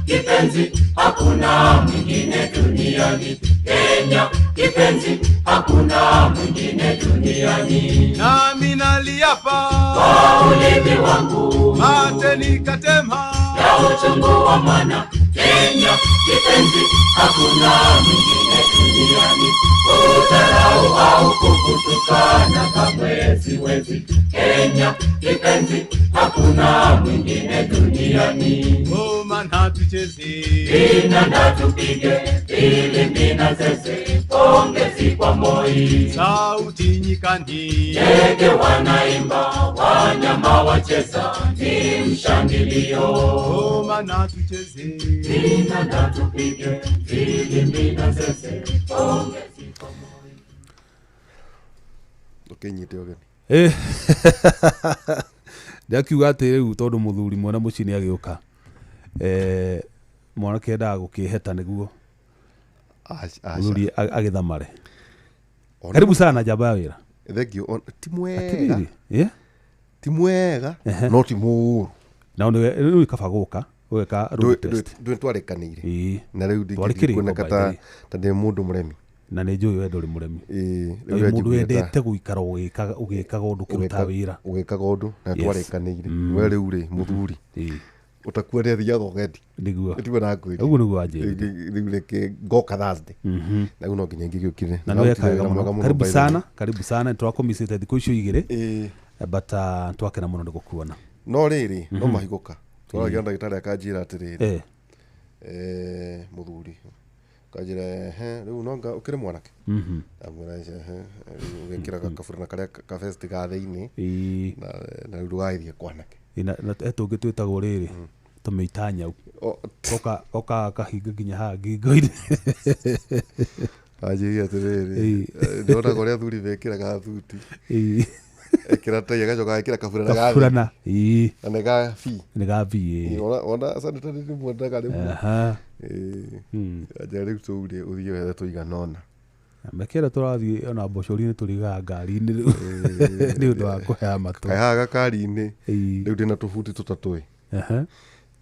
Kipenzi, hakuna mwingine duniani. Kenya kipenzi, hakuna mwingine duniani. Nami naliapa Kwa ulimi wangu mate nikatema, ya uchungu wa mwana. Kenya kipenzi, hakuna mwingine duniani. Kudharau au kukutukana kamwe siwezi. Kenya kipenzi, hakuna mwingine duniani. Ngoma na tucheze, Vinanda tupige, filimbi na zeze, pongezi kwa Moi. Sauti nyikani, Ndege wanaimba, wanyama wacheza, ni mshangilio. Ngoma na tucheze, Vinanda tupige, filimbi na zeze, pongezi kwa Moi. Ũkĩnyite ũgeni. Ndakiuga atä rä u tondå må thuri mwana må ciä nä agä å ka, mwanake endaga gå kä heta nä guo Aca. må thuri agä thamare. Ona- Karibu sana njamba ya wä ra. Thank you. Ti mwega. Atiriri. Yeah. Ti mwega no ti mũũru. Na nä rä kaba gå ka å geka road test. Ndũĩ twarĩkanĩire Ĩĩ. na rĩu Twarĩ kĩrĩko, ndingĩkuoneka by the way. ta ndĩ mũndũ mũremi. Na nä njå we ndå rä må remi. Ĩĩ, rĩu må ndå njiguire ta- wendete gå ikara å gä kaga å ndå kä ruta wä ra. ũgĩkaga ũndũ na twarĩkanĩire we rĩu rĩ mũthuri ũtakua nĩ athiaga ũgendi. Nĩguo. Tiwe na ngwĩri. Ũguo nĩguo wanjĩrire. Rĩu rĩkĩ ngoka Thursday na rĩu no nginya ingĩgĩũkire. Na nä weka wega må no, karibu sana, karibu sana. Nä tårakåmicä thikå icio igä rä, but twakena må no nä gå kuona. No rĩrĩ no mahigũka twaragia na ndagĩtarĩ akanjĩra atĩrĩrĩ, mũthuri kanjĩra, ehe, rĩu no anga ũkĩrĩ mwanake. Amwĩra ehe, rĩu ũgekĩra kaburana karĩa ka vest ga thĩinĩ na rĩu ndũgagĩthiĩ kwanake. Tå ngä twä tagwo rä rä tå mä ita nyau. Goka kahinga nginya haha ngingo-inĩ. Anjĩrire atĩrĩrĩ, ndonaga ũrĩa athuri mekĩraga thuti, ekĩra tai agacoka agekĩra kaburana ga thĩ. Kaburana, ĩĩ. Na nĩ ga bi. Nĩ ga bi, ĩĩ. Ona sanitary nĩ mwendaga rĩmwe. Anjĩra rĩu tũu rĩ ũthiĩ wethe tũigana ũna. Mekĩra tũrathiĩ ona mbocori-inĩ tũrigaga ngari-inĩ rĩu nĩ ũndũ wa kũhea matũ. Kaĩ haha gakari-inĩ rĩu ndĩna tũbuti tũtatũ ĩ.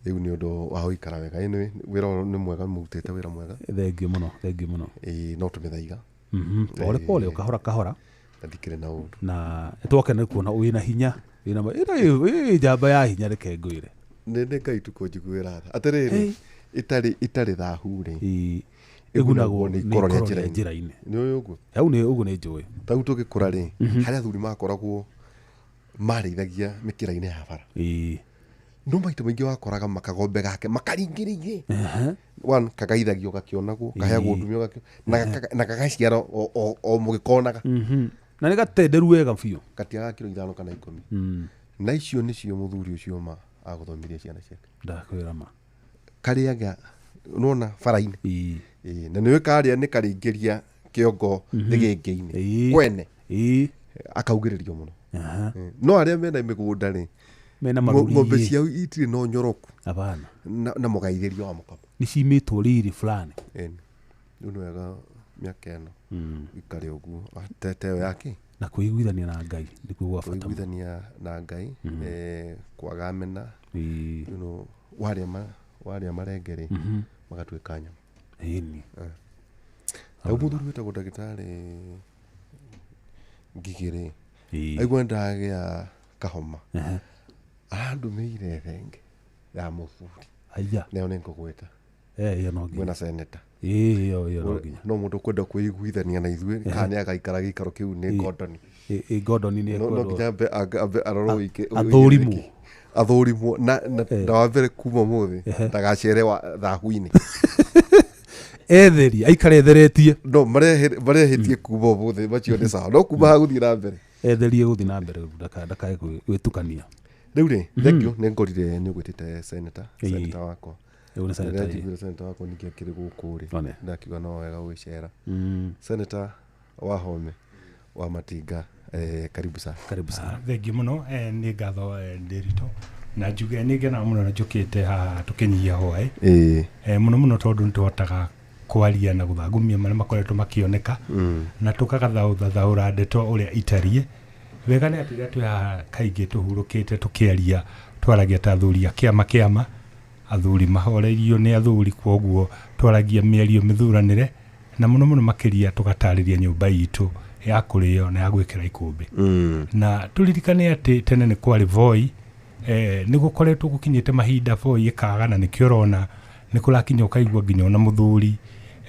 Rĩu nĩ ũndũ wa gũikara wega. Anyway, wĩra ũyũ nĩ mwega, mũrutĩte wĩra mwega. Thengiũ mũno, thengiũ mũno. Ĩĩ, no tũmĩthaiga. Pole pole, ũkahora kahora. Na ndikĩrĩ na ũndũ. Na twakena nĩ kuona wĩna hinya, wĩna ĩno ĩ njamba ya hinya, reke ngwĩre. Nĩ Ngai tu kũnjiguĩra tha atĩrĩrĩ, ĩtarĩ thahu rĩ, ĩgunagwo ĩgunagwo nĩ nĩ ikoro rĩa ikoro rĩa njĩra-inĩ. njĩra-inĩ. Nĩ ũyũ ũguo. Hau nĩ ũguo nĩ njũĩ. Tau tũgĩkũra rĩ, harĩa athuri makoragwo marĩithagia mĩkĩra-inĩ ya bara, no maita maingĩ wakoraga makagombe gake makaringĩrĩirie one kagaithagio gakĩonagwo kaheagwo ndumio na gagaciara o mũgĩkonaga. Na nĩ gatenderu wega biũ. Gatiagaga kiro 5 kana 10. Na icio nĩcio mũthuri ũcio ma agũthomirie ciana ciake. Ndakwĩra ma. Karĩaga nona bara-inĩ. Ĩĩ, na nĩũĩ karĩa nĩ karĩingĩria kĩongo thĩgĩngĩ-inĩ kwene akaugĩrĩrio mũno. Ĩĩ. No arĩa mena mĩgũnda rĩ, Mena ng'ombe marũri. ciao itirĩ na ũnyoroku Hapana. na mũgaithĩrio wa mũkamo. Nĩ cimĩtwo riri fulani. Ĩni. Rĩu nĩ wega mĩaka ĩno ikare ũguo tete ĩyo yake. Na kwĩiguithania na Ngai nĩkuo gwa bata mũno. Kũiguithania na Ngai, kwaga mena, warĩa marenge rĩ magatuĩka nyama. Ĩni. Rĩu mũthuri wĩtagwo ndagĩtarĩ Ngigĩ rĩ, aigua nĩndagĩa kahoma, arandũmĩire thenge ya mũthuri. Aya. Nayo nĩ ngũgwĩta. Ĩyo no nginya. Mwena seneta. Ĩĩ, ĩyo no nginya. No mũndũ ũkwenda kwĩiguithania na ithuĩ kana nĩ agaikara gĩikaro kĩu nĩ Gordon. Ĩ Gordon nĩ No ekwendwo. nginya ambe arorwo Athũrimwo. Athũrimwo na wa mbere kuma ũmũthĩ ndagacere wa thahu-inĩ. Etherie, aikare etheretie. No marehĩtie kuma ũmũthĩ macio nĩ sawa no kuma haha gũthiĩ na mbere. Etherie gũthiĩ na mbere ndakae gwĩtukania. Rĩu rĩ, thank you, nĩ ngorire nĩ ũgwĩtĩte senator, senator wakwa. Ũyũ nĩ senator, Rĩrĩa ĩĩ. njiguire senator wakwa ningĩ akĩrĩ gũkũ rĩ, One. ndakiuga no wega gũgĩcera. Senator wa Home wa Matinga, karibu sana. Karibu sana. Thengiũ mũno, nĩ ngatho, Ndĩritũ, na njuge nĩ ngenaga mũno na njũkĩte haha tũkĩnyihia hwaĩ. Mũno mũno tondũ nĩ tũhotaga kwaria na gũthangumia marĩa makoretwo makĩoneka na tũkagathaũthathaũra ndeto ũrĩa itariĩ wega. Nĩ atĩ rĩrĩa twĩ haha kaingĩ tũhurũkĩte tũkĩaria, twaragia ta athuri a kĩama kĩama. Athuri mahoreirio nĩ athuri, kwoguo twaragia mĩario mĩthuranĩre, na mũno mũno makĩria tũgatarĩria nyũmba itũ ya kũrĩo na ya gwĩkĩra ikũmbĩ. Na tũririkane atĩ tene nĩ kwarĩ Voi, nĩ gũkoretwo gũkinyĩte mahinda Voi ĩkaga, na nĩkĩo ũrona nĩ kũrakinya ũkaigua nginya ona mũthuri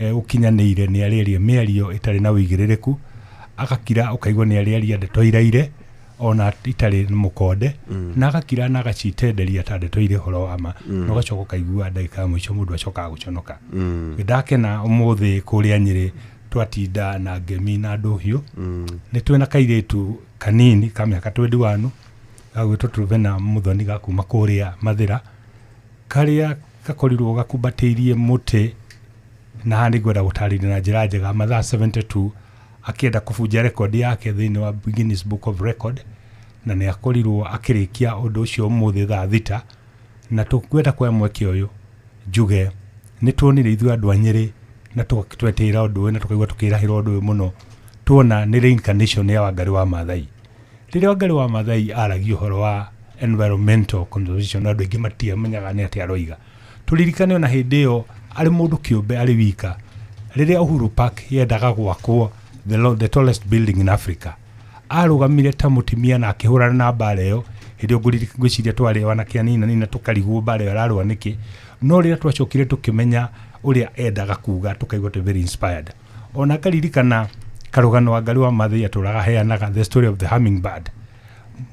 ũkinyanĩire nĩ arĩaria mĩario ĩtarĩ na ũigĩrĩrĩku, agakira ũkaigua nĩ arĩaria ndeto iraire ona itarĩ mũkonde, na agakira na agacitenderia ta ndeto irĩ ũhoro wa ma, na ũgacoka ũkaigua ndagĩka ya mũico mũndũ acokaga gũconoka. Ndakena ũmũthĩ kũrĩa Nyĩrĩ twatinda na ngemi na ndũhiũ. Nĩ twĩna kairĩtu kanini ka mĩaka 21 gagwĩtwo Truvena Muthoni ga kuma kũrĩa Mathĩra, karĩa gakorirwo gakumbatĩirie mũtĩ, na haha nĩngwenda gũtarĩria na njĩra njega, mathaa 72 akĩenda kũbunja rekondi yake thĩinĩ wa Guinness Book of Record, na nĩ akorirwo akĩrĩkia ũndũ ũcio ũmũthĩ thaa 6. Na tũkwenda kuoya mweke ũyũ njuge nĩ tuonire ithuĩ andũ a Nyĩrĩ na twetĩĩra ũndũ ũyũ na tũkaigua tũkĩrahĩra ũndũ ũyũ mũno, tuona nĩ reincarnation ya Wangarĩ wa Maathai. Rĩrĩa Wangarĩ wa Maathai aragia ũhoro wa environmental conservation, andũ aingĩ matiamenyaga nĩ atĩa aroiga. Tũririkane ona hĩndĩ ĩyo arĩ mũndũ kĩũmbe arĩ wika, rĩrĩa Uhuru Park yendaga gwakwo the tallest building in Africa, arũgamire ta mũtumia na akĩhũrana na mbara ĩyo. Hĩndĩ ĩyo ngwĩciria twarĩ anake anini nini tũkarigwo mbara ĩyo ararũa nĩkĩ, no rĩrĩa twacokire tũkĩmenya ũrĩa endaga kuga tũkaigua twĩ very inspired. Ona ngaririkana karũgano Wangarĩ wa Maathai atũraga heanaga, the story of the hummingbird.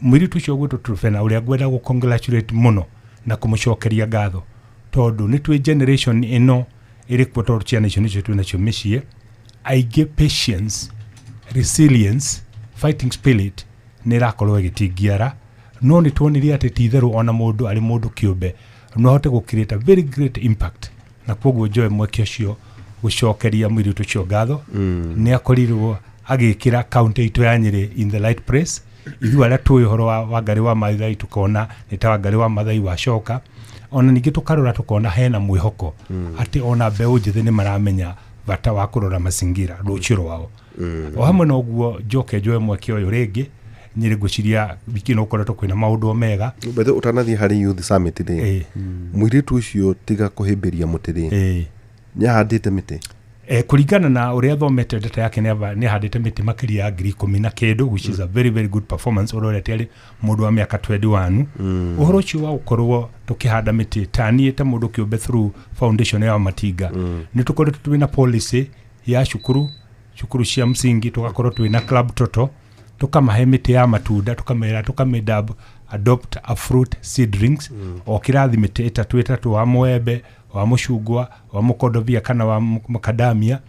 Mũirĩtu ũcio ũgwĩtwo Trufena, ũrĩa ngwenda gũ congratulate mũno na kũmũcokeria ngatho, tondũ nĩ twĩ generation ĩno ĩrĩ kuo, tondũ ciana icio nĩcio twĩ nacio mĩciĩ aingĩ, patience, resilience, fighting spirit nĩ ĩrakorwo ĩgĩtingiara. No nĩ tuonire atĩ ti itherũ ona mũndũ arĩ mũndũ kĩũmbe no ahote gũ create a very great impact, na koguo njoe mweke ũcio gũcokeria mũirĩtu ũcio ngatho. Nĩ akorirwo agĩkĩra kaunti itũ ya Nyĩrĩ in the right place. Ithuĩ arĩa tũĩ ũhoro wa Wangarĩ wa Maathai tũkona nĩ ta Wangarĩ wa Maathai wacoka. Ona ningĩ tũkarora tũkona hena mwĩhoko atĩ ona mbeũ njĩthĩ nĩ maramenya bata wa kũrora mazingira rũciũ rwao. O hamwe na ũguo, njoke njoe mweke ũyũ rĩngĩ Nyĩrĩ, ngwĩciria wiki ĩno gũkoretwo kwĩna maũndũ mega. Bethe ũtanathiĩ harĩ youth summit rĩ, mũirĩtu ũcio tiga kũhĩmbĩria mũtĩ rĩ, nĩ ahandĩte mĩtĩ? Kũringana na ũrĩa thomete data yake, nĩ ahandĩte mĩtĩ makĩria ya 10,000 na kĩndũ, which is a very very good performance ũrorete arĩ mũndũ wa mĩaka 21. Ũhoro ũcio wa gũkorwo tũkĩhanda mĩtĩ, ta niĩ ta mũndũ kĩũmbe through foundation ya Matinga, nĩ tũkoretwo twĩna policy ya cukuru cukuru cia msingi, tũgakorwo twĩna club toto, tũkamahe mĩtĩ ya matunda, tũkamera tũkamĩdab adopt a fruit seedlings, o kĩrathi mĩtĩ ĩtatũ ĩtatũ, wa mwembe, wa mũcungwa, wa mũkondobia kana wa macadamia.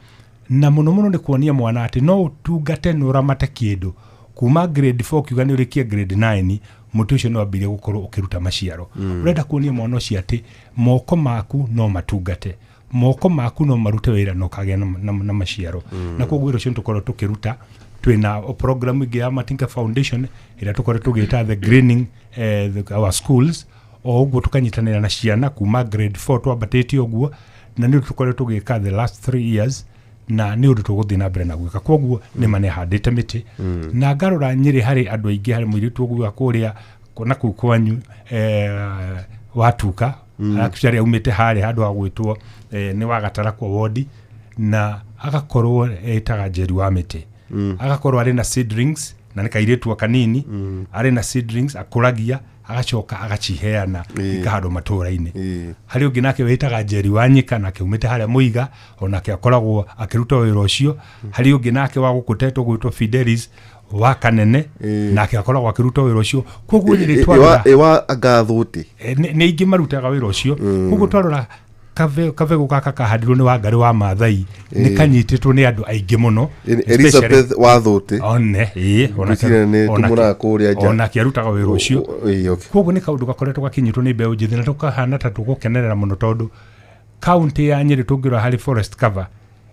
Na mũno mũno nĩ kuonia mwana atĩ no ũtungate na ũramate kĩndũ kuma grade 4 kiuga nĩ ũrĩkie grade 9, mũtĩ ũcio no wambĩrĩrie gũkorwo ũkĩruta maciaro. Ũrenda kuonia mwana ũcio atĩ moko maku no matungate, moko maku no marute wĩra na ũkagĩa na maciaro. Na koguo wĩra ũcio nĩ tũkorwo tũkĩruta. Twĩna program ĩngĩ ya Matinga Foundation ĩrĩa tũkorwo tũgĩta the greening our schools, o ũguo tũkanyitanĩra na ciana kuma grade 4 twambatĩte ũguo, na nĩ ũndũ tũkoretwo tũgĩka the last 3 years, na nĩ ũndũ tũgũthiĩ na mbere na gwĩka. Koguo nĩ ma nĩ mĩtĩ. Na ngarora Nyĩrĩ harĩ andũ aingĩ, harĩ mũirĩtu ũguo kũrĩa na kũu kwanyu watuka, actually aumĩte harĩa handũ ha gwĩtwo nĩ Wagatarakwa wodi, na agakorwo etaga Njeri wa mĩtĩ, agakorwo arĩ na seedlings, na nĩ kairĩtu o kanini, arĩ na seedlings akũragia, agacoka agaciheana ikahandwo matũra-inĩ. Harĩ ũngĩ nake wĩtaga Njeri wa Nyika, nake umĩte harĩa Mũiga, onake akoragwo akĩruta wĩra ũcio. Harĩ ũngĩ nake wa gũkũ tetwo gwĩtwo Fidelis wa Kanene, nake akoragwo akĩruta wĩra ũcio. Koguo rĩrĩ twarora Ĩwa anga thũti. Nĩ aingĩ marutaga wĩra ũcio. Koguo twarora kabegũ gaka kahandirwo nĩ Wangarĩ wa Maathai nĩ kanyitĩtwo nĩ andũ aingĩ mũno. Elizabeth wa thũti. One ĩĩ onake. Ngwĩciria nĩ tũmũraga kũrĩa nja. Onake arutaga wĩra ũcio. Okay. Koguo nĩ kaũndũ gakoretwo gakinyitwo nĩ mbeũ njĩthĩ na tũkahana ta tũgũkenerera mũno, tondũ kaunti ya Nyĩrĩ tũngĩrora harĩ forest cover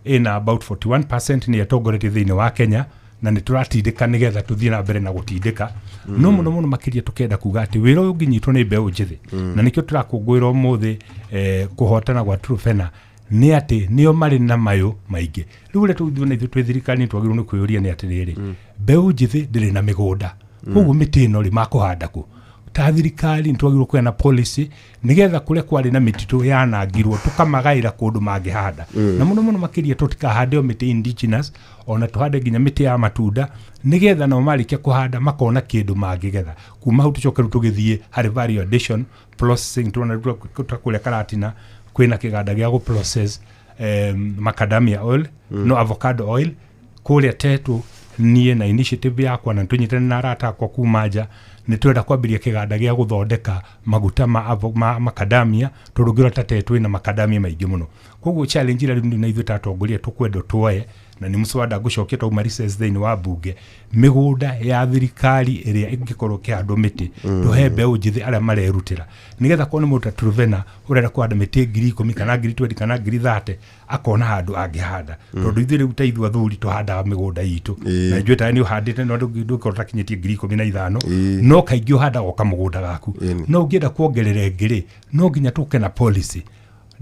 ĩna about 41%, nĩ ĩtongoretie thĩinĩ wa Kenya, na nĩ tũratindĩka nĩgetha tũthiĩ na mbere na gũtindĩka. No mũno mũno makĩria tũkenda kuga atĩ wĩra ũyũ ũngĩnyitwo nĩ mbeũ njĩthĩ, na nĩkĩo tũrakũngũĩra ũmũthĩ kũhotana gwa Trufena, nĩ atĩ nĩo marĩ na mayũ maingĩ. Rĩu ũrĩa tũgũthiĩ na ithuĩ twĩ thirikari twagĩrĩirwo nĩ kwĩyũria nĩ atĩrĩrĩ, mbeũ njĩthĩ ndĩrĩ na mĩgũnda, koguo mĩtĩ ĩno rĩ makũhanda kũ? Ta thirikari nĩtwagĩrĩirwo kũgĩa na policy nĩgetha kũrĩa kwarĩ na mĩtitũ yanangirwo tũkamagaĩra kũndũ mangĩhanda. Na mũno mũno makĩria tũtikahande o mĩtĩ indigenous, ona tũhande nginya mĩtĩ ya matunda, nĩgetha nao marĩkia kũhanda makona kĩndũ mangĩgetha. Kuma hau tũcoke rĩu tũgĩthiĩ harĩ value addition processing. Tuona rĩu ta kũrĩa Karatina kwĩna kĩganda gĩa gũ process macadamia oil, no avocado oil. Kũrĩa Tetu niĩ na initiative yakwa na tũnyitane na arata akwa kuma nja nĩ twenda kwambĩrĩria kĩganda gĩa gũthondeka maguta ma macadamia, tondũ ũngĩrora ta Tetu ĩna macadamia maingĩ mũno. Koguo challenge ĩrĩa rĩu na ithuĩ ta atongoria tũkwenda tuoye na nĩ mũswada ngũcokia twauma recess thĩinĩ wa mbunge, mĩgũnda ya thirikari ĩrĩa ĩngĩkorwo ĩkĩhandwo mĩtĩ, tũhe mbeũ njĩthĩ arĩa marerutĩra, nĩgetha korwo nĩ mũndũ ta Truvena ũrenda kũhanda mĩtĩ 10,000 kana 20,000 kana 30,000, akona handũ angĩhanda. Tondũ ithuĩ rĩu ta ithuĩ athuri tũhandaga mĩgũnda itũ, na njũĩ ta nĩ ũhandĩte, no ndũngĩkorwo ũtakinyĩtie 15,000, no kaingĩ ũhandaga o kamũgũnda gaku. No ũngĩenda kuongerera ĩngĩ rĩ, no nginya tũke na policy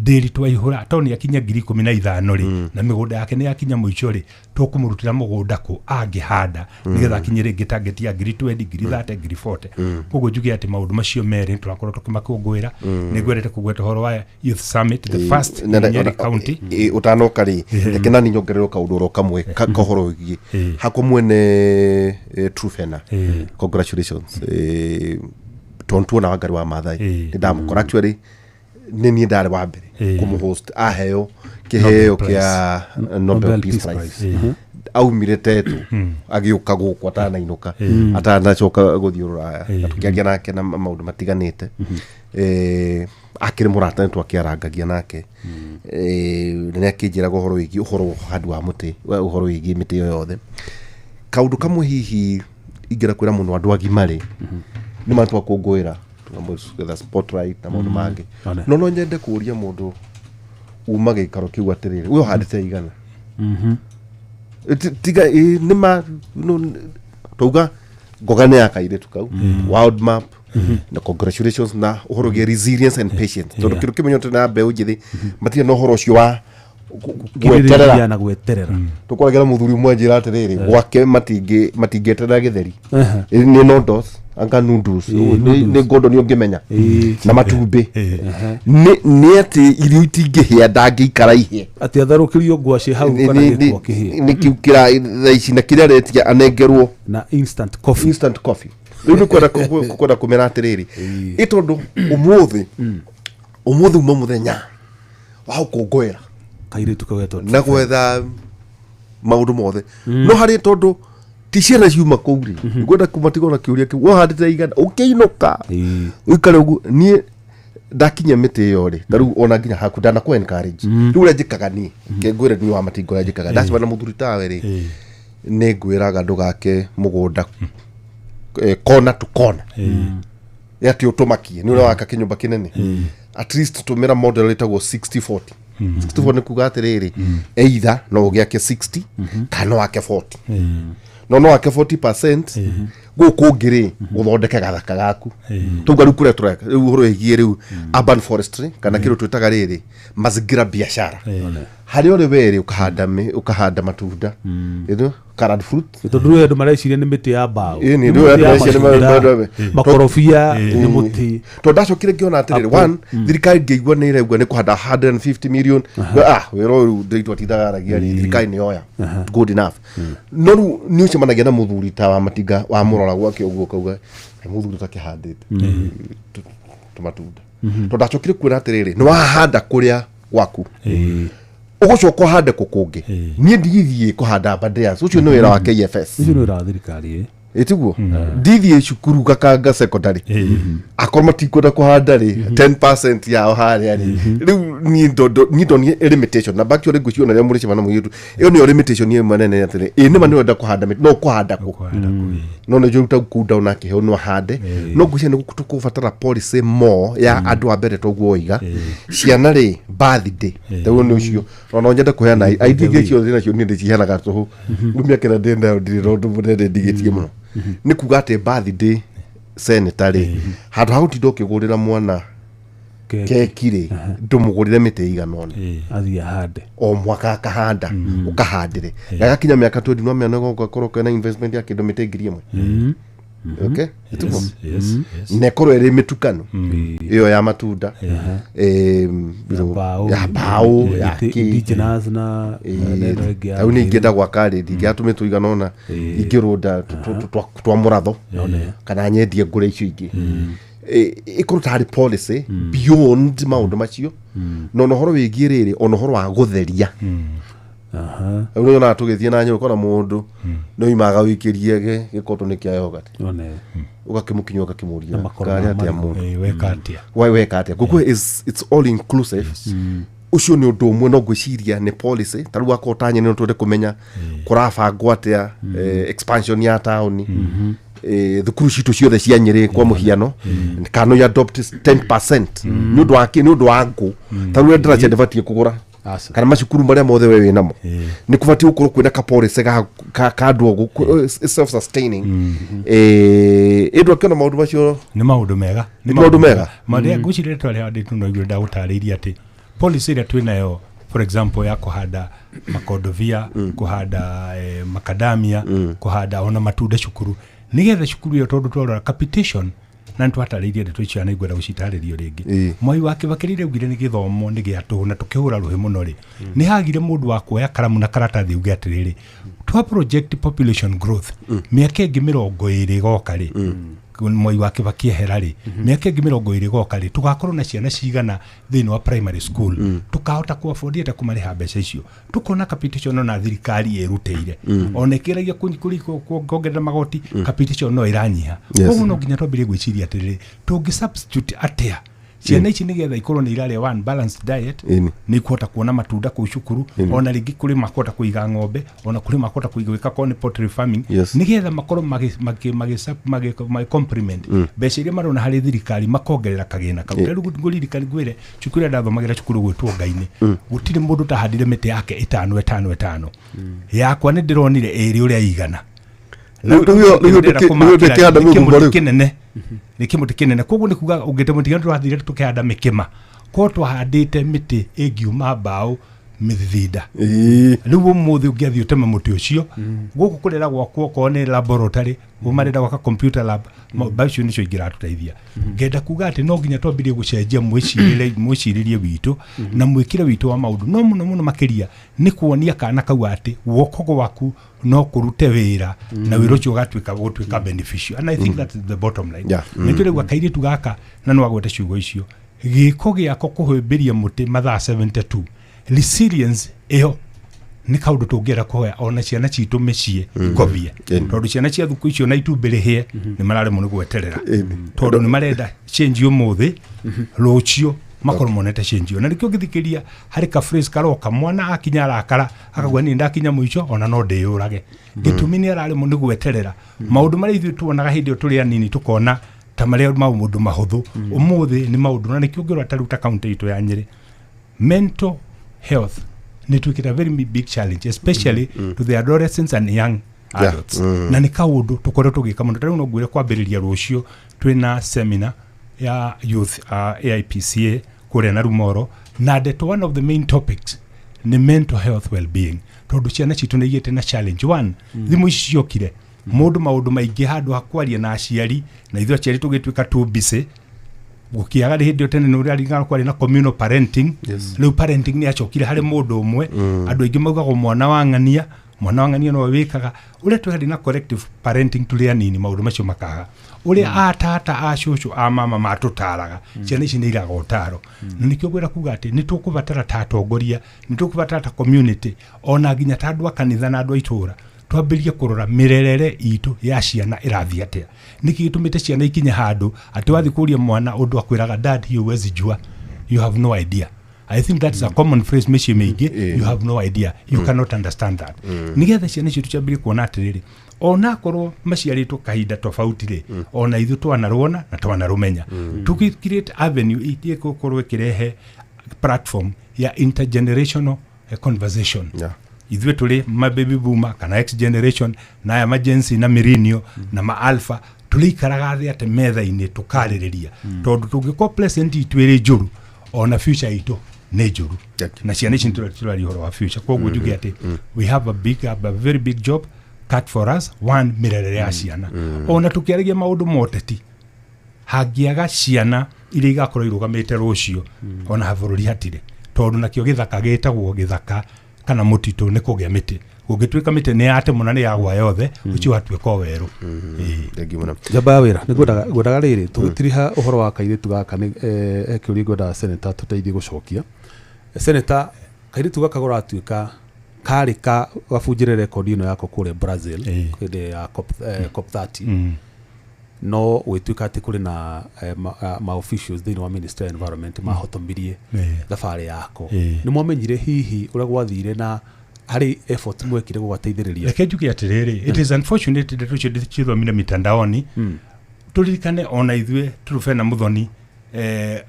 ndĩri twaihũra tondũ nĩ akinya 15,000 rĩ, na mĩgũnda yake nĩ yakinya mũico rĩ, tũkũmũrutĩra mũgũnda kũ angĩhanda nĩgetha akinye rĩngĩ target ya 20,000, 30,000, 40,000. Koguo njuge atĩ maũndũ macio merĩ tũrakorwo tũkĩmakũngũĩra. Nĩ ngwendete kũgweta ũhoro wa youth summit, the first in Nyeri County. Ũtanoka rĩ, reke nani nyongererwo kaũndũ oro kamwe ka ũhoro wĩgiĩ hakwa mwene, Trufena, congratulations, tondũ tuona Wangari wa Maathai nĩ ndamũkora. Actually nĩ niĩ ndarĩ wa mbere kũmũhost aheo kĩheo kĩa Nobel Peace Prize. Aumire Tetu agĩũka gũkũ atanainũka, atanacoka gũthiĩ rũraya, na tũkĩaria nake na maũndũ matiganĩte. Akĩrĩ mũrata, nĩ twakĩarangagia nake. Na nĩ akĩnjĩraga ũhoro wĩgiĩ ũhoro wa ũhandi wa mũtĩ, ũhoro wĩgiĩ mĩtĩ ĩyo yothe. Kaũndũ kamwe hihi ingĩenda kwĩra mũno andũ agima rĩ, nĩ ma twakũngũĩra twetha spotlight na maũndũ mangĩ, One. no nyende kũũria mũndũ uma gĩikaro kĩu atĩrĩrĩ, we ũhandĩte igana? Tiga nĩ ma tauga ngoga nĩ ya kairĩtu kau world map, na congratulations na ũhoro wĩgiĩ resilience and patience, tondũ kĩndũ kĩmwe na mbeũ njĩthĩ matirĩ na ũhoro ũcio wa gweterera. Kũrĩrĩria na gweterera. Tũkwaragĩra mũthuri ũmwe njĩra atĩrĩrĩ, gwake matingĩeterera gĩtheri. Nĩ noodles anga noodles, nĩ ngondo nĩ ũngĩmenya na matumbĩ, nĩ atĩ irio itingĩhĩa, ndangĩikara ihĩe. Atĩ atherũkĩrio ngwacĩ hau kana gĩkwa kĩhĩe. Nĩ kĩu kĩra thaa ici na kĩrĩa aretia anengerwo. Na instant coffee. Instant coffee. Rĩu nĩ kwenda kũmera atĩrĩrĩ, ĩ tondũ ũmũthĩ uma mũthenya wa gũkũngũĩra kairĩtu kau getwo na gwetha maũndũ mothe, no harĩ tondũ ti ciana ciuma kũu rĩ, ngwenda kũmatigwo na kĩũria kĩu, wahandĩte igana ũkĩinũka ũikare ũguo? Niĩ ndakinyia mĩtĩ ĩyo rĩ, ta rĩu ona nginya haku ndanakũ encourage. Rĩu ũrĩa njĩkaga niĩ, ke ngwĩre niĩ wa matinga ũrĩa njĩkaga ndacemania na mũthuri tawe rĩ, nĩ ngwĩraga ndũgake mũgũnda kona to kona, atĩ ũtũmakie nĩ ũrĩa waka kĩnyũmba kĩnene. At least tũmĩra model ĩtagwo 60 40 60 40. Nĩ kuga atĩrĩrĩ, either no ũgĩake 60 kana no wake 40, no wake 40% gũkũ ũngĩ rĩ, ũthondeke gathaka gaku. Tauga rĩu kũrĩa tũreka rĩu ũhoro wĩgiĩ rĩu urban forestry kana kĩndũ twĩtaga rĩrĩ mazingira biashara, harĩa ũrĩ werĩ ũkahanda matunda, colored fruit. Tondũ rĩu andũ mareciria nĩ mĩtĩ ya mbaũ. Ĩni, Nĩ rĩu mĩtĩ andũ ya mareciria nĩ matunda, makorobia nĩ mũtĩ. Tondũ ndacokire ngĩona atĩrĩrĩ, one, thirikari ngĩigua nĩ ĩraigua nĩ kũhanda 150 million. Ah, wĩra ũyũ ndĩitũ atindaga aragia rĩ, thirikari nĩ yoya, good enough. No rĩu nĩ ũcemanagia na mũthuri ta wa matinga, wa mũrora gwake ũguo ũkauga, "He mũthuri ũtakĩhandĩte tũmatunda." Tondũ ndacokire kuona atĩrĩrĩ, nĩ wahanda kũrĩa gwaku, ũgũcoka ũhande kũ kũngĩ? Niĩ ndigithiĩ kũhanda Aberdares, ũcio nĩ wĩra wa KFS. Ũcio nĩ wĩra wa thirikari, ĩ. Ĩtiguo ndithiĩ cukuru Gakanga Secondary, akorwo matikwenda kũhanda rĩ, 10% yao harĩa rĩ. Rĩu niĩ niĩ ndonire limitation na actually ngwĩciria ona rĩrĩa mũrĩcemana mũirĩtu, ĩyo nĩyo limitation ĩmwe nene, atĩrĩ, ĩ nĩma nĩ ũrenda kũhanda mĩtĩ, no kũhanda kũ? Kũhanda kũ, ĩ. No nĩ njũru ta kuu down akĩheo no ahande, no ngwĩciria nĩ tũkũbatara policy more ya andũ a mbere toguo oiga ciana rĩ, birthday rĩu nĩ ũcio. No nyende kũheana idea ingĩ ciothe nacio niĩ ndĩciheanaga tũhũ. Rĩu mĩaka ĩrĩa ndĩ nayo ndirĩ na ũndũ mũnene ndigĩtie mũno. Nĩ kuga atĩ birthday senator rĩ, handũ ha gũtinda ũkĩgũrĩra mwana Keki. Keki rĩ, ndũmũgũrĩre mĩtĩ ĩigana ũna. Athiĩ ahande. O mwaka akahanda, ũkahandĩre gagakinya mĩaka 20, no mĩana gakorwo kena investment ya kĩndũ mĩtĩ 1,000. Okay, ĩtiguo? Yes. Na ĩkorwo ĩrĩ mĩtukano ĩyo ya matunda, you know, mbaũ. ya mbaũ, ya kĩ. Indigenous na na ĩno ĩngĩ ya Rĩu nĩ ingĩenda gwaka rĩ, ndingĩatũmĩ tũigana ũna ingĩrũnda twa mũratho kana nyendie ngũre icio ingĩ. Ĩkorwo tarĩ policy beyond maũndũ macio, na ona ũhoro wĩgiĩ rĩrĩ, ona ũhoro wa gũtheria. Rĩu nĩ yonaga tũgĩthiĩ na nyũka na mũndũ nĩ oimaga wĩikĩrie gĩkoto nĩ kĩa yogurt, ũgakĩmũkinya ũgakĩmũria makoro karĩ ma atĩa marigũ. mũndũ. Weka atĩa? Weka atĩa ngũkũ is it's all inclusive. Ũcio nĩ ũndũ ũmwe no ngwĩciria nĩ policy. Ta rĩu akorwo ta Nyene no twende kũmenya kũrabangwo atĩa expansion ya taũni, thukuru citũ ciothe cia Nyĩrĩ kwa mũhiano, kana no adopt 10% nĩ ũndũ wa kĩ? Nĩ ũndũ wa ngũ. Ta rĩu ndaracia ndĩbatiĩ kũgũra Aca. kana macukuru marĩa mothe we wĩnamo nĩ kũbatiĩ gũkorwo kwĩna ka policy ka andũ self sustaining. Ĩndũ akĩona maũndũ macio. Nĩ maũndũ mega. Nĩ maũndũ mega. Marĩa ngwĩciria twarĩ handũ no igũrũ ndagũtarĩirie atĩ policy ĩrĩa twĩnayo, for example, ya kũhanda makondovia, kũhanda macadamia, kũhanda ona matunda cukuru, nĩgetha cukuru ĩyo, tondũ twarora capitation na nĩ twatarĩirie ndeto icio na ingwenda gũcitarĩrio rĩngĩ. Mwai wa Kibaki rĩrĩa augire nĩ gĩthomo nĩ gĩa tũhũ na tũkĩhũra rũhĩ mũno rĩ, nĩ hagire mũndũ wa kuoya karamu na karatathi uge atĩrĩrĩ, twa project population growth mĩaka ĩngĩ 20 ĩgoka rĩ, Mwai wa Kibaki ehera rĩ, mĩaka ĩngĩ 20 ĩgoka rĩ, tũgakorwo na ciana cigana thĩinĩ wa primary school, tũkahota ku afford atĩa kũmarĩha mbeca icio? Tũkona capitation ona thirikari ĩrutĩire ona ĩkĩragia kuongerera magoti, capitation no ĩranyiha. Koguo no nginya twambĩrĩrie gwĩciria atĩrĩrĩ, tũngĩ substitute atĩa ciana ici nĩgetha ikorwo nĩ irarĩa one balanced diet, nĩ ikuhota kuona matunda kũu cukuru, ona rĩngĩ kũrĩ makũhota kũiga ng'ombe, ona kũrĩ makũhota kũiga gwĩka korwo nĩ poultry farming, nĩgetha makorwo magĩ complement mbeca iria marona harĩ thirikari, makongerera kagĩna kau. Rĩu ngũririkani ngwĩre cukuru ĩrĩa ndathomagĩra, cukuru gwĩtwo Ngai-inĩ, gũtirĩ mũndũ ũtahandire mĩtĩ yake ĩtano ĩtano ĩtano. Yakwa nĩ ndĩronire ĩrĩ ũrĩa igana. Rĩu ndĩkĩhanda Nĩ mĩgũnda kĩmũtĩ rĩu. kĩnene, nĩ kĩmũtĩ kĩnene. Koguo nĩ kuga ũngĩte mũtĩ twathire tũkĩhanda mĩkĩma, korwo twahandĩte mĩtĩ ĩngiuma mbaũ mĩthithinda. Rĩu ũmũthĩ ũngĩathiĩ ũteme mũtĩ ũcio gũkũ kũrera gwakwo, okorwo nĩ laboratory marenda gwaka computer lab, mbaũ icio nĩcio ingĩratũteithia. Ngenda kuga atĩ no nginya twambĩrĩrie gũcenjia mwĩcirĩrie witũ na mwĩkĩre witũ wa maũndũ, no mũno mũno makĩria nĩ kuonia kana kau atĩ guoko gwaku no kũrute wĩra na wĩra ũcio ũgatuĩka gũtuĩka beneficial, and I think that's the bottom line. Nĩkĩo rĩu kairĩtu gaka na no agwete ciugo icio, gĩko gĩako kũhĩmbĩria mũtĩ mathaa 72, resilience ĩyo nĩ kaũndũ tũngĩenda kũhoya ona ciana citũ mĩciĩ ikobie, tondũ ciana cia thukũ icio na itumbĩ rĩhĩe nĩ mararemwo nĩ gweterera, tondũ nĩ marenda change ũmũthĩ, rũciũ makorwo monete change ĩyo. Na nĩkĩo ũngĩthikĩria harĩ ka phrase karoka, mwana akinya arakara akauga, "Niĩ ndakinya mũico, ona no ndĩyũrage." Gĩtũmi nĩ araremwo nĩ gweterera maũndũ marĩa ithuĩ tuonaga hĩndĩ ĩyo tũrĩ anini, tũkona ta marĩa maũndũ mahũthũ, ũmũthĩ nĩ maũndũ. Na nĩkĩo ũngĩrora ta rĩu ta kaunti itũ ya Nyĩrĩ, mental health nĩ tuĩkĩte a very big challenge, especially to the adolescents and young adults, na nĩ kaũndũ tũkoretwo tũgĩka mũno. Ta rĩu no ngwĩre kwambĩrĩria rũciũ twĩna seminar ya youth, AIPCA kũrĩa na Rumoro, na ndeto, one of the main topics nĩ mental health well-being, tondũ ciana citũ nĩ igĩte na challenge. One, thimũ ici ciokire mũndũ maũndũ maingĩ handũ ha kwaria na aciari, na ithuĩ aciari tũgĩtuĩka too busy gũkĩaga. Rĩ hĩndĩ ĩyo tene nĩ ũraringana kwarĩ na communal parenting. Rĩu parenting nĩ yacokire harĩ mũndũ ũmwe. Andũ aingĩ maugagwo mwana wa ng'ania, mwana wa ng'ania nowe wĩkaga ũrĩa. Twarĩ na collective parenting tũrĩ anini, maũndũ macio makaga ũrĩa atata a cũcũ a mama matũtaraga. Ciana ici nĩ iraga ũtaro, na nĩkĩo ngwĩra kuga atĩ nĩ tũkũbatara ta atongoria, nĩ tũkũbatara ta community, ona nginya ta andũ a kanitha na andũ a itũra, twambĩrĩrie kũrora mĩrerere itũ ya ciana ĩrathiĩ atĩa. Nĩkĩ gĩtũmĩte ciana ikinye handũ atĩ wathiĩ kũria mwana ũndũ akwĩraga, "Dad, hiyo huwezi jua, you have no idea"? I think that's a common phrase mĩciĩ mĩingĩ, "You have no idea, you cannot understand that." Nĩgetha ciana icio tũciambĩrĩrie kuona atĩrĩrĩ, ona akorwo maciarĩtwo kahinda tofauti rĩ, ona ithuĩ twanarũona na twanarũmenya, tũgĩ create avenue ĩgũkorwo ĩkĩrehe platform ya intergenerational conversation. Ithuĩ tũrĩ ma baby boomer kana X generation na aya ma Gen Z na millennial na ma alpha, tũrĩikaraga thĩ atĩ metha-inĩ tũkarĩrĩria, tondũ tũngĩkorwo present itũ ĩrĩ njũru, ona future itũ nĩ njũru. Thank you. Na ciana ici nĩ tũraria ũhoro wa future. Koguo njuge atĩ we have a very big job. cut for us. One, mĩrerere ya ciana. Ona tũkĩaragia maũndũ ma ũteti, hangĩaga ciana iria igakorwo irũgamĩte rũciũ, ona bũrũri hatirĩ, tondũ nakĩo gĩthaka gĩtagwo gĩthaka kana mũtitũ nĩ kũgĩa mĩtĩ. Gũngĩtuĩka mĩtĩ nĩ yatemwo na nĩ yagwa yothe, ũcio watuĩka o werũ. Ĩĩ. Thengiũ mũno. Njamba ya wĩra nĩ ngwendaga rĩrĩ tũgĩtiriha ũhoro wa kairĩtu gaka nĩ he kĩũria ngwendaga senator tũteithie gũcokia. Senator, kairĩtu gaka gũratuĩka karĩ ka gabunjĩre rekondi ĩno yako kũrĩa Brazil hĩndĩ ya COP 30, no gwĩtuĩka atĩ kũrĩ na ma officials thĩinĩ wa Ministry of Environment mahotomirie thabarĩ yako. Nĩ mwamenyire hihi ũrĩa gwathire na harĩ effort mwekire gũgateithĩrĩria? Reke njuge atĩrĩrĩ, it is unfortunate ndeto icio ndicithomire mitandaoni. Tũririkane ona ithuĩ Truphena Muthoni,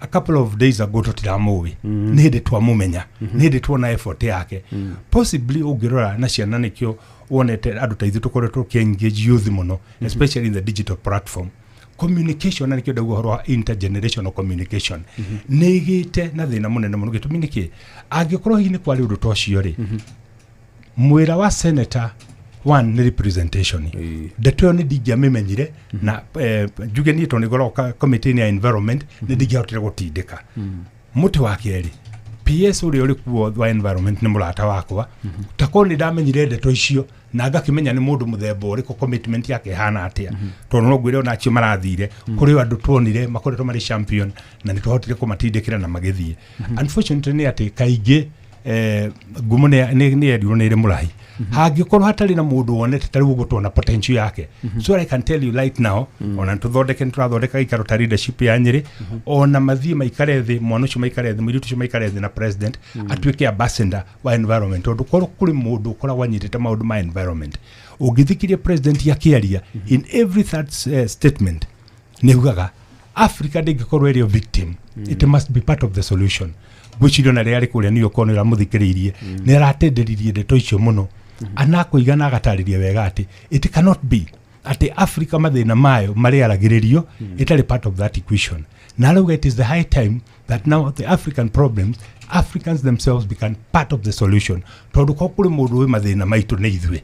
a couple of days ago tũtiramũĩ, nĩ hĩndĩ twamũmenya, nĩ hĩndĩ tuona effort yake. Possibly ũngĩrora na ciana, nĩkĩo wonete andũ ta ithuĩ tũkoretwo tũkĩ-engage youth mũno, especially in the digital platform communication, na nĩkĩo ndauga ũhoro wa intergenerational communication nĩ ĩgĩte na thĩna mũnene mũno. Gĩtũmi nĩ kĩ? Angĩkorwo hihi nĩ kwarĩ ũndũ ta ũcio rĩ, mwĩra wa senator one nĩ representation. Ndeto ĩyo nĩ ndingĩamĩmenyire na njuge niĩ tondũ nĩngoragwo committee-inĩ ya environment, nĩ ndingĩahotire gũtindĩka mũtĩ. Wa kerĩ, PS ũrĩa ũrĩ kuo wa environment nĩ mũrata wakwa. Takorwo nĩ ndamenyire ndeto icio na ngakĩmenya nĩ mũndũ mũthemba ũrĩkũ, commitment yake ĩhana atĩa, tondũ no ngwĩre ona acio marathire kũrĩ o andũ tuonire makoretwo marĩ champion na nĩ twahotire kũmatindĩkĩra na magĩthiĩ. Unfortunately nĩ atĩ kaingĩ ngumo nĩ yendirwo nĩ ĩrĩ mũrahi. Hangĩkorwo hatarĩ na mũndũ wonete ta rĩu ũguo tuona potential yake. So I can tell you right now, ona tũthondeke, nĩ tũrathondeka gĩikaro ta leadership ya Nyĩrĩ, ona mathiĩ maikare thĩ, mwana ũcio maikare thĩ, mũirĩtu ũcio maikare thĩ na president, atuĩke ambassador wa environment, tondũ korwo kũrĩ mũndũ ũkoragwo anyitĩte maũndũ ma environment, ũngĩthikĩria president akĩaria, in every third statement nĩ ugaga Africa ndĩngĩkorwo ĩrĩ o victim, it must be part of the solution. Ngwĩciria ona rĩrĩa arĩ kũrĩa New York nĩ ũramũthikĩrĩirie, nĩ aratenderirie ndeto icio mũno, anakũiga na agatarĩria wega atĩ it cannot be atĩ Africa mathĩna mayo marĩaragĩrĩrio ĩtarĩ part of that equation. Na arauga it is the high time that now the African problems, Africans themselves become part of the solution, tondũ ko kũrĩ mũndũ wĩ mathĩna maitũ nĩ ithuĩ,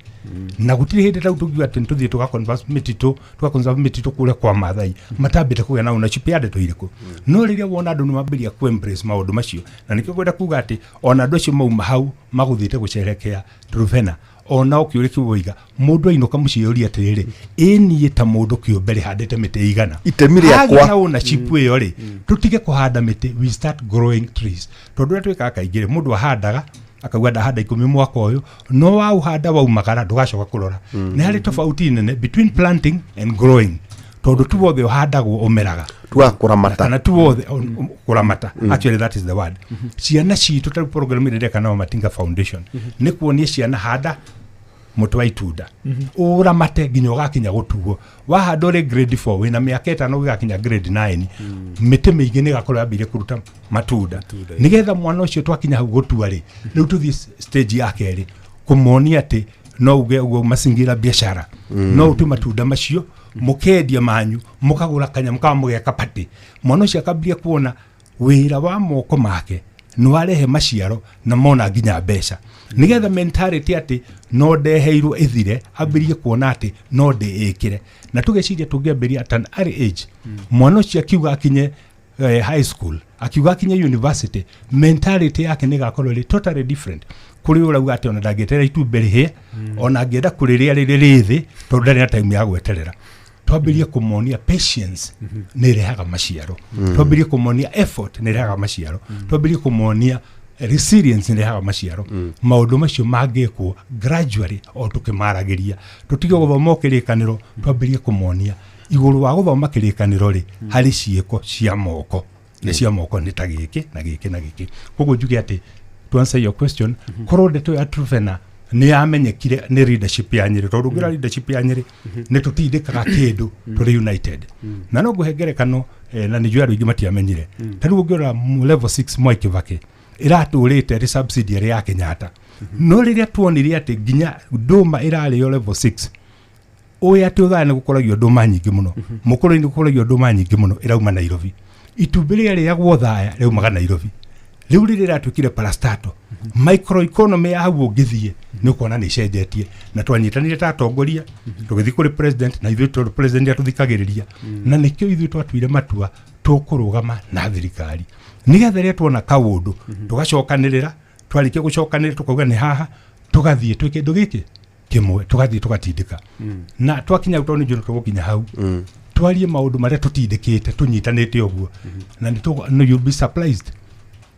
na gũtirĩ hĩndĩ tau tũngiuga atĩ nĩtũthiĩ tũga mĩtitũ, tũga mĩtitũ kũrĩa kwa Mathai matambĩte kũgĩa na ownership ya ndeto irĩkũ. No rĩrĩa wona andũ nĩ mambĩrĩria ku embrace maũndũ macio, na nĩkĩo ngwenda kuga atĩ ona andũ acio mauma hau magũthiĩte gũcerekea Truphena, ona ũkĩũrĩa kĩu woiga, mũndũ ainũka mũciĩ ũria atĩrĩrĩ, ĩ niĩ ta mũndũ kĩũmbe rĩ handĩte mĩtĩ igana? Itemi rĩakwa. Hagĩa na ownership ĩyo rĩ, tũtige kũhanda mĩtĩ, we start growing trees, tondũ ũrĩa twĩkaga kaingĩ rĩ, mũndũ ahandaga akauga ndahanda 10 mwaka ũyũ, no waũhanda waumagara ndũgacoka kũrora. Nĩ harĩ tofauti nene between planting and growing, tondũ tu wothe ũhandagwo ũmeraga. Tuga kũramata. Kana tu wothe kũramata, actually that is the word. Ciana citũ, ta rĩu program ĩrĩa ndeka na Matinga Foundation, nĩ kuonia ciana handa mũtĩ wa itunda, ũramate nginya ũgakinya gũtuo. Wahanda ũrĩ grade 4, wĩna mĩaka 5 ũgĩgakinya grade 9, mĩtĩ mĩingĩ nĩ ĩgakorwo yambĩrĩrie kũruta matunda, nĩgetha mwana ũcio twakinya hau gũtua rĩ, rĩu tũthiĩ stage ya kerĩ kũmonia atĩ no uge ũguo macingira biacara, no ũtue matunda macio mũkendia manyu, mũkagũra kanyamũ kama mũgeka patĩ. Mwana ũcio akambia kuona wĩra wa moko make nĩ warehe maciaro na mona nginya mbeca, nĩgetha mentality atĩ no ndeheirwo ĩthire, ambĩrie kuona atĩ no ndĩĩkĩre. Na tũgeciria tũngĩambĩria at an early age, mwana ũcio akiuga akinye high school, akiuga akinye university, mentality yake nĩ ĩgakorwo ĩrĩ totally different kũrĩ ũrauga atĩ ona ndangĩeterera itumbĩ rĩhĩe, ona angĩenda kũrĩrĩa rĩrĩ rĩthĩ, tondũ ndarĩ na time ya gweterera. Twambĩrie kũmonia patience nĩ ĩrehaga maciaro, twambĩrie kũmonia effort nĩ ĩrehaga maciaro, twambĩrie kũmonia resilience nĩ ĩrehaga maciaro. Maũndũ macio mangĩkwo gradually o tũkĩmaragĩria, tũtige gũthoma o kĩrĩkanĩro, twambĩrie kũmonia igũrũ wa gũthoma kĩrĩkanĩro rĩ, harĩ ciĩko cia moko, na cia moko nĩ ta gĩkĩ na gĩkĩ na gĩkĩ. Koguo njuge atĩ to answer your question, korwo ndeto ya Truphena nĩ yamenyekire nĩ leadership ya Nyĩrĩ, tondũ ũngĩra leadership ya Nyĩrĩ nĩ tũtindĩkaga kĩndũ tũrĩ united. Na no ngũhe ngerekano, na nĩ njũĩ andũ aingĩ matiamenyire. Ta rĩu ũngĩrora level 6 Mwai Kibaki ĩratũrĩte ĩrĩ subsidiary ya Kenyatta, no rĩrĩa tuonire atĩ nginya ndũma ĩrarĩo level 6, ũĩ atĩ ũthaya nĩ gũkoragio ndũma nyingĩ mũno, mũkũrũ-inĩ gũkoragio ndũma nyingĩ mũno ĩrauma Nairobi, itumbĩ rĩrĩa rĩagwo thaya rĩaumaga Nairobi. Rĩu rĩrĩa rĩratuĩkire parastato, microeconomy ya hau ũngĩthiĩ nĩ ũkuona nĩ ĩcenjetie. Na twanyitanire ta atongoria tũgĩthiĩ kũrĩ president, na ithuĩ tondũ president atũthikagĩrĩria, na nĩkĩo ithuĩ twatuire matua tũkũrũgama na thirikari nĩgetha rĩrĩa tuona kaũndũ tũgacokanĩrĩra. Twarĩkia gũcokanĩrĩra, tũkauga nĩ haha tũgathiĩ twĩ kĩndũ gĩkĩ kĩmwe, tũgathiĩ tũgatindĩka. Na twakinya hau, tondũ nĩ njũĩ tũgũkinya hau, twarie maũndũ marĩa tũtindĩkĩte tũnyitanĩte ũguo. Na nĩ no, you'll be surprised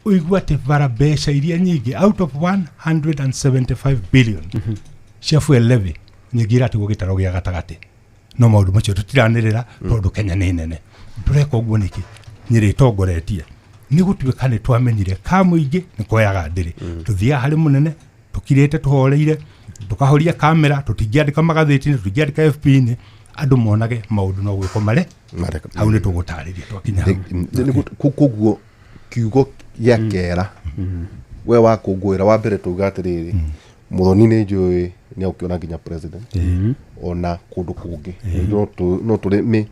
ũigua atĩ bara mbeca iria nyingĩ out of 175 billion cia fuel levy, nyingĩ iratigwo gĩtaro gĩa gatagatĩ. No maũndũ macio tũtiranĩrĩra tondũ Kenya nĩ nene. Tũreka ũguo nĩkĩ? Nyĩrĩ ĩtongoretie nĩ gũtuĩka nĩ twamenyire ka mũingĩ nĩ koyaga ndĩrĩ. Tũthiaga harĩ mũnene tũkirĩte, tũhoreire, tũkahoria kamera, tũtingĩandĩka magathĩti-inĩ, tũtingĩandĩka FP-inĩ, andũ monage maũndũ no gwĩkwo mare. Mareka. Hau nĩ tũgũtarĩria twakinya hau. Koguo kiugo gĩa kera we wakũngũĩra wa mbere, tuga atĩrĩrĩ, Mũthoni nĩ njũĩ nĩ agũkĩona nginya president ona kũndũ kũngĩ. No tũrĩ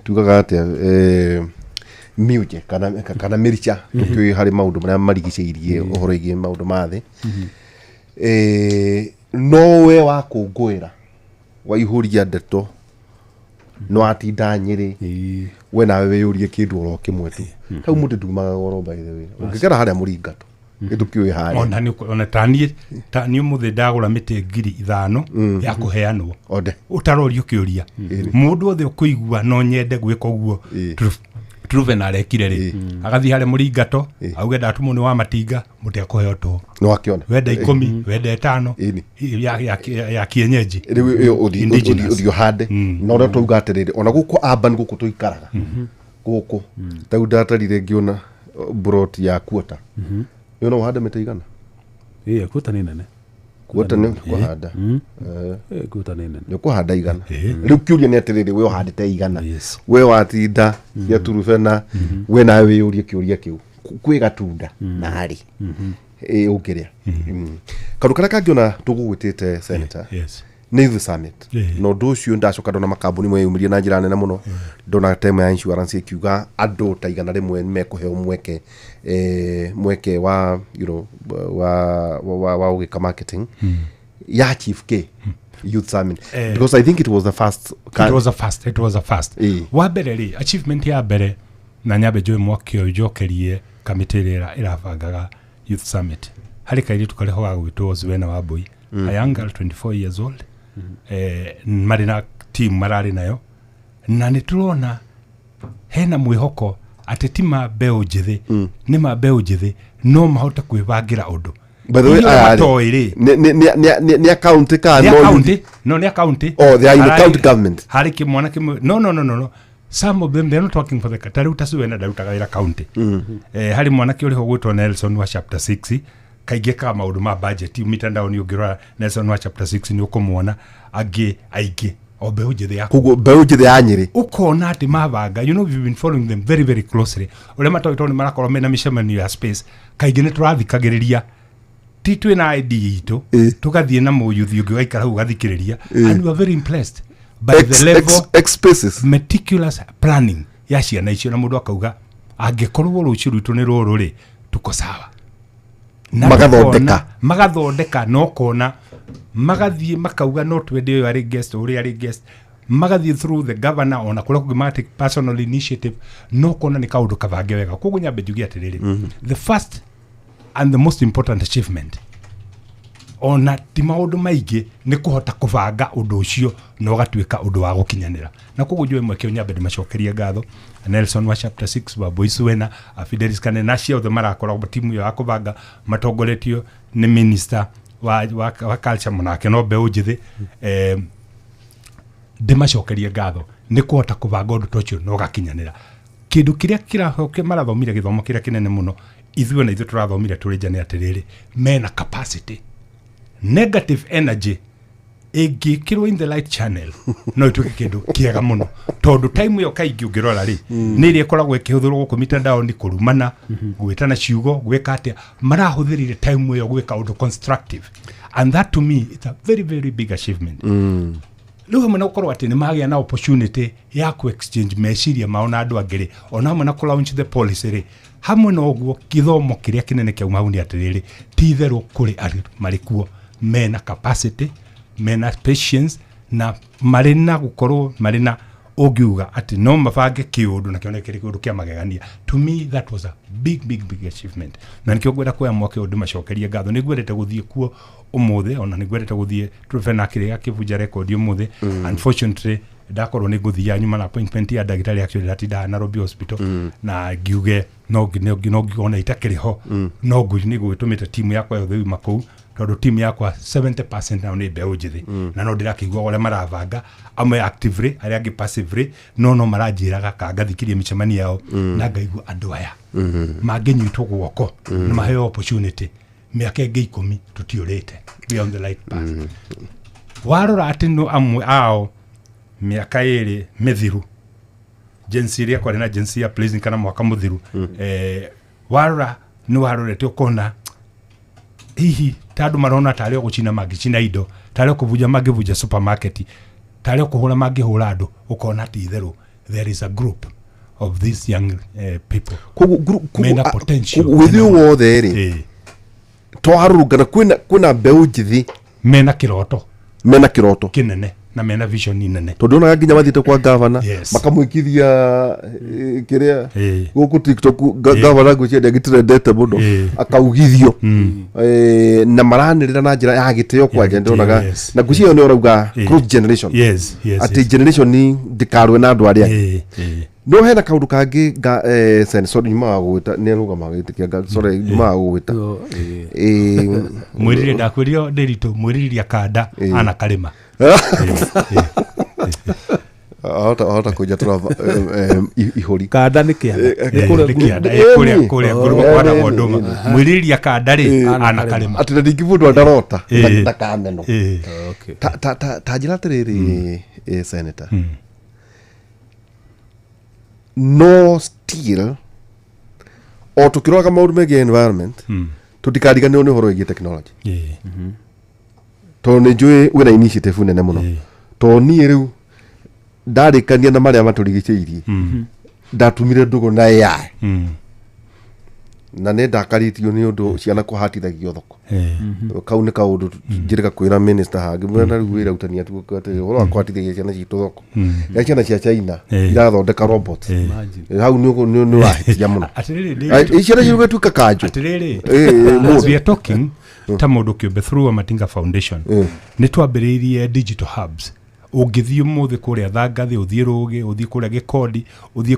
tugaga atĩa, miuje kana mĩrica tũkĩũĩ harĩ maũndũ marĩa marigicĩirie ũhoro ĩgiĩ maũndũ ma thĩ. No we wakũngũĩra waihũria ndeto no atinda Nyĩrĩ, we nawe wĩyũrie kĩndũ oro kĩmwe tu. Hau mũtĩ ndumaga goro, by the way, ũngĩkera harĩa mũringato gĩtũkĩũĩ harĩa. Ona ona taniĩ taniĩ ũmũthĩ ndagũra mĩtĩ 5,000 ya kũheanwo. Onde. Ũtarorio kĩũria mũndũ othe ũkũigua no nyende gwĩka ũguo. Truven arekire rĩ, agathiĩ harĩa mũringato, auge ndatũmwo nĩ wa matinga, mũtĩ akũheo tũhũ. Nĩ wakĩona. Wenda 10, wenda 5. Ya kienyeji. Rĩu ĩyo Indigenous. ũthiĩ ũhande. Na ũrĩa twauga atĩrĩrĩ, ona gũkũ urban gũkũ tũikaraga gũkũ, tarĩu ndatarire ngĩona broti ya kuota ĩyo, no ũhande mĩtĩ igana. Ĩĩ, kuota nĩ nene. Kuota nĩ kũhanda. Ĩĩ, kuota nĩ nene. Nĩ ũkũhanda 100. Rĩu kĩũria nĩ atĩrĩrĩ, we ũhandĩte 100, Yes. we watinda cia Turubena, we nawe wĩyũrie kĩũria kĩu. Kwĩ gatunda narĩ ĩ ũngĩrĩa. Kaũndũ karĩa kangĩona tũgũgwĩtĩte, senator, Yes. nĩ Youth Summit. Na ũndũ ũcio ndacoka ndona makambuni meyumĩrie na njĩra nene mũno. Ndona tema ya insurance ĩkiuga andũ ta 100 nĩ mekũheo mweke, mweke wa you know, wa ũgĩka marketing ya Chief K Youth Summit, because I think it was the first. It was a first, it was a first. Wa mbere rĩ, achievement ya mbere, na nyambe njũĩ mwaki ũyũ njokerie kamĩtĩ ĩrĩa ĩrabangaga Youth Summit. Harĩ kairĩtu karĩ ho gagwĩtwo Zuena Wambui, a young girl, 24 years old, marĩ na team mararĩ nayo, na nĩ tũrona hena mwĩhoko atĩ ti ma mbeũ njĩthĩ, nĩ ma mbeũ njĩthĩ no mahote kwĩbangĩra ũndũ. By the way, Inyuĩ aya rĩ, matoĩ rĩ, nĩ a county ka nĩ no county, no nĩ a county. Oh, they are in the county government. Harĩ kĩmwana kĩmwe, no, some of them, they are not working for the, ta rĩu ta Suena ndarutaga wĩra county. Harĩ mwanake ũrĩ ho gwĩtwo Nelson wa chapter 6, kaingĩ kaga maũndũ ma budget mitandao-inĩ. Ũngĩrora Nelson wa chapter 6 nĩ ũkũmuona. Angĩ aingĩ o mbeũ njĩthĩ ya Koguo mbeũ njĩthĩ ya Nyĩrĩ. Ũkona atĩ mabanga, we've been following them very very closely, ũrĩa matoĩ tondũ nĩ marakorwo mena mĩcemanio ya space. Kaingĩ nĩ tũrathikagĩrĩria, ti twĩ na ID itũ, tũgathiĩ na mũyuthi ũngĩ ũgaikara hau ũgathikĩrĩria, and we are very impressed by X, the level X, X spaces. Meticulous planning ya ciana icio, na mũndũ akauga angĩkorwo rũciũ rwitũ nĩ rũrũ rĩ, tuko sawa. Na Magathondeka. Magathondeka na ũkona magathiĩ makauga no twende ũyũ arĩ guest, ũrĩa arĩ guest, magathiĩ through the governor, ona kũrĩa kũngĩ magatake personal initiative, no ũkona nĩ kaũndũ kabange wega. Koguo nyambe njuge atĩrĩrĩ, the first and the most important achievement, ona ti maũndũ maingĩ, nĩ kũhota kũbanga ũndũ ũcio na ũgatuĩka ũndũ wa gũkinyanĩra. Na koguo njũĩ mweke ũyũ nyambe ndĩmacokerie ngatho, Nelson wa chapter 6, wa Boisuena, Fidelis Kane, na acio othe marakoragwo timu ĩyo ya kũbanga matongoretio nĩ minister wa culture, mũnake no mbeũ njĩthĩ. Ndĩmacokerie ngatho nĩ kũhota kũbanga ũndũ ta ũcio na ũgakinyanĩra. Kĩndũ kĩrĩa marathomire, gĩthomo kĩrĩa kĩnene mũno ithuĩ na ithuĩ tũrathomire tũrĩ nja nĩ atĩrĩrĩ, mena capacity. Negative energy ĩngĩkĩrwo in the right channel no ĩtuĩke kĩndũ kĩega mũno, tondũ time ĩyo kaingĩ ũngĩrora rĩ, nĩ ĩrĩa ĩkoragwo ĩkĩhũthĩrwo gũkũ mitandao-inĩ kũrumana, gwĩtana ciugo, gwĩka atĩa. Marahũthĩrire time ĩyo gwĩka ũndũ constructive, and that to me it's a very very big achievement. Rĩu hamwe na gũkorwo atĩ nĩ magĩa na opportunity ya ku exchange meciria mao na andũ angĩ rĩ, ona hamwe na kũ launch the policy rĩ, hamwe na ũguo gĩthomo kĩrĩa kĩnene kĩauma hau nĩ atĩrĩrĩ, ti itherũ kũrĩ andũ marĩ kuo mena capacity, mena patience, na marĩ na gũkorwo marĩ na ũngiuga atĩ no mabange kĩũndũ na kĩoneke kĩrĩ kĩũndũ kĩa magegania. To me that was a big big big achievement, na nĩkĩo ngwenda kuoya mwaka ũyũ ndĩmacokerie ngatho. Nĩ ngwendete gũthiĩ kuo ũmũthĩ, ona nĩ ngwendete gũthiĩ Truphena kĩrĩa kĩbunja rekondi ũmũthĩ. Unfortunately ndakorwo nĩ ngũthiaga nyuma na appointment ya ndagĩtarĩ, actually ndatindaga Nairobi Hospital, na ngiuge no ona itakĩrĩ ho no nĩ ngũgĩtũmĩte timu yakwa yothe yuma kũu, tondũ timu yakwa 70% nao nĩ mbeũ njĩthĩ, na no ndĩrakĩigua ũrĩa marabanga, amwe actively, arĩa angĩ passively, no maranjĩraga ka ngathikĩria mĩcemanio yao na ngaigua andũ aya mangĩnyitwo guoko na maheo opportunity, mĩaka ĩngĩ 10 tũtiũrĩte, we are on the right path. Warora atĩ no amwe ao mĩaka 2 mĩthiru, Gen Z ĩrĩa kwarĩ na Gen Z ya Pleasing kana mwaka mũthiru, warora nĩ warorete ũkona hihi ta andũ marona tarĩ o gũcina mangĩcina indo, tarĩ o kũbunja mangĩbunja supermarket, tarĩ o kũhũra mangĩhũra andũ, ũkona ti itherũ there is a group of these young people Koguo mena potential. Koguo wĩthĩ ũyũ wothe rĩ, twarũrũngana kwĩna mbeũ njĩthĩ mena kĩroto mena kĩroto kĩnene na mena vision nene. Tondũ onaga nginya mathiĩte kwa gavana, makamwĩkithia kĩrĩa gũkũ TikTok, gavana ngwĩciria ndĩagĩtrendete mũno, akaugithio. Na maranĩrĩra na njĩra ya gĩtĩo kwanja. Gĩtĩo, Ndĩronaga na ngwĩciria ĩyo nĩ ũrauga cross generation, atĩ generation ndĩkarũe na andũ arĩa angĩ. No hena kaũndũ kangĩ sen, sorry, nyuma wa gũgwĩta nĩ arũgama gĩtĩ kĩa, sorry, nyuma wa gũgwĩta. Mwĩrire ndakwĩrire ndĩritũ mwĩririria kanda ana karĩma. Ahota kũnjatũra ihũri. Kanda nĩ kĩanda. Nĩ kĩanda, kũrĩa ngũrũgo kwanagwo ndũma. Mwĩririria kanda rĩ, ana karĩma. Atĩ na ningĩ mũndũ andarota ndakameno. Okay. Ta njĩra atĩrĩrĩ, senator, no still o tũkĩroraga maũndũ megiĩ environment, tũtikariganĩrwo nĩ ũhoro wĩgiĩ technology, tondũ nĩ njũĩ wĩna initiative nene mũno. Tondũ niĩ rĩu ndarĩkania na marĩa matũrigicĩirie, ndatumire ndũgũ na AI, na nĩ ndakarĩtio nĩ ũndũ ciana kũhatithagio thoko. Kau nĩ kaũndũ njĩrĩga kwĩra minister hangĩ mwena rĩu wĩra utania tu atĩ ũhoro wa kũhatithagia ciana citũ thoko ya ciana cia China irathondeka robots. Imagine. Hau nĩ wahĩtia mũno. Atĩrĩrĩ. Ai, ciana cigũtuĩka kanjũ. Atĩrĩrĩ, mũndũ. as we are talking, ta mũndũ kĩũmbe through Amatinga Foundation nĩ twambĩrĩirie digital hubs. Ũngĩthiĩ ũmũthĩ kũrĩa Thangathĩ, ũthiĩ Rũgĩ, ũthiĩ kũrĩa Gĩkondi, ũthiĩ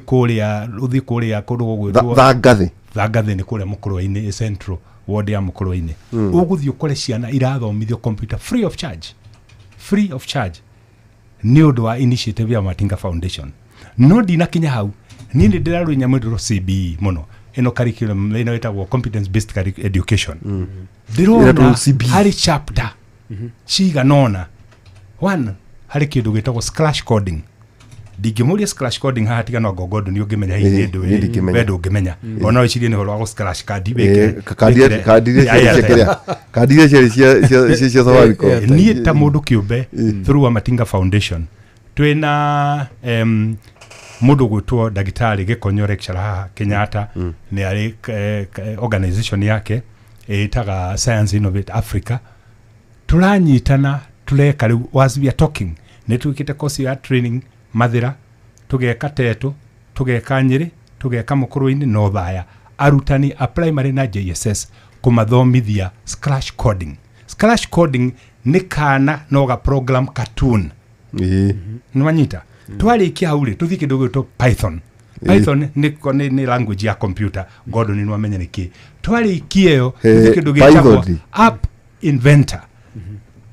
kũrĩa kũndũ gũgwĩtwo Thangathĩ? Thangathĩ nĩ kũrĩa Mũkũrwe-inĩ, central ward ya Mũkũrwe-inĩ. Ũgũthiĩ ũkore ciana irathomithio computer free of charge, free of charge, nĩ ũndũ wa initiative ya Matinga Foundation. No ndinakinya hau, niĩ nĩ ndĩrarũa nyamũ ĩtagwo CBE mũno, ĩno curriculum ĩno ĩtagwo competence based education. Ndĩrona Ĩretwo CBE. harĩ chapter cigana ũna. One, harĩ kĩndũ gĩtagwo scratch coding. Ndingĩmũria scratch coding haha, tiga no ngongo nĩ ũngĩmenya hihi. Nĩ ndũĩ. Niĩ ndingĩmenya. We ndũngĩmenya, ona no ĩcirie nĩ ũhoro wa gũ scratch kandi Kandi kandi iria ciarĩ cia kĩrĩa, kandi iria ciarĩ cia Safaricom. Niĩ ta mũndũ kĩũmbe through Amatinga Foundation twĩna mũndũ gwĩtwo ndagĩtarĩ Gĩkonyo, lecturer haha Kenyatta, nĩ arĩ organization yake ĩtaga Science Innovate Africa. Tũranyitana tũreka rĩu, as we are talking nĩ twĩkĩte course ya training Mathĩra, tũgeka Tetũ, tũgeka Nyĩrĩ, tũgeka Mũkũrũ-inĩ na Othaya, arutani a primary na JSS kũmathomithia scratch coding. Scratch coding nĩ kana no ga program cartoon. Nĩwanyita? Twarĩkia hau rĩ, tũthiĩ kĩndũ gĩgwĩtwo Python. Python nĩ language ya computer. Gordon nĩ wamenya nĩ kĩ. Twarĩkia ĩyo, tũthiĩ kĩndũ gĩtagwo Python. App Inventor,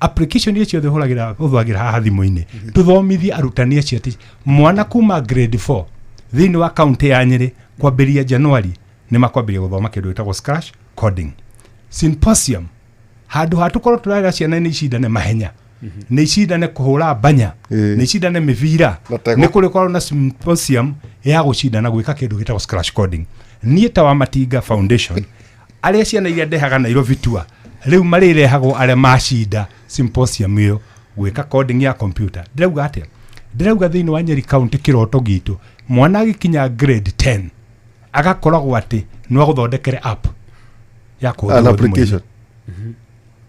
application iria ciothe ũhũragĩra ũthagĩra haha thimũ-inĩ. Tũthomithie arutani acio atĩ mwana kuma grade 4 thĩinĩ wa kaunti ya Nyĩrĩ kwambĩrĩria January nĩ makwambĩrĩria gũthoma kĩndũ gĩtagwo scratch coding. Symposium, handũ ha tũkorwo tũrarera ciana nĩ icindane mahenya, nĩ icindane kũhũra mbanya, nĩ icindane mĩbira, Na tego. nĩ kũrĩ korwo na symposium ya gũcindana gwĩka kĩndũ gĩtagwo scratch coding. Niĩ ta wa Matinga Foundation, arĩa ciana iria ndehaga Nairobi tua rĩu marĩrehagwo arĩa macinda symposium ĩyo Gwĩka coding ya computer. Ndĩrauga atĩa? Ndĩrauga thĩinĩ wa Nyeri County, kĩroto gitũ, mwana agĩkinya grade 10 agakoragwo atĩ no agũthondekere app ya An kũhũthĩrwo thimũ-inĩ. Application.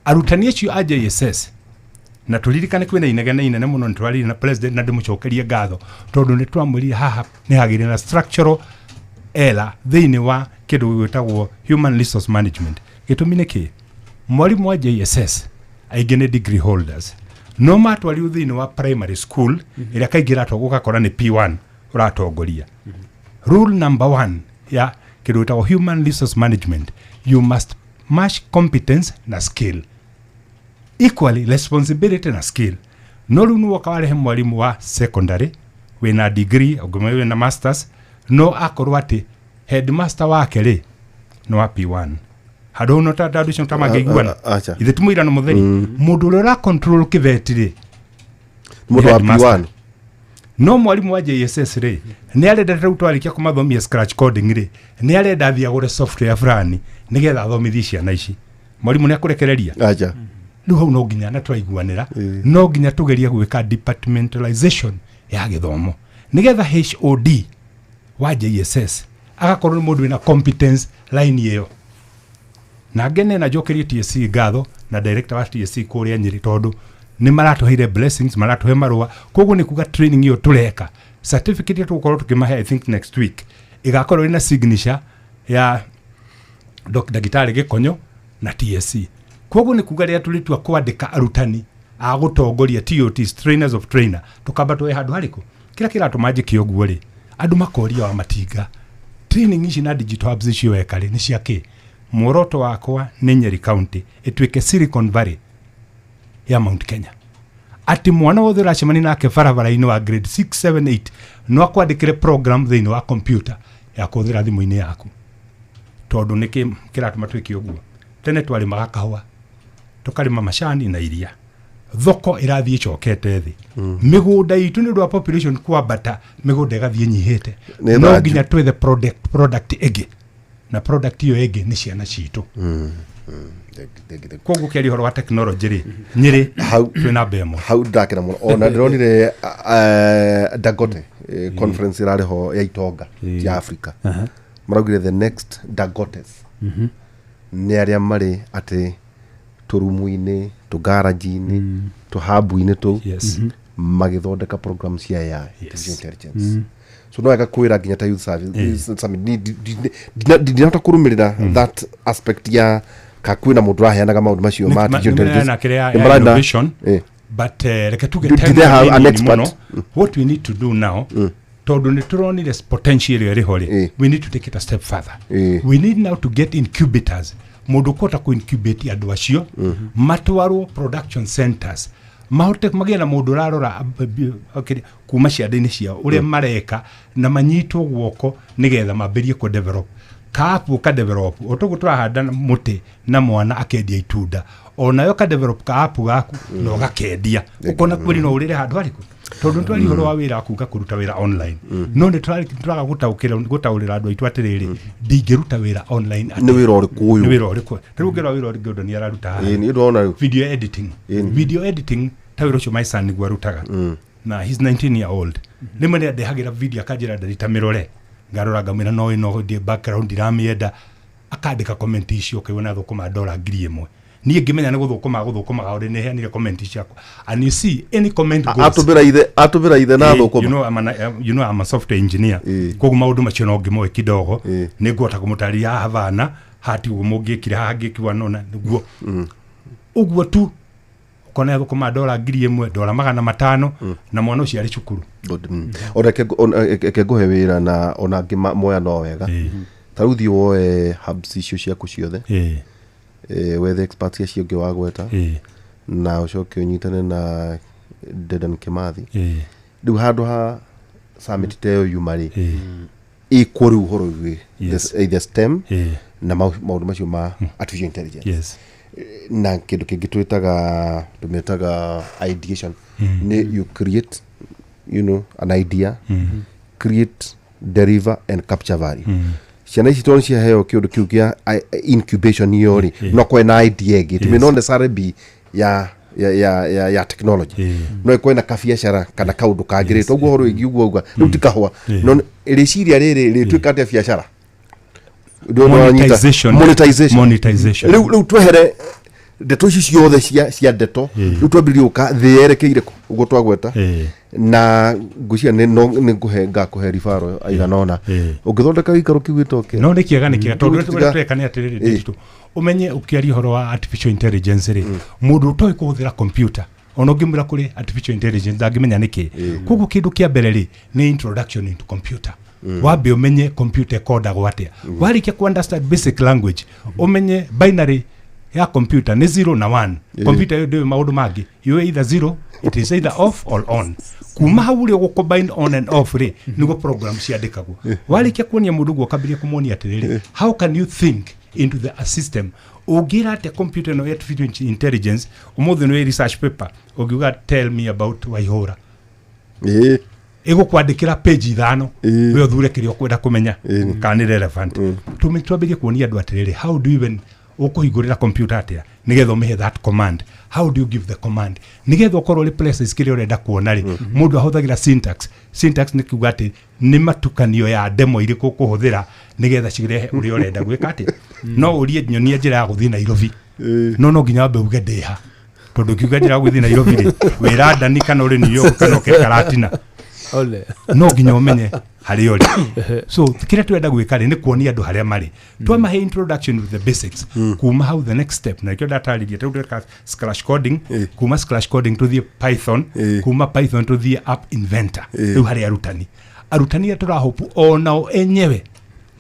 Arutani acio a JSS, na tũririkane kwĩna inegene inene mũno, nĩ twarire na president na ndĩmũcokerie ngatho tondũ nĩ twamwĩrire haha nĩ hagĩrĩire na structural error thĩinĩ wa kĩndũ gĩtagwo human resource management. Gĩtũmi nĩ kĩ? Mwarimũ wa JSS aingĩ nĩ degree holders, no matwarirwo thĩinĩ wa primary school ĩrĩa kaingĩ ĩratwa ũgakora nĩ P1 ũratongoria. Rule number one ya kĩndũ gĩtagwo human resource management, you must match competence na skill equally, responsibility na skill. No rĩu nĩwoka warehe mwarimũ wa secondary wĩna degree, ũngĩmwe wĩna masters, no akorwo atĩ headmaster wake rĩ nĩ wa P1, handũ hau no ta andũ acio tamangĩiguana. Acha. Ithe ti mũirano mũtheri, mũndũ ũrĩa ũra control kĩbeti rĩ Mũndũ wa headmaster. P1. No mwarimũ wa JSS rĩ, nĩ arenda rĩu twarĩkia kũmathomia scratch coding rĩ, nĩ arenda athiĩ agũre software fulani nĩgetha athomithie ciana ici. Mwarimũ nĩ akũrekereria? Acha. Rĩu hau no nginya na twaiguanĩra, no nginya tũgerie gwĩka departmentalization ya gĩthomo nĩgetha HOD wa JSS agakorwo nĩ mũndũ wĩna competence line ĩyo. Na ngene na njokerie TSC ngatho na director wa TSC kũrĩa Nyĩrĩ tondũ nĩ maratũheire blessings, maratũhe marũa. Koguo nĩ kuga training ĩyo tũreka, certificate ĩrĩa tũgũkorwo tũkĩmahe, I think next week, ĩgakorwo ĩna signature ya ndagĩtarĩ Gĩkonyo na TSC. Koguo nĩ kuga rĩrĩa tũrĩtua kwandĩka arutani a gũtongoria, TOTs, trainers of trainer, tũkamba tuoe handũ harĩkũ. Kĩrĩa kĩratũma njĩke ũguo rĩ, andũ makoria wa matinga training ici na digital hubs icio weka rĩ nĩ cia kĩ. Muoroto wakwa nĩ Nyeri County ĩtuĩke Silicon Valley ya Mount Kenya, atĩ mwana wothe ũracemania nake barabara-inĩ wa grade 6 7 8 no akwandĩkĩre program thĩinĩ wa computer ya kũhũthĩra thimũ-inĩ yaku. Tondũ nĩkĩ kĩratũma twĩke ũguo? Tene twarĩmaga kahũa, tũkarĩma macani na iria. Thoko ĩrathiĩ ĩcokete thĩ, mĩgũnda itũ nĩ ũndũ wa population kwambata, mĩgũnda ĩgathiĩ ĩnyihĩte. Nĩ No thanju. nginya twethe product ĩngĩ, na product ĩyo ĩngĩ nĩ ciana citũ. Koguo kĩaria ũhoro wa technology rĩ, Nyĩrĩ twĩ namba ĩmwe. Hau ndakena mũno. Ona ndĩronire Dangote conference ĩrarĩ ho ya itonga ya Africa, maraugire the next Dangotes nĩ arĩa marĩ atĩ tũrumu-inĩ, tũgaranji-inĩ, tũhabu-inĩ tũu magĩthondeka program cia AI, artificial intelligence. So no wega kwĩra nginya ta youth service summit, ndinahota kũrũmĩrĩra that aspect ya ka kwĩna mũndũ ũraheanaga maũndũ macio ma artificial intelligence. Na kĩrĩa Nĩ ya marenda- innovation. But reke tuge Do time they have nĩ an nini expert? mũno. What we need to do now, tondũ nĩ tũronire potential ĩrĩa ĩrĩ ho rĩ, we need to take it a step further. We need now to get incubators, mũndũ ũkũhota kũ incubate andũ acio matwarwo production centers, mahote magĩe na mũndũ ũrarora okay, kuma cianda-inĩ ciao ũrĩa mareka, na manyitwo guoko nĩgetha mambĩrie kũ develop kaapu ka develop. O toguo tũrahanda mũtĩ na mwana akendia itunda, onayo ka develop kaapu gaku na ũgakendia, ũkona kweli no ũrĩre handũ harĩkũ. Tondũ nĩ twaria ũhoro wa wĩra wa kuga kũruta wĩra online, no nĩ tũraga gũtaũkĩra gũtaũrĩra andũ aitũ atĩrĩrĩ, ndingĩruta wĩra online atĩa? Nĩ wĩra ũrĩkũ ũyũ? Nĩ wĩra ũrĩkũ? Ta rĩu ũngĩrora wĩra ũrĩa Gordon araruta haha, Ĩĩ, nĩ ndona rĩu. Video editing. Video editing, ta wĩra ũcio my son nĩguo arutaga, na he's 19 year old. Rĩmwe nĩ andehagĩra video akanjĩra ndarita mĩrore, ngarora ngamwĩra no ĩno ndĩ background ndiramĩenda. Akandĩka comment icio, ũkaigua na thũkũma ndora 1000. Niĩ ngĩmenya nĩ gũthũkũma gũthũkũmaga ũrĩ nĩheanire comment ciakwa, and you see any comment goes. Atũmĩra ithe na You thũkũma. know, I'm a software engineer. Koguo maũndũ macio no ngĩmoĩ kidogo. Nĩ ngũhota kũmũtarĩria haha bana hati ũguo mũngĩkire haha ngĩkiwa nona nĩguo ũguo tu, ũkona thũkũma ndora 1000, ndora 500, na mwana ũcio arĩ cukuru. Good. Ona reke ngũhe wĩra na ona angĩ moya no wega. Ta rĩu thiĩ woe hubs icio ciaku ciothe, wethe experts acio ũngĩ wagweta, na ũcoke ũnyitane na Dedan Kimathi. Rĩu handũ ha summit ta ĩyo yuma rĩ, ĩkwo rĩu ũhoro wĩ either STEM na maũndũ macio ma artificial intelligence na kĩndũ kĩngĩ twĩtaga tũmĩtaga ideation, nĩ you create an idea, create, deliver and capture value. Ciana ici tondũ ciaheo kĩũndũ kĩu kĩa incubation iyo rĩ, no kwe na idea ĩngĩ, it may not necessarily be ya ya technology no ĩkorwo na kabiacara kana kaũndũ kangĩ rĩ toguo ũhoro wĩgiĩ ũguo auga rĩu ti kahũa no rĩciria rĩrĩ rĩtuĩka atĩa biacara. Monetization. Monetization. Monetization. Rĩu twehere ndeto ici ciothe cia ndeto rĩu twambĩrĩrie gũka thĩ yerekeire kũ ũguo twagweta na ngwĩciria nĩ ngũhe ngakũhe ribaro aigana ũna ũngĩthondeka gĩikaro kĩu gĩtoke no nĩ kĩega nĩ kĩega tondũ Rĩu ũrĩa tũreka nĩ atĩrĩrĩ digital ũmenye ũkĩaria ũhoro wa artificial intelligence rĩ mũndũ ũtoĩ kũhũthĩra computer ona ũngĩmwĩra kũrĩ artificial intelligence ndangĩmenya nĩkĩ. Koguo kĩndũ kĩa mbere rĩ nĩ introduction into computer. Wambe ũmenye computer ĩkondagwo atĩa. Warĩkia ku understand basic language ũmenye binary ya computer nĩ 0 na 1. Computer ĩyo ndĩũĩ maũndũ mangĩ, yũĩ either 0, it is either off or on. Kuma hau ũrĩa ũgũ combine on and off rĩ nĩguo program ciandĩkagwo. Warĩkia kuonia mũndũ ũguo ũkambĩrĩria kũmuonia atĩrĩrĩ how can you think into the a system ũngĩra atĩa computer ĩno artificial intelligence ũmũthĩ nĩ research paper ũngiuga tell me about Waihũra ĩgũkwandĩkĩra page 5 we ũthure kĩrĩa ũkwenda kũmenya kana nĩ relevant. Twambĩrĩrie kuonia andũ atĩrĩrĩ how do you even ũkũhingũrĩra computer atĩa nĩgetha ũmĩhe that command, how do you give the command nĩgetha ũkorwo ũrĩ places kĩrĩa ũrenda kuona rĩ mũndũ ahũthagĩra syntax. Syntax nĩ kuga atĩ nĩ matukanio ya ndemo irĩkũ ũkũhũthĩra nĩgetha cirehe ũrĩa ũrenda gwĩka atĩ. No ũrie nyonia njĩra ya gũthiĩ Nairobi no nginya wambe uge ndĩha tondũ ũkiuga njĩra ya gũthiĩ Nairobi rĩ wĩ London kana ũrĩ New York kana ũkĩ Karatina no nginya ũmenye harĩa ũrĩ. So kĩrĩa tũrenda gwĩka rĩ nĩ kuonia andũ harĩa marĩ. Twamahe introduction with the basics kuma hau the next step na nĩkĩo ndatarĩria tondũ ndĩreka scratch coding kuma scratch coding tũthiĩ Python kuma Python tũthiĩ app inventor. Rĩu harĩ arutani arĩa tũrahopu onao enyewe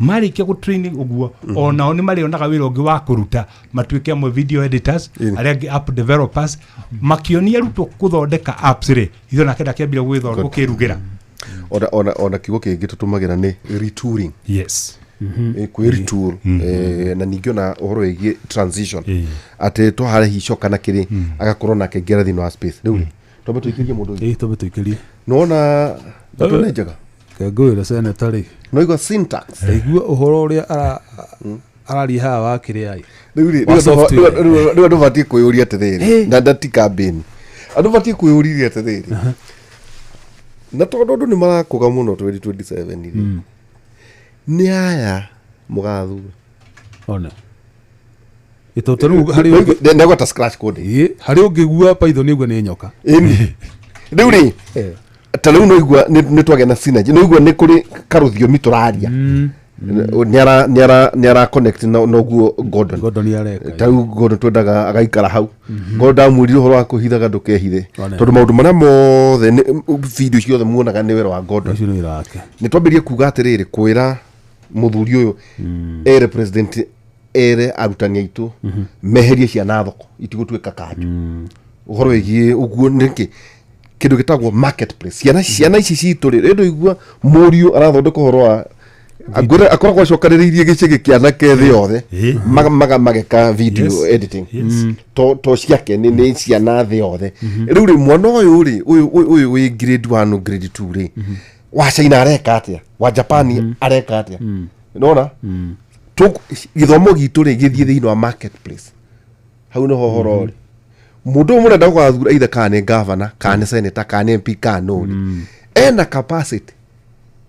marĩkia gũ training ũguo onao nĩ marĩonaga wĩra ũngĩ wa kũruta matuĩke amwe video editors arĩa angĩ app developers makĩonia arutwo gũthondeka apps rĩ ithuĩ nake ndakĩambire gũkĩrugĩra. Ona kiugo kĩngĩ tũtũmagĩra nĩ retooling. Yes. Kwĩ retool na ningĩ ona ũhoro wĩgiĩ transition atĩ twaharehi icoka na kĩrĩ agakorwo nake ngera thĩinĩ wa space. Rĩu rĩ twambe tũikĩrie mũndũ ũyũ. Twambe tũikĩrie. Nĩwona ndeto nĩ njega? Ngwĩre senator rĩ no igua syntax ndaigua ũhoro ũrĩa araria haha wa kĩrĩa ĩ rĩu rĩ rĩu andũ batiĩ kwĩyũria atĩrĩrĩ na ndati campaign andũ batiĩ kwĩyũria atĩrĩrĩ na tondũ andũ nĩ marakũga mũno 2027 rĩ nĩ aya mũgathura one ĩtondũ rĩu harĩ ndegwata scratch coding harĩ ũngĩgua Python ũguo nĩ nyoka rĩu rĩ ta rĩu no igua nĩ twagĩa na synergy no igua nĩ kũrĩ karũthiomi tũraria nĩ ara connect na ũguo Gordon areka ta rĩu Gordon twendaga agaikara hau Gordon ndamwĩrire ũhoro wa kwĩhithaga ndũkehithe tondũ maũndũ marĩa mothe video ciothe muonaga nĩ wĩra wa Gordon ũcio nĩ wĩra wake. Nĩ twambĩrĩrie kuga atĩrĩrĩ kwĩra mũthuri ũyũ ere president ere arutani aitũ meherie ciana thoko itigũtuĩka kanjũ ũhoro wĩgiĩ ũguo nĩkĩ kĩndũ gĩtagwo marketplace ciana ici citũ rĩ rĩndũ igua mũriũ arathondeka ũhoro wa akoragwo acokanĩrĩirie gĩcĩgĩ kĩa anake thĩ yothe mageka video editing to ciake nĩ ciana thĩ yothe. Rĩu rĩ mwana ũyũ rĩ ũyũ wĩ grade 1 grade 2 rĩ wa China areka atĩa wa Japan areka atĩa nona gĩthomo gitũ rĩ gĩthiĩ thĩinĩ wa marketplace hau nĩho ũhoro ũrĩ. Mũndũ ũyũ mũrenda gũgathura either kana nĩ governor kana nĩ senator kana nĩ MP kana nũ rĩ ena capacity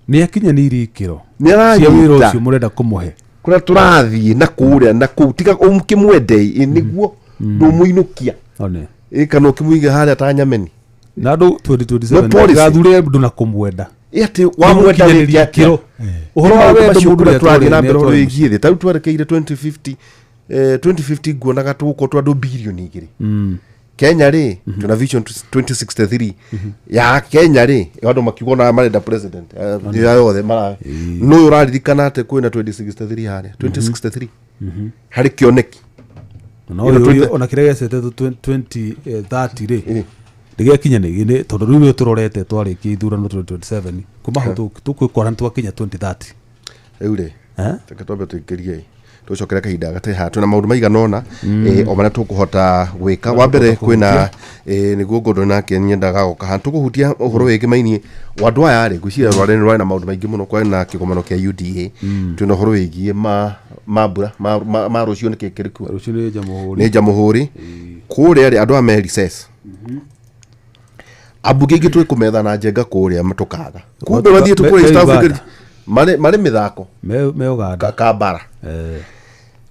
nĩ akinyanĩirie ikĩro nĩ cia wĩra aranyita ũcio mũrenda kũmũhe kũrĩa tũrathiĩ na kũrĩa na kũu tiga ũkĩmwendei nĩguo ndũmũinũkia kana ũkĩmũige harĩa ta nyameni na andũ 2027 gathure andũ na kũmwenda atĩ wamwenda rĩngĩ atĩa ũhoro wa wendo mũndũ kũrĩa tũrathiĩ na mbere ũhoro wĩgiĩ thĩ ta rĩu twerekeire 2050 2050 nguonaga tũgũkorwo twa andũ birioni 2 Kenya rĩ tuna vision 2063 ya Kenya rĩ andũ makiuga ona marenda president ya yothe mara no ũraririkana atĩ kwĩna 2063 harĩa 2063 harĩ kĩoneki no ona kĩrĩa gĩecetetwo 2030 rĩ ndĩgĩakinyanĩire tondũ rĩu nĩ tũrorete twarĩkia ithurano 2027 kuma hau tũkwĩkora nĩ twakinya 2030 rĩu rĩ reke twambe tũingĩrie tũcokere kahinda gatarĩ haha twĩna maũndũ maigana ũna o marĩa tũkũhota gwĩka wa mbere kwĩna nĩguo Gordon nake nyendaga gũka haha tũkũhutia ũhoro wĩgiĩ mainie wa andũ aya rĩ ngwĩciria rwarĩ rwarĩ na maũndũ maingĩ mũno kwarĩ na kĩgomano kĩa UDA twĩna ũhoro wĩgiĩ mambura ma rũciũ nĩkĩ kĩrĩ kuo rũciũ nĩ Jamhuri nĩ Jamhuri Kũrĩa rĩ andũ a me recess. Ambunge aingĩ twĩ kũmetha na njenga kũrĩa tũkaga. Kumbe mathiĩte kũrĩa East Africa marĩ mĩthako. Me Uganda. Kambara.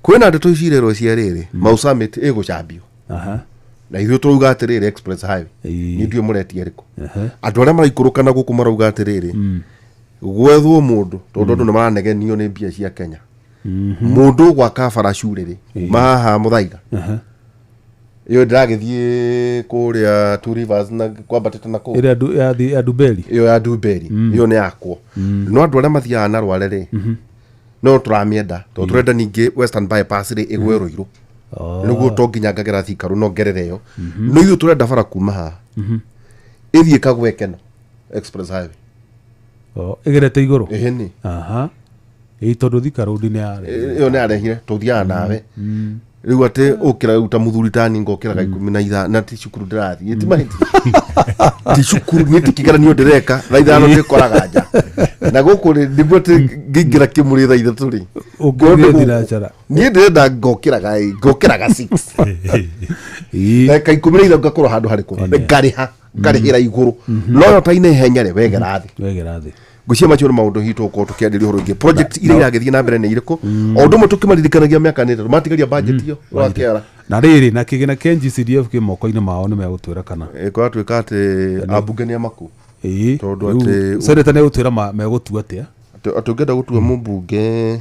Kwĩna ndeto ici irerwo cia rĩrĩ Mau Summit ĩgũcambio. Na ithuĩ tũrauga atĩrĩrĩ Express Highway. Niĩ ndiũĩ mũretia ĩrĩkũ. Andũ arĩa maraikũrũka na gũkũ marauga atĩrĩrĩ gwethwo mũndũ tondũ andũ nĩ maranegenio nĩ mbia cia Kenya. Mũndũ gwaka bara curĩrĩ kuma haha Mũthaiga. Ĩyo ndĩragĩthiĩ kũrĩa Two Rivers na kwambatĩte na kũu. Ĩrĩa ya Dubeli. Ĩyo ya Dubeli. Ĩyo nĩ yakwo. No andũ arĩa mathiaga na Rware rĩ no tũramĩenda tondũ tũrenda ningĩ Western Bypass rĩ ĩgwe Rũirũ. Nĩguo to nginya ngagera Thika no ngerere ĩyo. No ithuĩ tũrenda bara kuma haha ĩthiĩ Kagwe Keno Express Highway. Ĩgerete igũrũ. Ĩhĩ. Ĩ tondũ Thika Road nĩ yarehire. Ĩyo nĩ yarehire tũthiaga nawe. Rĩu atĩ ũkĩra rĩu ta mũthuri tani ngokĩraga 15 na ti cukuru ndĩrathiĩ. Ti mahĩtia. Ti cukuru niĩ ti kĩgeranio ndĩreka thaa 5 ndĩkoraga nja. Na gũkũ rĩ nĩguo atĩ ngĩingĩra kĩmũrĩ thaa 3 rĩ. Ũngĩthiĩ thinacara. Niĩ ndĩrenda ngokĩraga 6. Ndagĩka 15 ngakorwo handũ harĩkũ. Ngarĩha ngarĩhĩra igũrũ. No yo ta ine ihenya rĩ wegera thĩ. Wegera thĩ. Ngwĩciria macio nĩ maũndũ hihi tũgũkorwo tũkĩarĩria ũhoro wĩgiĩ project iria iragĩthiĩ na mbere nĩ irĩkũ. O ũndũ ũmwe tũkĩmaririkanagia mĩaka nĩ ĩtatũ matigaria budget ĩyo ũrakĩara. Na rĩrĩ na kĩgĩna kĩa NGCDF kĩ moko-inĩ mao nĩ megũtwĩra kana. Kũratuĩka atĩ ambunge nĩ amaku. Tondũ atĩ Senator nĩ egũtwĩra megũtua atĩa. Atĩ ũngĩenda gũtua mũmbunge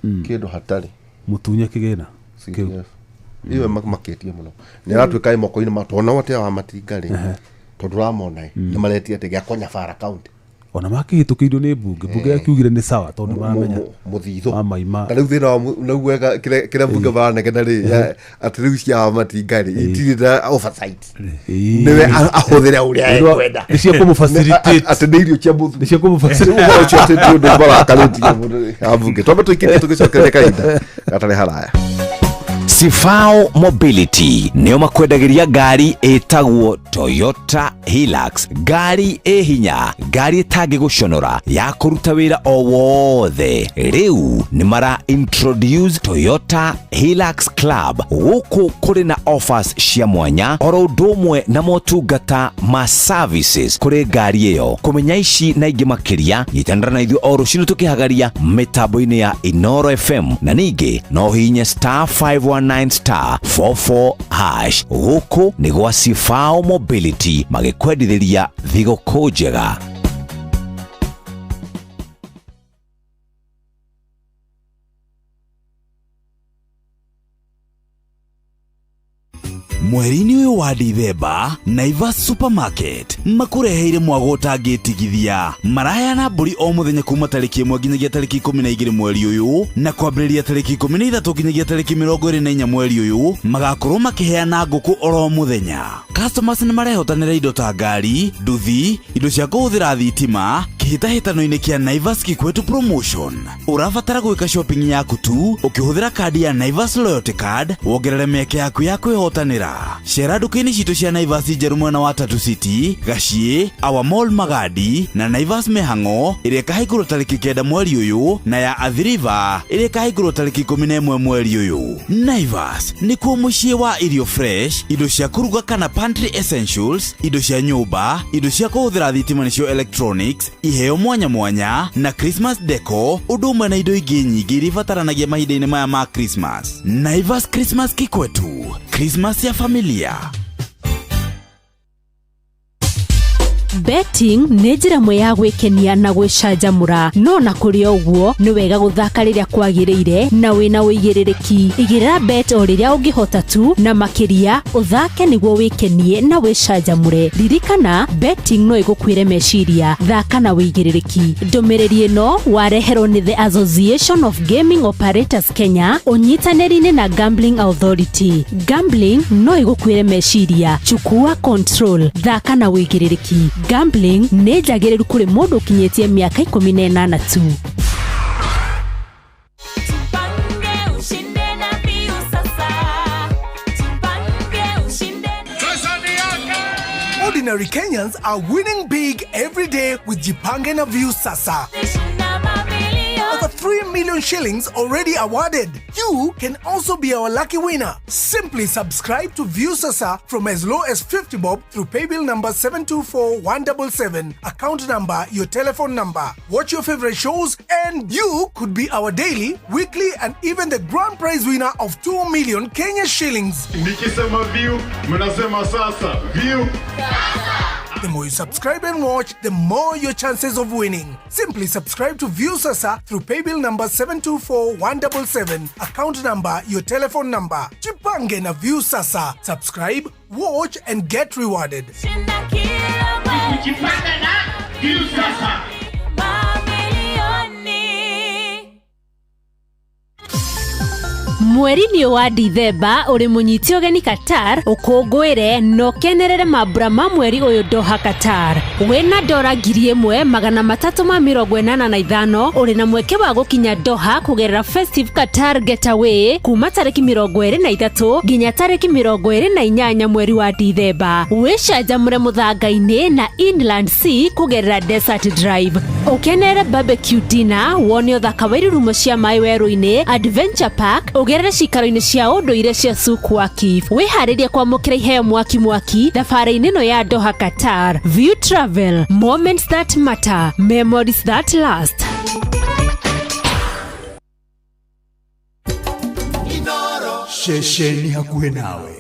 kĩndũ hatarĩ. Mũtunye kĩgĩna kĩu. Ĩyo makĩtie mũno. Nĩ aratuĩka ĩ moko-inĩ ma tondũ nao atĩ wa matinga rĩ tondũ ũramona nĩ maretia atĩ gĩa Konyabara county. Ona makĩhĩtũkĩirio nĩ mbunge yakiugire nĩ sawa tondũ maramenya mũthithũ mamaima. Ta rĩu thĩna wa rĩu wega kĩrĩa mbunge maranegena rĩ atĩ rĩu cia matinga rĩ itirĩ na oversight. Nĩwe ahũthĩre ũrĩa ekwenda. Nĩ cia kũmũ-facilitate. Atĩ nĩ irio cia mũthuri. Nĩ cia kũmũ-facilitate. Ũhoro ũcio atĩ ti ũndũ marakarĩtie mũno ambunge. Twambe tũikĩrie tũgĩcokereria kahinda gatarĩ haraya. Sifao Mobility nĩo makwendagĩria ngari ĩtagwo Toyota Hilux, ngari ĩ hinya, ngari ĩtangĩgũconora ya kũruta wĩra o wothe. Rĩu nĩ mara introduce Toyota Hilux Club gũkũ kũrĩ na offers cia mwanya oro ũndũ ũmwe na motungata ma services kũrĩ ngari ĩyo. Kũmenya ici na ingĩ makĩria nyitanĩra na ithuĩ o rũcinĩ tũkĩhagaria mĩtambo-inĩ ya Inoro FM na ningĩ no hihinye *519 *44# Gũkũ nĩ gwa Sifao Mobility magĩkwendithĩria thigũkũ njega. Mweri-inĩ ũyũ wa Dithemba, Naivas Supermarket makũreheire mwago ũtangĩtigithia. Maraheana mbũri o mũthenya kuma tarĩki 1 nginyagia tarĩki 12 mweri ũyũ na kwambĩrĩria tarĩki 13 nginyagia tarĩki 24 mweri ũyũ magakorwo makĩheana ngũkũ oro mũthenya. Customers nĩ marehotanĩra indo ta ngari, nduthi, indo cia kũhũthĩra thitima kĩhĩtahĩtano-inĩ kĩa Naivas Kikwetu Promotion. Ũrabatara gwĩka shopping yaku tu ũkĩhũthĩra kandi ya Naivas Loyalty Card wongerere mĩeke yaku ya kwĩhotanĩra. Cera nduka-inĩ citũ cia Naivas njerũ mwena wa Tatu City, Gaciĩ, Our Mall Magadi na Naivas Mĩhang'o ĩrĩa ĩkahingũrwo tarĩki 9 mweri ũyũ na ya Athi River ĩrĩa ĩkahingũrwo tarĩki 11 mweri ũyũ. Naivas nĩkuo mũciĩ wa irio fresh, indo cia kũruga kana pantry essentials, indo cia nyũmba, indo cia kũhũthĩra thitima nĩcio electronics, iheo mwanya mwanya na Christmas deco, ũndũ ũmwe na indo ingĩ nyingĩ iria ibataranagia mahinda-inĩ maya ma Christmas. Naivas Christmas Kikwetu, Christmas ya familia. Betting nĩ njĩra ĩmwe ya gwĩkenia na gwĩcanjamũra, no na kũrĩ ũguo nĩ wega gũthaka rĩrĩa kwagĩrĩire na wĩna ũigĩrĩrĩki. Igĩrĩra bet o rĩrĩa ũngĩhota tu, na makĩria ũthake nĩguo wĩkenie na wĩcanjamũre. Ririkana, betting no ĩgũkuĩre meciria. Thaka na ũigĩrĩrĩki. Ndũmĩrĩri ĩno wareherwo nĩ The Association of Gaming Operators Kenya ũnyitanĩri-inĩ na Gambling Authority. Gambling no ĩgũkuĩre meciria. Chukua control. Thaka na ũigĩrĩrĩki. Gambling nĩ njagĩrĩru kũrĩ mũndũ ũkinyĩtie mĩaka 18 tu. Ordinary Kenyans are winning big every day with Jipange na Viusasa. Over 3 million shillings already awarded. You can also be our lucky winner. Simply subscribe to Viusasa from as low as 50 bob through paybill number 724177, account number, your telephone number. Watch your favorite shows and you could be our daily, weekly and even the grand prize winner of 2 million Kenya shillings. Nikisema view, mnasema sasa. View. The more you subscribe and watch, the more your chances of winning. Simply subscribe to Viusasa through paybill number 724177, account number, your telephone number. Jipange na Viusasa. Subscribe, watch and get rewarded. Jipange na Viusasa. Mweri-inĩ wa Dithemba ũrĩ mũnyite ũgeni Qatar ũkũngũĩre na ũkenerere mambura ma mweri ũyũ Doha Qatar. Wĩna dora 1385 ũrĩ na mweke wa gũkinya Doha kũgerera Festive Qatar Getaway kuma tarĩki 23 nginya tarĩki 28 mweri wa Dithemba. Wĩcanjamũre mũthanga-inĩ na Inland Sea kũgerera Desert Drive. Ũkenere barbecue dinner, wone ũthaka wa irurumo cia maĩ werũ-inĩ, Adventure Park, ũgerere cikaro-inĩ cia ũndũire cia Souk Waqif. Wĩharĩrie kwamũkĩra iheo mwaki mwaki thabarĩ-inĩ ĩno ya Doha Qatar. View Travel, moments that matter, memories that last. Ceceni hakuhĩ nawe.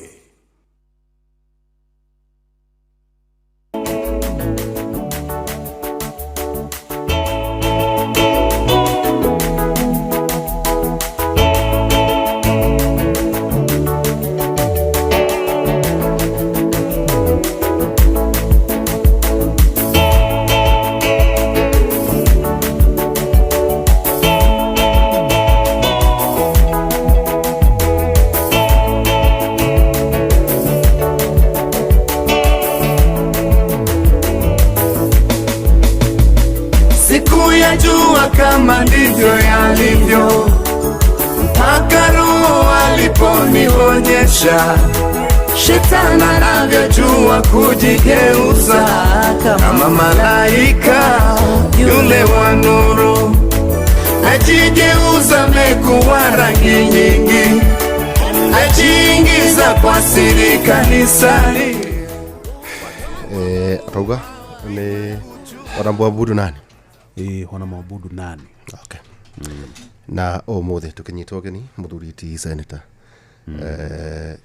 Kama ndivyo yalivyo, mpaka Roho aliponionyesha shetani anavyojua kujigeuza kama malaika yule wa nuru, ajigeuza mekuwa rangi nyingi, ajiingiza kwa siri kanisani. Atauga ni wanamwabudu nani? Wanamwabudu nani? Okay. Na ũmũthĩ tũkĩnyitwo ũgeni mũthuri ti senator.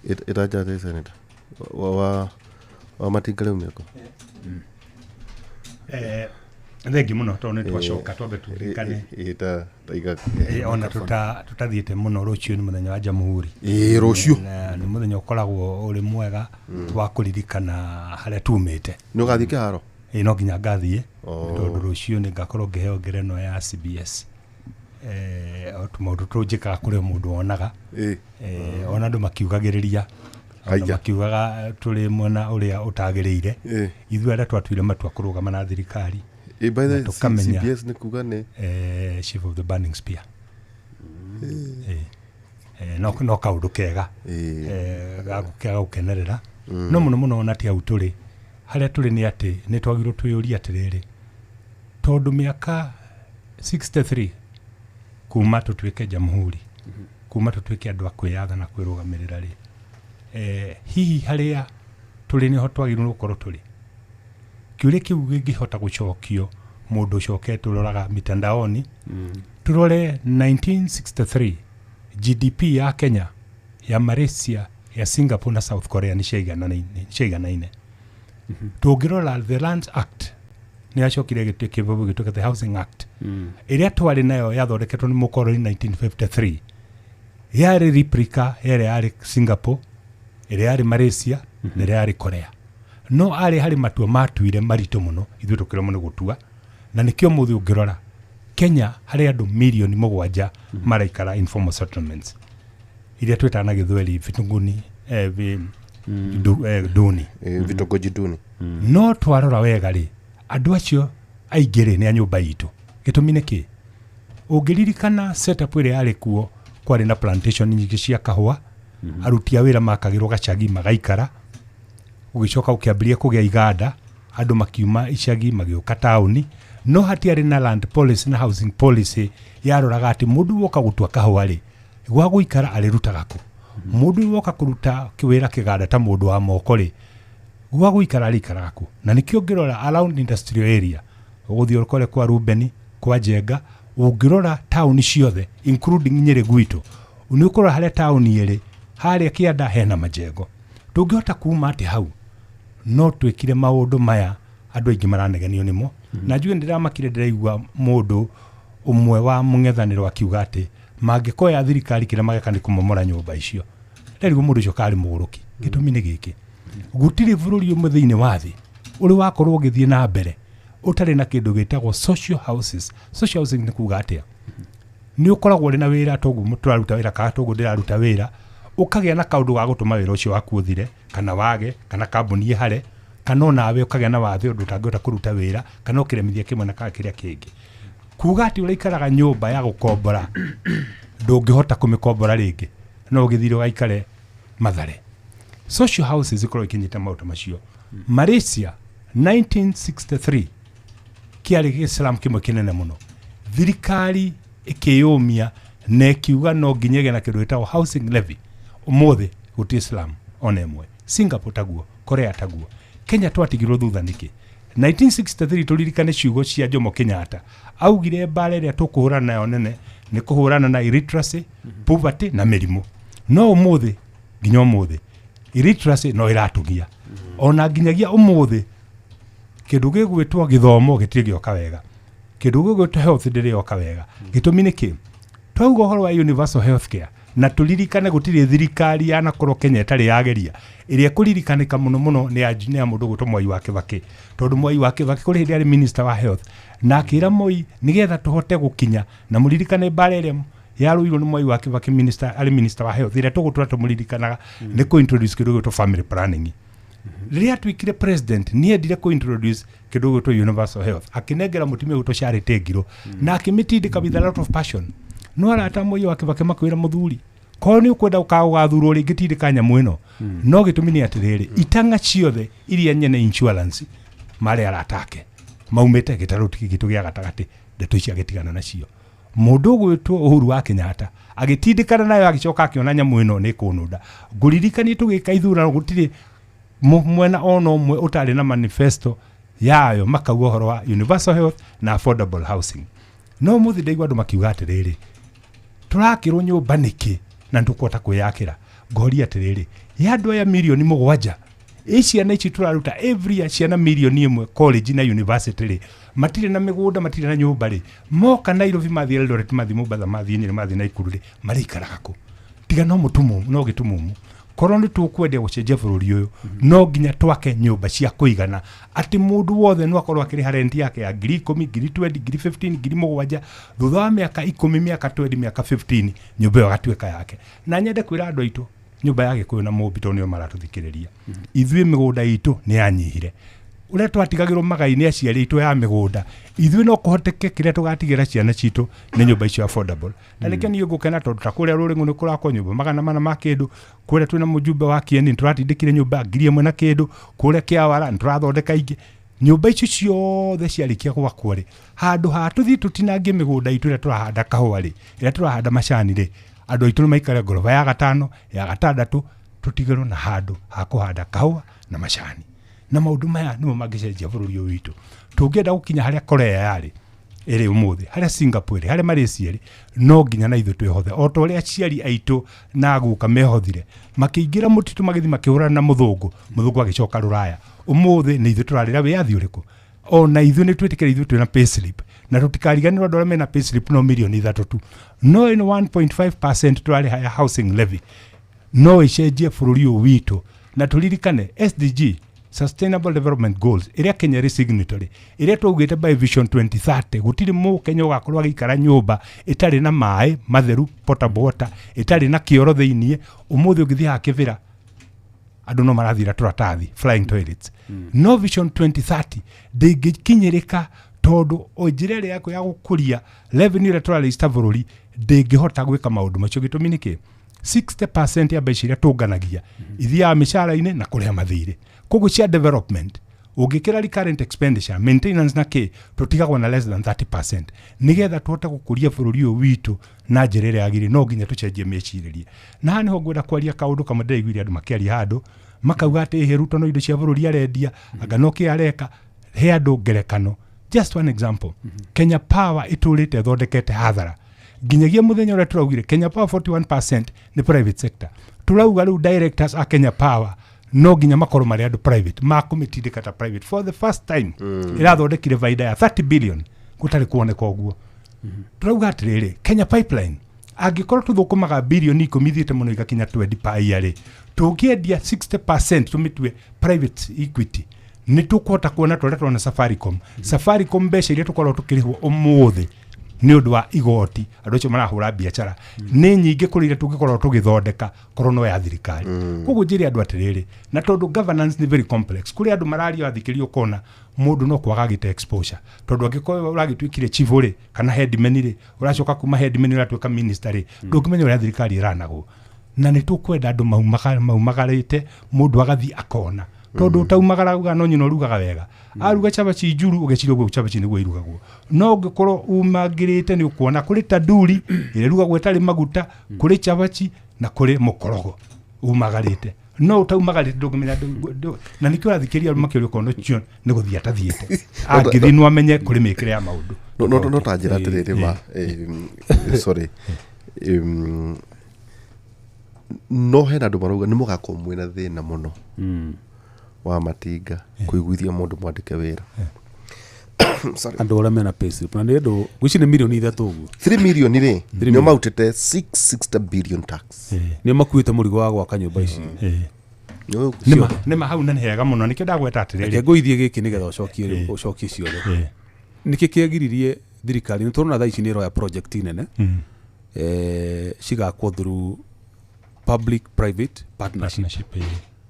Ĩtaja senator wa Matinga rĩu mĩako. Thengi mũno tondũ nĩ twacoka twambe tũririkane. Ona tutathiĩte mũno rũciũ nĩ mũthenya wa Jamhuri. Rũciũ. Nĩ mũthenya ũkoragwo ũrĩ mwega wa kũririkana harĩa tumĩte. Nĩ ũgathiĩ kĩharo? No nginya ngathiĩ tondũ rũciũ nĩ ngakorwo ngĩheo ngerenwa ya CBS. Tũmaũndũ tũnjĩkaga kũrĩ mũndũ wonaga. Ona andũ makiugagĩrĩria, makiugaga tũrĩ mwena ũrĩa ũtagĩrĩire. Ithuĩ arĩa twatuire matua kũrũgama na thirikari. By the CBS nĩ kuga nĩ Chief of the Burning Spear. No kaũndũ kega ga gũkenerera. No mũno mũno ona ti hau tũrĩ, harĩa tũrĩ nĩ atĩ nĩ twagĩrĩirwo twĩyũrie atĩrĩrĩ, tondũ mĩaka 63 kuma tũtuĩke jamhuri, kuma tũtuĩke andũ a kwĩyatha na kwĩrũgamĩrĩra rĩ, hihi harĩa tũrĩ nĩho twagĩrĩirwo gũkorwo tũrĩ? Kĩũria kĩu gĩngĩhota gũcokio mũndũ ũcokete tũroraga mitandaoni, tũrore 1963 GDP ya Kenya, ya Malaysia, ya Singapore na South Korea nĩ ciaiganaine. Tũngĩrora the Lands Act nĩ yacokire gĩtuĩka the Housing Act ĩrĩa twarĩ nayo yathondeketwo nĩ mũkoroni 1953, yarĩ replica ĩrĩa yarĩ Singapore, ĩrĩa yarĩ Malaysia na ĩrĩa yarĩ Korea. No arĩ harĩ matua matuire maritũ mũno ithuĩ tũkĩremwo nĩ gũtua, na nĩkĩo mũthĩ ũngĩrora Kenya harĩ andũ mirioni 7 maraikara informal settlements iria twĩtaga na gĩthweri vitunguni duni, vitongoji duni. No twarora wega rĩ, andũ acio aingĩ rĩ nĩ a nyũmba itũ. Gĩtũmi nĩ kĩ? Ũngĩririkana setup ĩrĩa yarĩ kuo, kwarĩ na plantation nyingĩ cia kahũa, aruti a wĩra makagĩrwo gacagi magaikara, ũgĩcoka ũkĩambĩrĩria kũgĩa iganda, andũ makiuma icagi magĩũka taũni, No hatiarĩ na land policy na housing policy yaroraga atĩ mũndũ woka gũtua kahũa rĩ, gwa gũikara arĩrutaga kũ? Mũndũ woka kũruta wĩra kĩganda ta mũndũ wa moko rĩ, gwa gũikara arĩikaraga kũ? Na nĩkĩo ũngĩrora around industrial area, ũgũthiĩ ũkore kwa Rubeni, kwa Njenga, ũngĩrora taũni ciothe including Nyĩrĩ gwitũ, nĩ ũkũrora harĩa taũni ĩrĩ harĩa kĩanda hena majengo. Tũngĩhota kuma atĩ hau no twĩkire maũndũ maya andũ aingĩ maranegenio nĩmo. Na njuge ndĩramakire ndĩraigua mũndũ ũmwe wa mũng'ethanĩro akiuga atĩ mangĩkoya thirikari kĩrĩa mageka nĩ kũmomora nyũmba icio. Nderigwo mũndũ ũcio karĩ mũgũrũki. Gĩtũmi nĩ gĩkĩ, gũtirĩ bũrũri ũmwe thĩinĩ wa thĩ ũrĩ wakorwo ũgĩthiĩ na mbere ũtarĩ na kĩndũ gĩtagwo social houses. Social housing nĩ kuga atĩa? Nĩ ũkoragwo ũrĩ na wĩra toguo tũraruta wĩra kana toguo ndĩraruta wĩra, ũkagĩa na kaũndũ ga gũtũma wĩra ũcio waku ũthire kana wage kana kambuni ĩhare kana onawe ũkagĩa na wathe ũndũ ũtangĩhota kũruta wĩra kana ũkĩremithia kĩmwe na kana kĩrĩa kĩngĩ. Kuga atĩ ũraikaraga nyũmba ya gũkombora ndũngĩhota kũmĩkombora rĩngĩ, no ũgĩthire ũgaikare Mathare. Social houses ikorwo ikinyĩte maũndũ macio. Malaysia 1963 kĩarĩ gĩslam kĩmwe kĩnene mũno. Thirikari ĩkĩyũmia na ĩkiuga no nginya ĩgĩe na kĩndũ gĩtagwo housing levy. Ũmũthĩ gũtirĩ slum ona ĩmwe. Singapore taguo, Korea taguo. Kenya twatigirwo thutha nĩkĩ? 1963 tũririkane ciugo cia Jomo Kenyatta. Augire mbara ĩrĩa tũkũhũrana nayo nene nĩ kũhũrana na illiteracy, poverty na mĩrimũ. No ũmũthĩ nginya ũmũthĩ illiteracy no ĩratũgia. Ona nginyagia ũmũthĩ kĩndũ gĩgwĩtwo gĩthomo gĩtirĩ gĩoka wega. Kĩndũ gĩgwĩtwo health ndĩrĩ yoka wega. Gĩtũmi nĩ kĩ? Twauga ũhoro wa universal health care na tũririkane gũtirĩ thirikari yanakorwo Kenya ĩtarĩ yageria ĩrĩa ĩkũririkanĩka mũno mũno nĩ ya mũndũ ũgwĩtwo Mwai wa Kĩbakĩ, tondũ Mwai wa Kĩbakĩ kũrĩ hĩndĩ arĩ minister wa health na akĩra Moi nĩgetha tũhote gũkinya, na mũririkane mbara ĩrĩa yarũirwo nĩ Mwai wa Kĩbakĩ minister, arĩ minister wa health ĩrĩa tũgũtũra tũmũririkanaga nĩ kũ introduce kĩndũ gĩgwĩtwo family planning. Rĩrĩa atuĩkire president nĩ endire kũ introduce kĩndũ gĩgwĩtwo universal health, akĩnengera mũtumia ũgwĩtwo Charity Ngiru na akĩmĩtindĩka with a lot of passion. No arata Moi wa Kĩbakĩ makwĩra mũthuri, korwo nĩ ũkwenda ũgathurwo rĩngĩ tindĩka nyamũ ĩno. No gĩtũmi nĩ atĩrĩrĩ, itang'a ciothe iria nyene insurance marĩ arata ake maumĩte gĩtarũ gitũ gĩa gatagatĩ, ndeto icio agĩtigana nacio. Mũndũ ũgwĩtwo Uhuru wa Kenyatta agĩtindĩkana nayo agĩcoka akĩona nyamũ ĩno nĩ ĩkũnũnda. Ngũririkanie tũgĩka ithurano gũtirĩ mwena ona ũmwe ũtarĩ na manifesto yayo makauga ũhoro wa universal health na affordable housing. No mũthĩ ndaigua andũ makiuga atĩrĩrĩ, tũrakĩrwo nyũmba nĩkĩ na nĩtũkũhota kwĩyakĩra? Ngoria atĩrĩrĩ, ya andũ aya mirioni 7 ĩ ciana ici tũraruta every year ciana mirioni 1 college na university rĩ, matirĩ na mĩgũnda, matirĩ na nyũmba rĩ, moka Nairobi mathiĩ Eldoret, mathiĩ Mombasa, mathiĩ Nyĩrĩ, mathiĩ Naikuru rĩ, marĩikaraga kũ? Tiga no mũtumumu, no gĩtumumu. Korwo nĩ tũkwendia gũcenjia bũrũri ũyũ, no nginya twake nyũmba cia kũigana atĩ mũndũ wothe no akorwo akĩrĩha rent yake ya 10,000, 20,000, 15,000, 7,000, thutha wa mĩaka 10, mĩaka 20, mĩaka 15 nyũmba ĩyo ĩgatuĩka yake. Na nyende kwĩra andũ aitũ nyũmba ya Gĩkũyũ na Mũmbi tondũ nĩo maratũthikĩrĩria, ithuĩ mĩgũnda itũ nĩ yanyihire. Ũrĩa twatigagĩrwo magai nĩ aciari aitũ ya mĩgũnda, ithuĩ no kũhoteke kĩrĩa tũgatigĩra ciana citũ nĩ nyũmba icio affordable. Na nĩkĩo niĩ ngũkena tondũ ta kũrĩa Rũrĩng'ũ nĩ kũrakwo nyũmba 400 ma kĩndũ, kũrĩa twĩna mũjumbe wa Kieni nĩ tũratindĩkire nyũmba 1,000 na kĩndũ, kũrĩa Kĩawara nĩ tũrathondeka ingĩ. Nyũmba icio ciothe ciarĩkia gwakwo rĩ, handũ ha tũthiĩ tũtinangie mĩgũnda itũ ĩrĩa tũrahanda kahũa rĩ, ĩrĩa tũrahanda macani rĩ, andũ aitũ nĩ maikare ngoroba ya 5, ya 6, tũtigĩrwo na handũ ha kũhanda kahũa na macani. Na maũndũ maya nĩmo mangĩcenjia bũrũri ũyũ witũ. Tũngĩenda gũkinya harĩa Korea yarĩ ĩrĩ ũmũthĩ, harĩa Singapore ĩrĩ, harĩa Malaysia ĩrĩ, no nginya na ithuĩ twĩhothe. O ta ũrĩa aciari aitũ na guka mehothire, makĩingĩra mũtitũ magĩthiĩ makĩhũrana na mũthũngũ, mũthũngũ agĩcoka rũraya. Ũmũthĩ nĩ ithuĩ tũrarĩra wĩyathi ũrĩkũ? Ona ithuĩ nĩ twĩtĩkĩre ithuĩ twĩna payslip, na tũtikariganĩrwo andũ arĩa mena payslip no mirioni 3 tu. No ĩno 1.5% tũrarĩha ya housing levy no ĩcenjie bũrũri ũyũ witũ. Na tũririkane SDG, Sustainable Development Goals, ĩrĩa Kenya ĩrĩ signatory, ĩrĩa twaugĩte by Vision 2030, gũtirĩ mũkenya ũgakorwo agĩikara nyũmba ĩtarĩ na maĩ matheru, potable water, ĩtarĩ na kĩoro thĩiniĩ. Ũmũthĩ ũngĩthiĩ haha Kĩbĩra, andũ no marathira tũratathi, flying toilets. No Vision 2030 ndĩngĩkinyĩrĩka tondũ o njĩra ĩrĩa yaku ya gũkũria revenue ĩrĩa tũraregister bũrũri ndĩngĩhota gwĩka maũndũ macio. Gĩtũmi nĩ kĩ? 60% ya mbeca iria tũnganagia ithiaga mĩcara-inĩ na kũrĩha mathirĩ. Koguo cia development Ũngĩkĩra recurrent expenditure, maintenance na kĩ, tũtigagwo na less than 30%. Nĩgetha tũhote gũkũria bũrũri ũyũ witũ na njĩra ĩrĩa yagĩrĩire, no nginya tũcenjie mĩcirĩrie. Na haha nĩho ngwenda kwaria kaũndũ kamwe ndĩraiguire andũ makĩaria handũ, makauga atĩ ĩhĩ Ruto no indo cia bũrũri arendia, anga no kĩ areka. He andũ ngerekano, just one example. Kenya Power ĩtũrĩte ĩthondekete hathara nginyagia mũthenya ũrĩa tũraugire Kenya Power 41% nĩ private sector. Tũrauga rĩu directors a Kenya Power no nginya makorwo marĩ andũ private, makũmĩtindĩka ta private. For the first time ĩrathondekire baida ya 30 billion, gũtarĩ kuoneka ũguo. Tũrauga atĩrĩrĩ, Kenya Pipeline angĩkorwo tũthũkũmaga bilioni 10 ithiĩte mũno igakinya 20 per year rĩ, tũngĩendia 60% tũmĩtue private equity, nĩ tũkũhota kuona tũrĩa tũrona Safaricom. Safaricom mbeca iria tũkoragwo tũkĩrĩhwo ũmũthĩ nĩ ũndũ wa igoti, andũ acio marahũra biacara, nĩ nyingĩ kũrĩ iria tũngĩkorwo tũgĩthondeka korwo no ya thirikari. Koguo njĩre andũ atĩrĩrĩ, na tondũ governance nĩ very complex, kũrĩ andũ mararia wathikĩria ũkona mũndũ no kwaga gĩte exposure, tondũ angĩkorwo ũragĩtuĩkire chief rĩ, kana headman rĩ, ũracoka kuma headman ũratuĩka minister rĩ, ndũngĩmenya ũrĩa thirikari ĩranagwo. Na nĩ tũkwenda andũ maumagarĩte, mũndũ agathiĩ akona, tondũ ũtaumagara uga no nyina ũrugaga wega, aruga cabaci njuru ũgeciria ũguo cabaci nĩguo irugagwo, no ũngĩkorwo umangĩrĩte nĩ ũkuona kũrĩ tanduri ĩrĩa ĩrugagwo ĩtarĩ maguta, kũrĩ cabaci na kũrĩ mũkorogo umagarĩte. No ũtaumagarĩte ndũngĩmenya na nĩkĩo ũrathikĩrĩria makĩũria ũkona ũcio nĩ gũthiĩ atathiĩte, angĩthiĩ no amenye kũrĩ mĩkĩre ya maũndũ. No ta njĩra atĩrĩrĩ ma, sorry, no hena andũ marauga nĩ mũgakorwo mwĩna thĩna mũno wa matinga kũiguithia mũndũ mwandĩke wĩra. Sorry. Andũ arĩa mena payslip na nĩ andũ ngwĩciria nĩ mirioni 3 ũguo. 3 million rĩ, nĩo marutĩte 660 billion tax. Nĩo makuĩte mũrigo wa gwaka nyũmba ici. Nĩma hau na nĩ hega mũno, nĩkĩo ndagweta atĩrĩrĩ. Reke ngũithie gĩkĩ nĩgetha ũcokie ciothe. Nĩkĩ kĩagiririe thirikari, nĩ tũrona thaa ici nĩ ĩroya project nene, cigakwo through public private partnership.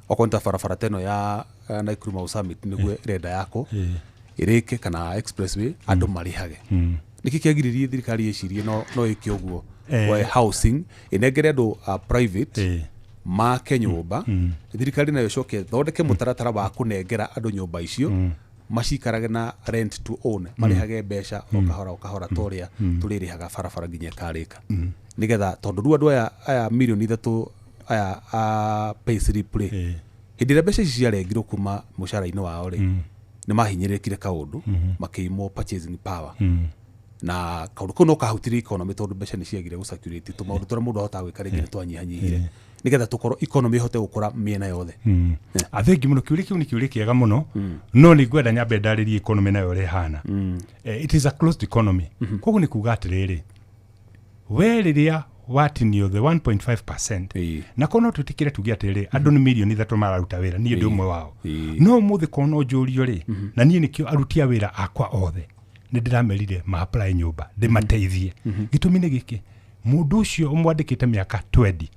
Okorwo nĩ ta barabara ta ĩno ya Nakuru Mau Summit nĩguo ĩrenda yakwo ĩrĩke, kana expressway andũ marĩhage. Nĩkĩ kĩagiririe thirikari ĩcirie no ĩke ũguo wa housing, ĩnengere andũ private make nyũmba, thirikari nayo ĩcoke ĩthondeke mũtaratara wa kũnengera andũ nyũmba icio, macikarage na rent to own, marĩhage mbeca o kahora o kahora ta ũrĩa tũrĩrĩhaga barabara nginya ĩkarĩka, nĩgetha tondũ rĩu andũ aya mirioni 3 aya a payslip rĩ, hĩndĩ ĩrĩa mbeca ici ciarengirwo kuma mũcara-inĩ wao rĩ, nĩ mahinyĩrĩrĩkire kaũndũ, makĩimwo purchasing power, na kaũndũ kau no kahutirie economy tondũ mbeca nĩ ciagire gũcirculate, tũmaũndũ tũrĩa mũndũ ahotaga gwĩka rĩngĩ nĩ twanyihanyihire, nĩgetha tũkorwo economy ĩhote gũkũra mĩena yothe. Athengi mũno, kĩũria kĩu nĩ kĩũria kĩega mũno, no nĩ ngwenda nyambe ndarĩrie economy nayo ũrĩa ĩhana. It is a closed economy. Koguo nĩ kuga atĩrĩrĩ, we rĩrĩa watinio the 1.5%, na korwo no twĩtĩkĩre tuge atĩrĩrĩ, andũ nĩ mirioni 3 mararuta wĩra, niĩ ndĩ ũmwe wao, no ũmũthĩ korwo no njũrio rĩ, na niĩ nĩkĩo aruti a wĩra akwa othe nĩ ndĩramerire ma-apply nyũmba ndĩmateithie. Gĩtũmi nĩ gĩkĩ, mũndũ ũcio ũmwandĩkĩte mĩaka 20,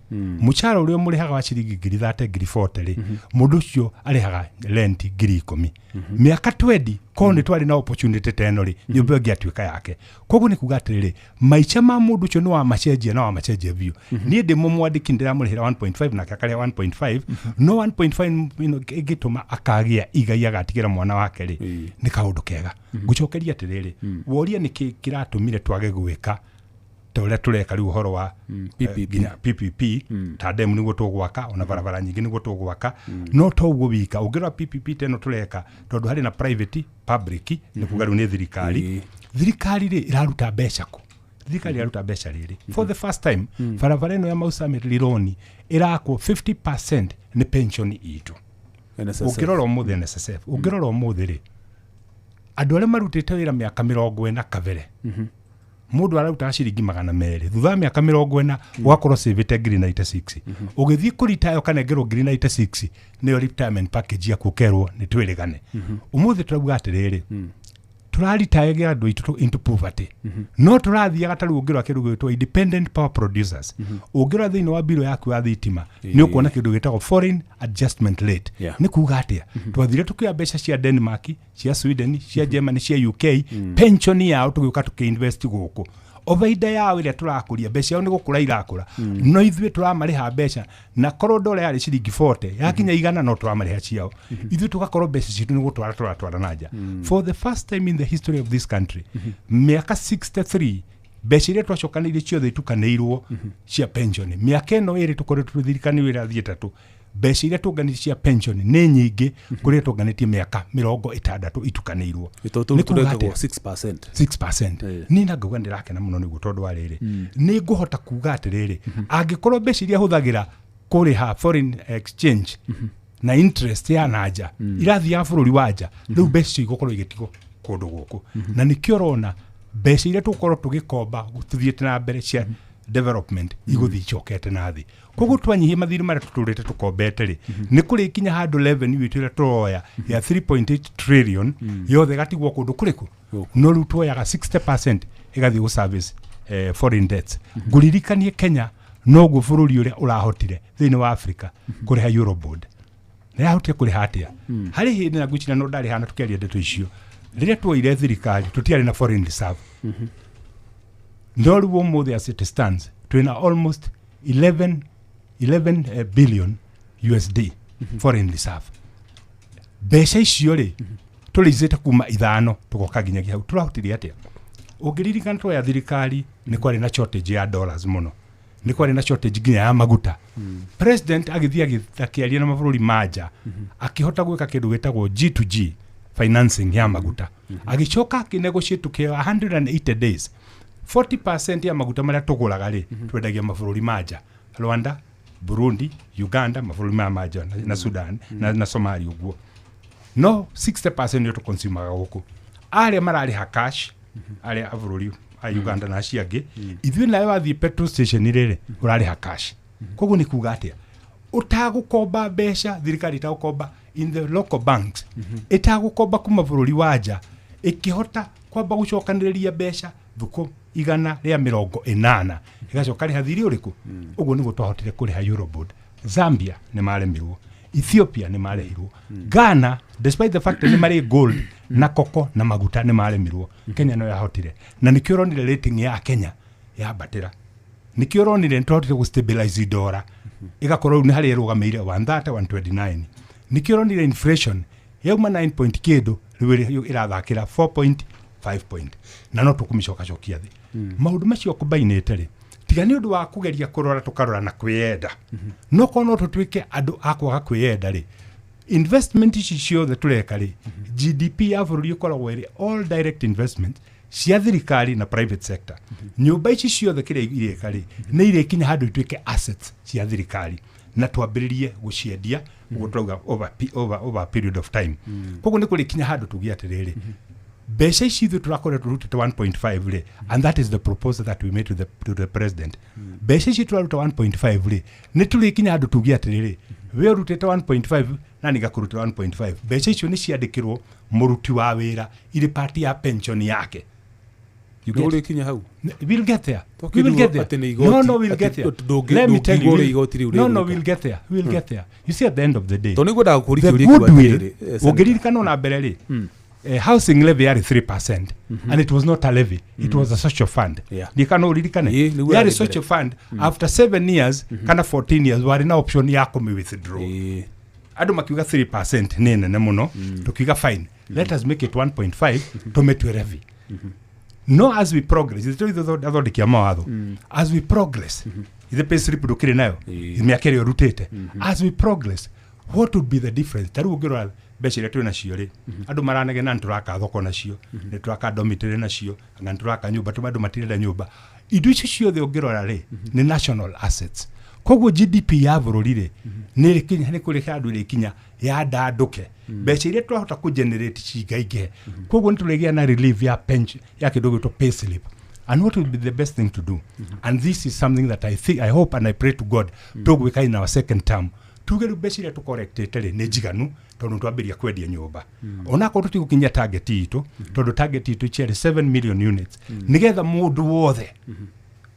mũcara ũrĩa ũmũrĩhaga wa ciringi ngiri 30 ngiri 40 rĩ, mũndũ ũcio arĩhaga rent ngiri 10 mĩaka 20. Korwo nĩ twarĩ na opportunity ta ĩno rĩ, nyũmba ĩyo ĩngĩatuĩka yake. Koguo nĩ kuga atĩrĩrĩ, maica ma mũndũ ũcio nĩ wamacenjia na wamacenjia biũ. Niĩ ndĩ mũmwandĩki ndĩramũrĩhĩra 1.5 nake akarĩha 1.5, no 1.5 ĩno ĩngĩtũma akagĩa igai agatigĩra mwana wake rĩ, nĩ kaũndũ kega. Ngũcokeria atĩrĩrĩ, woria nĩkĩ kĩratũmire twage gwĩka ta ũrĩa tũreka rĩu ũhoro wa PPP, ta demu nĩguo tũgwaka, ona barabara nyingĩ nĩguo tũgwaka, no to ũguo wika. Ũngĩrora PPP ta ĩno tũreka, tondũ harĩ na private public, nĩ kuga rĩu nĩ thirikari. Thirikari rĩ ĩraruta mbeca kũ? Thirikari ĩraruta mbeca rĩrĩ, for the first time barabara ĩno ya Mau Summit Rironi ĩrakwo 50% nĩ pension itũ. Ũngĩrora ũmũthĩ NSSF, ũngĩrora ũmũthĩ rĩ, andũ arĩa marutĩte wĩra mĩaka 40 kabere, mũndũ ararutaga ciringi 200, thutha wa mĩaka 40 ũgakorwo savĩte ngiri 96. Ũgĩthiĩ kũritaya ũkanengerwo ngiri 96, nĩyo retirement package yaku ũkerwo nĩ twĩrĩgane. Ũmũthĩ tũrauga atĩrĩrĩ, tũraritaya andũ aitũ into poverty, no tũrathiaga ta rĩu ũngĩrora kĩndũ gĩgwĩtwo independent power producers, ũngĩrora thĩinĩ wa mbirũ yaku ya thitima nĩ ũkuona kĩndũ gĩtagwo foreign adjustment rate. Nĩ kuga atĩa? Twathire tũkĩoya mbeca cia Denmark, cia Sweden, cia Germany, cia UK, pension yao tũgĩũka tũkĩinvest gũkũ. O baida yao ĩrĩa tũrakũria mbeca yao nĩ gũkũra irakũra, no ithuĩ tũramarĩha mbeca na korwo ndora yarĩ ciringi 40 yakinya 100 no tũramarĩha ciao, ithuĩ tũgakorwo mbeca citũ nĩ gũtwara tũratwara na nja. For the first time in the history of this country, mĩaka 63 mbeca iria twacokanĩirie ciothe itukanĩirwo cia pension, mĩaka ĩno ĩrĩ tũkoretwo thirikari ĩrathiĩ ĩtatũ, mbeca iria tũnganĩtie cia pension nĩ nyingĩ kũrĩa tũnganĩtie mĩaka 60 itukanĩirwo. Nĩ Nĩ kuga tũrekagwo atĩa? 6%. 6%. Niĩ na ngauga ndĩrakena mũno nĩguo, tondũ wa rĩrĩ, nĩ ngũhota kuga atĩrĩrĩ, angĩkorwo mbeca iria hũthagĩra kũrĩha foreign exchange na interest ya na nja irathiĩ ya bũrũri wa nja, rĩu mbeca icio igũkorwo igĩtigwo kũndũ gũkũ, na nĩkĩo ũrona mbeca iria tũgũkorwo tũgĩkomba tũthiĩte na mbere cia development igũthiĩ icokete na thĩ. Koguo twanyihia mathirĩ marĩa tũtũrĩte tũkombete rĩ, nĩ kũrĩkinya handũ revenue itũ ĩrĩa tũroya ya 3.8 trillion yothe ĩgatigwo kũndũ kũrĩkũ, no rĩu tuoyaga 60% ĩgathiĩ gũ service foreign debts. Ngũririkanie Kenya noguo bũrũri ũrĩa ũrahotire thĩinĩ wa Africa kũrĩha Eurobond. Na yahotire kũrĩha atĩa? Harĩ hĩndĩ na ngwĩciria no ndarĩ hana tũkĩaria ndeto icio, rĩrĩa tuoire thirikari tũtiarĩ na foreign reserve, no rĩu ũmũthĩ as it stands twĩna almost 11 billion USD foreign reserve. Mbeca icio rĩ, tũrĩicĩte kuma 5 tũgoka nginyagia hau. Tũrahotire atĩa? Ũngĩririkana twoya thirikari nĩ kwarĩ na shortage ya dollars mũno, nĩ kwarĩ na shortage nginya ya maguta. President agĩthiĩ akĩaria na mabũrũri ma nja, akĩhota gwĩka kĩndũ gĩtagwo G to G financing ya maguta, agĩcoka akĩnegotiate tũkĩheo 180 days 40% ya maguta marĩa tũgũraga rĩ, twendagia mabũrũri ma nja, Rwanda, Burundi, Uganda, mabũrũri maya ma nja na Sudan na Somalia ũguo, no 60% nĩyo tũkonsumaga gũkũ. Arĩa mararĩha cash, arĩa a bũrũri a Uganda na acio angĩ, ithuĩ nawe wathiĩ petrol station rĩrĩ ũrarĩha cash. Koguo nĩ kuga atĩa? Ũtagũkomba mbeca, thirikari ĩtagũkomba in the local banks, ĩtagũkomba kuma bũrũri wa nja, ĩkĩhota kwamba gũcokanĩrĩria mbeca thukũ 180 ĩgacoka rĩha thirĩ ũrĩkũ. Ũguo nĩguo twahotire kũrĩha Eurobond. Zambia nĩ maremirwo, Ethiopia nĩ marehirwo, Ghana despite the fact nĩ marĩ gold na koko na maguta nĩ maremirwo. Kenya no yahotire, na nĩkĩo ũronire rating ya Kenya yambatĩra, nĩkĩo ũronire nĩtwahotire gũ stabilize ndora ĩgakorwo rĩu nĩ harĩa ĩrũgamĩire 130 129, nĩkĩo ũronire inflation yauma 9 point kĩndũ rĩu ĩrathakĩra 4.5 point, na no tũkũmĩcokacokia thĩ. Maũndũ macio kũmbainĩte rĩ, tiga nĩ ũndũ wa kũgeria kũrora tũkarora na kwĩyenda, no korwo no tũtuĩke andũ a kwaga kwĩyenda rĩ, investment ici ciothe tũreka rĩ, GDP ya bũrũri ĩkoragwo ĩrĩ all direct investment cia thirikari na private sector. Nyũmba ici ciothe kĩrĩa irĩka rĩ, nĩ irĩkinya handũ ituĩke assets cia thirikari na twambĩrĩrie gũciendia, ũguo tũrauga over a period of time. Koguo nĩ kũrĩkinya handũ tuge atĩrĩrĩ, mbeca ici ithuĩ tũrakoretwo tũrutĩte 1.5 rĩ, and that is the proposal that we made to the president, mbeca ici tũraruta 1.5 rĩ, nĩ tũrĩkinya handũ tuge atĩrĩrĩ, we ũrutĩte 1.5 na nĩngakũrutĩra 1.5, mbeca icio nĩ ciandĩkĩrwo mũruti wa wĩra irĩ part ya pension yake. You get? Nĩũrĩkinya hau? We'll get there. Talking We will get there. atĩ nĩ igoti- No, we'll atĩ get there. Let me tell you. No, we'll get there. We'll get there. You see, at the end of the day, Tondũ nĩngwendaga kũũria the kĩũria kĩu goodwill, atĩrĩrĩ, Senator. ũngĩririkana ona mbere rĩ, housing levy yarĩ 3%, and it was not a levy, it was a social fund. Ndikana no ũririkane, Ĩĩ, nĩguo yarĩ yarĩ social mbere. fund. After 7 years kana 14 years warĩ na option ya kũmĩ withdraw. Andũ makiuga 3% nĩ nene mũno, tukiuga fine, let us make it 1.5, tũmĩtue levy. No as we progress, ithuĩ tũrĩ athondeki a mawatho, as we progress, ithe pay slip ndũkĩrĩ nayo mĩaka ĩrĩa ũrutĩte, as we progress what would be the difference? Ta rĩu ũngĩrora mbeca iria twĩ nacio rĩ, andũ maranegena nĩ tũraka thoko nacio, nĩ tũraka dormitory nacio, na nĩ tũraka nyũmba, tũma andũ matirenda nyũmba. Indo icio ciothe ũngĩrora rĩ, nĩ national assets. Koguo GDP ya bũrũri rĩ, nĩ ĩrĩkinya, nĩ kũrĩ handũ ĩrĩkinya yandandũke, mbeca iria twahota kũ generate cingaingĩhe. Koguo nĩ tũrĩgĩa na relief ya pension, ya kĩndũ gĩtwo pay slip. And what will be the best thing to do, and this is something that I think, I hope and I pray to God tũgwĩka in our second term, tuge rĩu mbeca iria tũkorektĩte rĩ nĩ njiganu, tondũ twambĩrĩria kwendia nyũmba, onakorwo tũtigũkinyia target itũ, tondũ target itũ ciarĩ 7 million units, nĩgetha mũndũ wothe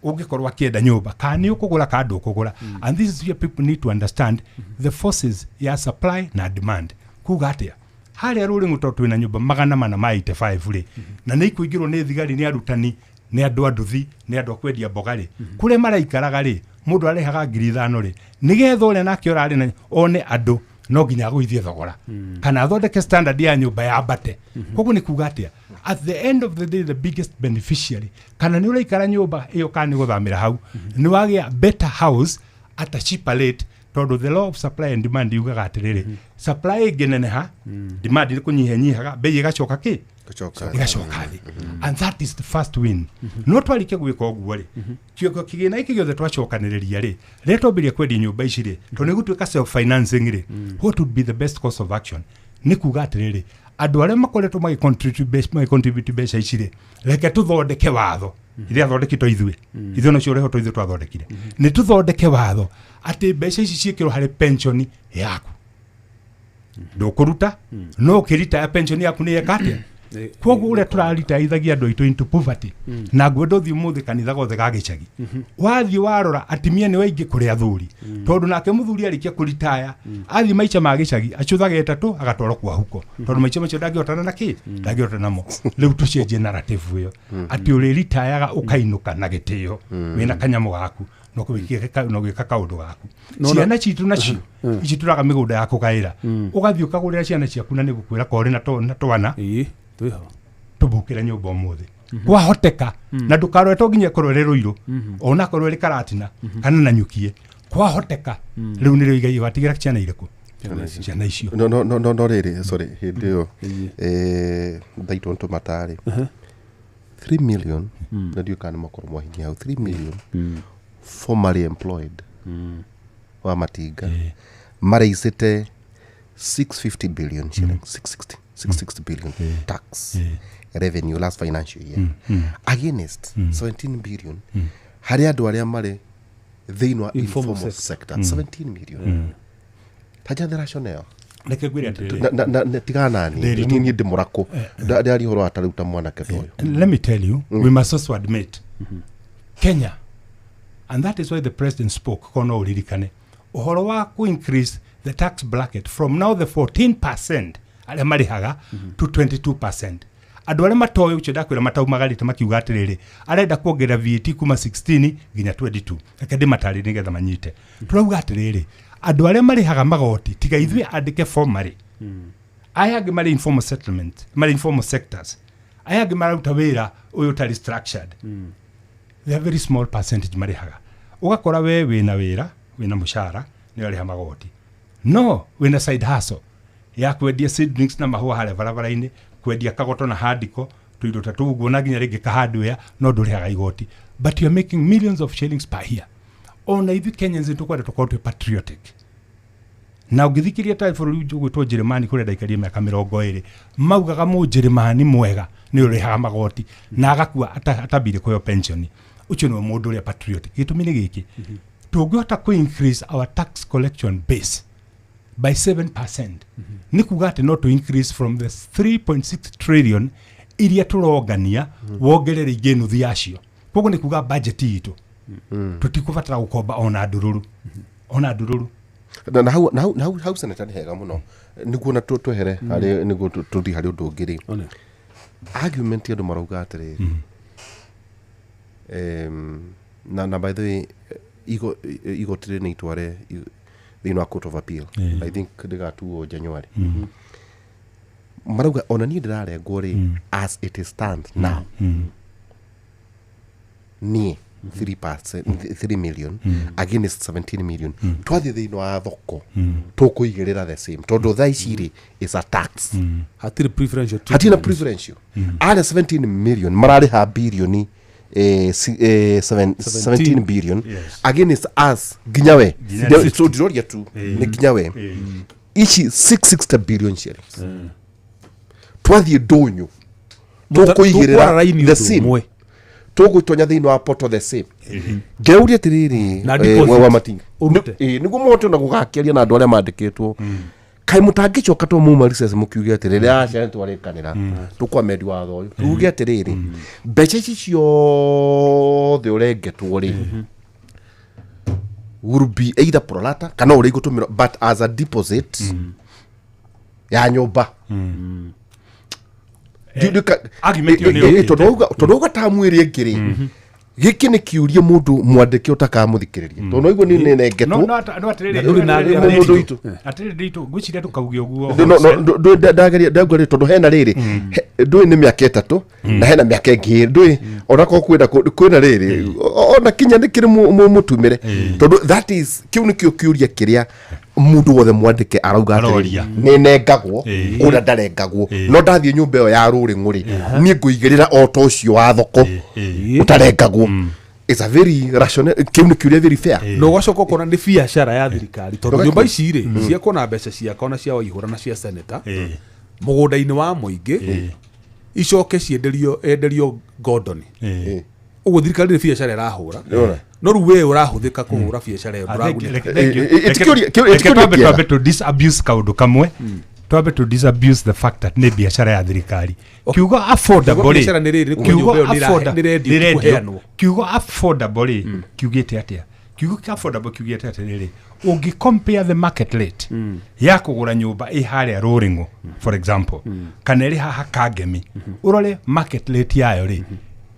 ũngĩkorwo akĩenda nyũmba, kana nĩ ũkũgũra kana ndũkũgũra. And this is where people need to understand the forces ya supply na demand. Kuga atĩa? Harĩa rũrĩng'ũ tondũ twĩna nyũmba 485 rĩ, na nĩ ikũingĩrwo nĩ thigari, nĩ arutani, Nĩ andũ a nduthi, nĩ andũ a kwendia mboga rĩ, kũrĩa maraikaraga rĩ, mũndũ arehaga 5,000 rĩ, nĩgetha ũrĩa nake ũrarĩ na one andũ no nginya agũithie thogora kana athondeke standard ya nyũmba yambate. Koguo nĩ kuga atĩa, at the end of the day, the biggest beneficiary, kana nĩ ũraikara nyũmba ĩyo kana nĩ gũthamĩra hau, nĩ wagĩa better house at a cheaper rate, tondũ the law of supply and demand yugaga atĩrĩrĩ, supply ĩngĩneneha, demand nĩ kũnyihanyihaga, bei ĩgacoka kĩ? Gũcoka. Ĩgacoka thĩ, and that is the first win. No twarĩkia gwĩka ũguo rĩ, kĩongo kĩgĩna gĩkĩ gĩothe twacokanĩrĩria rĩ, rĩrĩa twambĩrĩria kwendia nyũmba ici rĩ, tondũ nĩ gũtuĩka self financing rĩ, what would be the best course of action? Nĩ kuga atĩrĩrĩ, andũ arĩa makoretwo magĩcontribute mbeca ici rĩ, reke tũthondeke watho iria thondeketwo ithuĩ, ithuĩ nocio ũreho ithuĩ twathondekire, nĩ tũthondeke watho atĩ mbeca ici ciĩkĩrwo harĩ pension yaku, ndũkũruta, no ũkĩritaya pension yaku nĩ yeka atĩa? Koguo ũrĩa tũraritaithagia andũ aitũ into poverty, na ngwenda ũthiĩ ũmũthĩ kanitha gothe ga gĩcagi, wathiĩ warora atimia nĩ waingĩ kũrĩ athuri, tondũ nake mũthuri arĩkia kũritaya athiĩ maica ma gĩcagi acũthaga ĩtatũ agatwarwo kwa huko, tondũ maica macio ndangĩhotana na kĩ, ndangĩhotana namo. Rĩu tũcenjie narrative ĩyo atĩ ũrĩritayaga ũkainũka na gĩtĩo wĩna kanyamũ gaku no gwĩka kaũndũ gaku. Ciana citũ nacio ici tũraga mĩgũnda ya kũgaĩra, ũgathiĩ ũkagũrĩra ciana ciaku, na nĩ gũkwĩra korĩ na twana tũbukĩre nyũmba ũmũthĩ kwahoteka, na ndũkarore to nginya ĩkorwo ĩrĩ Rũirũ, ona korwo ĩrĩ Karatina kana Nanyukie, kwahoteka rĩu nĩrĩo igai watigĩra ciana irĩkũ? Ciana icio. No no no no no rĩrĩ, sorry, hĩndĩ ĩyo thaitwo nĩtũmatarĩ 3 million, na ndiũĩ kana nĩ makorwo mwahinyia hau 3 million formerly employed wa matinga maraicĩte 650 billion shillings, 660 billion tax revenue last financial year against 17 billion harĩ andũ arĩa marĩ thĩinĩ wa informal informal sector, 17 million tajathĩ rationale. Reke ngwĩre atĩrĩrĩ, Na tigana nani, Ndĩritũ. niĩ ndĩ mũrakũ, ndĩraria ũhoro wa tarĩu ta mwanake ta ũyũ. Let me tell you, we must also admit Kenya, and that is why the president spoke, kono uririkane ũhoro wa ku increase the tax bracket from now the 14% arĩa marĩhaga to 22%. Andũ arĩa matoĩ ũcio ndakwĩra mataumagarĩte makiuga atĩrĩrĩ, arenda kuongerera VAT kuma 16 nginya 22. Reke ndĩmatarĩrie nĩgetha manyite. Tũrauga atĩrĩrĩ, andũ arĩa marĩhaga magoti tiga ithuĩ andĩke formally, aya angĩ marĩ informal settlement, marĩ informal sectors, aya angĩ mararuta wĩra ũyũ ũtarĩ structured, they are very small percentage marĩhaga. Ũgakora we wĩna wĩra, wĩna mũcara, nĩ ũrarĩha magoti, no wĩna side hustle ya kwendia seedlings na mahũa harĩa barabara-inĩ, kwendia kagoto na handiko tũindo ta tũu ũguo, na nginya rĩngĩ kahardware, no ndũrĩhaga igoti, but you are making millions of shillings per year. Ona ithuĩ Kenyans nĩ tũkwenda tũkorwo twĩ patriotic, na ũngĩthikĩria ta bũrũri ũgwĩtwo Njĩrĩmani kũrĩa ndaikarie mĩaka 20, maugaga mũnjĩrĩmani mwega nĩ ũrĩhaga magoti na agakua atambire kũheo pension, ũcio nĩwe mũndũ ũrĩa patriotic. Gĩtũmi nĩ gĩkĩ, tũngĩhota kũ increase our tax collection base by 7%, nĩ kuga atĩ no to increase from the 3.6 trillion iria tũrongania, wongerere ingĩ nuthu yacio. Koguo nĩ kuga budget itũ tũtikũbatara gũkomba ona ndururu, ona ndururu. Na na hau senator nĩ hega mũno nĩguo na twehere harĩ nĩguo tũthiĩ harĩ ũndũ ũngĩ rĩ, One. argument andũ marauga atĩrĩrĩ, na by the way, igoti rĩ nĩ itware thĩinĩ wa court of appeal, I think ndĩgatuo January. Marauga ona niĩ ndĩrarengwo rĩ, as it stands now, niĩ 3%, 3 million against 17 million, twathiĩ thĩinĩ wa thoko tũkũigĩrĩra the same, tondũ thaa ici rĩ is a tax. Hatirĩ preferential Hatina treatment. Preferential arĩa 17 million mararĩha bilioni 17 billion against us, nginya we. Nginya So ndiroria tu nĩ nginya we ici 660 billion shillings twathiĩ ndũnyũ Tũkwara tũkũigĩrĩra raini the ũndũ same, ũmwe. Tũgũtonya thĩinĩ wa poto the same. Ngĩrauria atĩrĩrĩ, Na deposit. wa matinga. Ũrute. Nĩguo mũhote ona gũgakĩaria na andũ arĩa mandĩkĩtwo, kaĩ mũtangĩcoka to muma recess mũkiuge atĩrĩrĩ, aca nĩtwarĩkanĩra tũkwamendi watho ũyũ, tuge atĩrĩrĩ, mbeca ici ciothe ũrengetwo rĩ will be either pro rata kana ũrĩa igũtũmĩrwo, but as a deposit ya nyũmba. Argument ĩyo nĩ yũkĩte. Tondũ auga tamu ĩrĩa ĩngĩ rĩ, gĩkĩ nĩ kĩũria mũndũ mwandĩke ũtakamũthikĩrĩria, tondũ noigua nĩ nengetwo. No no atĩrĩrĩ, Na ndũrĩ na mũndũ witũ. Atĩrĩrĩ nditũ, ngwĩciria ndũkauge ũguo. Ndageria ndauga rĩ, tondũ hena rĩrĩ, ndũĩ nĩ mĩaka 3 na hena mĩaka ĩngĩ, ndũĩ onakorwo kwĩna kwĩna rĩrĩ, ona kinya nĩ kĩrĩ mũtumĩre, tondũ that is kĩu nĩkĩo kĩũria kĩrĩa mũndũ wothe mwandĩke arauga atĩrĩrĩ, Aroria. nĩ nengagwo Ĩĩ. kũrĩa ndarengagwo, no ndathiĩ nyũmba ĩyo ya rũrĩng'ũ rĩ, niĩ ngũigĩrĩra o ta ũcio wa thoko ũtarengagwo. It's a very rational, kĩu nĩ kĩũria very fair. Na ũgacoka ũkona nĩ biacara ya thirikari, tondũ Ndũgakĩ- nyũmba ici rĩ ciakwo na mbeca ciakwa na cia Waihũra na cia seneta mũgũnda-inĩ wa mũingĩ, icoke cienderio enderio Gordon. Ũguo thirikari nĩ biacara ĩrahũra, Nĩwona? no rĩu we ũrahũthĩka kũhũra biacara ĩyo, ndũragunĩka. Ĩtikĩũria kĩega. Twambe to disabuse kaũndũ kamwe, twambe to disabuse the fact that nĩ biacara ya thirikari. Kiugo affordable Kiugo rĩ, biacara nĩ rĩrĩ, nĩ kuga kiugo nyũmba ĩyo nĩ nĩ nĩ ĩrendio, ĩrendio. kũheanwo. Kiugo affordable rĩ, kiugĩte atĩa? Kiugo kĩa affordable kiugĩte atĩrĩrĩ, ũngĩ compare the market rate ya kũgũra nyũmba ĩ harĩa Rũrĩng'ũ, for example, kana ĩrĩ haha Kangemi, ũrore market rate yayo rĩ,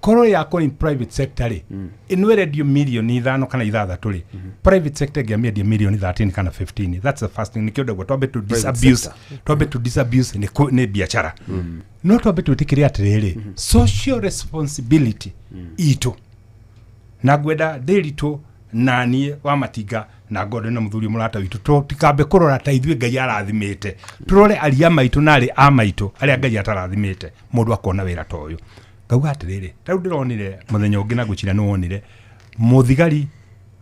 korwo yakwo in private sector rĩ, ĩno ĩrendio mirioni 5 kana 6 rĩ, private sector ĩngĩamĩendia mirioni 13 kana 15. That's the first thing. Nĩkĩo ndauga twambe to disabuse, twambe to disabuse nĩ biacara. No twambe twĩtĩkĩre atĩrĩrĩ, social responsibility itũ, na ngwenda ndĩritũ na niĩ wa Matinga na Ngondo na mũthuri mũrata witũ, tũtikambe kũrora ta ithuĩ Ngai arathimĩte, tũrore aria maitũ na arĩ a maitũ arĩa Ngai atarathimĩte. Mũndũ akona wĩra ta ũyũ, ngauga atĩrĩrĩ, ta rĩu ndĩronire mũthenya ũngĩ, na ngwĩciria nĩ wonire mũthigari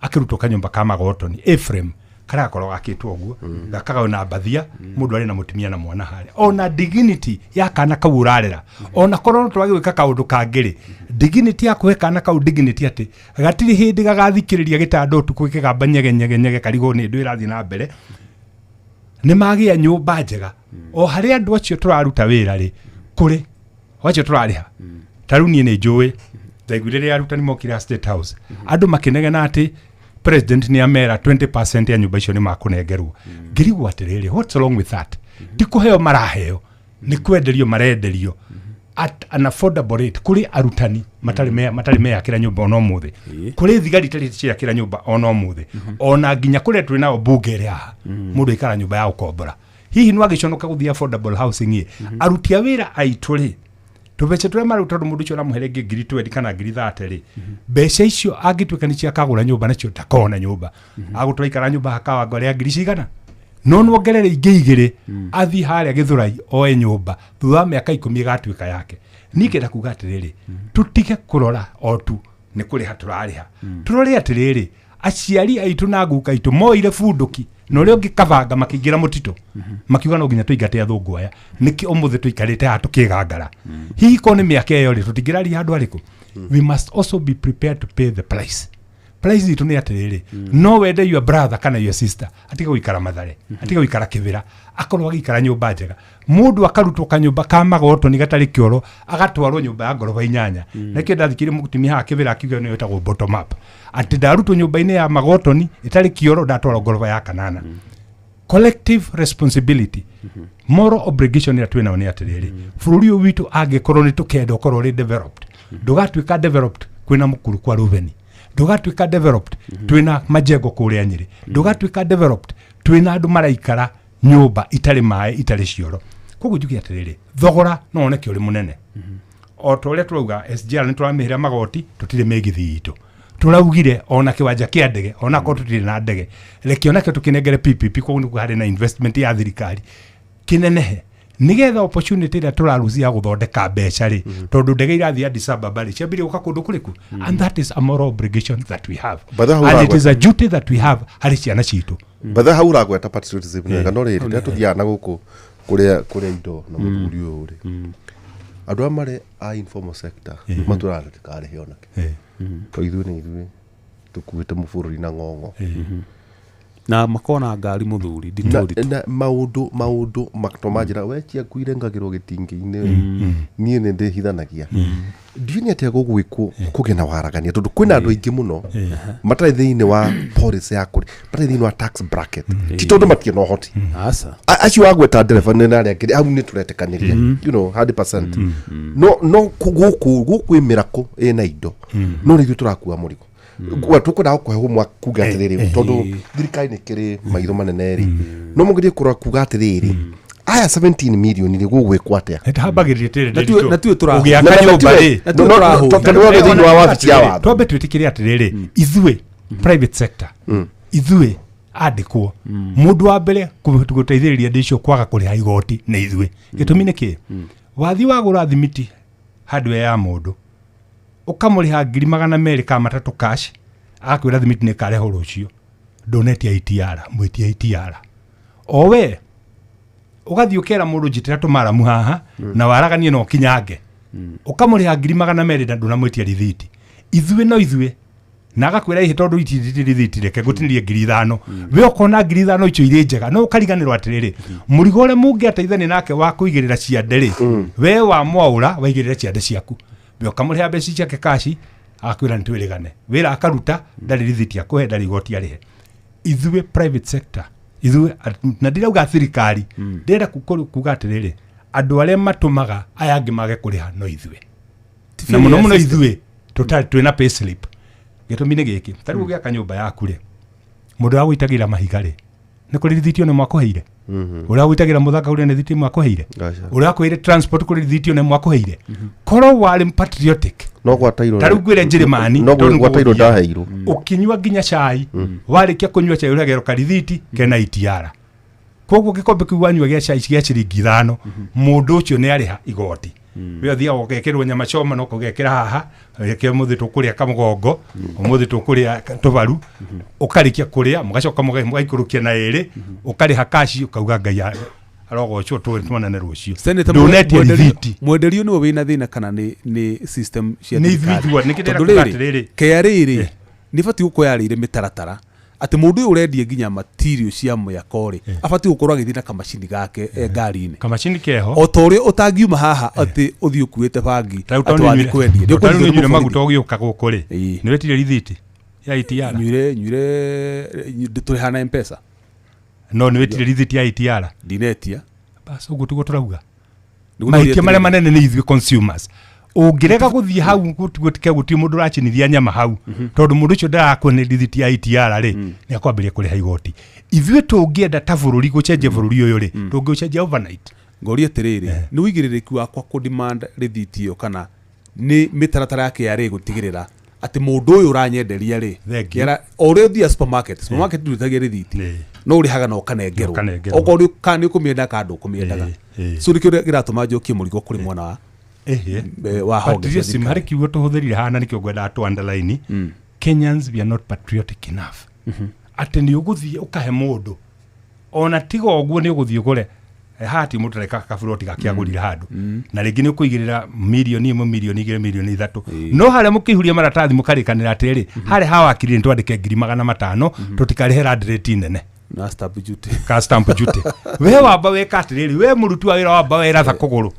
akĩrutwo kanyũmba ka magotoni A-frame karĩa gakoragwo gakĩtwo ũguo, gakagaywo na mbathia, mũndũ arĩ na mũtumia na mwana harĩa, ona dignity ya kana kau ũrarera, ona korwo no twage gwĩka kaũndũ kangĩ rĩ, dignity ya kũhe kana kau dignity atĩ gatirĩ hĩndĩ gagathikĩrĩria gĩtanda ũtukũ gĩkĩgamba nyege nyege nyege, karigwo nĩ ndũ ĩrathiĩ na mbere, nĩ magĩa nyũmba njega. O harĩa andũ acio tũraruta wĩra rĩ, kũrĩ o acio tũrarĩha. Ta rĩu niĩ nĩ njũĩ ndaiguire rĩrĩa arutani mokire a State House, andũ makĩnegena atĩ president nĩ amera 20% ya nyũmba icio nĩ makũnengerwo. Ngĩrigwo atĩrĩrĩ, what's wrong with that? Ti kũheo maraheo, nĩ kwenderio marenderio at an affordable rate. Kũrĩ arutani matarĩ meyakĩra nyũmba ona ũmũthĩ, kũrĩ thigari itarĩ ciakĩra nyũmba ona ũmũthĩ, ona nginya kũrĩa twĩ nao mbunge ĩrĩa haha, mũndũ aikara nyũmba ya gũkombora, hihi no agĩconoka gũthiĩ affordable housing ĩ? Aruti a wĩra aitũ rĩ, tũbeca tũrĩa maruta, tondũ mũndũ ũcio ũramũhe rĩngĩ ngiri 20 kana ngiri 30 rĩ, mbeca icio angĩtuĩka nĩ ciakagũra nyũmba nacio, ndakona nyũmba, agũtũra ikara nyũmba hakawango rĩa ngiri cigana, no nuongerere ingĩ 2, athiĩ harĩa Gĩthũrai oe nyũmba, thutha wa mĩaka 10 ĩgatuĩka yake. Niĩ ngenda kuga atĩrĩrĩ, tũtige kũrora o tu nĩ kũrĩha tũrarĩha, tũrore atĩrĩrĩ, aciari aitũ na guka aitũ moire bunduki na ũrĩa ũngĩ kabanga, makĩingĩra mũtitũ, makiuga no nginya tũingate athũngũ aya. Nĩkĩ ũmũthĩ tũikarĩte haha tũkĩgangara? Hihi korwo nĩ mĩaka ĩyo rĩ, tũtingĩraria handũ harĩkũ? We must also be prepared to pay the price. Price itũ nĩ atĩrĩrĩ, no wende your brother kana your sister atige gũikara Mathare, atige gũikara Kĩbĩra, akorwo agĩikara nyũmba njega. Mũndũ akarutwo kanyũmba ka magotoni gatarĩ kĩoro, agatwarwo nyũmba ya ngoroba 8. Nakĩo ndathikĩire mũtumia haha Kĩbĩra akiuga nĩyo ĩtagwo bottom up, atĩ ndarutwo nyũmba-inĩ ya magotoni ĩtarĩ kĩoro, ndatwarwo ngoroba ya kanana. Collective responsibility, moral obligation ĩrĩa twĩ nayo nĩ atĩrĩrĩ, bũrũri ũyũ witũ angĩkorwo nĩ tũkenda ũkorwo ũrĩ developed, ndũgatuĩka developed kwĩna mũkuru kwa rũveni, ndũgatuĩka developed twĩna majengo kũrĩa Nyĩrĩ, ndũgatuĩka developed twĩna andũ maraikara nyũmba itarĩ maĩ, itarĩ cioro. Koguo njuge atĩrĩrĩ, thogora no woneke ũrĩ mũnene, o ta ũrĩa tũrauga SGR nĩ tũramĩhĩra magoti, tũtirĩ mĩgithi itũ, tũraugire ona kĩwanja kĩa ndege, ona korwo tũtirĩ na ndege, reke onakĩo tũkĩnengere PPP. Koguo nĩkuo harĩ na investment ya thirikari kĩnenehe, nigetha opportunity ĩrĩa tũrarucia ya gũthondeka mbeca rĩ, tondũ ndege irathiĩ Addis Ababa rĩ, ciambire gũka kũndũ kũrĩkũ? And that is a moral obligation that we have, But hau and it ũragweta- is a duty that we have harĩ ciana citũ. Bathe hau ũragweta patriotism nĩ wega, no rĩrĩ, rĩrĩa tũthiaga na gũkũ kũrĩa indo na mũthuri ũyũ rĩ, andũ arĩa marĩ a informal sector matũraga tũtikarĩhe onake, to ithuĩ nĩ ithuĩ tũkuĩte mũbũrũri na ng'ong'o. Na makona ngari muthuri Na, nditũ. na maundu maundu matoma njĩra we ciakuire ngagĩrwo gĩtingĩ-inĩ niĩ nĩ ndĩhithanagia ndiũĩ nĩ atĩa gũgwĩkwo kũgĩe na waragania tondũ kwĩna andũ aingĩ mũno matarĩ thĩinĩ wa policy ya kũrĩ matarĩ thĩinĩ wa tax bracket ti tondũ matirĩ na ũhoti. Aca. Acio wagweta ndereba nĩ na arĩa angĩ hau nĩ tũretĩkanĩria 100%, no gũkũ gũkũ ĩ mĩrakũ ĩna indo no nĩ ithuĩ tũrakua mũrigo. Gwa tũkwendaga gũkũhe homework kuga atĩrĩrĩ, tondũ thirikari nĩ kĩrĩ maitho manene rĩ, no mũgerie kũrora kuga atĩrĩrĩ, aya 17 million rĩ, gũgwĩkwo atĩa? Hambagĩrĩria. Na tuwe Ũgĩaka Na- na- nyũmba rĩ, Na tuwe tũrahũra. tondũ we wĩ thĩinĩ wa wabici ya watho. Twambe twĩtĩkĩre atĩrĩrĩ, ithuĩ private sector, ithuĩ andĩkwo, mũndũ wa mbere gũteithĩrĩria andũ icio kwaga kũrĩha igoti nĩ ithuĩ. Gĩtũmi nĩ kĩ? Wathiĩ wagũra thimiti hardware ya mũndũ, ũkamũrĩha 200,000 kana 300 cash, agakwĩra thimiti nĩ ĩkarehwo rũciũ, ndũnetia ITR, mwĩtia ITR o we. Ũgathiĩ ũkera mũndũ njĩtĩra tũmaramu haha na waraganie na ũkinyange, ũkamũrĩha 200,000 na ndũnamwĩtia rithiti. Ithuĩ no ithuĩ, na agakwĩra ihe tondũ ititi rithiti, reke ngũtinĩrie 5,000. We ũkona 5,000 icio irĩ njega, no ũkariganĩrwo atĩrĩrĩ, mũrigo ũrĩa mũngĩateithania nake wa kũigĩrĩra ciande rĩ, we wamwaũra waigĩrĩra ciande ciaku, we ũkamũrĩha mbeca ciake kaci, agakwĩra nĩ twĩrĩgane wĩra akaruta, ndarĩ rithiti akũhe, ndarĩ igoti arĩhe. Ithuĩ private sector, ithuĩ na ndirauga thirikari, ndĩrenda kuga atĩrĩrĩ, andũ arĩa matũmaga aya angĩ mage kũrĩha no ithuĩ, na mũno mũno ithuĩ tũtarĩ twĩna payslip. Gĩtũmi nĩ gĩkĩ, ta rĩu ũgĩaka nyũmba yaku rĩ, mũndũ wa gũitagĩrĩra mahiga rĩ, nĩ kũrĩ rithiti one mwakũheire? Ũrĩa gũitagĩra mũthanga ũrĩa nĩ rithiti mwakũheire? Aca. Ũrĩa wakũheire transport kũrĩ rithiti one mwakũheire? Korwo warĩ patriotic, no gwatairwo ta rĩu ngwĩre Njĩrĩmani, no tondũ gwatairwo nĩkuo ndaheirwo. Ũkĩnyua nginya cai, warĩkia kũnyua cai ũragero karithiti kena ITR. Koguo gĩkombe kĩu wanyua gĩa cai gĩa ciringi 5, mũndũ ũcio nĩ arĩha igoti. We ũthiaga ũgekĩrwo nyama choma na ũgekĩra haha, reke ũmũthĩ tũkũrĩa kamũgongo, ũmũthĩ tũkũrĩa tũbaru, ũkarĩkia kũrĩa mũgacoka mũgaikũrũkia na ĩrĩ, ũkarĩha kaci, ũkauga Ngai arogocwo, tuonane rũciũ. Senator, Ndũnetia rithiti. Mwenderio nĩwe wĩna thĩna kana nĩ system cia Nĩ ithuĩ thirikari? ithuothe, nĩkĩo ndĩrenda Tondũ kuga rĩrĩ, atĩrĩrĩ. KRA rĩ, nĩ batiĩ gũkorwo yarĩire mĩtaratara atĩ mũndũ ũyũ ũrendia nginya material cia mwako rĩ, abatiĩ gũkorwo agĩthiĩ na kamacini gake e ngari-inĩ. Kamacini keho. O ta ũrĩa ũtangiuma haha atĩ ũthiĩ ũkuĩte bangi Ta rĩu atĩ tondũ wathiĩ kwendia. Nĩ tondũ ũkũnyitwo nĩ nĩ nyuire maguta mũborithi. ũgĩũka gũkũ rĩ, nĩ wetirie rithiti ya ITR? Nyuire tũrĩha na Mpesa. No nĩ wetirie rithiti ya ITR? Ndinetia. Bas, ũguo tiguo tũrauga. Nĩguo Mahĩtia marĩa tũrauga. manene nĩ ithuĩ consumers. Ũngĩrega gũthiĩ hau gũtike gũtirĩ mũndũ ũracinithia nyama hau, tondũ mũndũ ũcio ndarakuona rithiti ya ITR rĩ, nĩ akwambĩrĩria kũrĩha igoti. Ithuĩ tũngĩenda ta bũrũri gũcenjia bũrũri ũyũ rĩ, tũngĩũcenjia overnight. Ngoria atĩrĩrĩ, nĩ ũigĩrĩrĩki wakwa kũ demand rĩthiti ĩyo kana nĩ mĩtaratara ya KRA gũtigĩrĩra atĩ mũndũ ũyũ ũranyenderia rĩ, Thank you. o ũrĩa ũthiaga supermarket ndũrĩtagia rĩthiti, no ũrĩhaga na ũkanengerwo. Ũkanengerwo. Okorwo kana nĩ ũkũmĩenda kana ndũkũmĩendaga. So nĩkĩo kĩratũma njokie mũrigo kũrĩ mwena wa wa honge cia Patriotism thirikari. harĩ kiugo tũhũthĩrire haha na nĩkĩo ngwendaga tũ underline. Kenyans, we are not patriotic enough atĩ nĩ ũgũthiĩ ũkahe mũndũ ona tiga ũguo, nĩ ũgũthiĩ ũgũre. Haha ti mũndũ areka kaburoti gakĩagũrire handũ na rĩngĩ nĩ ũkũigĩrĩra 1 million, 2 million, 3 million, no harĩa mũkĩihuria maratathi mũkarĩkanĩra atĩrĩrĩ, harĩa hawakiri nĩ twandĩke 500,000, tũtikarĩhe land rate nene. Na stamp duty. Ka stamp duty. We wamba weka atĩrĩrĩ, we mũruti wa wĩra wamba weratha kũgũrũ.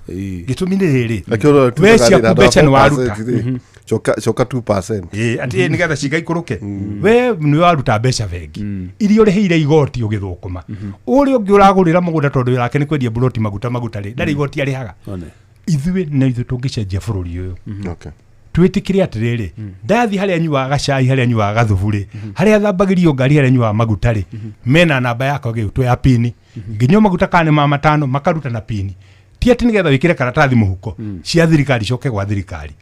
Gĩtũmi nĩ rĩrĩ, we ciaku mbeca nĩ waruta. Coka coka 2%. Ĩĩ, atĩ nĩgetha cigaikũrũke. We nĩ waruta mbeca bengi iria ũrĩhĩire igoti ũgĩthũkũma. Ũrĩa ũngĩ ũragũrĩra mũgũnda tondũ wĩra wake nĩ kwendia buroti maguta maguta rĩ, ndarĩ igoti arĩhaga. One. Ithuĩ nĩ ithuĩ tũngĩcenjia bũrũri ũyũ. Okay. Twĩtĩkĩre atĩrĩrĩ, ndathiĩ harĩa nyuaga gacai, harĩa nyuaga gathubu rĩ, harĩa thambagĩrio ngari, harĩa nyuaga maguta rĩ, mena namba yakwa gĩgũtwo ya pini, nginya maguta kana nĩ ma matano makaruta na pini, ti atĩ nĩgetha wĩkĩre karatathi mũhuko cia thirikari coke gwa thirikari,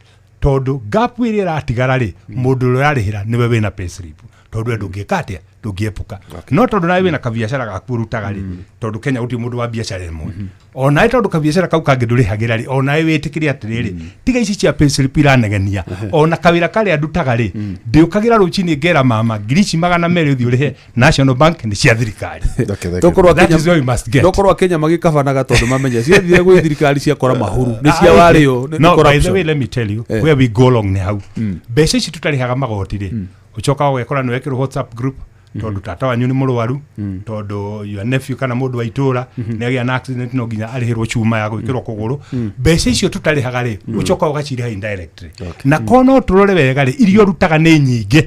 tondũ gap ĩrĩa ĩratigara rĩ, mũndũ ũrĩa ũrarĩhĩra nĩwe wĩna payslip, tondũ we ndũngĩka atĩa, ndũngĩepuka. No tondũ nawe wĩna kabiacara gaku ũrutaga rĩ, tondũ Kenya gũtirĩ mũndũ wa biacara ĩmwe, onawe tondũ kabiacara kau kangĩ ndũrĩhagĩra rĩ, onawe wĩtĩkĩre atĩrĩrĩ, tiga ici cia payslip iranegenia, ona kawĩra karĩa ndutaga rĩ, ndĩũkagĩra rũcinĩ ngera mama 200,000 ũthiĩ ũrĩhe National Bank nĩ cia thirikari. Okay, thank you. Tokorwo That Akenya- is where we must get. tokorwo Akenya magĩkabanaga tondũ mamenya ciathire gwĩ thirikari ciakora mahuru nĩ cia warĩo nĩ No, by the corruption. way, let me tell you Eh. where we go wrong nĩ hau mbeca ici tũtarĩhaga magoti rĩ, ũcokaga ũgekora nĩ wekĩrwo WhatsApp group. Tondũ tata wanyu nĩ mũrwaru, tondũ your nephew kana mũndũ wa itũra nĩ agĩa na accident, no nginya arĩhĩrwo cuma ya gwĩkĩrwo kũgũrũ. Mbeca icio tũtarĩhaga rĩ, ũcokaga ũgacirĩha indirectly. Na ko no tũrore wega rĩ, iria ũrutaga nĩ nyingĩ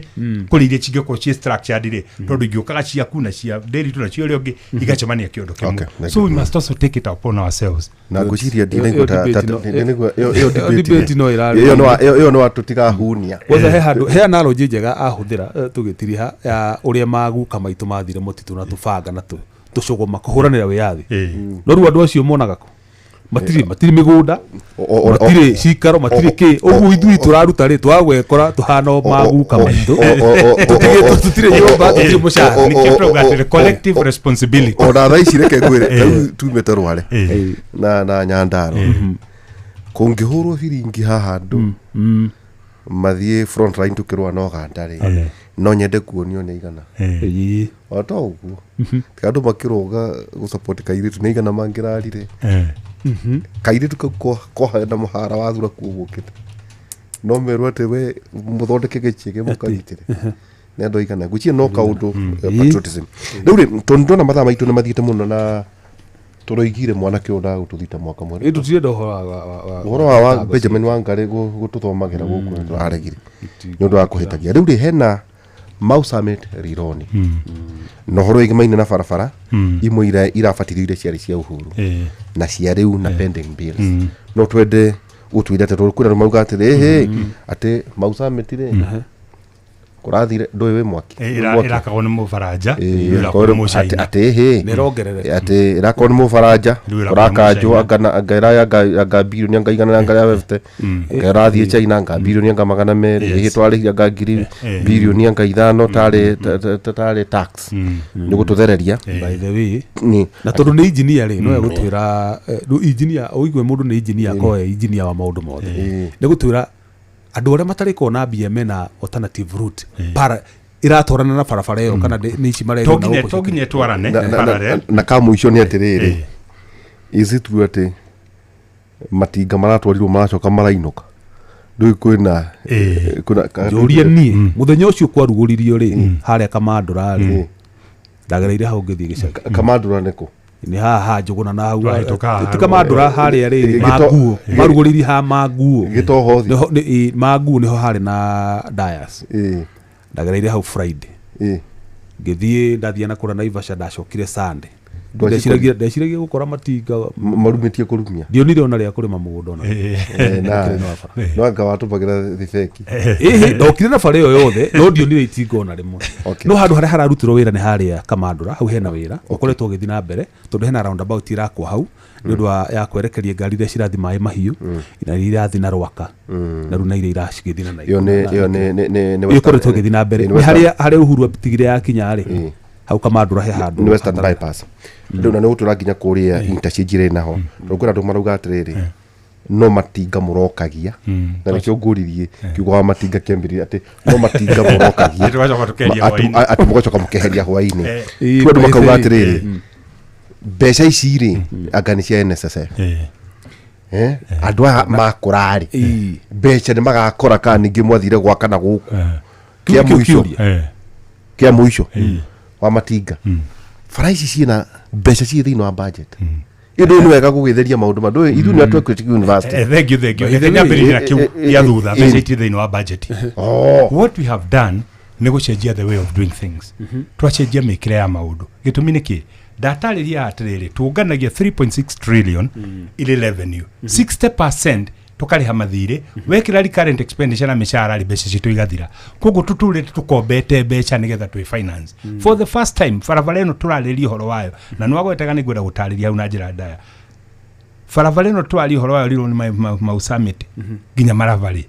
kũrĩ iria cingĩkorwo ciĩ structured rĩ, tondũ ingĩũkaga ciaku na cia Ndĩritũ na cia ũrĩa ũngĩ igacemania kĩũndũ kĩmwe. Okay, thank So you. we must also take it upon ourselves. Na ngwĩciria ndinaigua Ĩyo ta- debate no- ndinaigua ĩyo ĩyo debate debate no ĩrarĩ. ĩyo no atũtigahunia. Kwanza he handũ he analogy njega ahũthĩra, tũgĩtiriha ya ũrĩa maguka maitũ mathire mũtitũ na tũbanga na tũcũgũma kũhũranĩra wĩyathi. No rĩu andũ acio monaga kũ matirĩ mĩgũnda, matirĩ cikaro, matirĩ kĩ. Ũguo ithuĩ tũraruta rĩ, twagwekora tũhana o maguka maitũ. Tũtigĩtwo, tũtirĩ nyũmba, tũtirĩ mũcara. Nĩkĩo tũrauga atĩrĩ, collective responsibility. Ona thaa ici reke ngwĩre, rĩu tumĩte Rware na Nyandarua, kũngĩhũrwo biringi haha andũ mathiĩ front line tũkĩrũa na Ũganda rĩ, no nyende kuonio nĩ aigana. O to ũguo tiga andũ makĩrũga gũsupport kairĩtu, nĩ aigana mangĩrarire kairĩtu kau koha na mũhara wa thura kuo gũkĩte, no merwo atĩ we mũthondeke gĩchĩge mũkagitĩre nĩ andũ aigana. Ngwĩciria no kaũndũ patriotism. Rĩu rĩ, tondũ ndona mathaa maitũ nĩ mathiĩte mũno na tũroigire mwanake ũyũ ndagũtũthita mwaka mwerũ. Ĩ tũtirenda ũhoro ũhoro wa Benjamin Wangari gũtũthomagĩra gũkũ nĩ tũraregire nĩ ũndũ wa kũhĩtagia. Rĩu rĩ, hena Mau Summit Rironi na ũhoro wĩgĩmaine na barabara imwe irabatithio iria ciarĩ cia Uhuru na cia rĩu na pending bills. No twende gũtwĩra atĩ tondũ kwĩna andũ mauga atĩrĩ, ĩhĩ, atĩ Mau Summit rĩ kũrathire ndũĩ wĩ mwaki. Wĩ mwaki. Ĩrakagwo nĩ Mũbaranja, Ĩĩ, ĩrakwo nĩ Mũcaina. Atĩ ĩhĩ Nĩ ĩrongerereka. Atĩ ĩrakorwo nĩ Mũbaranja Rĩu ĩrakorwo nĩ kũrakanjwo Mũcaina. anga ĩraya anga birioni anga 100 na anga ya 50, anga ĩrathiĩ China anga birioni anga 200. Ĩhĩ, twarĩhire anga ngiri birioni anga 5 tarĩ tax nĩ gũtũthereria. By the way, Nĩ na tondũ nĩ engineer rĩ, no egũtwĩra, rĩu engineer, ũigue mũndũ nĩ engineer akorwo e engineer wa maũndũ mothe, nĩ gũtwĩra andũ arĩa matarĩ kuona mbia mena alternative route para iratwarana na barabara ĩyo kana nĩ ici To marerio na nginya gũkũ. To nginya ĩtwarane parallel. Na kamũico nĩ atĩrĩrĩ, is it true atĩ matinga maratwarirwo maracoka marainũka? Ndũĩ kwĩna Njũrie niĩ, mũthenya ũcio kwarugũririo rĩ, harĩa Kamandũra rĩ, ndagereire hau ngĩthiĩ gĩcagi. Kamandũra nĩkũ? Nĩ haha ha Njũgũna na hau. Twahĩtũka haha. Ti Kamandũra harĩa rĩrĩ, manguo marugũririe ha manguo. Gĩtohothi. Nĩho manguo nĩho harĩ na Dias. Ndagereire hau Friday ngĩthiĩ, ndathiĩ na kũrĩa Naivasha, ndacokire Sunday. Ndeciragia gũkora matinga Marumĩtie kũrumia. Ndionire ona rĩa kũrĩma mũgũnda ona. Na no anga watũmagĩra thibeki. Ĩhĩ, ndokire na bara ĩyo yothe no ndionire itinga ona rĩmwe. No handũ harĩa hararutĩrwo wĩra nĩ harĩa Kamandũra, hau hena wĩra ũkoretwo ũgĩthiĩ na mbere tondũ hena roundabout irakwo hau nĩ ũndũ wa ya kwerekeria ngari iria cirathiĩ maĩ mahiũ na iria irathiĩ na Rwaka na rĩu na iria iracigĩthiĩ na Ĩyo nĩ ĩyo nĩ ĩyo ĩkoretwo ĩgĩthiĩ na mbere. Nĩ Nĩ harĩa Uhuru atigire yakinya rĩ, hau Kamandũra he handũ Nĩ Western Bypass rĩu na nĩ gũtũra nginya kũrĩa interchange rĩ naho, tondũ kwĩna andũ marauga atĩrĩrĩ, no matinga mũrokagia, na nĩkĩo ngũririe kiugo wa matinga kĩambĩrĩria atĩ no matinga mũrokagia. Tũgacoka tũkeheria hwaĩ-inĩ. Atĩ mũgacoka mũkeheria hwaĩ-inĩ. Ĩĩ, Kwĩ andũ makauga by the way. atĩrĩrĩ, mbeca ici rĩ, anga nĩ cia NSSF? Andũ aya makũra rĩ, mbeca nĩ magakora kana ningĩ mwathire gwaka na gũkũ? Kĩa Kĩu mũico, kĩũria. Kĩa mũico wa matinga, bara ici ciĩna mbeca ciĩ thĩinĩ wa budget ĩndũ nĩ wega gũgĩtheria maũndũ ma ndũĩ ithuĩ nĩ atũ university. Thank you, thank you. By the Reke way, nyambĩrĩrie na kĩu gĩa thutha. Mbeca itirĩ thĩinĩ wa budget. What we have done nĩ gũcenjia the way of doing things. Twacenjia mĩkĩre ya maũndũ. Gĩtũmi nĩ kĩ? Ndatarĩria atĩrĩrĩ, tũnganagia 3.6 trillion irĩ revenue, 60% tũkarĩha mathirĩ, wekĩra recurrent expenditure na mĩcara rĩ, mbeca citũ igathira. Koguo tũtũrĩte tũkombete mbeca nĩgetha twĩ finance. For the first time, barabara ĩno tũrarĩria ũhoro wayo na nĩ wagwetaga, nĩ ngwenda gũtarĩria hau na njĩra ndaya. Barabara ĩno tũraria ũhoro wayo Rironi Mau Summit nginya Maraba rĩ,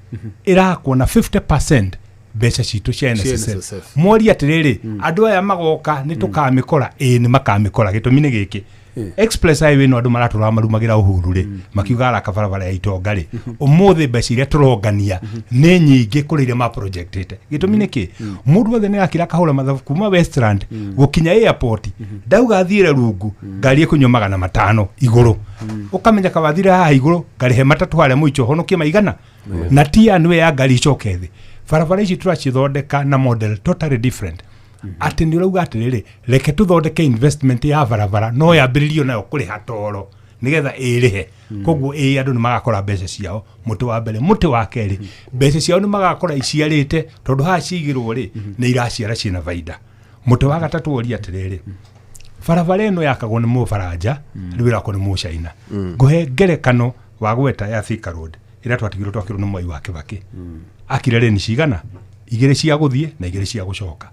ĩrakwo na 50% mbeca citũ cia NSSF. NSSF. Mori atĩrĩrĩ, andũ aya magoka nĩ tũkamĩkora? Ĩĩ, nĩ makamĩkora. Gĩtũmi nĩ gĩkĩ, express highway ĩno andũ maratũraga marumagĩra Uhuru rĩ, makiuga araka barabara ya itonga rĩ, ũmũthĩ mbeca iria tũrongania nĩ nyingĩ kũrĩ iria maprojectĩte. Gĩtũmi nĩ kĩ? Mũndũ wothe nĩ akira akahũra mathabu kuma Westland gũkinya airport, ndauga athiĩre rungu ngari ĩkũnyua 500 igũrũ, ũkamenya kawathire haha igũrũ ngarĩhe matatũ harĩa mũico honokie maigana na ti anwe ya ngari icoke thĩ. Barabara ici tũracithondeka na model totally different. Atĩ nĩ ũrauga atĩrĩrĩ, reke tũthondeke investment ya barabara no yambĩrĩrio nayo kũrĩha toro nĩgetha ĩrĩhe. Koguo ĩ andũ nĩ magakora mbeca ciao, mũtĩ wa mbere. Mũtĩ wa kerĩ, mbeca ciao nĩ magakora iciarĩte, tondũ haha ciigĩrwo rĩ, nĩ iraciara ciĩna baida. Mũtĩ wa gatatũ ũria atĩrĩrĩ, barabara ĩno yakagwo nĩ Mũbaranja, rĩu ĩrakwo nĩ Mũcaina. Ngũhe ngerekano wa gweta ya Thika Road ĩrĩa twatigirwo twakĩrwo nĩ Mwai wa Kibaki. Akire reni cigana? 2 cia gũthiĩ na 2 cia gũcoka.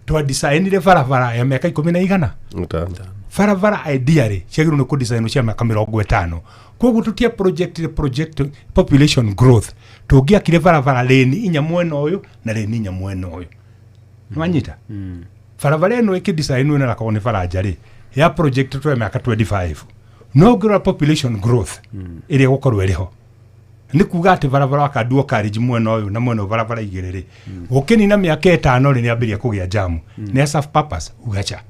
Twadesignire barabara ya mĩaka 15. Barabara ideally ciagĩrĩirwo nĩ kũdesign cia mĩaka 50. Koguo tũtia project population growth. Tũngĩakire barabara leni 4 mwena ũyũ na leni 4 mwena ũyũ. Nĩwanyita? Barabara ĩno ĩkĩdesignwo na rakorwo nĩ baranja rĩ, ya project twa mĩaka 25. No ũngĩrora population growth ĩrĩa ĩgũkorwo ĩrĩ ho, nĩ kuga atĩ barabara wa dual carriage mwena ũyũ na mwena ũyũ barabara 2 rĩ, gũkĩnina mĩaka 5 rĩ, nĩambĩrĩria kũgĩa jamu. Nĩ ya serve purpose ugacha.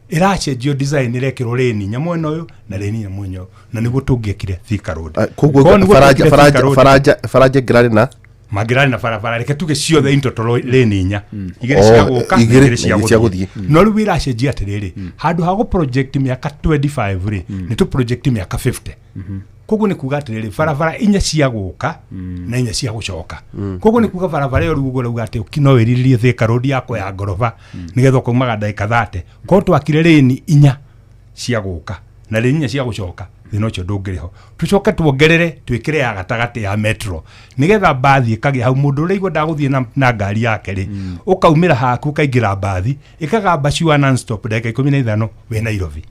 Ĩracenjio design, ĩrekĩrwo leni 4 mwena ũyũ na leni 4 mwena ũyũ, na nĩguo tũngĩekire Thika Road. Koguo Baranja ngĩrarĩ na mangĩrarĩ na barabara, reke tuge ciothe in total leni 4, 2 cia gũka na 2 cia gũthiĩ. No rĩu ĩracenjia atĩrĩrĩ, handũ ha gũ project mĩaka 25 rĩ, nĩ tũ project mĩaka 50. Koguo nĩ kuga atĩrĩrĩ, barabara 4 cia gũka na 4 cia gũcoka. Koguo nĩ kuga barabara ĩyo rĩu ũguo ũrauga atĩ no wĩrirĩrie Thika Road yakwa ya ngoroba nĩgetha ũkaumaga ndagĩka 30. Korwo twakire leni 4 cia gũka na leni 4 cia gũcoka, thĩna ũcio ndũngĩrĩ ho. Tũcoke tuongerere twĩkĩre ya gatagatĩ ya metro nĩgetha mbathi ĩkagĩa hau. Mũndũ ũrĩa igua ndagũthiĩ na ngari yake rĩ, ũkaumĩra haku ũkaingĩra mbathi ĩkagamba ciwa non stop ndagĩka 15 wĩ Nairobi.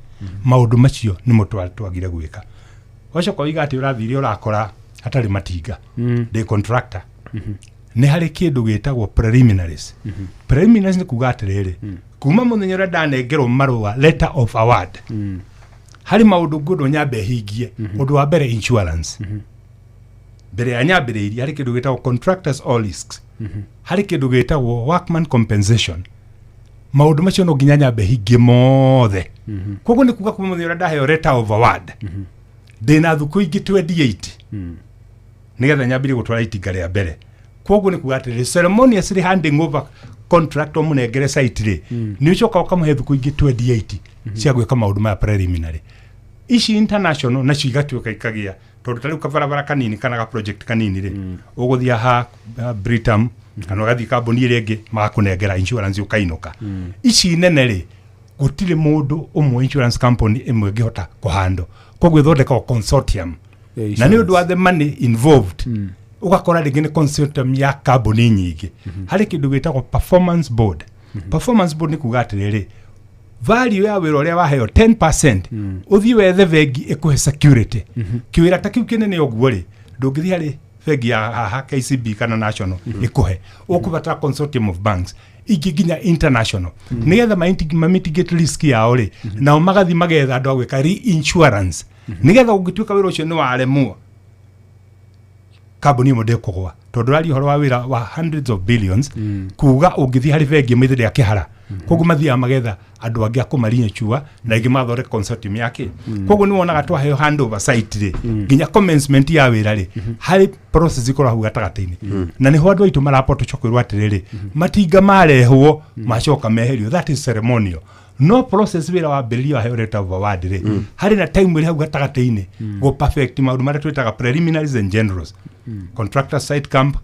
Maũndũ macio nĩmo twagire gwĩka. Wacoka ũiga atĩ ũrathire ũrakora hatarĩ matinga, ndĩ contractor. Nĩ harĩ kĩndũ gĩtagwo preliminaries. Preliminaries nĩ kuga atĩrĩrĩ, kuma mũthenya ũrĩa ndanengerwo marũa letter of award, harĩ maũndũ ngũndũ nyambe hingie. Ũndũ wa mbere, insurance. Mbere ya nyambĩrĩirie, harĩ kĩndũ gĩtagwo contractors all risks, harĩ kĩndũ gĩtagwo workman compensation. Maũndũ macio no nginya nyambe hingie mothe. Koguo nĩ kuga kuma mũthenya ũrĩa ndaheo letter of award, ndĩna thukũ ingĩ 28 nĩgetha nyambĩrĩrie gũtwara itinga rĩa mbere. Koguo nĩ kuga atĩrĩrĩ, ceremonious handing over contract ũmũnengere site rĩ, nĩ ũcoka ũkamũhe thukũ ingĩ 28 cia gwĩka maũndũ maya preliminary. Ici international nacio igatuĩka ikagĩa, tondũ ta rĩu kabarabara kanini kana ga project kanini rĩ, ũgũthiĩ ha Britam kana ũgathiĩ kambuni ĩrĩa ĩngĩ magakũnengera insurance ũkainũka. Ici nene rĩ, gũtirĩ mũndũ ũmwe insurance company ĩmwe ĩngĩhota kũhandwo. Koguo ĩthondekagwo consortium. Na nĩ ũndũ wa the money involved, ũgakora rĩngĩ nĩ consortium ya kambuni nyingĩ. Harĩ kĩndũ gĩtagwo performance board. Performance board nĩ kuga atĩrĩrĩ, value ya wĩra ũrĩa waheo 10%, ũthiĩ wethe bengi ĩkũhe security. Kĩwĩra ta kĩu kĩnene ũguo rĩ, ndũngĩthiĩ harĩ bengi ya haha KCB kana National ĩkũhe. Ũkũbatara consortium of banks ingĩ nginya international, nĩgetha ma mitigate risk yao rĩ, nao magathiĩ magetha andũ a gwĩka reinsurance, nĩgetha ũngĩtuĩka wĩra ũcio nĩ waremwo, kambuni ĩmwe ndĩkũgwa, tondũ ũraria ũhoro wa wĩra wa hundreds of billions. Kuga ũngĩthiĩ harĩ bengi ĩmwe ithĩ kĩhara. Koguo mathiaga magetha andũ angĩ a kũmarinyũchua na ingĩ mathondeka consortium yake. Koguo nĩ wonaga twaheo handover site rĩ, nginya commencement ya wĩra rĩ, harĩ process ikorwo hau gatagatĩ-inĩ, na nĩho andũ aitũ marapota kwĩrwo atĩrĩrĩ, matinga marehwo macoka meherio, that is ceremonial. No process wĩra wambĩrĩria waheo letter of award rĩ, harĩ na time ĩrĩ hau gatagatĩ-inĩ go perfect maũndũ marĩa twĩtaga preliminaries and generals, contractor site camp,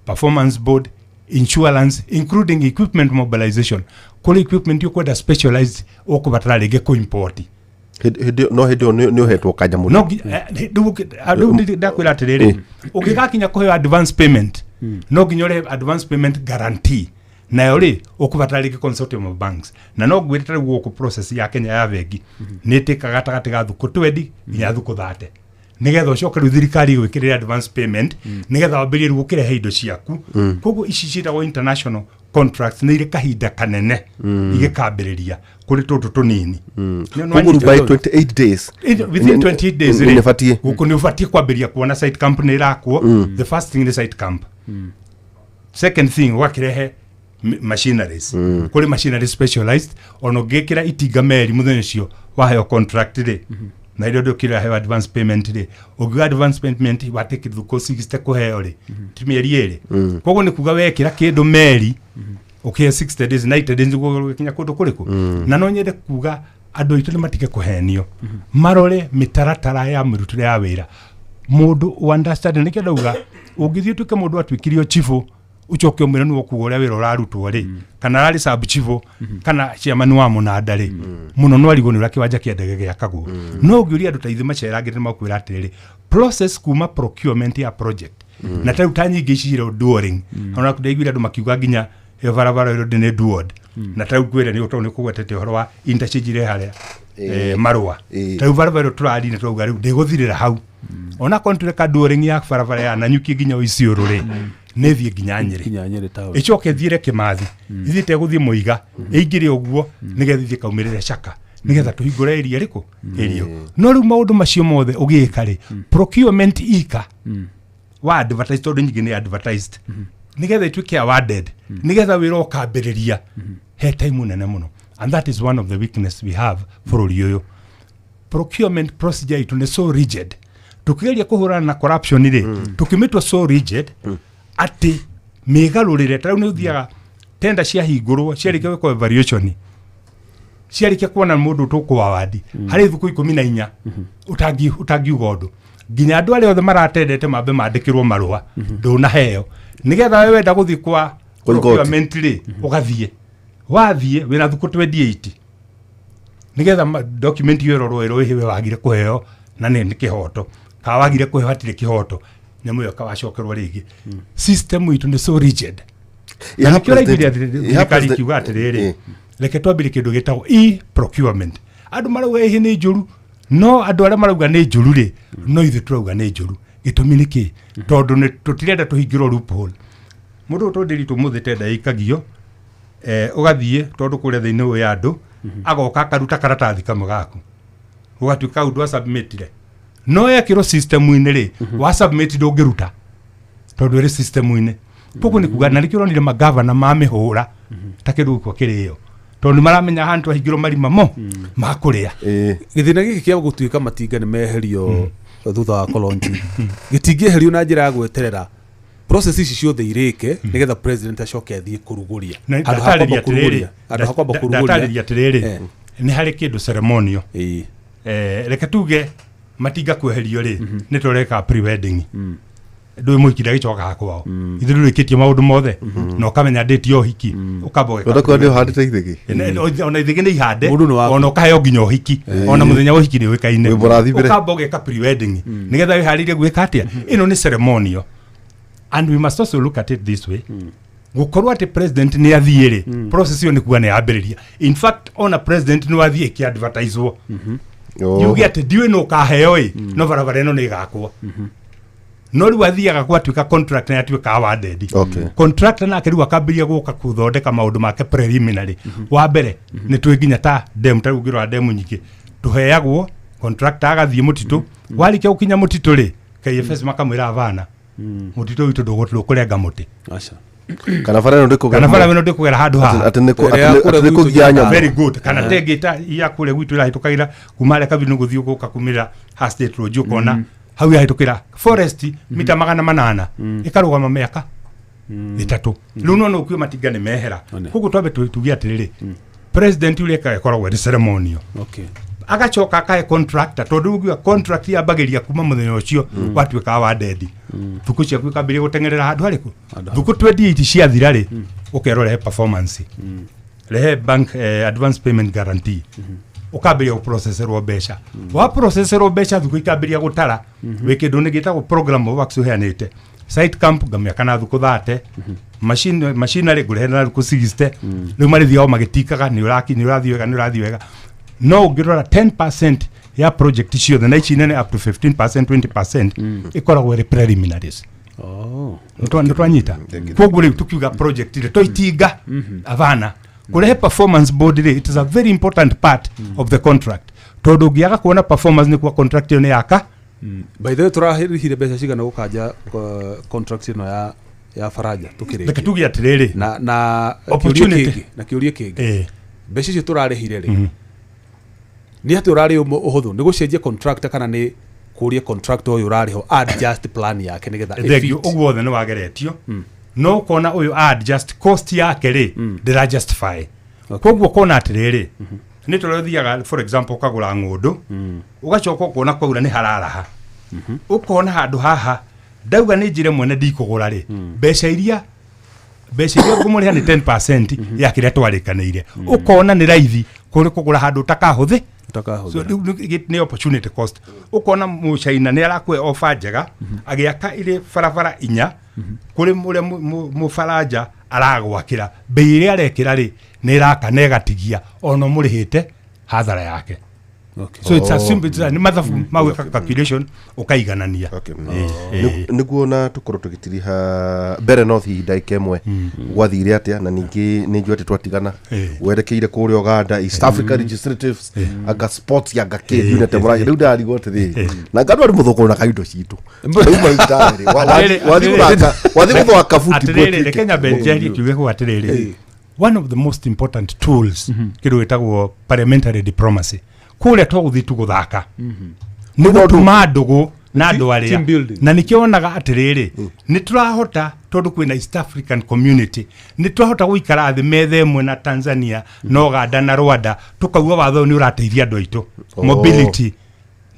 performance board, insurance, including equipment mobilization. Kũrĩ equipment ũkwenda specialized, ũkũbatara rĩngĩ kũ-import. No hĩndĩ ĩyo nĩ ũhetwo kanyamũ. No rĩu ndakwĩra atĩrĩrĩ, ũngĩgakinya kũheo advance payment, no nginya ũrĩhe advance payment guarantee, nayo rĩ ũkũbatara rĩngĩ consortium of banks. Na no ngwĩre ta rĩu gũkũ process ya Kenya ya bengi nĩ ĩtĩkaga gatagatĩ ga thukũ 20 nginya thukũ 30, nĩgetha ũcoke rĩu thirikari ĩgwĩkĩrĩre advance payment, nĩgetha wambĩrĩrie rĩu ũkĩrehe indo ciaku. Koguo ici ciĩtagwo international contracts nĩ irĩ kahinda kanene igĩkambĩrĩria kũrĩ tũtũ tũnini. Koguo rĩu by 28 days, within 28 days rĩ, nĩ gũkũ nĩ ũbatiĩ kwambĩrĩria kuona site camp nĩ ĩrakwo. The first thing nĩ site camp. Second thing, ũgakĩrehe machineries. Kũrĩ machinery specialized, ona ũngĩkĩra itinga meri mũthenya ũcio waheo contract rĩ, na irio ndũkĩraheo advance payment rĩ, ũngiuga advance payment watĩki thukũ 60 kũheo rĩ, ti mĩeri 2. Koguo nĩ kuga wekĩra kĩndũ meri Ũkĩhe 60 days, 90 days nĩguo gũgĩkinya kũndũ kũrĩkũ. Na no nyende kuga andũ aitũ nĩ matige kũhenio, marore mĩtaratara ya mĩrutĩre ya wĩra. Mũndũ understand nĩkĩo ndauga ũngĩthiĩ ũtuĩke mũndũ atuĩkirio chifu, ũcoke ũmwĩre nĩwe ũkuga ũrĩa wĩra ũrarutwo rĩ, kana ararĩ sub chifu kana chairman wa mũnanda rĩ, mũno no arigwo nĩ ũrĩa kĩwanja kĩa ndege gĩakagwo. No ũngĩũria andũ ta ithuĩ macerangĩte nĩ makwĩra atĩrĩrĩ, process kuma procurement ya project na tarĩu ta nyingĩ ici irĩ duoring, ona ndaiguire andũ makiuga nginya ĩyo barabara ĩyo nĩ duored, na tarĩu ngwĩre nĩ tondũ nĩ kũgwetete ũhoro wa interchange ĩrĩa harĩa marũa, tarĩu barabara ĩyo tũrari na tũrauga rĩu ndĩgũthirĩra hau, ona korwo nĩtũreka duoring ya barabara ya Nanyuki nginya Isiolo rĩ, nĩ thiĩ nginya Nyĩrĩ, nginya Nyĩrĩ town, ĩcoke ĩthiĩre Kĩmathi, ithiĩte gũthiĩ Mũiga, ĩingĩre ũguo nĩgetha ithiĩ kaumĩrĩre Caka, nĩgetha tũhingũre area ĩrĩkũ area. No rĩu maũndũ macio mothe ũgĩka rĩ, procurement ika wa advertise, tondũ nyingĩ nĩ advertised, nĩgetha ĩtuĩke awarded, nĩgetha wĩra ũkambĩrĩria, he time nene mũno. And that is one of the weakness we have bũrũri ũyũ. Procurement procedure itũ nĩ so rigid. Tũkĩgeria kũhũrana na corruption rĩ, tũkĩmĩtua so rigid atĩ mĩgarũrĩre. Ta rĩu nĩ ũthiaga tenda ciahingũrwo, ciarĩkia gwĩkwo evaluation, ciarĩkia kuona mũndũ tũkũawadi, harĩ thukũ 14 ũtangiuga ũndũ, nginya andũ arĩa othe maratendete mambe mandĩkĩrwo marũa ndũnaheo, nĩgetha we wenda gũthiĩ kwa Kwa igoti. procurement rĩ, ũgathiĩ, wathiĩ wĩna thukũ 28 nĩgetha document ĩyo ĩrorwo ĩrwo ĩhĩwe wagire kũheo na nĩ kĩhoto kana wagire kũheo hatirĩ kĩhoto, nyamũ ĩyo kawacokerwo rĩngĩ. System itũ nĩ so rigid na nĩkĩo ũraiguire thirikari ikiuga atĩrĩrĩ, reke twambĩrie kĩndũ gĩtagwo e-procurement. Andũ marauga ĩhĩ nĩ njũru, no andũ arĩa marauga nĩ njũru rĩ, no ithuĩ tũrauga nĩ njũru. Gĩtũmi nĩ kĩ? Tondũ nĩ tũtirenda tũhingĩrwo loophole. Mũndũ ũyũ tondĩritũ mũthĩ tenda ĩikagio, ũgathiĩ tondũ kũrĩa thĩinĩ ũyũ andũ agoka akaruta karatathi kamwe gaku, ũgatuĩka ũndũ wasubmitire, no yekĩrwo system-inĩ rĩ, wa submit ndũngĩruta tondũ ĩrĩ system-inĩ. Koguo nĩ kuga na nĩkĩo ũronire magavana mamĩhũra ta kĩndũ gĩkwa kĩrĩo, tondũ nĩ maramenya haha twahingĩrwo marima mo makũrĩa. Gĩthĩna gĩkĩ kĩa gũtuĩka matinga nĩ meherio thutha wa kolonji gĩtingĩeherio na njĩra ya gweterera process ici ciothe irĩke nĩgetha president acoke athiĩ kũrugũria. Na Handũ ha kwamba ndatarĩria atĩrĩrĩ, kũrugũria, handũ ha kwamba kũrugũria. Ndatarĩria atĩrĩrĩ, nĩ harĩ kĩndũ ceremonial. Reke tuge matinga kweherio rĩ, nĩ tũreka pre-wedding, ndũĩ mũhiki ndagĩcokaga kwao, ithuĩ ndũrĩkĩtie maũndũ mothe na ũkamenya date ya ũhiki, ũkamba ũgeka Wenda kuona nĩ pre-wedding. ũhandĩte ithĩgĩ. Ona ithĩgĩ nĩ ihande. Mũndũ nĩ waku. Ona ũkaheo nginya ũhiki, ona mũthenya wa ũhiki nĩ ũĩkaine. Wĩ mũrathimĩre. Ũkamba ũgeka pre-wedding nĩgetha wĩharĩrie gwĩka atĩa. Ĩno nĩ ceremonial, and we must also look at it this way: gũkorwo atĩ president nĩ athiĩ rĩ, process ĩyo nĩ kuga nĩ yambĩrĩria. In fact, ona president nĩ wathiĩ ĩkĩ-advertiswo, yuge atĩ ndiũĩ nũ ũkaheo ĩ, no barabara ĩno nĩ ĩgakwo. No rĩu athiaga gwatuĩka contract na yatuĩka awarded. Contractor nake rĩu akambĩrĩria gũka gũthondeka maũndũ make preliminary. Wa mbere nĩ twĩ nginya ta demu, ta rĩu ũngĩrora demu nyingĩ tũheagwo, contractor agathiĩ mũtitũ. Warĩkia gũkinya mũtitũ rĩ, KFS makamwĩra avana, mũtitũ witũ ndũkũrenga mũtĩ. Aca. Kana bara ĩno ndĩkũgera. Kana bara ĩno ndĩkũgera handũ haha. Atĩ Ĩrĩa ya kũrĩa atĩ nĩ gwitũ kũgia nyamũ. Very good. Kana tengĩ ta ya kũrĩa gwitũ ĩrahĩtũkagĩra kuma harĩa kabiri gũthiĩ gũka kumĩra ha State Road, ũkona hau yahĩtũkĩra forest mita 800, ĩkarũgama mĩaka 3. Rĩu no ũkue matinga nĩ mehera. One. Koguo twambe tuge atĩrĩrĩ, president ũrĩa ekaga ĩkoragwo ĩrĩ ceremonial, agacoka akahe contractor, tondũ ugiuga contract yambagĩria kuma mũthenya ũcio watuĩka wa dendi, thukũ ciaku ikambĩrĩria gũteng'erera handũ harĩkũ? Thukũ 28 ciathira rĩ, ũkerwo rehe performance, rehe bank advance payment guarantee, ũkambĩrĩria gũproceserwo mbeca. Wa processerwo mbeca, thukũ ikambĩrĩria gũtara wĩ kĩndũ nĩ gĩtagwo program of works ũheanĩte. Site camp ngamĩaka na thukũ 30, machine machinery ngũrehe na thukũ 60. Rĩu marĩthiaga o magĩtikaga nĩ ũraki, nĩ ũrathiĩ wega, nĩ ũrathiĩ wega. No ũngĩrora 10% ya project ciothe na ici nene, up to 15%, 20% ĩkoragwo ĩrĩ preliminaries. Nĩ twanyita? Koguo rĩu tukiuga project rĩ, to itinga avana kũrehe performance board rĩ, it is a very important part of the contract, tondũ ũngĩaga kuona performance nĩ kuwa contract ĩyo nĩ yaka. By the way, tũrarĩhire mbeca cigana gũkanja contract ĩno ya Faraja tũkĩrĩkia? Reke tuge atĩrĩrĩ, na kĩũria Opportunity. kĩngĩ, na kĩũria kĩngĩ, mbeca icio tũrarĩhire rĩ, nĩ atĩ ũrarĩ ũhũthũ nĩ gũcenjia contractor kana nĩ kũria contractor ũyũ ũrarĩho adjust plan yake nĩgetha Thengio. ĩfit? Ũguo wothe nĩ wageretio. No ũkona ũyũ adjust cost yake rĩ, ndĩra justify. Koguo ũkona atĩrĩrĩ, nĩ tũrĩa ũthiaga, for example, ũkagũra ng'ũndũ, ũgacoka ũkona kwaura nĩ hararaha, ũkona handũ haha ndauga nĩ njĩre mwene ndikũgũra rĩ, mbeca iria ngũmũrĩha nĩ 10% ya kĩrĩa twarĩkanĩire. Ũkona nĩ raithi kũrĩ kũgũra handũ ũtakahũthĩ. So, nĩ opportunity cost. Ũkona mũcaina nĩ arakũhe ofa njega agĩaka irĩ barabara inya kũrĩ ũrĩa mũbaranja aragwakĩra, bei ĩrĩa arekĩra rĩ nĩ ĩraka na ĩgatigia ona mũrĩhĩte hathara yake. So it's a simple, nĩ mathabu ma gwĩka calculation ũkaiganania. Nĩguo na tũkorwo tũgĩtiriha mbere North hihi ndagĩka ĩmwe gwathire atĩa, na ningĩ nĩ njũĩ atĩ twatigana werekeire kũrĩa Uganda, East Africa Legislatives, anga sports anga kĩ unit mũragia rĩu ndarigwo atĩrĩrĩ, na ngandũ arĩ mũthũkũrũ na kaindo citũ rĩu maita rĩ wathiĩ gũthaka, wathiĩ gũthaka football. Atĩrĩrĩ, reke nyambe njerie kiuge kũu atĩrĩrĩ, one of the most important tools kĩndũ gĩtagwo parliamentary diplomacy, kũrĩa twagũthiĩ tu gũthaka nĩ gũtuma ndũgũ na andũ Team arĩa building. Na nĩkĩo wonaga atĩrĩrĩ, nĩ tũrahota, tondũ kwĩna East African Community, nĩ tũrahota gũikara thĩ metha ĩmwe na Tanzania na Uganda na Rwanda, tũkauga watho ũyũ nĩ ũrateithia andũ aitũ. Mobility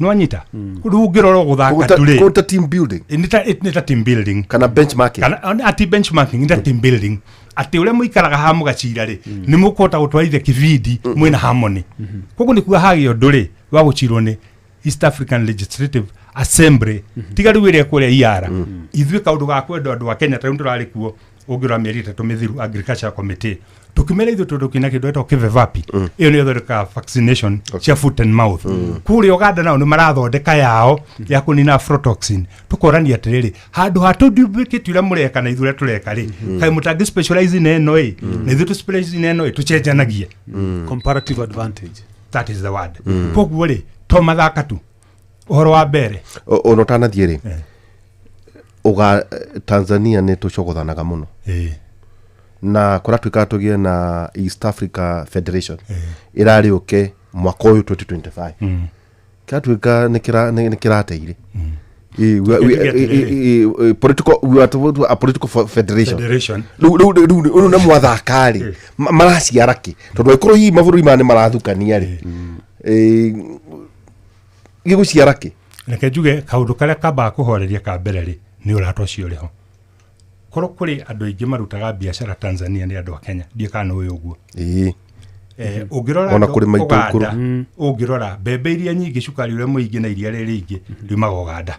nĩwanyita rĩu ũngĩrora gũthaka tu rĩ Kũruta team building. Nĩ ta team building kana benchmarking. Kana ati benchmarking, nĩ ta team building, atĩ ũrĩa mũikaraga haha mũgacira rĩ, nĩ mũkũhota gũtwarithia kĩbindi mwĩna harmony. Koguo nĩ kuga hagĩa ũndũ rĩ wa gũcirwo nĩ East African Legislative Assembly, tiga rĩu ĩrĩa kũrĩa iara ithuĩ kaũndũ ga kwenda andũ a Kenya. Ta rĩu tũrarĩ kuo ũngĩrora mĩeri 3 mĩthiru, agriculture committee, tũkĩmera ithuĩ tondũ kĩna kĩndũ gĩtagwo kĩvevapi, ĩyo nĩyo ĩthondekaga vaccination cia foot and mouth. Kũrĩa Uganda nao nĩ marathondeka yao ya kũnina aflatoxin. Tũkorania atĩrĩrĩ, handũ ha tũduplicate ũrĩa mũreka na ithuĩ ũrĩa tũreka rĩ, kaĩ mũtangĩ specialize na ĩno ĩ, na ithuĩ tũ specialize na ĩno ĩ, tũcenjanagie. Comparative advantage. That is the word. Koguo rĩ, to mathaka tu, ũhoro wa mbere. Ona ũtanathiĩ rĩ, uga Tanzania nĩ tũcogothanaga mũno na kũratuĩkaga tũgĩe na East Africa Federation ĩrarĩ ũke mwaka ũyũ 2025, kĩratuĩka nĩ kĩrateire. Political, we are to a political federation. Federation. Rĩu nĩ mwathaka rĩ, maraciara kĩ, tondũ angĩkorwo hihi mabũrũri maya nĩ marathukania rĩ, gĩgũciara kĩ? Reke njuge kaũndũ karĩa kambaga kũhoreria ka mbere rĩ, nĩ ũrata ũcio ũrĩ ho. Korwo kũrĩ andũ aingĩ marutaga biacara Tanzania nĩ andũ a Kenya, ndiĩ kana nĩ ũĩ ũguo. Ũngĩrora Ona andũ kũrĩ maitũ Ũganda, ũkũrũ. Ũngĩrora mbembe iria nyingĩ, cukari ũrĩa mũingĩ na iria rĩrĩ rĩingĩ riumaga Ũganda.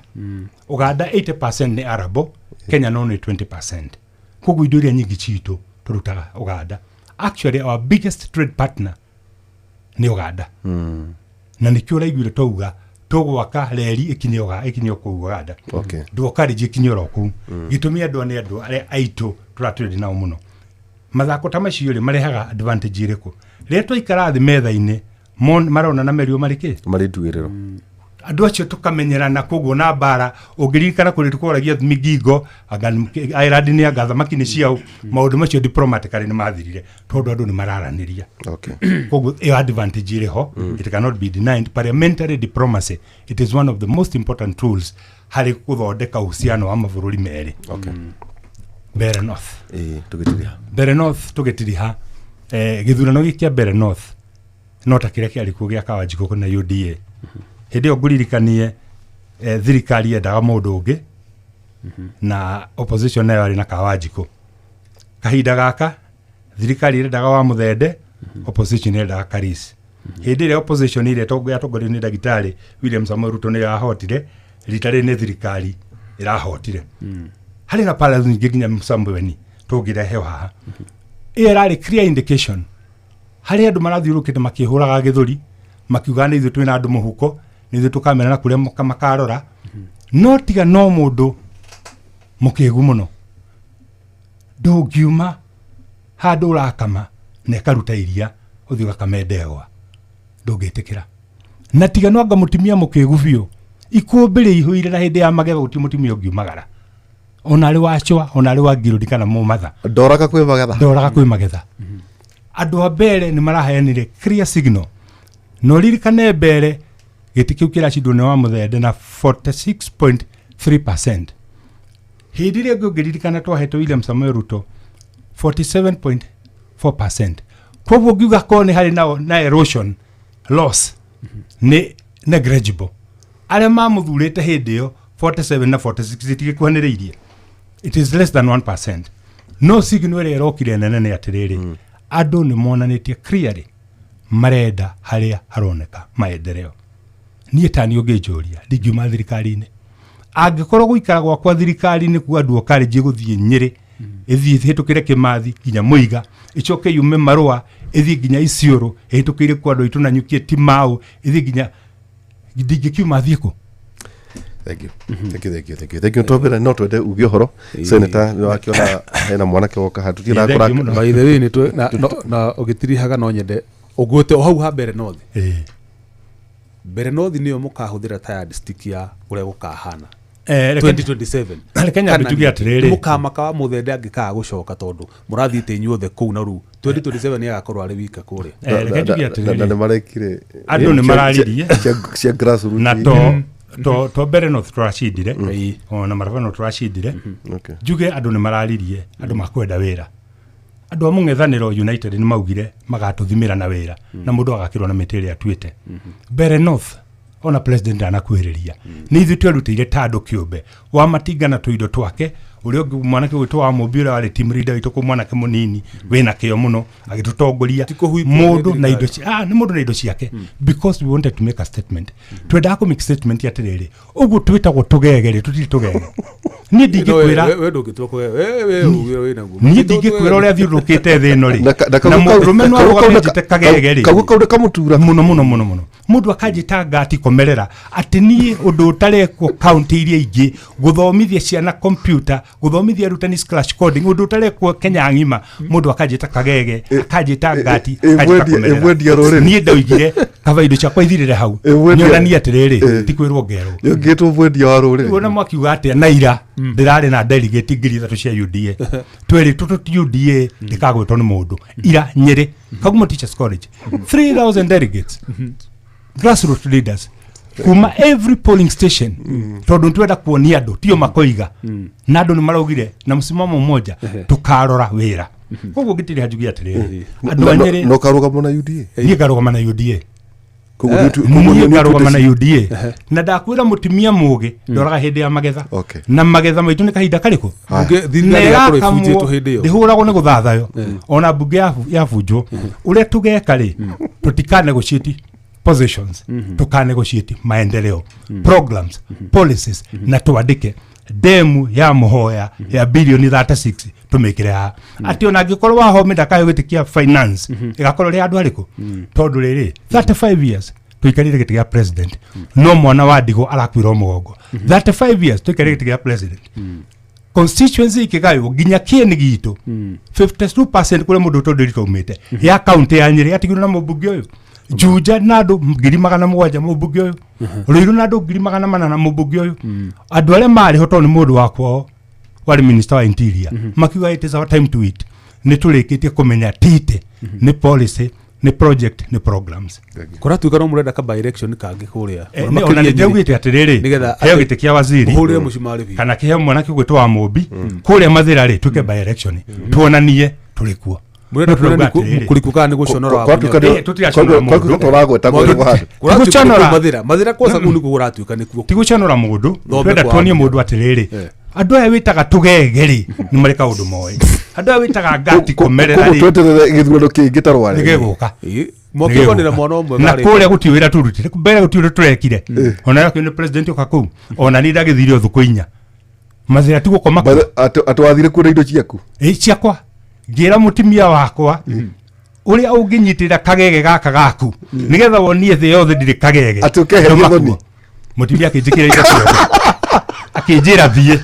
Ũganda 80% nĩ arable, Kenya no nĩ 20%. Koguo indo iria nyingĩ citũ tũrutaga Ũganda. Actually our biggest trade partner nĩ Ũganda, na nĩkĩo ũraiguire twauga tũgwaka reri ĩkinye ĩkinye kũu Ũganda. Ndwoka rĩnji ĩkinye oro kũu. Gĩtũmi andũ nĩ andũ arĩa aitũ tũratũrĩ nao mũno. Mathako ta macio rĩ, marehaga advantage ĩrĩkũ? Rĩrĩa twaikara thĩ metha-inĩ, marona na merio marĩ kĩ? Marĩ nduĩrĩro. Andũ acio tũkamenyerana, koguo na mbara ũngĩririkana kũrĩ tũkoragia migingo anga Ireland nĩ anga thamaki nĩ ciao, maũndũ macio diplomatically nĩ mathirire tondũ andũ nĩ mararanĩria. Koguo ĩyo advantage ĩrĩ ho, it cannot be denied. Parliamentary diplomacy, it is one of the most important tools harĩ gũthondeka uhusiano wa mabũrũri merĩ. Mbeere North. Tũgĩtiriha. Mbeere North tũgĩtiriha, gĩthurano gĩkĩ kĩa Mbeere North no ta kĩrĩa kĩarĩ kuo gĩa Kawanjikũ na UDA. Hĩndĩ ĩyo ngũririkanie, thirikari yendaga mũndũ ũngĩ na opposition nayo arĩ na Kawanjikũ. Kahinda gaka thirikari ĩrendaga wa Mũthende, opposition ĩrendaga Karis. Hĩndĩ ĩrĩa opposition ĩrĩa yatongorio nĩ ndagĩtarĩ William Samoei Ruto nĩyo yahotire, rita rĩrĩ nĩ thirikari ĩrahotire. Harĩ na parallels nyingĩ nginya Msambweni tũngĩrehe haha. Ĩyo ĩrarĩ clear indication harĩ andũ marathiũrũrũkĩte makĩhũraga gĩthũri makiuga nĩ ithuĩ twĩna andũ mũhuko, nĩ ithuĩ tũkamera na kũrĩa makarora, no tiga no mũndũ mũkĩgu mũno ndũngiuma handũ ũrakama na ĩkaruta iria ũthiĩ ũgakame ndegwa, ndũngĩtĩkĩra. Na tiga no anga mũtumia mũkĩgu biũ, ikũmbĩ rĩihũire na hĩndĩ ya magetha gũtirĩ mũtumia ũngiumagara, ona arĩ wa cwa, ona arĩ wa ngirũri kana mũmatha. Ndoraga kwĩ magetha. Ndoraga kwĩ magetha. Andũ a mbere nĩ maraheanire clear signal, na ũririkane mbere gĩtĩ kĩu kĩracindwo nĩ wa Mũthende na 46.3%. Hĩndĩ ĩrĩa ĩngĩ ũngĩririkana twahete William Samoei Ruto 47.4%. Koguo ngiuga korwo nĩ harĩ na erosion loss nĩ negligible. Arĩa mamũthurĩte hĩndĩ ĩyo 47 na 46 itigĩkuhanĩrĩirie, it is less than 1%. No signal ĩrĩa ĩrokire nene nĩ atĩrĩrĩ, andũ nĩ monanĩtie clearly marenda harĩa haroneka maendeleo. Niĩ tani ũngĩnjũria ndingiuma thirikari-inĩ. Angĩkorwo gũikara gwakwa thirikari-inĩ kuga andũ okarĩnji gũthiĩ Nyĩrĩ, ĩthiĩ ĩhĩtũkĩre Kĩmathi nginya Mũiga, ĩcoke yume Marũa ĩthiĩ nginya Isiolo, ĩhĩtũkĩire kwa andũ aitũ Nanyukie Timau, ĩthiĩ nginya, ndingĩkiuma thiĩ kũ? Thank you. Thank you, thank you, thank you. Thank you. Twambĩra no twende uge ũhoro. Senator nĩ wakĩona hena mwanake woka haha. Tũtirĩ Thank you rakũra- mũno. By the way, nĩ twe- na na ũgĩtirihaga no nyende ũgwĩte o hau ha mbere nothi. Mbere nothi nĩyo mũkahũthĩra ta yardstick ya ũrĩa gũkahana. 2027. Reke nyambe Kana njuge atĩrĩrĩ. Mũkamaka wa mũthende angĩkaga gũcoka tondũ mũrathiĩte inyuothe kũu na rĩu 2027 nĩ agakorwo arĩ wika kũrĩa. Reke njuge atĩrĩrĩ. Na nĩ marekire Andũ nĩ mararirie. cia grassroots. Na to mbere no tũracindire, ona maraba no tũracindire. Njuge andũ nĩ mararirie, andũ makwenda wĩra. Andũ a mũng'ethanĩro United nĩ maugire magatũthimĩra na wĩra, na mũndũ agakĩrwo na mĩtĩ ĩrĩa atuĩte. Mbere North ona president ndanakuhĩrĩria. Nĩ ithuĩ twerutĩire ta andũ kĩũmbe wa matinga na tũindo twake, ũrĩa ũngĩ mwanake ũgwĩtwo wa Mũmbi ũrĩa warĩ team leader witũ kũu, mwanake mũnini wĩna kĩo mũno, agĩtũtongoria mũndũ na indo nĩ mũndũ na indo ciake, because we wanted to make a statement. Twendaga kũ make statement atĩrĩrĩ, ũguo twĩtagwo tũgege rĩ, tũtirĩ tũgege. Niĩ ndingĩkwĩra, We ndũngĩtua kũgege, we uge wĩ naguo. Niĩ ndingĩkwĩra ũrĩa thiũrũrũkĩte thĩ ĩno rĩ, Na na mũndũrũme no arũgame njĩte kagege rĩ. Kaguo kau nĩ kamũtura. Mũno mũno mũno mũno. Mũndũ akanjĩta ngati komerera atĩ niĩ ũndũ ũtarekwo kaunti iria ingĩ, gũthomithia ciana computer, gũthomithia arutani scratch coding, ũndũ ũtarekwo Kenya ng'ima, mũndũ akanjĩta kagege, akanjĩta ngati, akanjĩta komerera. Ĩmwendia rũrĩrĩ. Niĩ ndoigire kaba indo ciakwa ithirĩre hau, nyonanie atĩrĩrĩ, ti kwĩrwo ngerwo. Yũngĩtwo mwendia wa rũrĩrĩ. Rĩu ona mwakiuga atĩa na ira ndĩrarĩ na delegate 3,000 cia UDA, twerĩtwo tũti UDA ndĩkagwĩtwo nĩ mũndũ. Ira Nyĩrĩ Kagumo Teachers College, 3000 delegates, grassroots leaders kuma every polling station, tondũ nĩtwenda kuonia andũ tio makoiga, na andũ nĩ maraugire na msimamo mmoja tũkarora wĩra. Koguo ngĩtirĩ hanjuge atĩrĩrĩ, andũ a Nyĩrĩ No karũgamo na UDA. Niĩ ngarũgama na UDA. Koguo nĩ koguo Niĩ nĩ ngarũgama na ũtuĩte UDA, na ndakwĩra mũtumia mũgĩ ndoraga hĩndĩ ya magetha, na magetha maitũ nĩ kahinda karĩkũ? Bunge- thirikari Na ĩgakorwo ĩgakamwo, ĩbunjĩtwo hĩndĩ ĩyo. Ndĩhũragwo nĩ gũthathayo ona mbunge yabunjwo. Ũrĩa tũgeka rĩ, tũtikanegotiate positions, tũkanegotiate maendeleo, programs, policies, na twandĩke demu ya mũhoya ya bilioni 36 tũmĩkĩre haha, atĩ ona angĩkorwo wahome ndakaheo gĩtĩ kĩa finance, ĩgakorwo rĩ andũ arĩkũ? Tondũ rĩrĩ, 35 years tũikarĩre gĩtĩ gĩa president, no mwana wa ndigwa arakuĩrwo mũgongo. 35 years tũikarĩre gĩtĩ gĩa president, constituency ikĩgaywo nginya kĩeni gitũ 52% kũrĩa mũndũ ũtondũ ritaumĩte ya kaunti ya Nyĩrĩ atigirwo na mũmbunge ũyũ, Juja na andũ 700,000 mũmbunge ũyũ, Ruiru na andũ 400,000 na mũmbunge ũyũ. Andũ arĩa marĩ ho tondũ nĩ mũndũ wa kwao warĩ minister wa interior, makiuga it is our time to eat. Nĩ tũrĩkĩtie kũmenya tite nĩ policy, nĩ project, nĩ programs. Kũratuĩka no mũrenda ka by election kangĩ kũrĩa. Ona nĩ ndaugĩte atĩrĩrĩ, Nĩgetha heo gĩtĩ kĩa waziri mũhũrĩre mũcumarĩ biũ. kana kĩheo mwanake ũgwĩtwo wa Mũmbi kũrĩa Mathĩra rĩ, twĩke by election tuonanie tũrĩ kuo. Mũrenda No tũrauga kuonania atĩrĩrĩ, kũrikũ kana nĩ gũconora wa Kwatuĩka Mũnyoro? Tũtiraconora mũndũ. kwatuĩka tũragweta kũrĩ handũ. Kũratuĩka Tigũconora. nĩkuo Mathĩra. Mathĩra kwaca kũu nĩkuo kũratuĩka nĩkuo. Ti gũconora mũndũ, Thombe twenda kwa tuonie Mũnyoro. mũndũ atĩrĩrĩ, andũ aya wĩtaga tũgege rĩ, nĩ marĩ kaũndũ moĩ. Andũ aya wĩtaga ngati komerera Koguo rĩ, tweterere gĩthurano kĩngĩ ta rware. Nĩgĩgũka. Mwakĩgonera mwana ũmwe na marĩ- kũrĩa gũtirĩ wĩra tũrutire mbere, gũtirĩ ũrĩa tũrekire. Ona yakĩo nĩ president ũka kũu, ona niĩ ndagĩthire o thukũ inya Mathĩra ti gũkoma kuo. Atĩ wathire kuo na indo ciaku? Ĩ, ciakwa. Ngĩra mũtumia wakwa, ũrĩa ũngĩnyitĩrĩra kagege gaka gaku nĩgetha wonie thĩ yothe ndirĩ kagege. Atĩ ũkeheria Ndũma thoni? kuo. Mũtumia akĩnjĩkĩra indo ciothe, akĩnjĩra thiĩ,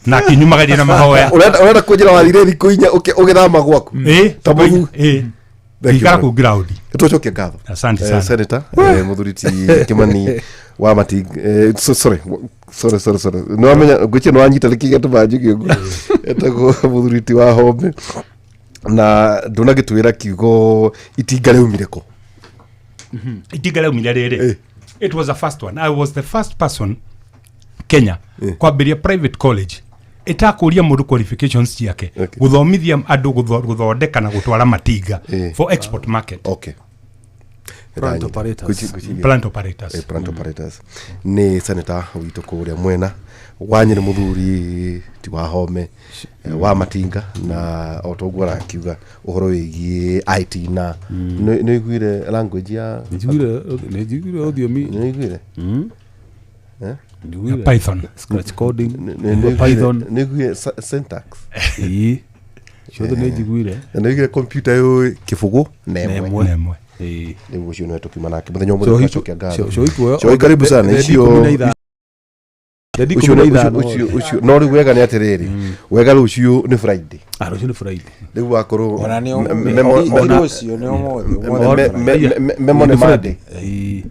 na akĩnyumagaria na mahoya. Ũrenda kũnjĩra wathire thikũ inya ũgĩthama gwaku? Ĩ. Ta mũhu? Ĩ. Thank you Ngĩikara very kũu ground. Tũcokie ngatho. Asante sana. Senator mũthuri ti Kimani wa Mati, sorry, sorry, sorry, sorry, nĩ wamenya ngwĩciria nĩ wanyita nĩkĩ gĩatũma njuge ũguo. Etagwo mũthuri ti wa Home, na ndũnagĩtwĩra kiugo itinga rĩaumire kũ? Itinga rĩaumire rĩrĩ, it was the first one. I was the first person Kenya kwambĩria private college. Ĩtakũria mũndũ qualifications ciake, gũthomithia andũ gũthondeka na gũtwara matinga for export market. Okay. Plant operators. Plant operators. Plant operators. Nĩ senator witũ kũrĩa mwena wa Nyĩrĩ, mũthuri ti wa home wa matinga, na o toguo arakiuga ũhoro wĩgiĩ IT na nĩ ũiguire language ya Nĩ njiguire rũthiomi. Nĩ ũiguire? Eh? Njiguire. Python. Scratch coding. Nĩ Python. Nĩ ũiguire syntax? Ĩĩ. Ciothe nĩ njiguire. Na nĩ ũiguire computer yũ kĩbũgũ na Na ĩmwe. ĩmwe. Na ĩmwe. Ĩĩ. Rĩu ũcio nĩwe tũkiuma nake mũthenya ũmũthĩ Cohi- tũgacokia ngatho. Cohi kuoya- Cohi karibu sana Thendi icio 15. Thendi ũcio 15. ũcio no rĩu wega nĩ atĩrĩrĩ, wega rũciũ nĩ Friday. Ah, rũciũ nĩ Friday. Rĩu wakorwo Ona nĩ rũciũ nĩ ũmũthĩ, ũmũthĩ Friday. memo nĩ Nĩ Monday. Ĩĩ.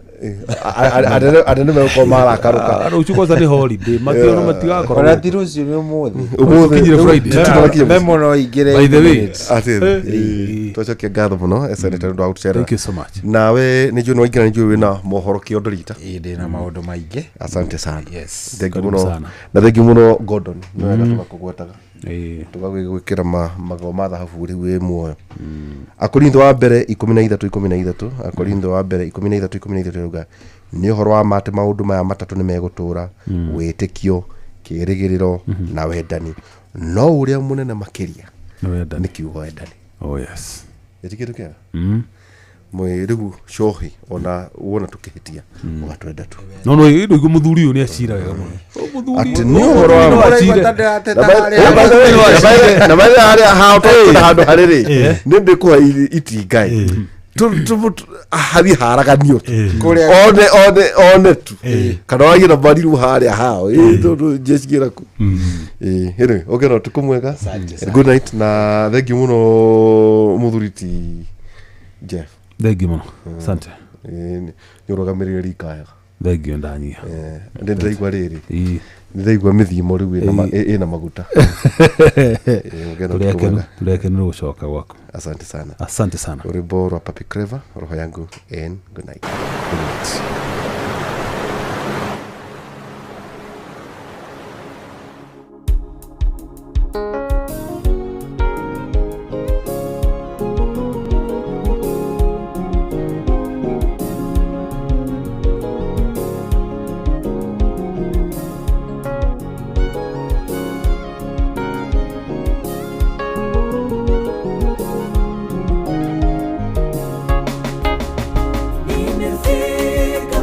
Anene megũkorwo marakarũka. Ah, rũciũ kwanza nĩ holiday. Mationa matigakorwo. Ona ti rũciũ nĩ ũmũthĩ. Ũmũthĩ. Tũkinyire Friday. Tũkinyire Memo no ingĩre By the way. minutes. Atĩrĩ, twacokia ngatho mũno senator nĩ ũndũ wa gũtũcerera. Thank you so much. Nawe nĩ njũĩ nĩ waingĩra, nĩ njũĩ wĩna mohoro kĩondo rita. Ĩĩ, ndĩna maũndũ maingĩ. Asante sana. Yes. Thank you Karibu mũno. sana. Na thank you mũno Gordon, nĩ wega tũgakũgwetaga, Ĩĩ. tũgagwĩkĩra magego ma thahabu rĩu wĩ muoyo. Akorintho wa mbere 13:13, Akorintho wa mbere 13:13 ĩrauga nĩ ũhoro wa ma atĩ maũndũ maya matatũ nĩ megũtũũra, wĩtĩkio, kĩĩrĩgĩrĩro na wendani, no ũrĩa mũnene makĩria Nĩ wendani. nĩ kiugo wendani. Oh yes. Ĩti kĩndũ kĩega mwĩ rĩu cohi ona wona tũkĩhĩtia ũgatwenda tu. No ndũigua mũthuri ũyũ nĩ acira wega mũno. Atĩ nĩ ũhoro wa No acire. Ũraigua ta ndĩrateta harĩa. Na maithe harĩa hao tũkĩra handũ harĩrĩ nĩ ndĩkũha itinga hathiĩ haraganio tu. Kũrĩa- One one one tu kana wagie na mariru harĩa hao tondũ njecigira ku. Anyway, okay, no tukũ mwega, good night na thank you mũno mũthuri ti Jeff. Thank you mũno. Asante. Nĩ ũrũgamĩrĩire rika wega. Thank you ndanyia. Nĩ ndĩraigua rĩrĩ, Ĩĩ. nĩ ndĩraigua mĩthimo rĩu ĩna maguta. Ũgĩe na Tũrĩ ũtukũ akenu, mwega. tũrĩ akenu nĩ gũcoka gwaku. Asante sana. Asante sana. Rwĩmbo rwa Papi Clever, roho yangu, and good night. Good night. Nimefika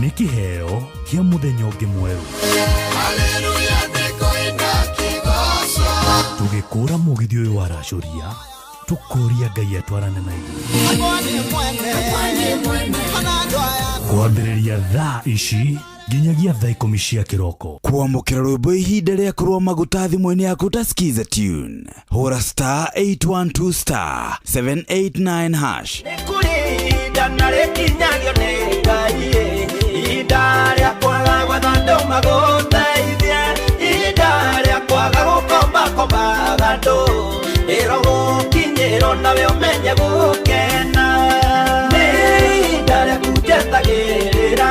Nĩ kĩheo kĩa mũthenya ũngĩ mwerũ. Tũgĩkũra mũgithi ũyũ waracũria, tũkũria Ngai atwarane na ithuĩ. Kwambĩrĩria thaa ici nginyagia thaa 10 cia kĩroko. Kwamũkĩra rwĩmbo ihinda rĩa kũrũa maguta thimũ-inĩ yaku ta Skiza tune. Hũra star 812 star 789 hash. Nĩ ihinda na rĩkinyagio nĩ Ngai, ihinda rĩa kwaga gwetha andũ magũteithie, ihinda rĩa kwaga gũkombakombaga andũ, ĩro gũkinyĩrwo nawe ũmenye gũkena. Nĩ ihinda rĩaku njetagĩrĩra,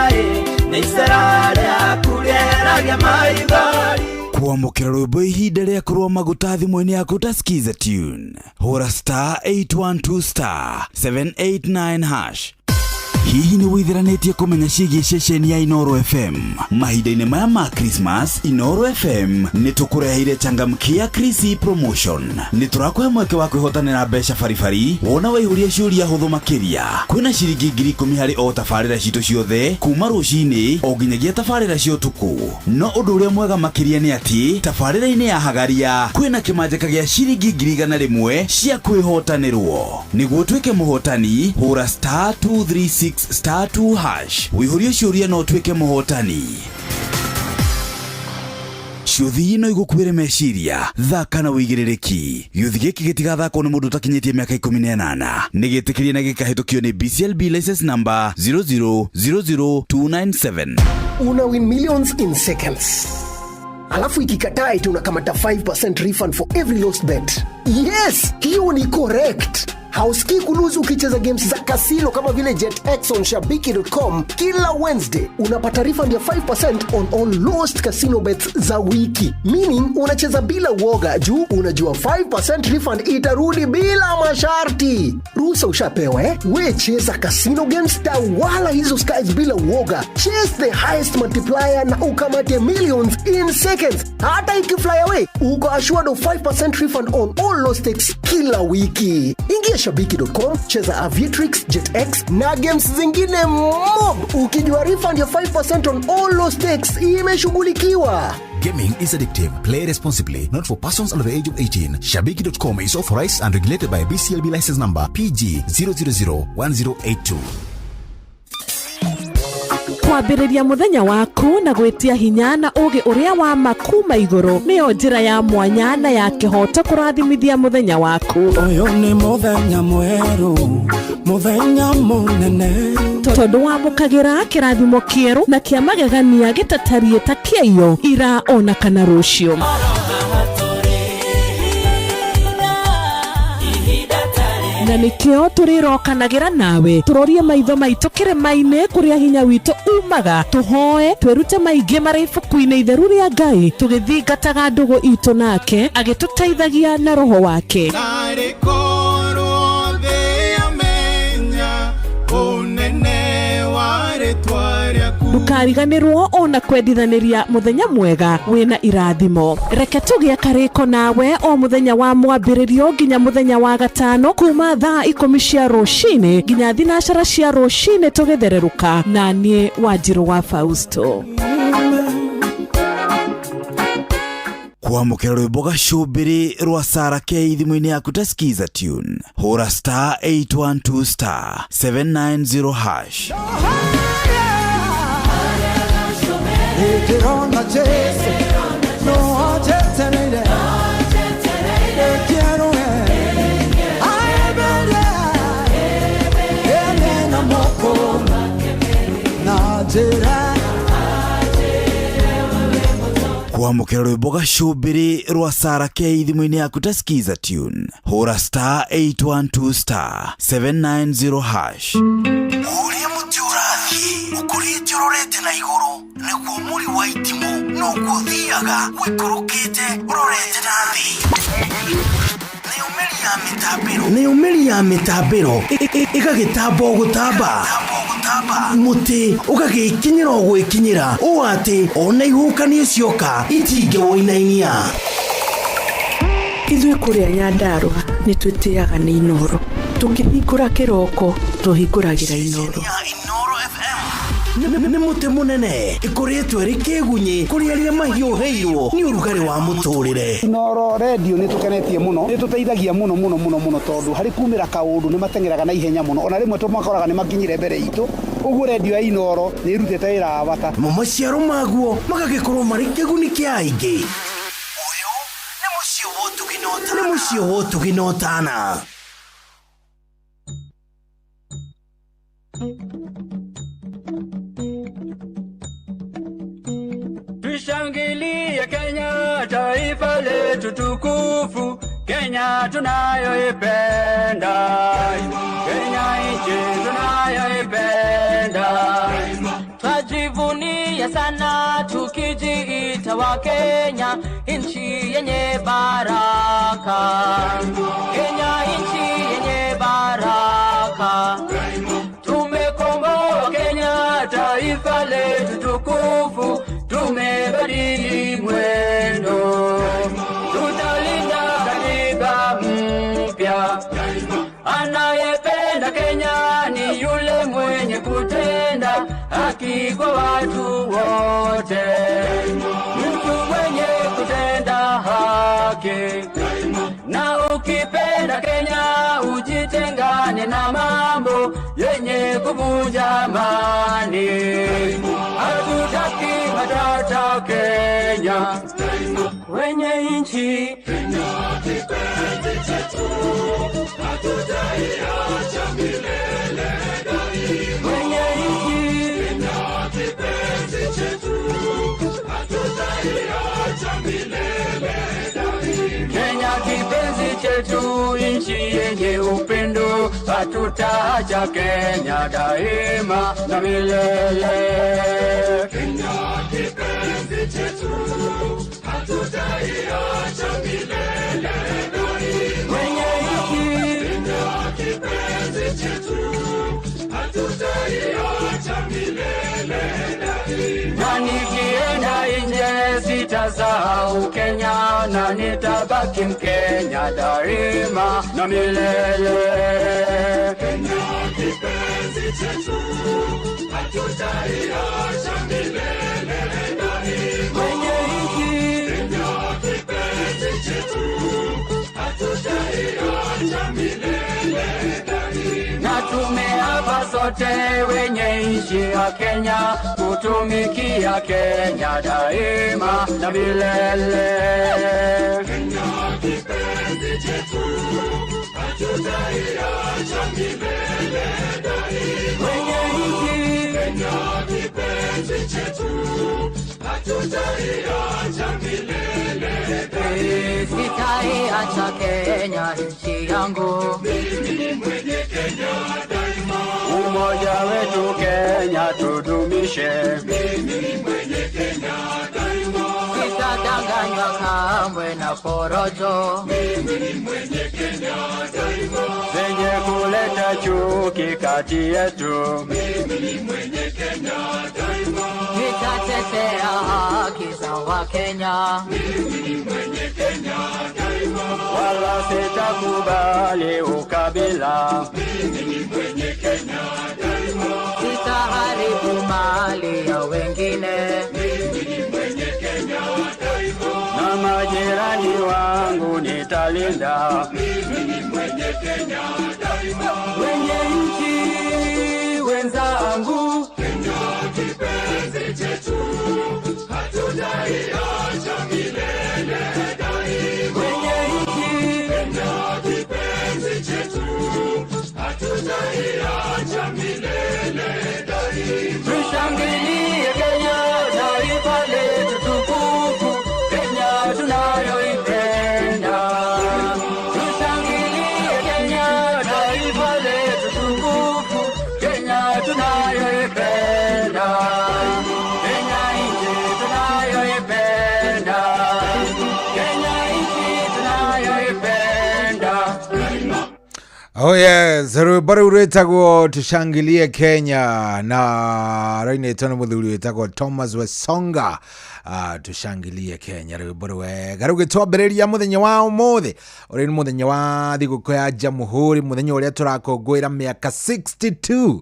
nĩ icera rĩaku rĩeragia maithori. Kwamũkĩra rwĩmbo ihinda rĩa kũrũa maguta thimũ-inĩ yaku ta Skiza tune. Hũra star 812 star 789 hash. Hihi nĩ wĩtheranĩtie kũmenya ciĩgiĩ ceceni ya Inoro FM? Mahinda-inĩ maya ma Christmas, Inoro FM nĩ tũkũreheire changamkia Krisi promotion. Nĩ tũrakũhe mweke wa kwĩhotanĩra mbeca baribari wona waihũria ciũria hũthũ makĩria. Kwĩna ciringi 10,000 harĩ o tabarĩra citũ ciothe kuma rũcinĩ o nginyagia tabarĩra cia ũtukũ. No ũndũ ũrĩa mwega makĩria nĩ atĩ tabarĩra-inĩ ya Hagaria kwĩna kĩmanjĩka gĩa ciringi 100,000 cia kwĩhotanĩrwo. Nĩguo ũtuĩke mũhotani, hũra star 236 star 2 hash. Wĩihũrie ciũria na ũtuĩke mũhotani. Ciũthi no igũkuĩre meciria, thaka na wĩigĩrĩrĩki. Gĩũthi gĩkĩ gĩtigathakwo nĩ mũndũ ũtakinyĩtie mĩaka 18. Nĩ gĩtĩkĩrie na gĩkahĩtũkio nĩ BCLB license number 0000297. Una win millions in seconds. Alafu ikikataa eti unakamata 5% refund for every lost bet. Yes, hiyo ni correct. Hausikii kuluzu ukicheza games za kasino kama vile JetX on shabiki.com kila Wednesday. Unapata refund ya 5% on all lost casino bets za wiki. Meaning unacheza bila uoga juu unajua 5% refund itarudi bila masharti. Ruhusa ushapewa eh? We cheza casino games, tawala hizo skies bila uoga. Chase the highest multiplier na ukamate millions in seconds. Hata ikifly away, uko assured of 5% refund on all lost stakes kila wiki. Ingia shabiki.com, cheza Aviatrix, JetX na games zingine mob. Ukijua refund ya 5% on all lost stakes imeshughulikiwa. Gaming is addictive. Play responsibly. Not for persons under the age of 18. Shabiki.com is authorized and regulated by BCLB license number PG 0001082. Kwambĩrĩria mũthenya waku na gwĩtia hinya na ũgĩ ũrĩa wa ma kuma igũrũ nĩyo njĩra ya mwanya na ya kĩhoto kũrathimithia mũthenya waku. Ũyũ nĩ mũthenya mwerũ, mũthenya mũnene, tondũ wamũkagĩra kĩrathimo kĩerũ na kĩa magegania gĩtatariĩ ta kĩaiyo ira ona kana rũciũ. Na nĩkĩo tũrĩrokanagĩra nawe tũrorie maitho maitũ kĩrĩma-inĩ kũrĩa hinya witũ umaga, tũhoe twĩrute maingĩ marĩ ibuku-inĩ itheru rĩa Ngai tũgĩthingataga ndũgũ itũ nake agĩtũteithagia na roho wake. Ndũkariganĩrwo ona kwendithanĩria mũthenya mwega wĩna irathimo. Reke tũgĩe karĩko nawe o mũthenya wa mwambĩrĩrio nginya mũthenya wa gatano kuma thaa 10 cia rũcinĩ nginya 9 cia rũcinĩ tũgĩthererũka na niĩ Wanjirũ wa Fausto. Kwamũkĩra rwĩmbo gacũmbĩrĩ rwa Sara K thimũ-inĩ yaku ta Skiza tune. Hũra star 812 star 790 hash. Kwamũkĩra rwĩmbo gacũmbĩrĩ rwa Sara K thimũ-inĩ yaku ta Skiza tune. Hũra star 812 star 790 hash. Ũrĩa mũtĩ ũrathiĩ ũkũrĩte ũrorete na igũrũ nĩguo mũri wa itimũ noguo ũthiaga ũikũrũkĩte ũrorete na thĩ. Nayo mĩri ya mĩtambĩro ĩgagĩtamba o gũtamba, mũtĩ ũgagĩkinyĩra o gwĩkinyĩra ũũ atĩ ona ihuhũkanio cioka itingĩwũinainia. Ithuĩ kũrĩa Nyandarũa nĩ twĩtĩaga nĩ Inoro. Tũkĩhingũra kĩroko tũhingũragĩra Inoro. Inoro FM. Nĩ mũtĩ mũnene ĩkũrĩtwo ĩrĩ kĩgunyĩ kũrĩ arĩa mahiũhĩirwo nĩ ũrugarĩ wa mũtũrĩre. Inooro redio nĩ tũkenetie mũno, nĩ tũteithagia mũno mũno mũno mũno tondũ harĩ kumĩra kaũndũ nĩ mateng'eraga na ihenya mũno, ona rĩmwe tũmakoraga nĩ makinyire mbere itũ, ũguo redio ya Inooro nĩ ĩrutĩte wĩra wa bata. Namo maciaro maguo magagĩkorwo marĩ kĩguni kĩa aingĩ. Nĩ mũciĩ wa ũtugi na ũtana. Tushangilie Kenya, taifa letu tukufu, Kenya tunayoipenda, Kenya nchi tunayoipenda. Twajivunia sana tukijiita wa Kenya, nchi yenye baraka. Kenya nchi yenye baraka. Tumekomboa Kenya, taifa letu tukufu, tumebadili mwendo, tutalinda katiba mpya. Anayependa Kenya ni yule mwenye kutenda haki kwa watu wote, mtu mwenye kutenda haki. Na ukipenda Kenya ujitengane na mambo yenye kuvunja amani. Hatutaki matata Kenya, wenye nchi Kenya kipenzi chetu, hatutaiacha milele daima. Wenye nchi Kenya kipenzi chetu, hatutaiacha milele daima. Kenya kipenzi chetu, nchi yenye upendo, hatutaacha Kenya daima na milele. Kenya kipenzi chetu, hatutaiacha milele daima. Wenye nchi Kenya kipenzi chetu, hatutaiacha milele daima. Na nikienda nje sitasahau Kenya, na nitabaki Mkenya daima na milele. Kenya kipenzi chetu, hatutaiacha milele daima. Wenye nchi Kenya kipenzi chetu, hatutaiacha milele daima. Na tumeapa sote wenye nchi ya Kenya kutumikia Kenya daima na milele. Kenya kipenzi chetu, hatutaiacha milele daima. Wenye nchi Kenya kipenzi chetu, hatutaiacha milele daima. Sitaiacha Kenya nchi yangu, mimi ni mwenye Kenya daima. Umoja wetu Kenya tudumishe, mimi ni mwenye Kenya daima. Sitadanganywa kamwe na porojo, mimi ni mwenye Kenya daima. Zenye kuleta chuki kati yetu, mimi ni mwenye Kenya daima. Nitatetea haki za Wakenya, mimi ni mwenye Kenya daima. Wala sitakubali ukabila, mimi ni mwenye Kenya daima. Sitaharibu mali ya wengine, mimi ni mwenye Kenya daima. Na majirani wangu nitalinda, mimi ni mwenye Kenya daima. Wenye nchi wenzangu, Kenya kipenzi chetu, hatutaiacha milele daima. Wenye nchi Kenya kipenzi chetu, hatutaiacha milele daima. Tushangilie Kenya, taifa letu tukufu, Kenya tunayoipenda. Tushangilie Kenya, taifa letu tukufu, Kenya tunayoipenda. Kenya nchi tunayoipenda, Kenya nchi tunayoipenda. Oh yes, rwĩmbo rũu rwĩtagwo tushangilie Kenya na rũinĩtwo nĩ mũthuri wĩtagwo Thomas Wesonga. Tushangilie Kenya, rwĩmbo rwega rũgĩtwambĩrĩria mũthenya wa ũmũthĩ ũrĩa nĩ mũthenya wa thigũkũ ya Jamhuri, mũthenya ũrĩa tũrakũngũĩra mĩaka 62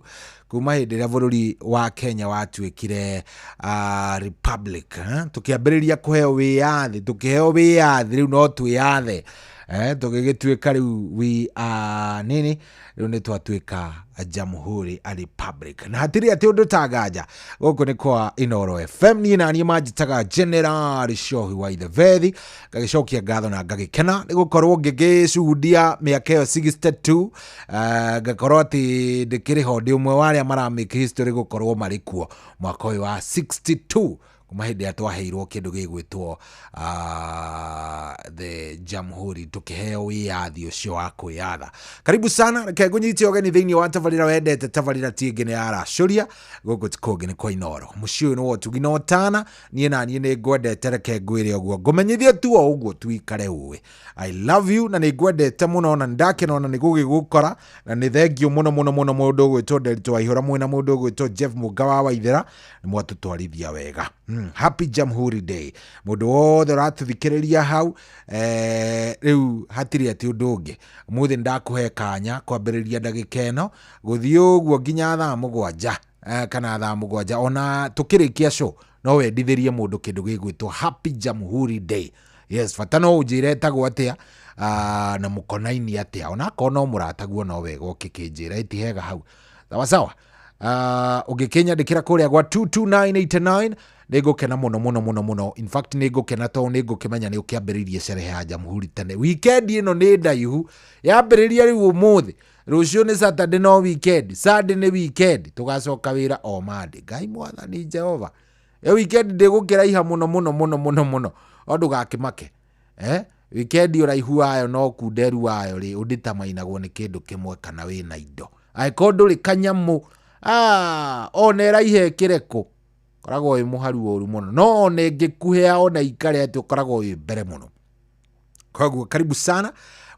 Kuma hĩndĩ ĩrĩa bũrũri wa Kenya watuĩkire republic, tũkĩambĩrĩria kũheo wĩyathi, tũkĩheo wĩyathi rĩu no twĩyathe, tũgĩgĩtuĩka rĩu we are nini, rĩu nĩ twatuĩka jamhuri a republic, na hatirĩ atĩ ũndũ ta nganja. Gũkũ nĩ kwa Inoro FM, niĩ na niĩ manjĩtaga General Shohi wa Ithebethi, ngagĩcokia ngatho na ngagĩkena nĩ gũkorwo ngĩgĩcuhudia mĩaka ĩyo 62, ngakorwo atĩ ndĩkĩrĩ ho, ndĩ ũmwe wa arĩa maramake history gũkorwo marĩ kuo mwaka ũyũ wa 62, kuma hĩndĩ ĩrĩa twaheirwo kĩndũ gĩgwĩtwo the jamhuri, tukiheo wĩyathi ũcio wa kwĩyatha. Karibu sana, reke ngũnyite ũgeni thĩinĩ wa tabarĩra wendete, tabarĩra ti ĩngĩ nĩ yaracũria, gũkũ ti kũngĩ nĩ kwa Inoro. Mũciĩ ũyũ nĩ wa ũtugi na ũtana, niĩ na niĩ nĩ ngwendete, reke ngwĩre ũguo, ngũmenyithie tu o ũguo tuikare ũĩ I love you, na nĩ ngwendete mũno, na nĩndakena ona nĩ gũgĩgũkora, na nĩ thengio mũno mũno mũno mũndũ ũgwĩtwo Nderitu Waihũra mwĩna mũndũ ũgwĩtwo Jeff Mũnga wa Waithera, nĩ mwatũtwarithia wega. Happy Jamhuri Day mũndũ wothe ũratũthikĩrĩria hau. Rĩu hatirĩ atĩ ũndũ ũngĩ, ũmũthĩ nĩndakũhe kanya kwambĩrĩria ndagĩka ĩno gũthiĩ ũguo nginya thaa 7, kana thaa 7 ona tũkĩrĩkia show, no wendithĩrie mũndũ kĩndũ gĩgwĩtwo Happy Jamhuri Day. Yes, bata no ũnjĩre etagwo atĩa, na mũkonaini atĩa, onakorwo no mũrataguo no wega ũkĩkĩnjĩra ĩti hega hau, sawa sawa. Ũngĩkĩnyandĩkĩra kũrĩa gwa 22989 nĩngũkena mũno mũno mũno mũno, in fact nĩngũkena tondũ nĩngũkĩmenya nĩ ũkĩambĩrĩirie sherehe ya jamhuri tene. Weekend ĩno nĩ ndaihu, yambĩrĩria rĩu ũmũthĩ, rũciũ nĩ Saturday no weekend, Sunday nĩ weekend, tũgacoka wĩra o Monday. Ngai mwathani Jehova, ĩyo weekend ndĩgũkĩraiha mũno mũno mũno mũno mũno, o ndũgakĩmake, weekend ũraihu wayo no kunderu wayo rĩ ũndĩtamainagwo nĩ kĩndũ kĩmwe kana wĩna indo, angĩkorwo ndũrĩ kanyamũ, ona ĩraiha ĩkĩre kũ, koragwo wĩ mũharu ũru mũno, no ona ĩngĩkuhĩa ona ikare atĩ ũkoragwo wĩ mbere mũno. Koguo karibu sana,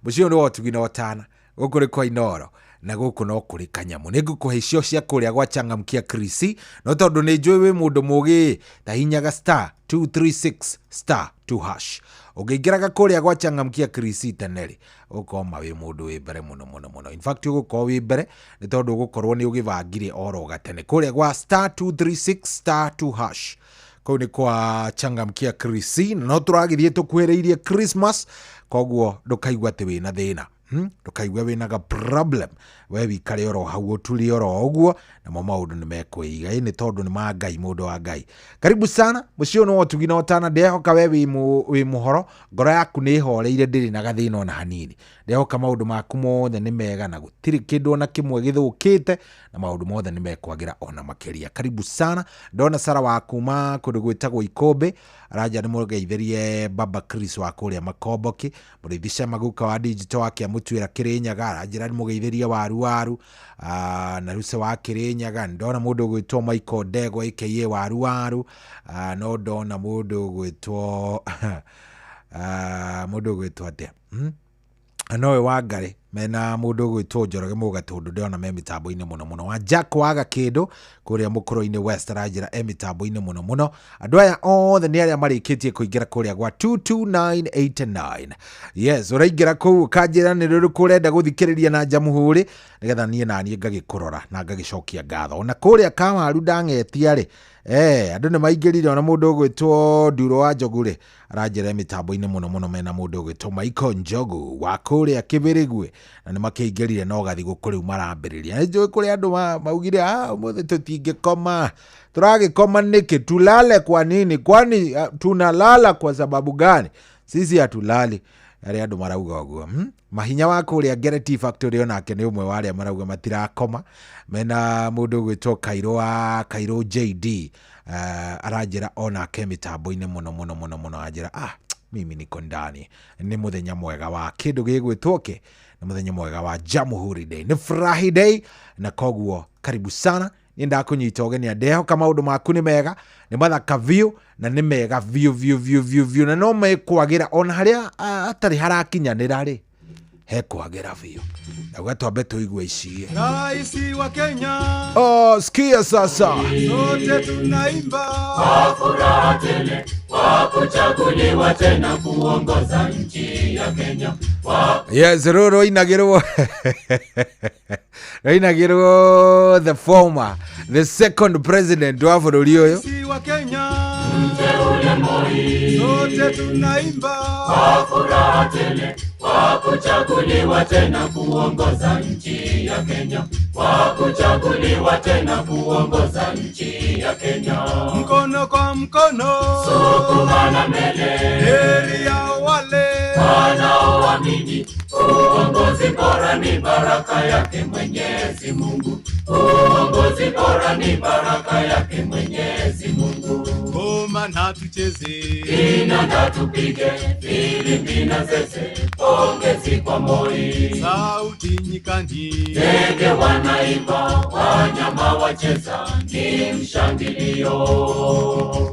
mũciĩ ũyũ nĩ wa ũtugi na ũtana, gũkũ nĩ kwa Inoro na gũkũ no kũrĩ kanyamũ. Nĩ ngũkũhe icio cia kũrĩa gwa Changamkia Krisi, no tondũ nĩ njũĩ wĩ mũndũ mũgĩ, ta hinyaga star 236 star 2 hash. Ũngĩingĩraga kũrĩa gwa Changamkia Krisi tene rĩ, ũgũkorwo ma wĩ mũndũ wĩ mbere mũno mũno mũno. In fact ũgũkorwo wĩ mbere nĩ tondũ ũgũkorwo nĩ ũgĩbangire oro gatene kũrĩa gwa star 236 star 2 hash. Kũu nĩ kwa Changamkia Krisi, na no tũragĩthiĩ tũkuhĩrĩirie Christmas, koguo ndũkaigua atĩ wĩna thĩna. Ndũkaigue wĩna ga problem, we wikare oro hau ũturie oro ũguo, namo maũndũ nĩ mekwĩiga, ĩ nĩ tondũ nĩ ma Ngai, mũndũ wa Ngai. Karibu sana, mũciĩ ũyũ nĩ wa ũtugi na ũtana, ndehoka we wĩ mũhoro, ngoro yaku nĩ ĩhoreire, ndĩrĩ na gathĩna ona hanini, ndehoka maũndũ maku mothe nĩ mega na gũtirĩ kĩndũ ona kĩmwe gĩthũkĩte, na maũndũ mothe nĩ mekwagĩra ona makĩria. Karibu sana. Ndona Sara wa kuma kũndũ gwĩtagwo Ikũmbĩ aranja nĩ mũgeithĩrie Baba Chris wa kũrĩa Makomboki, mũrĩithi Shema guka wa digital wa Kĩamũtuĩra Kĩrĩnyaga aranjĩra nĩ mũgeithĩrie waru waru, na Ruse wa Kĩrĩnyaga. Ndona mũndũ ũgwĩtwo Michael Ndegwa aka waru waru, no ndona mũndũ ũgwĩtwo mũndũ ũgwĩtwo atĩa, nowe wa Ngarĩ mena mũndũ ũgwĩtwo Njoroge Mũgatũndũ, ndĩrona me mĩtambo-inĩ mũno mũno. Wa Jack wa Gakĩndũ kũrĩa Mũkũrũ-inĩ West aranjĩra e mĩtambo-inĩ mũno mũno. Andũ aya othe nĩ arĩa marĩkĩtie kũingĩra kũrĩa gwa 22989. Yes, ũraingĩra kũu ũkanjĩra nĩ rũrĩkũ ũrenda gũthikĩrĩria na Jamhuri, nĩgetha niĩ na niĩ ngagĩkũrora na ngagĩcokia ngatho. Ona kũrĩa Kawaru ndang'etia rĩ, andũ nĩ maingĩrire, ona mũndũ ũgwĩtwo Nduro wa Njogu rĩ aranjĩra mĩtambo-inĩ mũno mũno, mena mũndũ ũgwĩtwo Michael Njogu wa kũrĩa Kĩbĩrĩgwe, na nĩ makĩingĩrire no gathigũkũ rĩu marambĩrĩria. Nĩ njũĩ kũrĩ andũ maugire, ũmũthĩ tũtingĩkoma, tũragĩkoma nĩkĩ? Tulale kwa nini? Kwani tunalala kwa sababu gani? Sisi hatulali. Arĩa andũ marauga ũguo. Mahinya wa kũrĩa Ngereti Factory onake nĩ ũmwe wa arĩa marauga matirakoma, mena mũndũ ũgwĩtwo Kairũ wa Kairũ JD, aranjĩra onake mĩtambo-inĩ mũno mũno mũno mũno, aranjĩra mimi niko ndani. Nĩ mũthenya mwega wa kĩndũ gĩgwĩtwo kĩ, nĩ mũthenya mwega wa Jamhuri Day, nĩ Friday, na koguo karibu sana. Niĩ ndakũnyita ũgeni, ndehoka maũndũ maku nĩ mega, nĩ mathaka biũ, na nĩ mega biũ biũ biũ biũ biũ, na no mekwagĩra ona harĩa hatarĩ harakinyanĩra rĩ, hekwagĩra biũ. Ndauga twambe tũigue ici. Raisi wa Kenya. Oh, sikia sasa. Sote tunaimba kwa furaha tele, kwa kuchaguliwa tena kuongoza nchi ya ya Kenya. Yes, rå rwainagä rwainagä the former, the second president wa bå rå ri å yå. Wa Kenya, mteule Moi, sote tunaimba kwa furaha tele, kwa kuchaguliwa tena kuongoza nchi ya Kenya, kwa kuchaguliwa tena kuongoza nchi ya Kenya. Mkono kwa mkono, sukumana mbele, heri ya wale wanaoamini uongozi bora ni baraka yake Mwenyezi Mungu. Uongozi bora ni baraka yake Mwenyezi Mungu. Ngoma na tucheze, kinanda tupige, filimbi na zeze, pongezi kwa Moi. Sauti nyikani, ndege wanaimba, wanyama wacheza, ni mshangilio.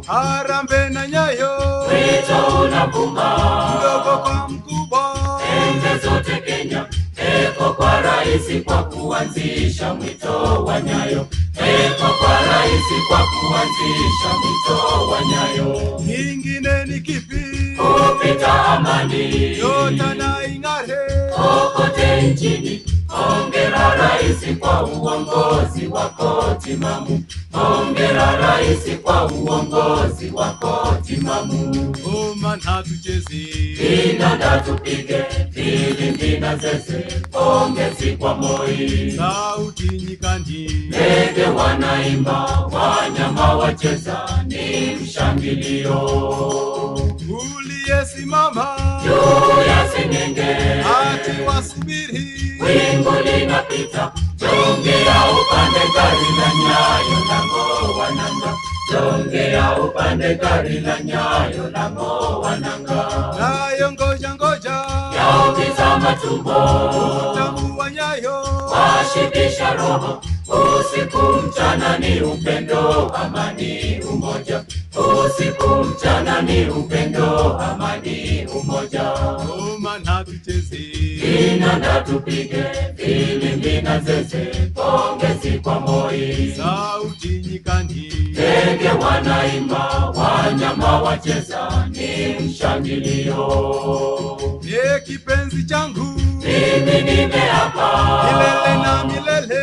Harambee na Nyayo, wito unavuma, mdogo kwa mkubwa, pembe zote Kenya. Eko kwa raisi kwa kuanzisha mwito wa Nyayo. Eko kwa raisi kwa kuanzisha mwito wa Nyayo. Kingine ni kipi? Kupita amani, nyota na ing'are kokote nchini. Hongera raisi kwa uongozi wako timamu. Hongera raisi kwa uongozi wako timamu. Ngoma na tucheze, kinanda tupige, filimbi na zeze, pongezi kwa Moi. Sauti nyikani, ndege wanaimba, wanyama wacheza, ni mshangilio. Uliyesimama juu ya sengenge, ati wasubiri wingu linapita, jongea upande gari la Nyayo lango wananga, jongea upande gari la Nyayo lango wananga. Nayo ngoja ngoja, yaumiza matumbo, utamu wa Nyayo washibisha roho. Usiku mchana ni upendo, amani, umoja. Usiku mchana ni upendo, amani, umoja. Ngoma na tucheze, kinanda tupige, filimbi na zeze, pongezi kwa Moi. Sauti nyikani, ndege wanaimba, wanyama wacheza, ni mshangilio. Ye kipenzi changu, mimi nimeapa, milele na milele,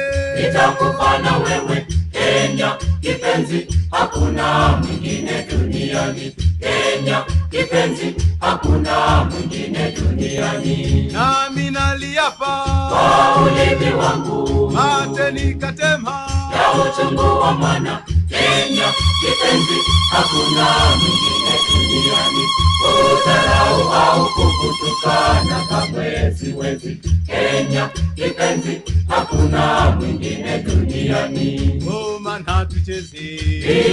nitakufa na wewe. Kenya kipenzi, hakuna mwingine duniani. Kenya kipenzi, hakuna mwingine duniani. Nami naliapa kwa ulimi wangu, mate nikatema ya uchungu wa mwana. Kenya kipenzi, hakuna mwingine duniani. Kudharau au kukutukana kamwe siwezi. Kenya kipenzi, hakuna mwingine duniani. Ngoma na tucheze,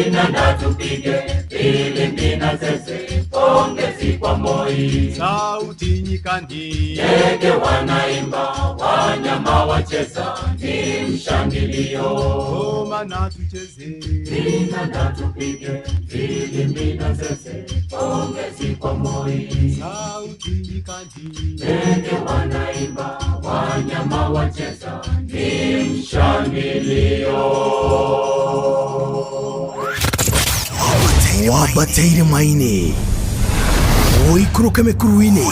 kinanda tupige, filimbi na zeze, pongezi kwa Moi. Sauti nyikani, ndege wanaimba, wanyama wacheza, ni mshangilio. Ngoma na tucheze, kinanda tupige, filimbi na zeze, pongezi kwa Moi. Sauti nyikani, ndege wanaimba, wanyama wacheza, ni mshangilio. Wabataire maini ũikũrũke mĩkuru-inĩ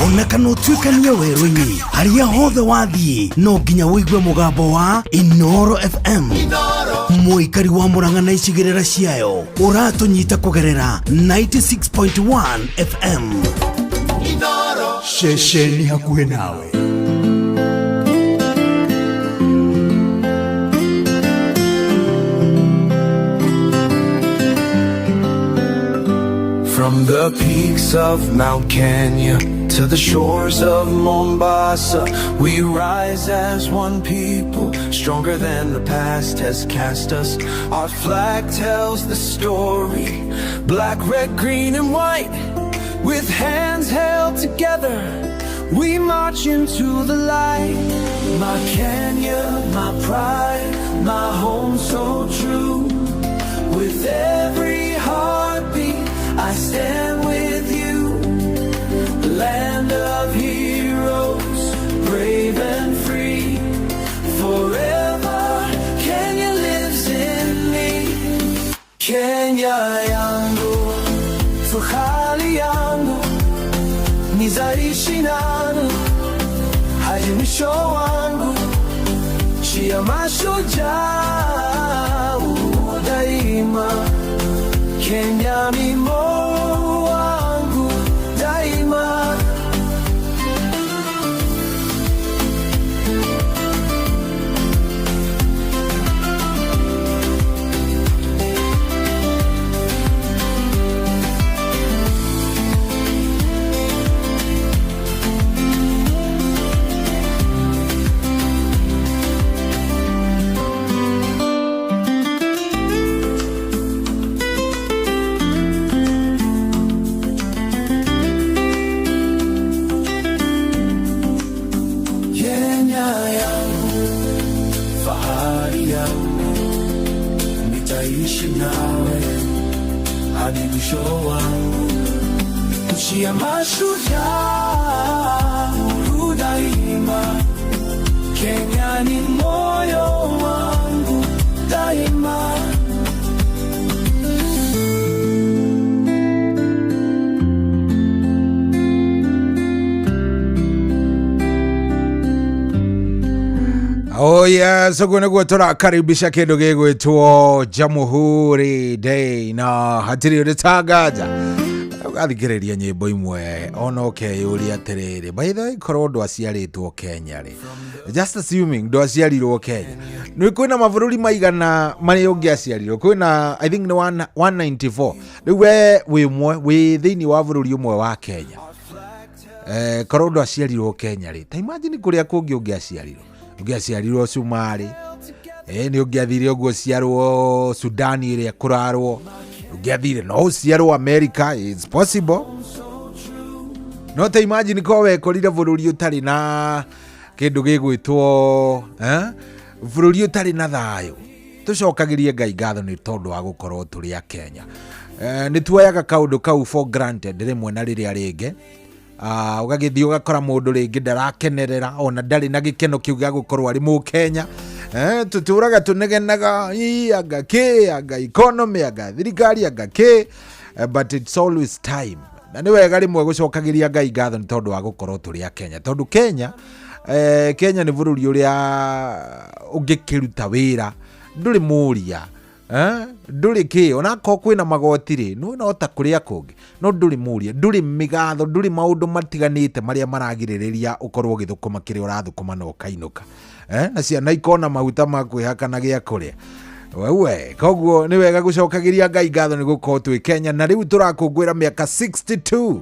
ona kana ũtuĩkanie werũ-inĩ harĩa hothe wathiĩ no nginya ũigue mũgambo wa Inoro FM. Mũikari wa Murang'a na icigĩrĩra ciayo ũratũnyita kũgerera 96.1 FM. Ceceni hakuhĩ nawe. From the peaks of Mount Kenya to the shores of Mombasa, we rise as one people, stronger than the past has cast us. Our flag tells the story, black, red, green, and white. With hands held together, we march into the light. My Kenya, my pride, my home so true. With every heartbeat, I stand with you. Land of heroes, brave and free. Forever, Kenya lives in me. Kenya yangu, fahari yangu, Nitaishi nawe hadi mwisho wangu, nchi ya mashujaa daima. Kenya ni moyo wangu daima. Kenya yangu, fahari yangu, nitaishi nawe hadi mwisho wangu. Nchi ya mashujaa, huru daima. Kenya ni moyo wangu daima. Oh yes, ũguo nĩguo tũrakaribisha kĩndũ gĩgwĩtwo Jamhuri Day na hatirĩ ũndũ tangaja ũgathikĩrĩria nyĩmbo imwe ona ũkeyũria atĩrĩrĩ, by the way, korwo ndwaciarĩtwo Kenya rĩ, just assuming ndwaciarirwo Kenya, nĩ kwĩna mabũrũri maigana marĩa ũngĩaciarirwo, kwĩna I think nĩ 194. Rĩu we wĩ ũmwe wĩ thĩinĩ wa bũrũri ũmwe wa Kenya. Korwo ndwaciarirwo Kenya rĩ, ta imagine kũrĩa kũngĩ ũngĩaciarirwo, ũngĩaciarirwo Sumarĩ, nĩ ũngĩathire ũguo ciarwo Sudani ĩrĩa kũrarwo, ũngĩathire no ũciarwo America, it's possible. No ta imagine ko wekorire bũrũri ũtarĩ na kĩndũ gĩgwĩtwo, bũrũri ũtarĩ na thayũ. Tũcokagĩrie Ngai ngatho nĩ tondũ wa gũkorwo tũrĩ a Kenya. Nĩ tuoyaga kaũndũ kau for granted rĩmwe na rĩrĩa rĩngĩ. Ũgagĩthiĩ ũgakora mũndũ rĩngĩ ndarakenerera ona ndarĩ na gĩkeno kĩu gĩa gũkorwo arĩ mũkenya. Tũtũraga tũnegenaga, ii, anga kĩ, anga economy, anga thirikari, anga kĩ. But it's always time. Na nĩ wega rĩmwe gũcokagĩria Ngai ngatho nĩ tondũ wa gũkorwo tũrĩ a Kenya. Tondũ Kenya nĩ bũrũri ũrĩa ũngĩkĩruta wĩra ndũrĩ mũria, ndũrĩ kĩ, onakorwo kwĩna magoti rĩ, no ta kũrĩa kũngĩ, no ndũrĩ mũria, ndũrĩ mĩgatho, ndũrĩ maũndũ matiganĩte marĩa maragirĩrĩria ũkorwo ũgĩthũkũma kĩrĩa ũrathũkũma na ũkainũka. Na ciana ikona maguta ma kwĩhaka na gĩa kũrĩa. Wewe, koguo nĩ wega gũcokagĩria Ngai ngatho nĩ gũkorwo twĩ Kenya, na rĩu tũrakũngũĩra mĩaka 62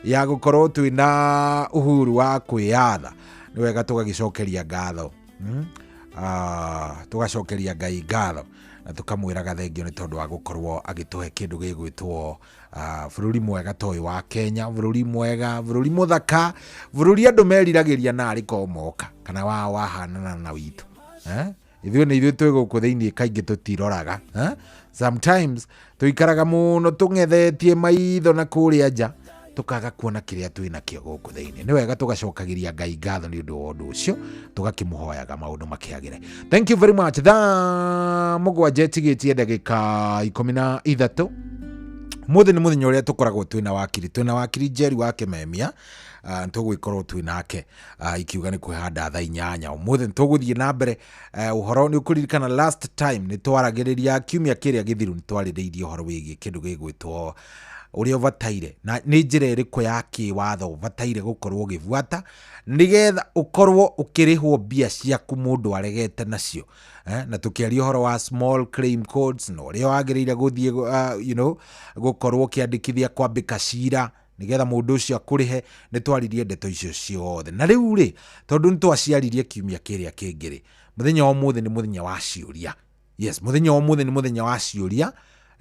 ya gũkorwo twĩna uhuru wa kwĩyatha. Nĩ wega tũgagĩcokeria ngatho. Tũgacokeria Ngai ngatho na tũkamwĩraga thengio nĩ tondũ wa gũkorwo agĩtũhe kĩndũ gĩgwĩtwo, bũrũri mwega ta ũyũ wa Kenya, bũrũri mwega, bũrũri mũthaka, bũrũri andũ meriragĩria na arĩ ko moka kana wao wahanana na witũ. Ithuĩ nĩ ithuĩ twĩ gũkũ thĩinĩ kaingĩ tũtiroraga. Sometimes tũikaraga mũno tũng'ethetie maitho na kũrĩa nja tũkaga kuona kĩrĩa twĩ nakĩo gũkũ thĩinĩ. Nĩ wega tũgacokagĩria Ngai ngatho nĩ ũndũ wa ũndũ ũcio, tũgakĩmũhoyaga maũndũ makĩagĩre. Thank you very much. Thaa mũgwanja ĩtigĩtie ndagĩka ikũmi na ithatũ. Mũthĩ nĩ mũthenya ũrĩa tũkoragwo twĩna wakiri, twĩna wakiri Njeri wa Kĩmemia, tũgũgĩkorwo twĩ nake, ikiuga nĩ kwĩhanda thaa inyanya. Ũmũthĩ nĩ tũgũthiĩ na mbere, ũhoro nĩ ũkũririkana last time nĩ twaragĩrĩria kiumia kĩrĩa gĩthiru, nĩ twarĩrĩirie ũhoro wĩgiĩ kĩndũ gĩgwĩtwo ũrĩa ũbataire na nĩ njĩra ĩrĩkũ ya kĩwatho ũbataire gũkorwo ũgĩbuata nĩgetha ũkorwo ũkĩrĩhwo mbia ciaku mũndũ aregete nacio. Na tũkĩaria ũhoro wa small claim codes na ũrĩa wagĩrĩire gũthiĩ, gũkorwo ũkĩandĩkithia kwambĩka cira nĩgetha mũndũ ũcio akũrĩhe. Nĩ twaririe ndeto icio ciothe. Na rĩu rĩ, tondũ nĩ twaciaririe kiumia kĩrĩa kĩngĩ rĩ, mũthenya wa ũmũthĩ nĩ mũthenya wa ciũria. Yes, mũthenya wa ũmũthĩ nĩ mũthenya wa ciũria.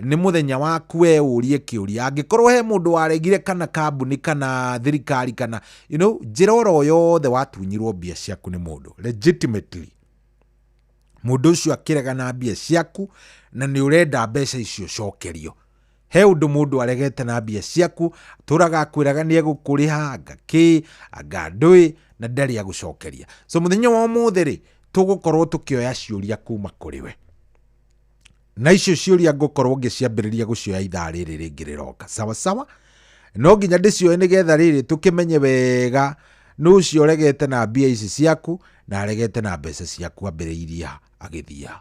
Nĩ mũthenya waku we ũrie kĩũria. Angĩkorwo he mũndũ waregire kana kambuni kana thirikari kana, njĩra oro yothe watunyirwo mbia ciaku nĩ mũndũ legitimately, mũndũ ũcio akĩrega na mbia ciaku na nĩ ũrenda mbeca icio cokerio. He ũndũ mũndũ aregete na mbia ciaku, tũraga akwĩraga nĩ egũkũrĩha, anga kĩ, anga ndũĩ, na ndarĩ agũcokeria. So mũthenya wa ũmũthĩ rĩ, tũgũkorwo tũkĩoya ciũria kuma kũrĩ we. Na icio ciũria ngũkorwo ngĩciambĩrĩria gũcioya ithaa rĩrĩ rĩngĩ rĩroka. Sawa sawa? No nginya ndĩcioe nĩgetha rĩrĩ tũkĩmenye wega nũ ũcio ũregete na mbia ici ciaku na aregete na mbeca ciaku ambĩrĩirie ha agĩthiĩ ha.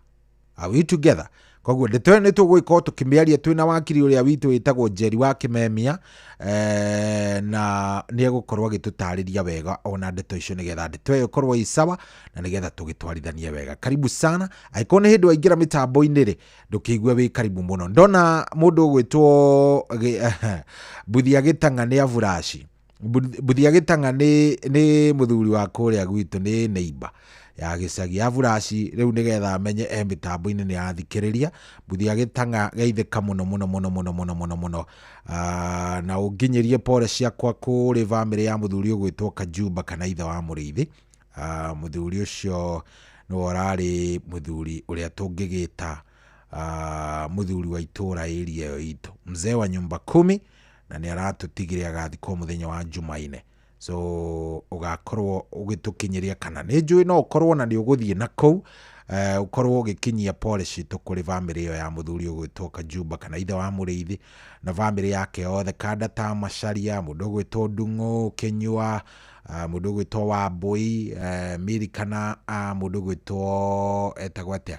Are we together? Koguo ndeto ĩyo nĩ tũgũgĩkorwo tũkĩmĩaria twĩna wakiri ũrĩa witũ wĩtagwo Njeri wa Kĩmemia, na nĩ egũkorwo agĩtũtarĩria wega ona ndeto icio nĩgetha ndeto ĩyo ĩkorwo ĩ sawa na nĩgetha tũgĩtwarithanie wega. Karibu sana. Angĩkorwo nĩ hĩndĩ waingĩra mĩtambo-inĩ rĩ, ndũkĩigue wĩ karibu mũno. Ndona mũndũ ũgwĩtwo Mbuthia Gĩtang'a nĩ aburaci. Mbuthia Gĩtang'a nĩ mũthuri wa kũrĩa gwitũ, nĩ neighbor ya gĩcagi. Aburaci rĩu nĩgetha amenye e mĩtambo-inĩ nĩ athikĩrĩria. Mbuthia Gĩtang'a geithĩka mũno mũno mũno mũno mũno mũno mũno. Na ũnginyĩrie pole ciakwa kũrĩ bamĩrĩ ya mũthuri ũgwĩtwo Kajumba kana ithe wa Mũrĩithi. Mũthuri ũcio nĩwe ũrarĩ mũthuri ũrĩa tũngĩgĩta mũthuri wa itũra area ĩyo itũ, mzee wa nyumba kumi, na nĩ aratũtigire agathikwo mũthenya wa Jumaine. So ũgakorwo ũgĩtũkinyĩria, kana nĩ njũĩ no ũkorwo na nĩ ũgũthiĩ na kũu, ũkorwo ũgĩkinyia pole citũ kũrĩ bamĩrĩ ĩyo ya mũthuri ũgwĩtwo Kajumba kana ithe wa Mũrĩithi na bamĩrĩ yake yothe, Kanda ta Macharia, mũndũ ũgwĩtwo Ndung'u Kĩnyua, mũndũ ũgwĩtwo Wambui, Miri kana mũndũ ũgwĩtwo etagwo atĩa,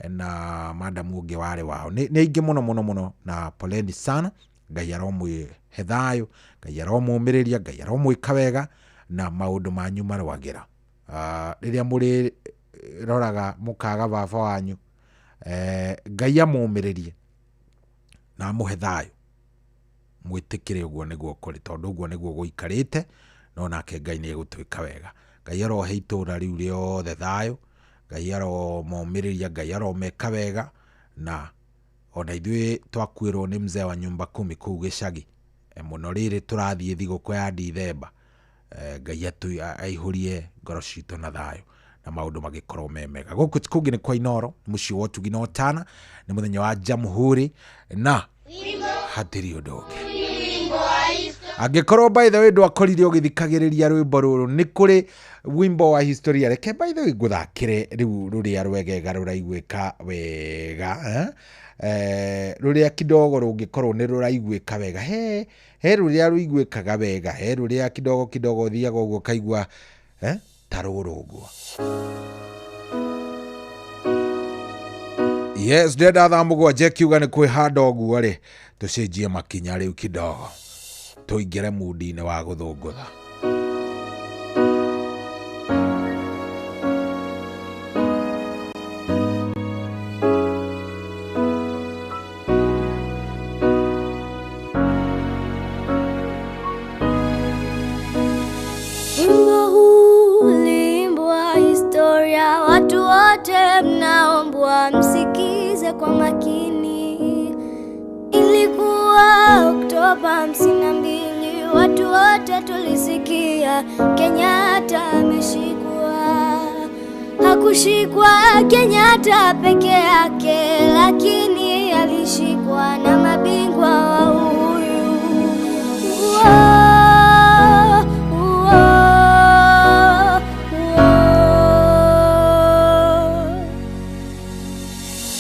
na madamu ũngĩ warĩ wao. Nĩ aingĩ mũno mũno mũno, na poleni sana. Ngai aromwĩhe thayũ, Ngai aromũmĩrĩria, Ngai aromwĩka wega na maũndũ manyu marwagĩra. Rĩrĩa mũrĩroraga mũkaga baba wanyu, Ngai amũmĩrĩrie na amũhe thayũ, mwĩtĩkĩre ũguo nĩguo kũrĩ, tondũ ũguo nĩguo gũikarĩte, no nake Ngai nĩ egũtwĩka wega. Ngai arohe itũũra rĩu rĩothe thayũ, Ngai aromomĩrĩria, Ngai aromeka wega, na ona ithuĩ twakuĩrwo nĩ mzee wa nyumba kumi kũu gĩcagi, mũno rĩrĩ tũrathiĩ thigũkũ ya Dithemba, Ngai aihũrie ngoro citũ na thayũ na maũndũ magĩkorwo me mega. Gũkũ kũngĩ nĩ kwa Inooro, nĩ mũciĩ wa ũtugi na ũtana, nĩ mũthenya wa Jamhuri na hatirĩ ũndũ ũngĩ. Angĩkorwo by the way ndwakorire ũgĩthikagĩrĩria rwĩmbo rũrũ, nĩ kũrĩ wimbo wa historia. Reke by the way ngũthakĩre rĩu rũrĩa rwegega rũraiguĩka wega, rũrĩa kidogo rũngĩkorwo nĩ rũraiguĩka wega. He rũrĩa rũiguĩkaga wega, he rũrĩa kidogo kidogo ũthiaga ũguo ũkaigua ta rũrũ ũguo. Yes, ndĩrenda thaa mũgwanja ĩkiuga nĩ kwĩhanda ũguo rĩ, tũcenjie makinya rĩu kidogo, tũingĩre mundi-inĩ wa gũthũngũtha. Wimbo huu uliimbwa historia, watu wote mnaombwa msikize kwa makini. Ilikuwa Oktoba 52, watu wote tulisikia Kenyatta ameshikwa. Hakushikwa Kenyatta peke yake, lakini alishikwa na mabingwa wa uhuru.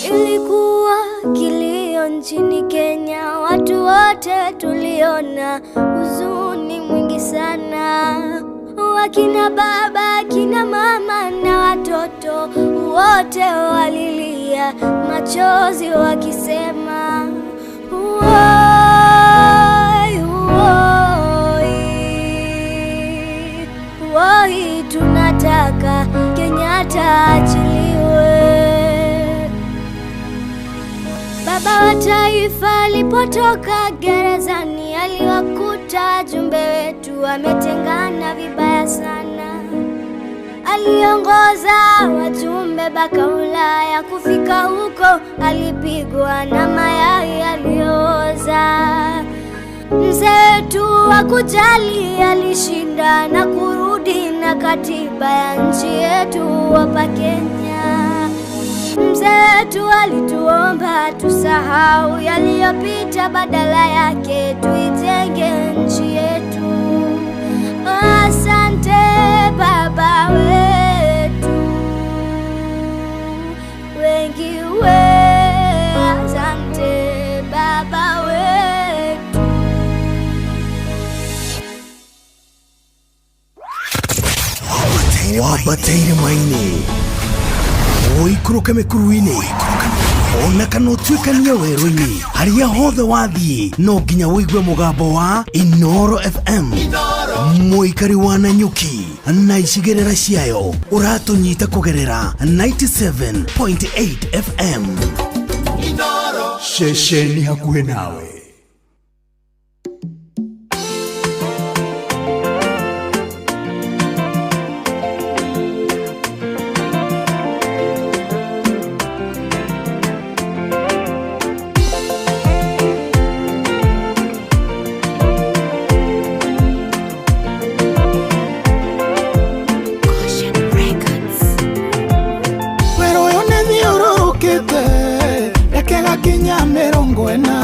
Ilikuwa kilio nchini Kenya, watu wote tuliona huzuni mwingi sana. Wakina baba, akina mama na watoto wote walilia machozi wakisema woi, woi, woi, tunataka Kenyatta achiliwe. Baba wa taifa alipotoka gerezani, aliwakuta jumbe wetu wametengana vibaya sana. Aliongoza wajumbe baka Ulaya, kufika huko alipigwa na mayai alioza. Mzee wetu hakujali, alishinda na kurudi na katiba ya nchi yetu hapa Kenya. Mzee wetu alituomba tusahau yaliyopita, badala yake tuijenge nchi yetu. Asante baba wetu, wengi we, asante baba wetu. Ambata irĩma-inĩ, ũikũrũke mĩkuru-inĩ, ona kana ũtuĩkanie werũ-inĩ, harĩa hothe wathiĩ no nginya ũigue mũgambo wa Inoro FM. Mũikari wa Nanyuki na icigĩrĩra ciayo ũratũnyita kũgerera 97.8 FM. Ceceni hakuhĩ nawe. Wĩra ũyũ nĩ thiũrũrũkĩte reke gakinya mĩrongo ĩna,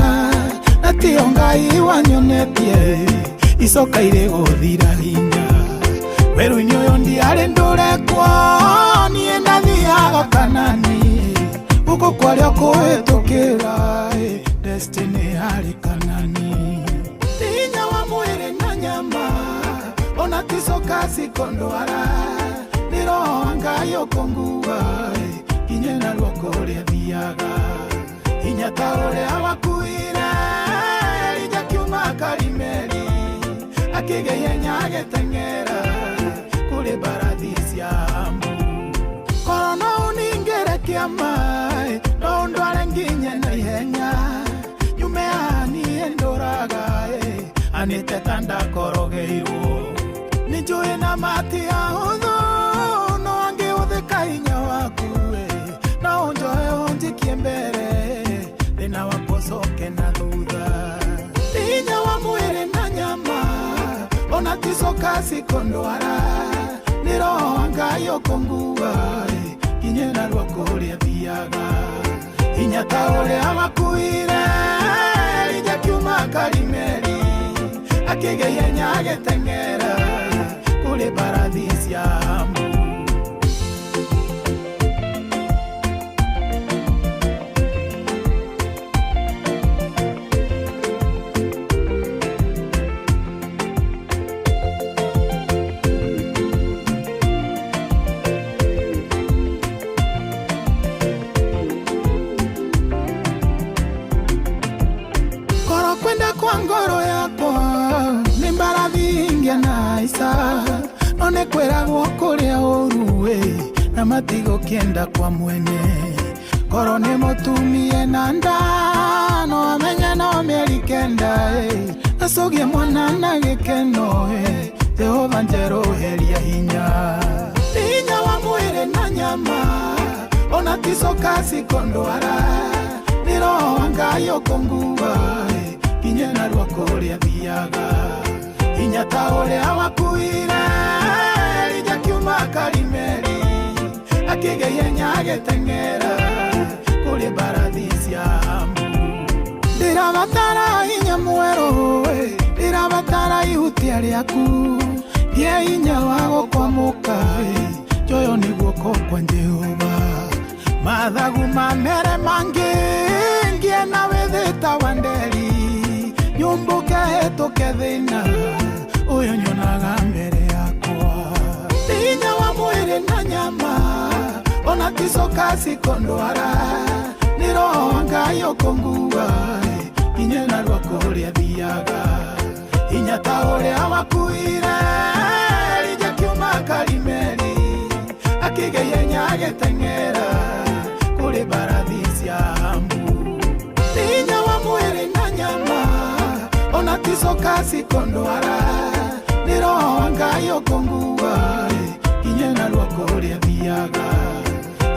na tiyo Ngai wanyonetie icoka irĩ gũthira hinya. Werũ-inĩ ũyũ ndiarĩ ndũrekwo, niĩ ndathiaga Kanani, gũkũ kwarĩa kũhĩtũkĩra destiny yarĩ Kanani. Ti hinya wa mwĩrĩ na nyama, ona ti coka cikondwara, nĩ roho wa Ngai ũkũngua nginye na ruoko ũrĩa thiaga. Hinya ta ũrĩa wakuire Elija kiuma Karimeli, akĩgĩa ihenya agĩteng'era kũrĩ mbarathi cia Ahabu. Korwo no ũningĩre kĩama, no ũndware nginye na ihenya, nyume haha niĩ ndũraga, anĩte ta ndakorogeirwo. Nĩ njũĩ na mati ahũthũ, no angĩhũthĩka hinya waku, no ũnjoe ũnjikie mbere, thĩna wakwa ũcoke na thutha. Ti hinya wa mwĩrĩ na nyama, ona ti coka cikondwara, nĩ roho wa Ngai ũkũngua nginye na ruoko ũrĩa thiaga. Hinya ta ũrĩa wakuire Elija kiuma Karimeli, akĩgĩa ihenya agĩteng'era kũrĩ mbarathi cia Ahabu. Korwo kwenda kwa ngoro yakwa nĩ mbarathi ingĩanaica, no nĩ kwĩragwo kũrĩa ũru na matigũkĩenda kwa mwene. Korwo nĩ mũtumie na nda, no amenye no mĩeri 9, acũgie mwana na gĩkeno, Jehova njerũheria hinya. Ti hinya wa mwĩrĩ na nyama, ona ti coka cikondwara, nĩ roho wa Ngai ũkũngua nginye na ruoko ũrĩa thiaga. Hinya ta ũrĩa wakuire Elija kiuma Karimeli, akĩgĩa ihenya agĩteng'era kũrĩ mbarathi cia Ahabu. Ndĩrabatara hinya mwerũ, ndĩrabatara ihutia rĩaku, ngĩe hinya wa gũkwamũka, njoyo nĩ guoko kwa Jehova. Mathagu mamere mangĩ, ngĩe na wĩthĩ ta wa nderi, nyũmbũke hĩtũke thĩna ũyũ nyonaga mbere yakwa. Ti hinya wa mwĩrĩ na nyama, ona ti coka cikondwara, nĩ roho wa Ngai ũkũngua nginye na ruoko ũrĩa thiaga. Hinya ta ũrĩa wakuire Elija kiuma Karimeli, akĩgĩa ihenya agĩteng'era kũrĩ mbarathi cia Ahabu. Ti hinya wa mwĩrĩ na nyama, ona ti coka cikondwara, nĩ roho wa Ngai ũkũngua nginye na ruoko ũrĩa thiaga.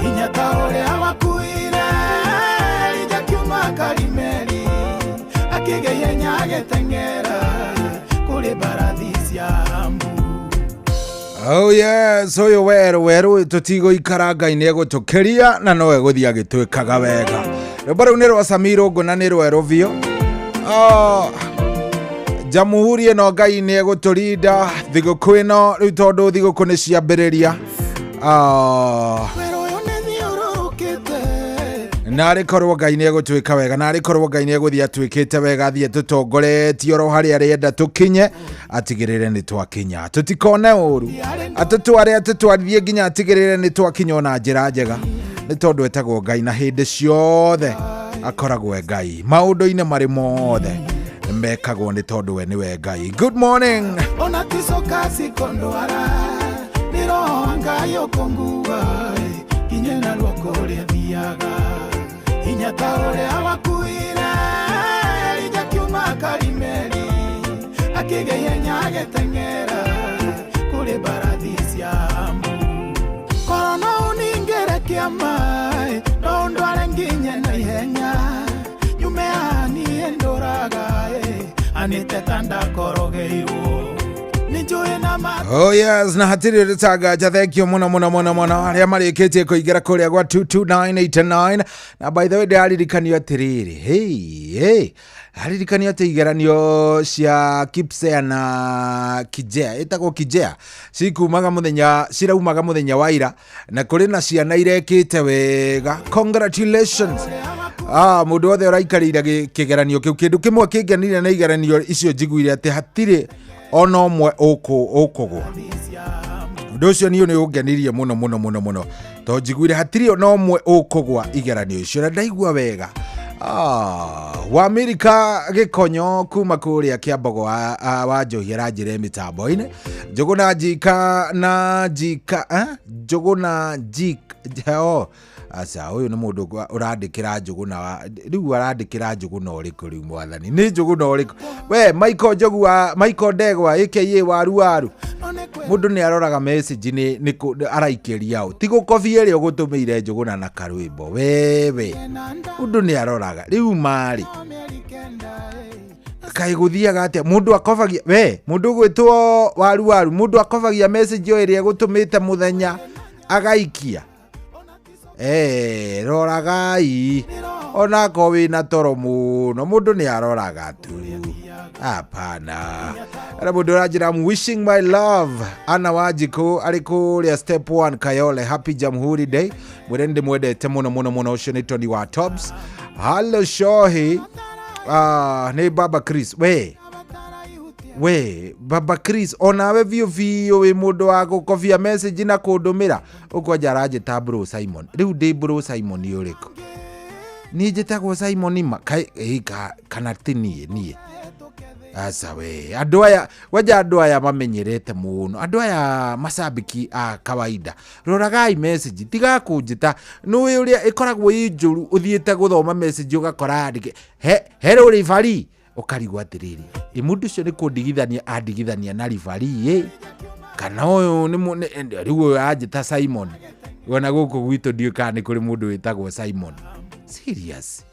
Hinya ta ũrĩa wakuire Elija kiuma Karimeli, akĩgĩa ihenya agĩteng'era kũrĩ mbarathi cia Ahabu. Oh yes, ũyũ werũ werũ tũtigũikara, Ngai nĩ egũtũkĩria na no egũthiĩ agĩtwĩkaga wega. Rwĩmbo rũu nĩ rwa Samiro Ngũna, nĩ rwerũ biũ. Oh, Jamhuri ĩno Ngai nĩ egũtũrinda thigũkũ ĩno rĩu, tondũ thigũkũ nĩ ciambĩrĩria. Wĩra ũyũ nĩ thiũrũrũkĩte. Narĩ korwo Ngai nĩ egũtuĩka wega, narĩ korwo Ngai nĩ egũthiĩ atuĩkĩte wega, athiĩ tũtongoretie oro harĩa arenda tũkinye, atigĩrĩre nĩ twakinya, tũtikone ũru, atũtware atũtwarithie nginya atigĩrĩre nĩ twakinya ona njĩra njega, nĩ tondũ etagwo Ngai na hĩndĩ ciothe akoragwo e Ngai maũndũ-inĩ marĩ mothe mekagwo nĩ tondũ we nĩwe Ngai. Good morning. Ona ticoka cikondwara nĩ roho wa Ngai ũkũngua kinye na ruoko ũrĩa thiaga hinya ta ũrĩa wakuire Elija kiuma Karimeli akĩgĩa ihenya agĩteng'era kũrĩ mbarathi cia Ahabu. Korwo no ũningĩre kĩama no ũndware nginye na ihenya nyume haha niĩ ndũraga anĩte ta ndakorogeirwo nĩ njũĩ na ma. Oh yes, na hatirĩ rĩtanganja. Thank you mũno mũno mũno mũno arĩa marĩkĩtie kũingĩra kũrĩa gwa 22989. Na by the way, ndĩraririkanio atĩrĩrĩ, hey, hey, aririkanio atĩ igeranio cia KPSEA na KJEA, ĩtagwo KJEA, cikumaga mũthenya, ciraumaga mũthenya wa ira, na kũrĩ na ciana irekĩte wega. Congratulations. Mũndũ wothe ũraikarĩire kĩgeranio kĩu. Kĩndũ kĩmwe kĩngenire na igeranio icio njiguire atĩ hatirĩ ona ũmwe ũkũgwa. Ũndũ ũcio niĩ nĩ ũngenirie mũno mũno mũno mũno, tondũ njiguire hatirĩ ona ũmwe ũkũgwa igeranio icio, na ndaigua wega. Wamirika Gĩkonyo kuma kũrĩa Kĩambogo wa Njohi aranjĩra mĩtambo-inĩ. Njũgũ na njika na njika, eh? Njũgũ na njika, oh. Aca, ũyũ nĩ mũndũ ũrandĩkĩra njũgũ na rĩu arandĩkĩra njũgũ na ũrĩkũ rĩu mwathani? Nĩ njũgũ na ũrĩkũ? We, Michael Njogu wa Michael Ndegwa aka Waru Waru. Mũndũ nĩ aroraga message nĩ araikĩria ũ. Ti gũkobia ĩrĩa ũgũtũmĩire njũgũ na karwĩmbo. Wewe. Mũndũ nĩ aroraga. Rĩu marĩ. Kaĩ gũthiaga atĩa? Mũndũ akobagia, we, mũndũ ũgwĩtwo Waru Waru, mũndũ akobagia message o ĩrĩa ĩgũtũmĩte mũthenya agaikia. Roragai. Onakorwo wĩna toro mũno, mũndũ nĩ aroraga tu. Hapana. Ara mũndũ ũranjĩra, I'm wishing my love Anna Wanjikũ arĩ kũrĩa Step 1 Kayole, happy Jamhuri Day. Mwĩre nĩ ndĩmwendete mũno mũno mũno. Ũcio nĩ Tony wa Tops. Hello Shohi. Nĩ Baba Chris. We Baba Chris, onawe biũ biũ wĩ mũndũ wa gũkobia message na kũndũmĩra. Ũkwanja aranjĩta Bro Simon. Rĩu ndĩ Bro Simon ũrĩkũ? Niĩ njĩtagwo Simon ma, kana ti niĩ, niĩ. Aca we, andũ aya, wanja andũ aya mamenyerete mũno. Andũ aya macambĩki a kawaida. Roragai message, tiga kũnjĩta. Nĩũĩ ũrĩa ĩkoragwo ĩ njũru, ũthiĩte gũthoma message ũgakora andĩke, he rũrĩ bari. Ũkarigwo atĩrĩrĩ, ĩ mũndũ ũcio nĩ kũndigithania andigithania na ribari ĩ? Kana ũyũ nĩ rĩu ũyũ anjĩta Simon. Ona gũkũ gwitũ ndiũĩ kana nĩ kũrĩ mũndũ wĩtagwo Simon. Serious.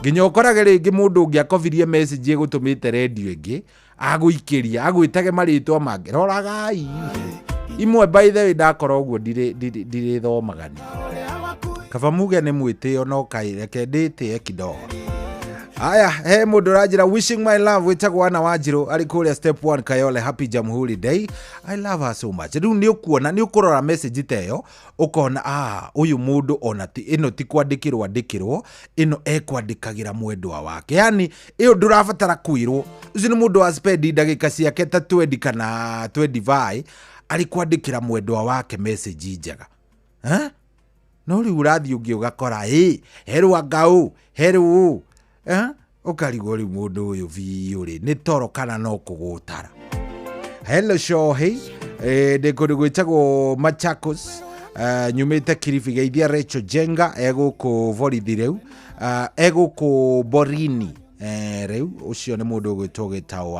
Nginya ũkorage rĩngĩ mũndũ ũngĩ akobirie message ĩgũtũmĩte radio ĩngĩ, agũikĩria, agwĩtage marĩtwa mangĩ. Roragai. Imwe by the way ndakora ũguo ndirĩthomaga niĩ. Kaba muge nĩ mwĩtĩo no kaĩ reke ndĩtĩe kidogo. Aya, he mũndũ ũranjĩra wishing my love wĩtagwo Anna Wanjirũ arĩ kũrĩa Step 1 Kayole, happy Jamhuri Day. I love her so much. Rĩu nĩ ũkuona, nĩ ũkũrora message ta ĩyo, ũkona, ũyũ mũndũ ona ti, ĩno ti kwandĩkĩrwo andĩkĩrwo, ĩno ekwandĩkagĩra mwendwa wake. Yani ĩyo ndũrabatara kwĩrwo. Ũcio nĩ mũndũ wa spend ndagĩka ciake ta 20 kana 25 arĩ kwandĩkĩra mwendwa wake message njega. Ha? No rĩu ũrathiĩ ũngĩ ũgakora, herũ anga ũ, herũ ũ. Ũkarigwo rĩu mũndũ ũyũ biũ rĩ, nĩ toro kana no kũgũtara. Hello Shohi, ndĩ kũndũ gwĩtagwo Machakos, nyumĩte Kilifi, geithia Rachel Jenga, egũkũ borithi rĩu, egũkũ Borini, rĩu, ũcio nĩ mũndũ ũgwĩtwo gĩtaũ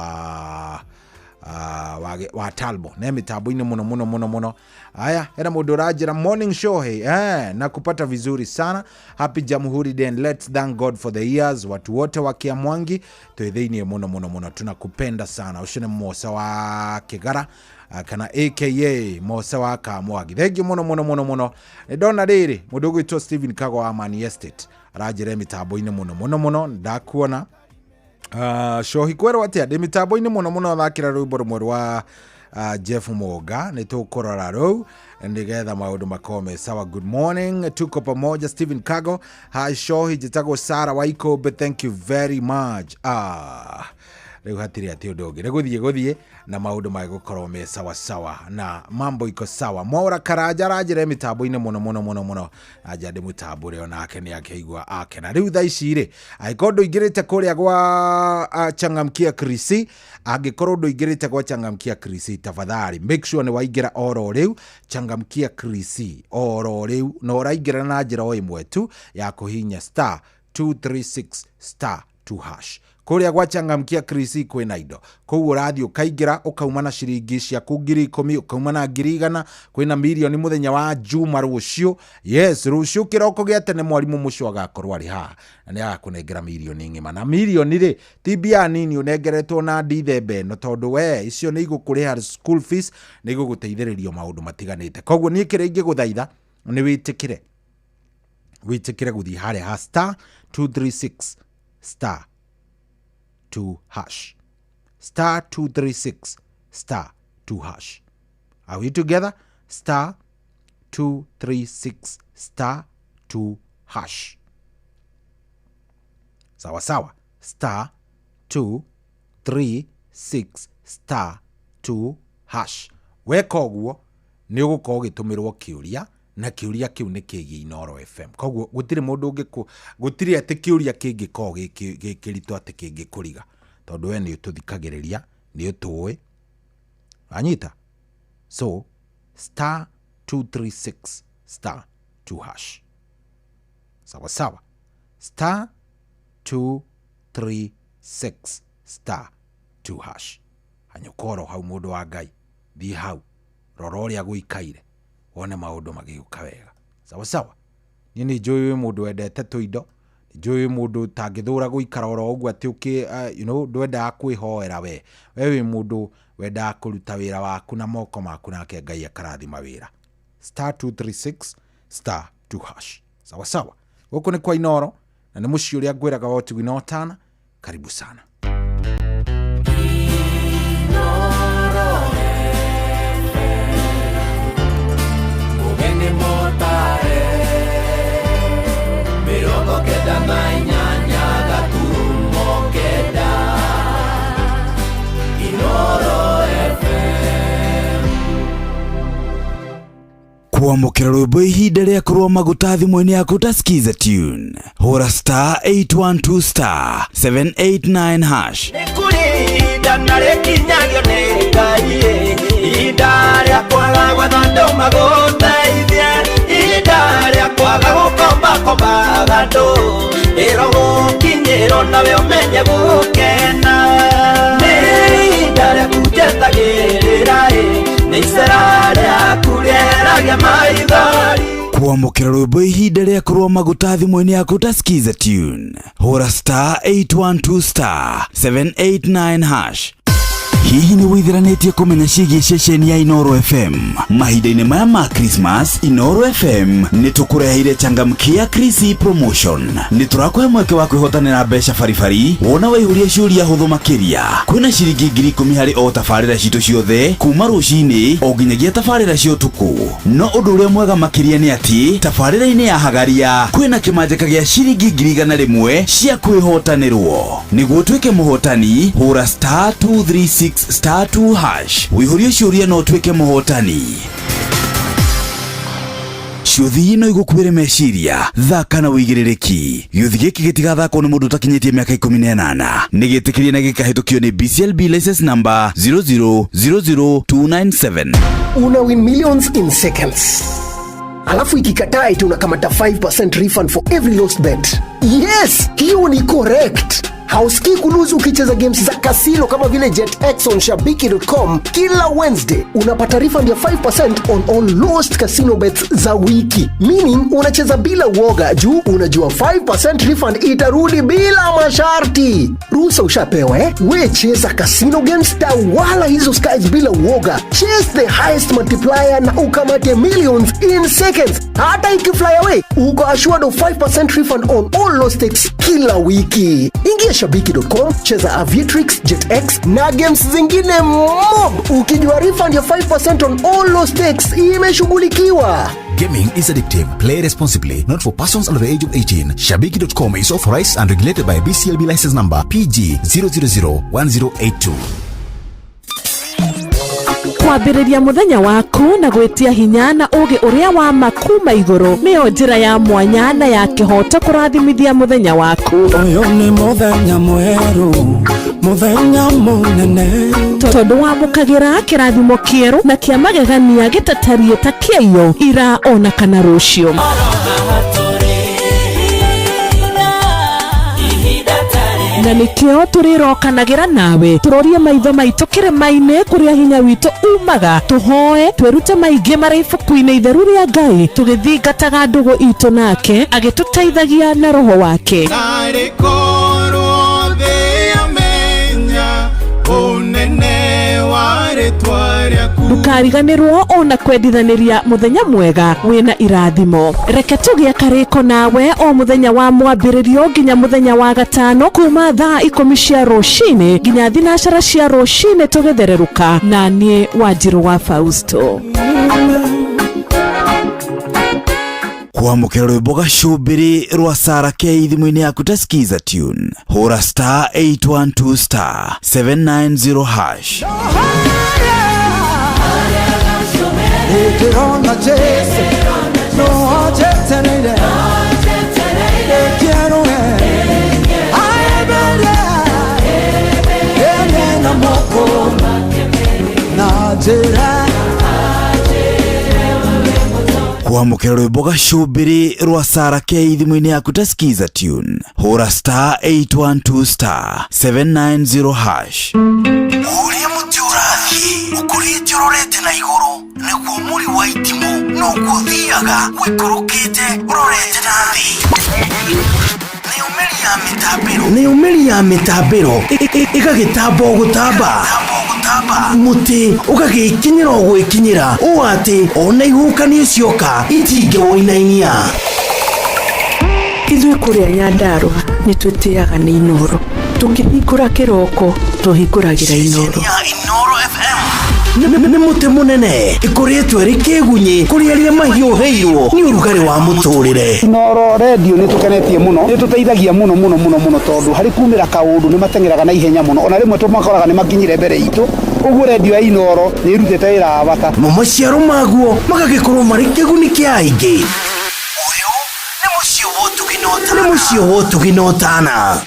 wa Talbo, ne mĩtambo-inĩ mũno mũno mũno mũno. Aya, hena mũndũ ũranjĩra morning show, hey, na kupata vizuri sana. Happy Jamhuri Day and let's thank God for the years. Watu wote wa Kiamwangi twĩ thĩiniĩ mũno mũno mũno, tunakupenda sana. Ũcio nĩ Mosa wa Kĩgara, kana aka Mosa wa Kamwangi. Thank you mũno mũno mũno mũno. Nĩ ndona rĩrĩ mũndũ ũgwĩtwo Stephen Kago wa Amani Estate aranjĩra mĩtambo-inĩ mũno mũno mũno, ndakuona. Shohi kwerwo atĩa? Ndĩ mĩtambo-inĩ mũno mũno, thakĩra rwĩmbo rũmwe rwa Jeff Moga nĩ tũkũrora rũu nĩgetha maũndũ makorwo me sawa. Good morning, tuko pamoja. Stephen Kago, hi Shohi, njĩtagwo Sarah Waikũmbĩ, thank you very much. Rĩu hatirĩ atĩ ũndũ ũngĩ nĩ gũthiĩ gũthiĩ na maũndũ magũkorwo me sawa sawa na mambo iko sawa. Mwaura Karanja aranjĩra mĩtambo-inĩ mũno mũno mũno mũno, anja ndĩmũtambũre onake nĩ akĩigua akena. Rĩu thaa ici rĩ, angĩkorwo ndũingĩrĩte kũrĩa gwa Changamkia Krisi, angĩkorwo ndũingĩrĩte gwa Changamkia Krisi, tafadhali make sure nĩ waingĩra oro rĩu Changamkia Krisi oro rĩu, na ũraingĩra na njĩra o ĩmwe tu ya kũhihinya star 236 star 2 hash. Kũrĩa gwa Changamkia Krisi kwĩna indo koguo ũrathiĩ ũkaingĩra ũkauma na ciringi ciaku 10,000, ũkauma na 100,000, kwĩna mirioni mũthenya wa Juma rũciũ. Yes, rũciũ kĩroko gĩa tene mwarimũ mũcio agakorwo arĩ haha na nĩ agakũnengera mirioni ng'ima, na mirioni rĩ ti mbia nini ũnengeretwo na ndithemba ĩno, tondũ we icio nĩ igũkũrĩha school fees, nĩ igũgũteithĩrĩria maũndũ matiganĩte. Koguo niĩ kĩrĩa ingĩgũthaitha nĩ wĩtĩkĩre gũthiĩ harĩa ha star 236 star 2 hash, star 236 star 2 hash. Are we together? Star 236 star 2 hash. Sawa sawa, star 236 star 2 hash. Weka ũguo nĩ ũgũkorwo ũgĩtũmĩrwo kĩũria, na kĩũria kĩu nĩ kĩgiĩ Inooro FM. Koguo gũtirĩ mũndũ ũngĩkũ, gũtirĩ atĩ kĩũria kĩngĩkorwo gĩ kĩritũ atĩ kĩngĩkũriga, tondũ we nĩ ũtũthikagĩrĩria, nĩ ũtũĩ. Wanyita? So star 236 star 2 hash. Sawa sawa, star 236 star 2 hash. Hanyũkoro hau mũndũ wa Ngai, thiĩ hau rora ũrĩa gũikaire, wone maũndũ magĩũka wega. Sawa sawa. Niĩ nĩ njũĩ wĩ mũndũ wendete tũindo, nĩ njũĩ wĩ mũndũ ũtangĩthũra gũikara oro ũguo atĩ ũkĩ, you know, ndwendaga kwĩhoera we. We wĩ mũndũ wendaga kũruta wĩra waku na moko maku, nake Ngai akarathima wĩra. Star 236 star 2 hash. Sawa sawa. Gũkũ nĩ kwa Inooro na nĩ mũciĩ ũrĩa ngwĩraga wa ũtugi na ũtana. Karibu sana. Kwamũkĩra rwĩmbo ihinda rĩa kũrũa maguta thimũ-inĩ yaku ta Skiza tune. Hũra star 812 star 789 hash. Nĩ kũrĩ ihinda na rĩkinyagio nĩ Ngai, ihinda rĩa kwaga gwatha andũ magũteithie, ihinda rĩa kwaga gũkombakombaga andũ, ĩro gũkinyĩrwo nawe ũmenye gũkena. Nĩ ihinda rĩaku njetagĩrĩra, nĩ icera rĩaku rĩeragia maithori. Kwamũkĩra rwĩmbo ihinda rĩa kũrũa maguta thimũ-inĩ yaku ta Skiza tune. Hũra star 812 star 789 hash. Hihi nĩ wĩithiranĩtie kũmenya ciĩgiĩ ceceni ya Inooro FM? Mahinda-inĩ maya ma Christmas, Inooro FM nĩ tũkũreheire Changamkia Krisi promotion. Nĩ tũrakũhe mweke wa kwĩhotanĩra mbeca baribari wona waihũria ciũria hũthũ makĩria. Kwĩna ciringi 10,000 harĩ o tabarĩra citũ ciothe kuma rũcinĩ o nginyagia tabarĩra cia ũtukũ. No ũndũ ũrĩa mwega makĩria nĩ atĩ tabarĩra-inĩ ya Hagaria kwĩna kĩmanjĩka gĩa ciringi 100,000 cia kwĩhotanĩrwo. Nĩguo ũtuĩke mũhotani, hũra star 236 star 2 hash. Wĩihũrie ciũria no ũtuĩke mũhotani. Ciũthi ino igũkuĩre meciria, thaka na wĩigĩrĩrĩki. Gĩũthi gĩkĩ gĩtigathakwo nĩ mũndũ ũtakinyĩtie mĩaka 18. Nĩ gĩtĩkĩrie na gĩkahĩtũkio nĩ BCLB license number 0000297. Una win millions in seconds. Alafu ikikataa eti unakamata 5% refund for every lost bet. Yes, hiyo ni correct. Hausikii kuluzu ukicheza games za kasino kama vile JetX on shabiki.com. Kila Wednesday unapata refund ya 5% on all lost casino bets za wiki. Meaning unacheza bila uoga juu unajua 5% refund itarudi bila masharti. Ruhusa ushapewa eh? We cheza casino games, tawala hizo skies bila uoga. Chase the highest multiplier na ukamate millions in seconds. Hata ikifly away, uko assured of 5% refund on all lost stakes kila wiki. Ingia shabiki.com, cheza Aviatrix, JetX na games zingine mob, ukijua refund ya 5% on all low stakes imeshughulikiwa. Gaming is addictive. Play responsibly. Not for persons under the age of 18. Shabiki.com is authorized and regulated by BCLB license number PG 0001082. Kwambĩrĩria mũthenya waku na gwĩtia hinya na ũgĩ ũrĩa wa ma kuma igũrũ nĩyo njĩra ya mwanya na ya kĩhoto kũrathimithia mũthenya waku. Ũyũ nĩ mũthenya mwerũ, mũthenya mũnene, tondũ wamũkagĩra kĩrathimo kĩerũ na kĩa magegania gĩtatariĩ ta kĩaiyo ira ona kana rũciũ. Na nikio tũrĩrokanagĩra nawe tũrorie maitho maitũ kĩrĩma-inĩ kũrĩa hinya witũ umaga, tũhoe twĩrute maingĩ marĩ ibuku-inĩ itheru rĩa Ngai, tũgĩthingataga ndũgũ itũ nake agĩtũteithagia na roho wake. Ndũkariganĩrwo ona kwendithanĩria mũthenya mwega wĩna irathimo. Reke tũgĩe karĩko nawe o mũthenya wa mwambĩrĩrio nginya mũthenya wa gatano kuma thaa 10 cia rũcinĩ nginya 12 cia rũcinĩ tũgĩthererũka, na niĩ Wanjirũ wa Fausto. Kwamũkĩra rwĩmbo gacũmbĩrĩ rwa Sarah K thimũ-inĩ yaku ta Skiza tune, hũra star 812 star 790 hash. Ndĩrona Jesu no anjetereire, ndĩkĩerũe aemberie ene na moko na njĩra. Kwamũkĩra rwĩmbo gacũmbĩrĩ rwa Sarah K thimũ-inĩ yaku ta Skiza tune, hũra star 812 star 790 hash. Ũrĩa mũtĩ ũrathiĩ ũkũrĩte ũrorete na igũrũ nĩguo mũri wa itimũ noguo ũthiaga ũikũrũkĩte ũrorete na thĩ. Nĩyo mĩri ya mĩtambĩro ĩgagĩtamba o gũtamba, mũtĩ ũgagĩkinyĩra o gwĩkinyĩra ũũ atĩ ona ihuhũkanio cioka itingĩwũinainia. Ithuĩ kũrĩa Nyandarũa nĩ twĩtĩaga nĩ Inooro. Tũkĩhingũra kĩroko tũhingũragĩra Inooro. Inooro FM nĩ mũtĩ mũnene ĩkũrĩtwo ĩrĩ kĩgunyĩ kũrĩ arĩa mahiũhĩirwo nĩ ũrugarĩ wa mũtũrĩre. Inooro redio nĩ tũkenetie mũno, nĩ tũteithagia mũno mũno mũno mũno, tondũ harĩ kumĩra kaũndũ nĩ mateng'eraga na ihenya mũno, ona rĩmwe tũmakoraga nĩ makinyire mbere itũ. Ũguo redio ya Inooro nĩ ĩrutĩte wĩra wa bata. Mo maciaro maguo magagĩkorwo marĩ kĩguni kĩa aingĩ. Ũyũ nĩ mũciĩ wa ũtugi na ũtana. Nĩ mũciĩ wa ũtugi na ũtana.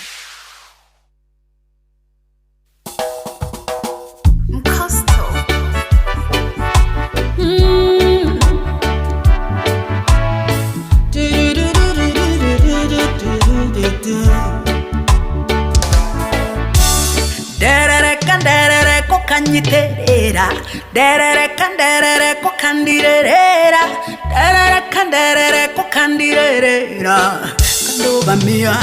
Kanyiterera derere kanderere ko kandirerera derere kanderere ko kandirerera kandobamia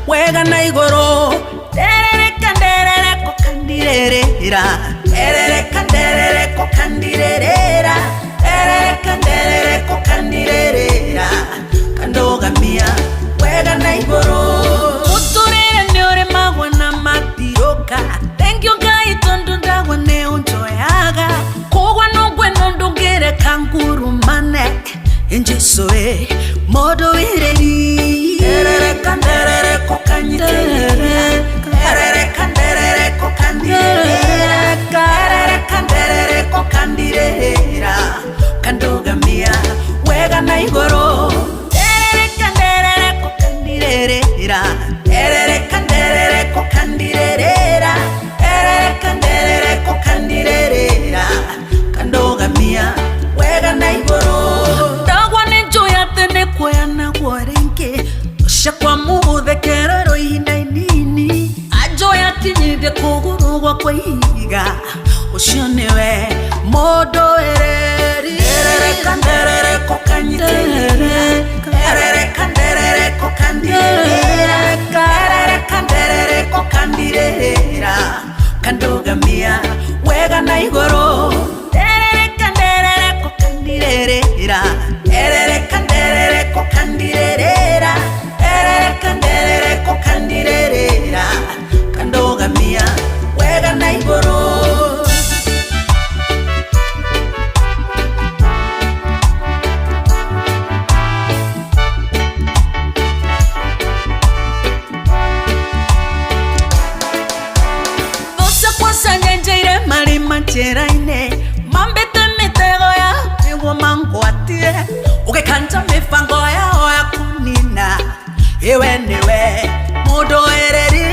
wega na igoro derere kanderere ko kandirerera derere kanderere ko kandirerera derere kanderere ko kandirerera kandogamia wega na igoro muturire nyore magwa na matiroka. Thank you Ngai tondu ndagwa ne unjoyaga kogwa nogwe nondungere kanguru mane Jesu e modo ireri erere kanderere kokanyiterere erere kanderere kokandirere erere kanderere kokandirera kandogamia wega na igoro erere kanderere kokandirera erere kanderere kokandirera erere kanderere kokandirera kandogamia wega na igoro ndagwa nenjoya tene kwena gwarenke shakwa muthekero ihinda inini ajoya kinyinde kuguru gwakwa ihiga ucio niwe mondo ereri erere kanderere kokanyiterere erere kanderere kokandirera erere kanderere kokandirera kandogamia wega na igoro erere kanderere kokandirera erere kanderere kokandirera erere kanderere kokandirera Njĩra-inĩ mambĩte mĩtego ya nĩguo mangwatie ũgĩkanja mĩbango yao ya kũnina iwe nĩwe mũndũ ereri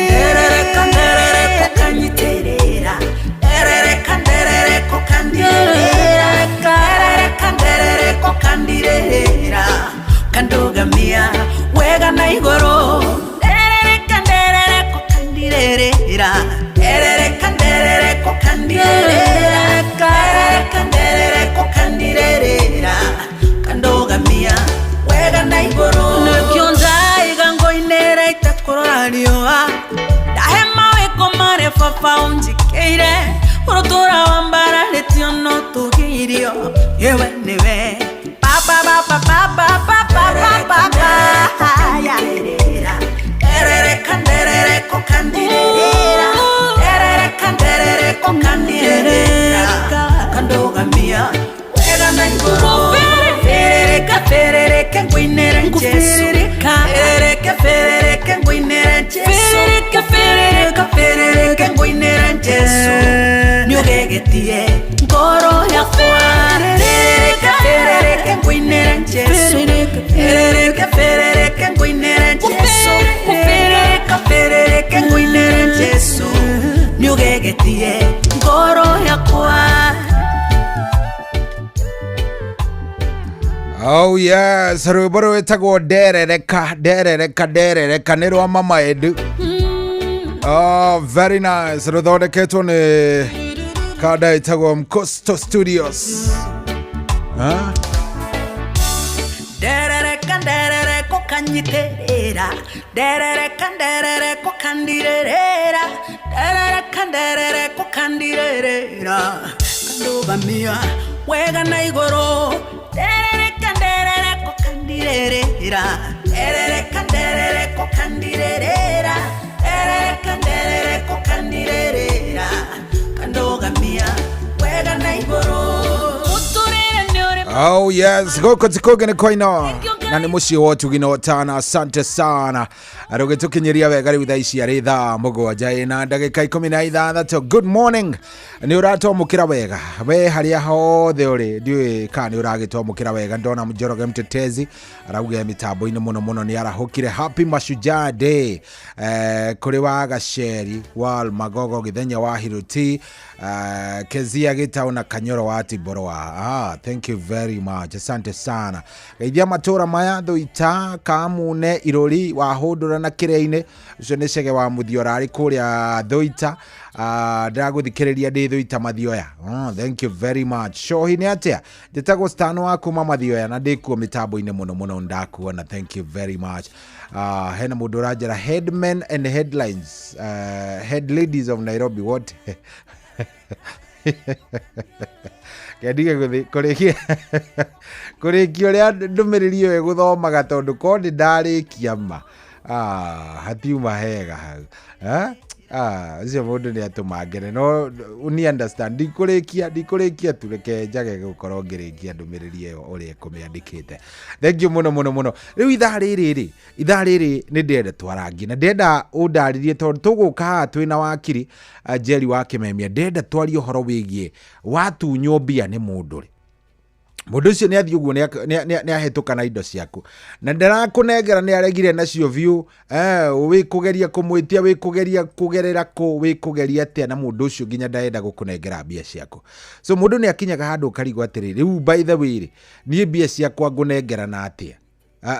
nderereka nderereko kanyitĩrĩra nderereka nderereko kandirĩrĩra nderereka nderereko kandirĩrĩra kandugamia wega na igũrũ nderereka nderereko kandirĩrĩra nderereka nderereko kandirĩrĩra nderereka nderereko kandirĩrĩra kandugamia wega na igũrũ nĩkĩo ndaiga ngoinĩra itekũrora riũa ndahe mawĩko marĩa baba ũnjĩkĩire ũrũtũra wa mbararĩtio no tũgirio yewe nĩwe baba baba baba baba baba nderereka nderereko kandirĩrĩra nderereka nderereko kandirĩrĩra kandugamia wega na igũrũ ferereka ferereke ngũinĩre Jesu ferereke ferereke ngũinĩre Jesu ferereke ferereka ferereke ngũinĩre Jesu nĩũgegetie ngoro yakwa ferereke ferereke ngũinĩre Jesu ferereke ferereke ngũinĩre Jesu ferereka ferereke ngũinĩre Jesu nĩũgegetie ngoro yakwa. Oh yes, rwĩmbo rwĩtagwo nderereka nderereka nderereka nĩ rwa Mama Edu. Oh, very nice. Rũthondeketwo nĩ kanda ĩtagwo Mcosto Studios. Huh? Nderereka nderereko kanyitĩrĩra nderereka nderereko kandirĩrĩra nderereka nderereko kandirĩrĩra kandugamia wega na igũrũ nderereka nderereko kandirĩrĩra nderereka nderereko kandirĩrĩra nderereka nderereko kandirĩrĩra kandugamia wega na igũrũ. Oh yes, gũkũ ti kũngĩ nĩ kwa Inooro na nĩ mũciĩ wa ũtugi na ũtana. Asante sana rũgĩtũkinyĩria wega rĩu thaa ici arĩ thaa 7 na ndagĩka 16. Good morning, nĩ ũratwamũkĩra wega we harĩa hothe ũrĩ, ndiũĩ kana nĩ ũragĩtwamũkĩra wega. Ndona Njoroge Mtetezi arauga mĩtambo-inĩ mũno mũno nĩ arahũkire. Happy Mashujaa Day kũrĩ wa Gaceri wa Magogo Gĩthenya wa Hiruti Kezia Gĩtaũ na Kanyoro wa Tiboroa. Thank you very much, asante sana. Geithia matũra maya Thuita Kamune Irori wa Hũndũra na Kĩrĩa-inĩ. Ũcio nĩ Cege wa Mũthiora arĩ kũrĩa Thuita. Ndĩragũthikĩrĩria ndĩ Thuita Mathioya. Thank you very much. Shohi nĩ atĩa? Njĩtagwo Stano wa kuma Mathioya na ndĩkuo mĩtambo-inĩ mũno mũno ndakuona. Thank you very much. Hena mũndũ ũranjĩra headmen and headlines, head ladies of Nairobi what? Kendige gũthiĩ kũrĩkia kũrĩkia ũrĩa ndũmĩrĩri ĩyo ĩgũthomaga tondũ korwo nĩ ndarĩkia ma hatiuma hega hau. Ũcio mũndũ nĩ atũma ngene no ni understand ndikũrĩkia tu, reke njage gũkorwo ngĩrĩkia ndũmĩrĩri ĩyo ũrĩa ĩkũmĩandĩkĩte. Thank you mũno mũno mũno. Rĩu ithaa rĩrĩ rĩ, ithaa rĩrĩ nĩ ndĩrenda twarangie na ndĩrenda ũndarĩrie tondũ tũgũka haha twĩna wakiri Njeri wa Kĩmemia, ndĩrenda twarie ũhoro wĩgiĩ watunywo mbia nĩ mũndũ rĩ, mũndũ ũcio nĩ athiĩ ũguo nĩ ahĩtũka na indo ciaku na ndarakũnengera nĩ aregire nacio biũ. Wĩkũgeria kũmwĩtia, wĩkũgeria kũgerera kũ, wĩkũgeria atĩa na mũndũ ũcio nginya ndarenda gũkũnengera mbia ciaku. So mũndũ nĩ akinyaga handũ ũkarigwo atĩrĩ, rĩu by the way rĩ, niĩ mbia ciakwa ngũnengera na atĩa?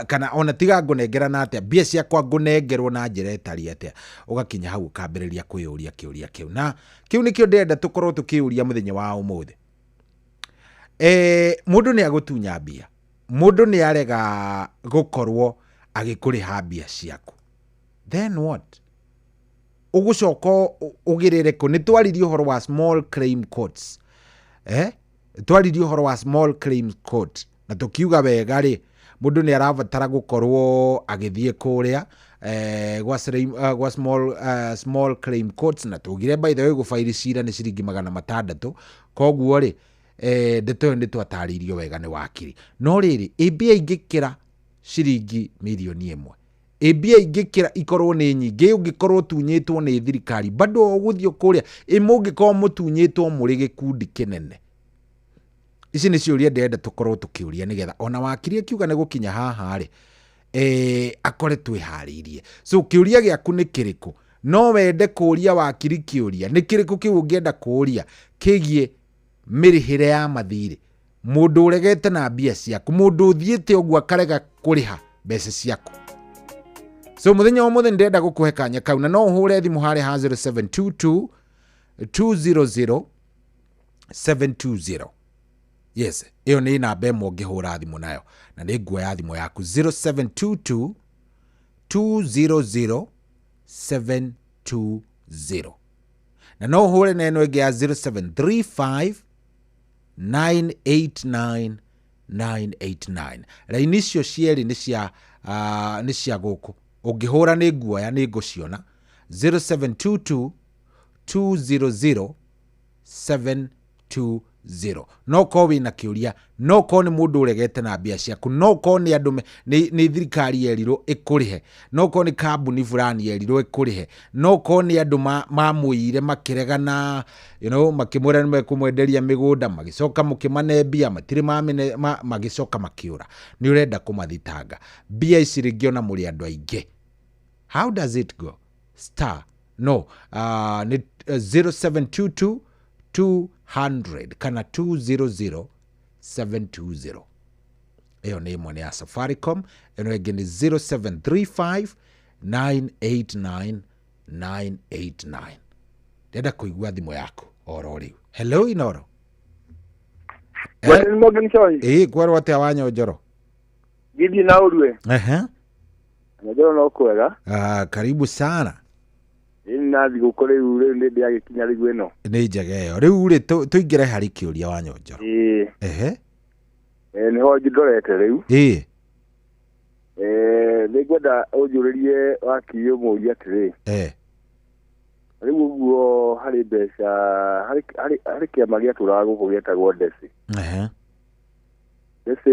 Kana ona tiga ngũnengera na atĩa, mbia ciakwa ngũnengerwo na njĩra ĩtariĩ atĩa? Ũgakinya hau ũkambĩrĩria kwĩyũria kĩũria kĩu, na kĩu nĩkĩo ndĩrenda tũkorwo tũkĩũria mũthenya wa ũmũthĩ. Mũndũ nĩ agũtunya mbia, mũndũ nĩ arega gũkorwo agĩkũrĩha mbia ciaku, then what? Ũgũcoka ũgĩrĩre kũ? Nĩ twaririe ũhoro wa small claim courts, twaririe ũhoro wa small claim court na tũkiuga wega rĩ, mũndũ nĩ arabatara gũkorwo agĩthiĩ kũrĩa gwa small claim courts, na tugire by the way gũbairi cira nĩ ciringi 600. Koguo rĩ ndeto ĩyo nĩ twatarĩirio wega nĩ wakiri. No rĩrĩ, ĩ mbia ingĩkĩra ciringi mirioni 1, Ĩ mbia ingĩkĩra ikorwo nĩ nyingĩ, ũngĩkorwo ũtunyĩtwo nĩ thirikari bado ũgũthiĩ kũrĩa. Ĩ mũngĩkorwo mũtunyĩtwo mũrĩ gĩkundi kĩnene? Ici nĩ ciũria ndĩrenda tũkorwo tũkĩũria nĩgetha ona wakiri akiuga nĩ gũkinya haha rĩ, akore twĩharĩirie. So kĩũria gĩaku nĩ kĩrĩkũ? No wende kũũria wakiri kĩũria nĩ kĩrĩkũ kĩu ũngĩenda kũũria kĩgiĩ mĩrĩhĩre ya mathirĩ? Mũndũ ũregete na mbia ciaku, mũndũ ũthiĩte ũguo akarega kũrĩha mbeca ciaku. So mũthenya wa mũthenya ndĩrenda gũkũhe kanya kau, na no ũhũre thimũ harĩa ha 0722 200 720. Yes, ĩyo nĩ namba ĩmwe ũngĩhũra thimũ nayo, na nĩ nguoya thimũ yaku 0722 200 720, na no ũhũre na ĩno ĩngĩ ya 0735 989 989. Raini icio cierĩ nĩ cia gũkũ, ũngĩhũra nĩ nguoya, nĩ ngũciona. 0722 200 720. No korwo wĩna kĩũria, no korwo nĩ mũndũ ũregete na mbia ciaku, no korwo nĩ andũ nĩ thirikari yerirwo ĩkũrĩhe, no korwo nĩ kambuni fulani yerirwo ĩkũrĩhe, no korwo nĩ andũ mamũire makĩregana, makĩmwĩra nĩ mekũmwenderia mĩgũnda, magĩcoka mũkĩmane mbia matirĩ mamene, magĩcoka makĩũra, nĩ ũrenda kũmathitanga mbia ici rĩngĩ ona mũrĩ andũ aingĩ. How does it go? Star no nĩ 0722 200 kana 200 720. Ĩyo nĩ ĩmwe, nĩ ya Safaricom. Ĩno ĩngĩ nĩ 0735 989 989. Ndĩrenda kũigua thimũ yaku oro rĩu. Hello, Inoro. Bwana Morgan Choi. Ĩĩ, kwerwo atĩa Wanyonjoro? Githii na ũrue. Ehe. Nyonjoro no kwega. Ah, karibu sana. Ĩĩ na thigũkũ rĩu nĩ ndĩagĩkinya rĩu ĩno. Nĩ njega ĩyo. Rĩu rĩ, tũingĩre harĩ kĩũria Wanyonjoro. Ĩĩ. Ehe. Nĩho ndorete rĩu. Ĩĩ. Nĩngwenda ũnjũrĩrie wakiri ũmũrie atĩrĩ. Rĩu ũguo harĩ mbeca harĩ kĩama gĩatũraga gũkũ gĩetagwo Ndeci. Ehe. Ndeci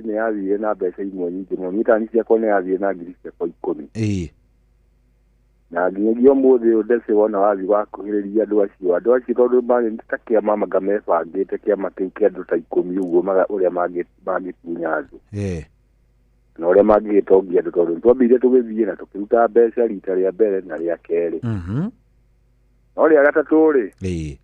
nĩ yathire na mbeca imwe nyingĩ mũno. Niĩ tani ciakwa nĩ yathire na ngiri ciakwa 10. Ĩĩ. Na nginyagia ũmũthĩ ũyũ Ndeci wona wathiĩ wakuhĩrĩria andũ acio tondũ marĩ ta kĩama manga mebangĩte kĩama kĩu kĩa andũ ta 10 ũguo ũrĩa mangĩtunya andũ. Ĩĩ. Na ũrĩa mangĩgĩtongia andũ, tondũ twambire tũgĩthiĩ na tũkĩruta mbeca rita rĩa mbere na rĩa kerĩ. No rĩa gatatũ rĩ, Ĩĩ.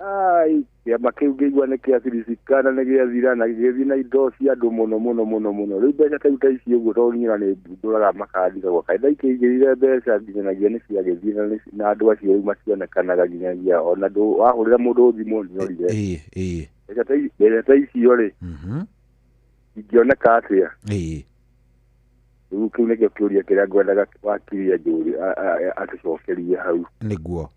ai, kĩama kĩu ngĩigua nĩ kĩafilicikana, nĩ gĩathira na gĩgĩthiĩ na indo cia andũ mũno mũno mũno mũno. Rĩu mbeca ta ici ũguo tondũ niĩ nĩ ndũraga makandi gakwa kaĩ ndaikĩigĩrire mbeca nginyanagia nĩ ciagĩthiĩ na andũ acio rĩu mationekanaga nginyagia ona wahũrĩra mũndũ thimũ nĩ orire. Ĩĩ, ĩĩ. Mbeca ta icio rĩ, ingĩoneka atĩa? Ĩĩ. Rĩu kĩu nĩkĩo kĩũria kĩrĩa ngwendaga wakiri anjũrie atũcokerie hau. Nĩguo.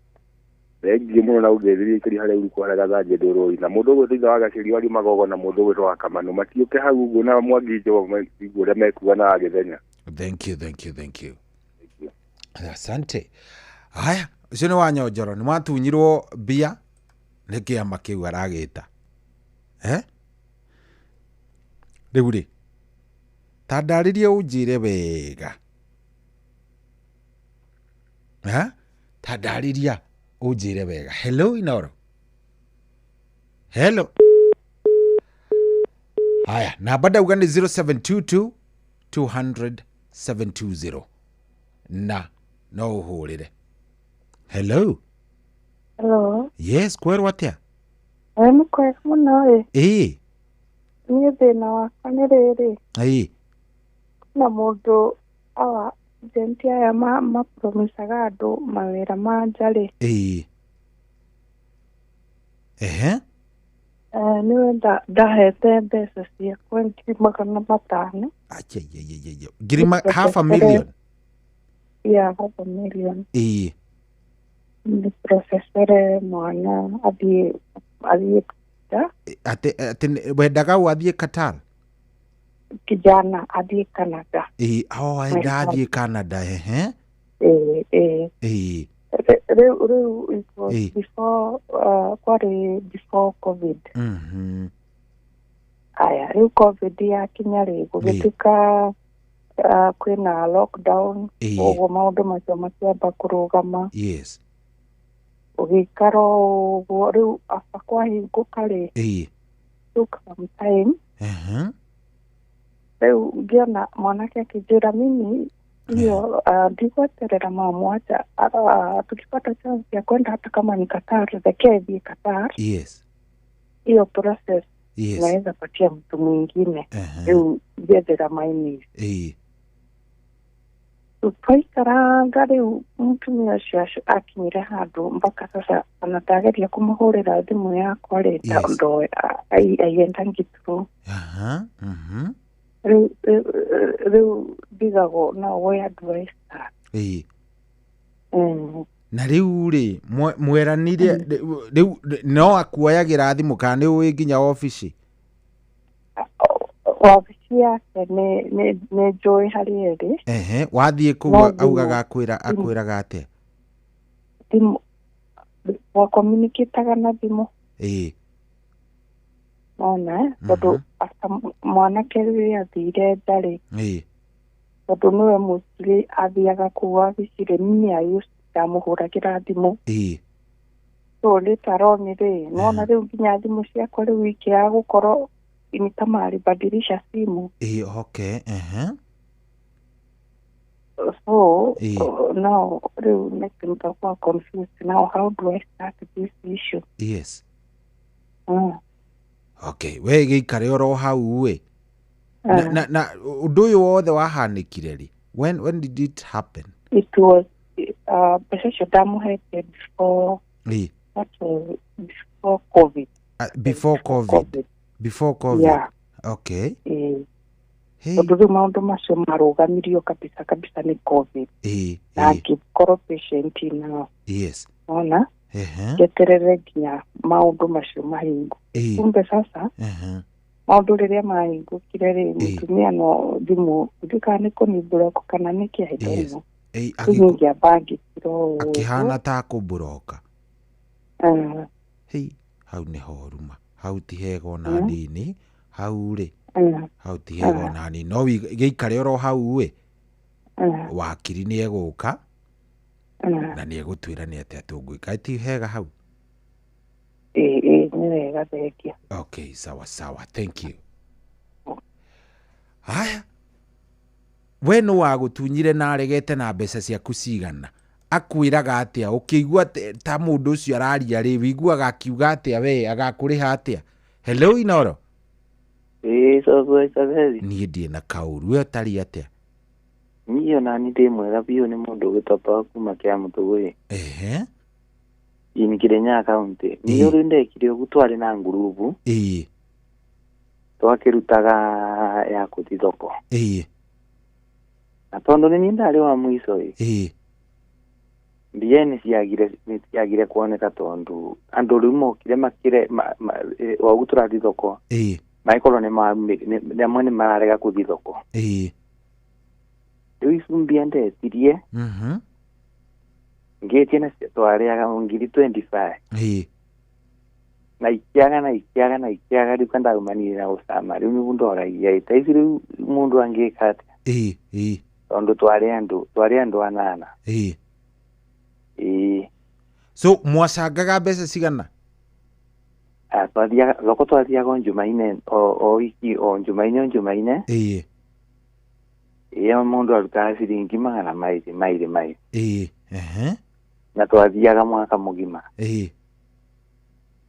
Thengiũ mũno na ũngeithĩrie ikĩri harĩa ũrĩ kwarĩa Gathanje ndũrũi na mũndũ ũgwĩtwo ithe wa Gacĩri wa Magogo na mũndũ ũgwĩtwo wa Kamanu matiũke hau ũguo na Mwangi Njogu maigua ũrĩa mekuga na Gĩthenya. Thank you, thank you, thank you. Asante. Haya, ũcio nĩ Wanyonjoro, nĩ watunyirwo mbia nĩ kĩama kĩu aragĩta. Rĩu rĩ, ta ndarĩrie ũnjĩre wega. Ta ndarĩria ũnjĩre wega. Hello, Inoro. Hello. Haya, namba ndauga nĩ 0722 200 720 na no ũhũrĩre. Hello. Hello. Yes, kwerwo atĩa? Nĩ kwega mũno ĩ. Ĩĩ. Niĩ thĩna wakwa nĩ rĩrĩ. Ĩĩ. Kwĩna mũndũ awa agent aya mapromisaga andũ mawĩra ma nja rĩ. Ĩĩ. Ehe. Nĩwe ndahete mbeca ciakwa 500,000. Acha, ngiri half a million. Yeah, half a million. Ĩĩ. Nĩ processere mwana athiĩ Ate wendaga ũ athiĩ Qatar? Kijana athiĩ Canada. Ĩĩ, oh, enda athiĩ Canada, ehe. Ĩĩ. Ĩĩ. Rĩu it was before kwarĩ before COVID. Aya, rĩu COVID yakinya rĩ, gũgĩtuĩka Kwĩna lockdown, ũguo maũndũ macio makĩamba kũrũgama. Yes. Ũgĩikara ũguo rĩu after kwahingũka rĩ, took some time. Rĩu ngĩona mwanake akĩnjĩra mimi hiyo ndigweterera mamu, acha tukipata chance ya kwenda hata kama ni Qatar, reke thiĩ Qatar. Hiyo process naweza patia mtu mwingine, rĩu ngĩethera my niece. Twaikaranga rĩu mũtumia ũcio akinyire handũ mpaka sasa anatageria kũmũhũrĩra thimũ yakwa rĩ, ndo aiendangi through. Rĩu ndigagwo no where do I start? Na rĩu rĩ, mweranire rĩu no akuoyagĩra thimũ kana nĩ ũĩ nginya obici? Wabici yake nĩ njũĩ harĩa ĩrĩ. Ehe, wathiĩ kũu No thimũ- augaga akwĩraga atĩa? Thimũ twakomunicataga na thimũ. Nona tondũ after mwanake rĩrĩa athire ndarĩ, tondũ nĩwe mostly athiaga kũu wabici rĩ, mimi I used ndamũhũragĩra thimũ. So later on rĩ, nona rĩu nginya thimũ ciakwa rĩu ikĩaga gũkorwo ni kama alibadilisha simu. Okay, ehe. So now rĩu next nitakuwa confused now, how do I start this issue? Okay, we gĩikare oro hau ĩ. Na ũndũ ũyũ wothe wahanĩkire rĩ? When did it happen? It was mbeca icio ndamũhete before, that was before COVID. Before COVID. Before COVID. Yeah. Okay. Hey. Tondũ rĩu maũndũ macio marũgamirio kabisa kabisa nĩ COVID, na ngĩkorwo patient enough, ona njeterere nginya maũndũ macio mahingũ. Kumbe sasa maũndũ rĩrĩa mahingũkire rĩ, mũtumia no thimũ ndiũĩ kana nĩ kũni-block kana nĩkĩ, I don't know. Rĩu ngĩamba ngĩkira ũũ. Akĩhana ta akũmburoka. Hei, hau nĩ horuma. Hau ti hega ona hanini. Hau rĩ, hau ti hega ona hanini. No gĩikare oro hau ĩ, wakiri nĩ egũka na nĩ egũtwĩra nĩ atĩa tũngwĩka. Ti hega hau? Ĩĩ, nĩ wega, thengia. Okay, sawa sawa. Thank you. Haya. We nũ wagũtunyire na aregete na mbeca ciaku cigana? Akwĩraga atĩa? Ũkĩigua ta mũndũ ũcio araria rĩ, wĩiguaga akiuga atĩa we agakũrĩha atĩa? Hello, Inoro. Ĩĩ, Coco Isabeli. Niĩ ndirĩ na kaũru, we ũtariĩ atĩa? Niĩ ona niĩ ndĩ mwega biũ, nĩ mũndũ ũgwĩtwo Paul kuma Kĩamũtũgũĩ. In Kirinyaga County. Niĩ ũrĩa ndekire ũguo, twarĩ na ngurubu twakĩrutaga ya kũthi thoko. Na tondũ nĩ niĩ ndarĩ wa mũico ĩ, mbia nĩ ciagire kuoneka tondũ andũ rĩu mokire makire wagu tũrathi thoko, magĩkorwo nĩ amwe nĩ mararega kũthi thoko. Rĩu icu mbia ndetirie, ngĩtie na twarĩaga 25,000. Na ikiaga na ikiaga na ikiaga, rĩu kandaumanire na gũcama, rĩu nĩguo ndoragia ĩ, ta ici rĩu mũndũ angĩka atĩa? Ĩĩ ĩĩ Tondũ twarĩ andũ anana. Ĩĩ. So mwacangaga mbeca cigana? Ah, twathiaga thoko, twathiaga o Njumaine o wiki, o Njumaine o Njumaine. Ĩĩ, mũndũ arutaga ciringi 200 200. Ĩĩ ehe Na twathiaga mwaka mũgima.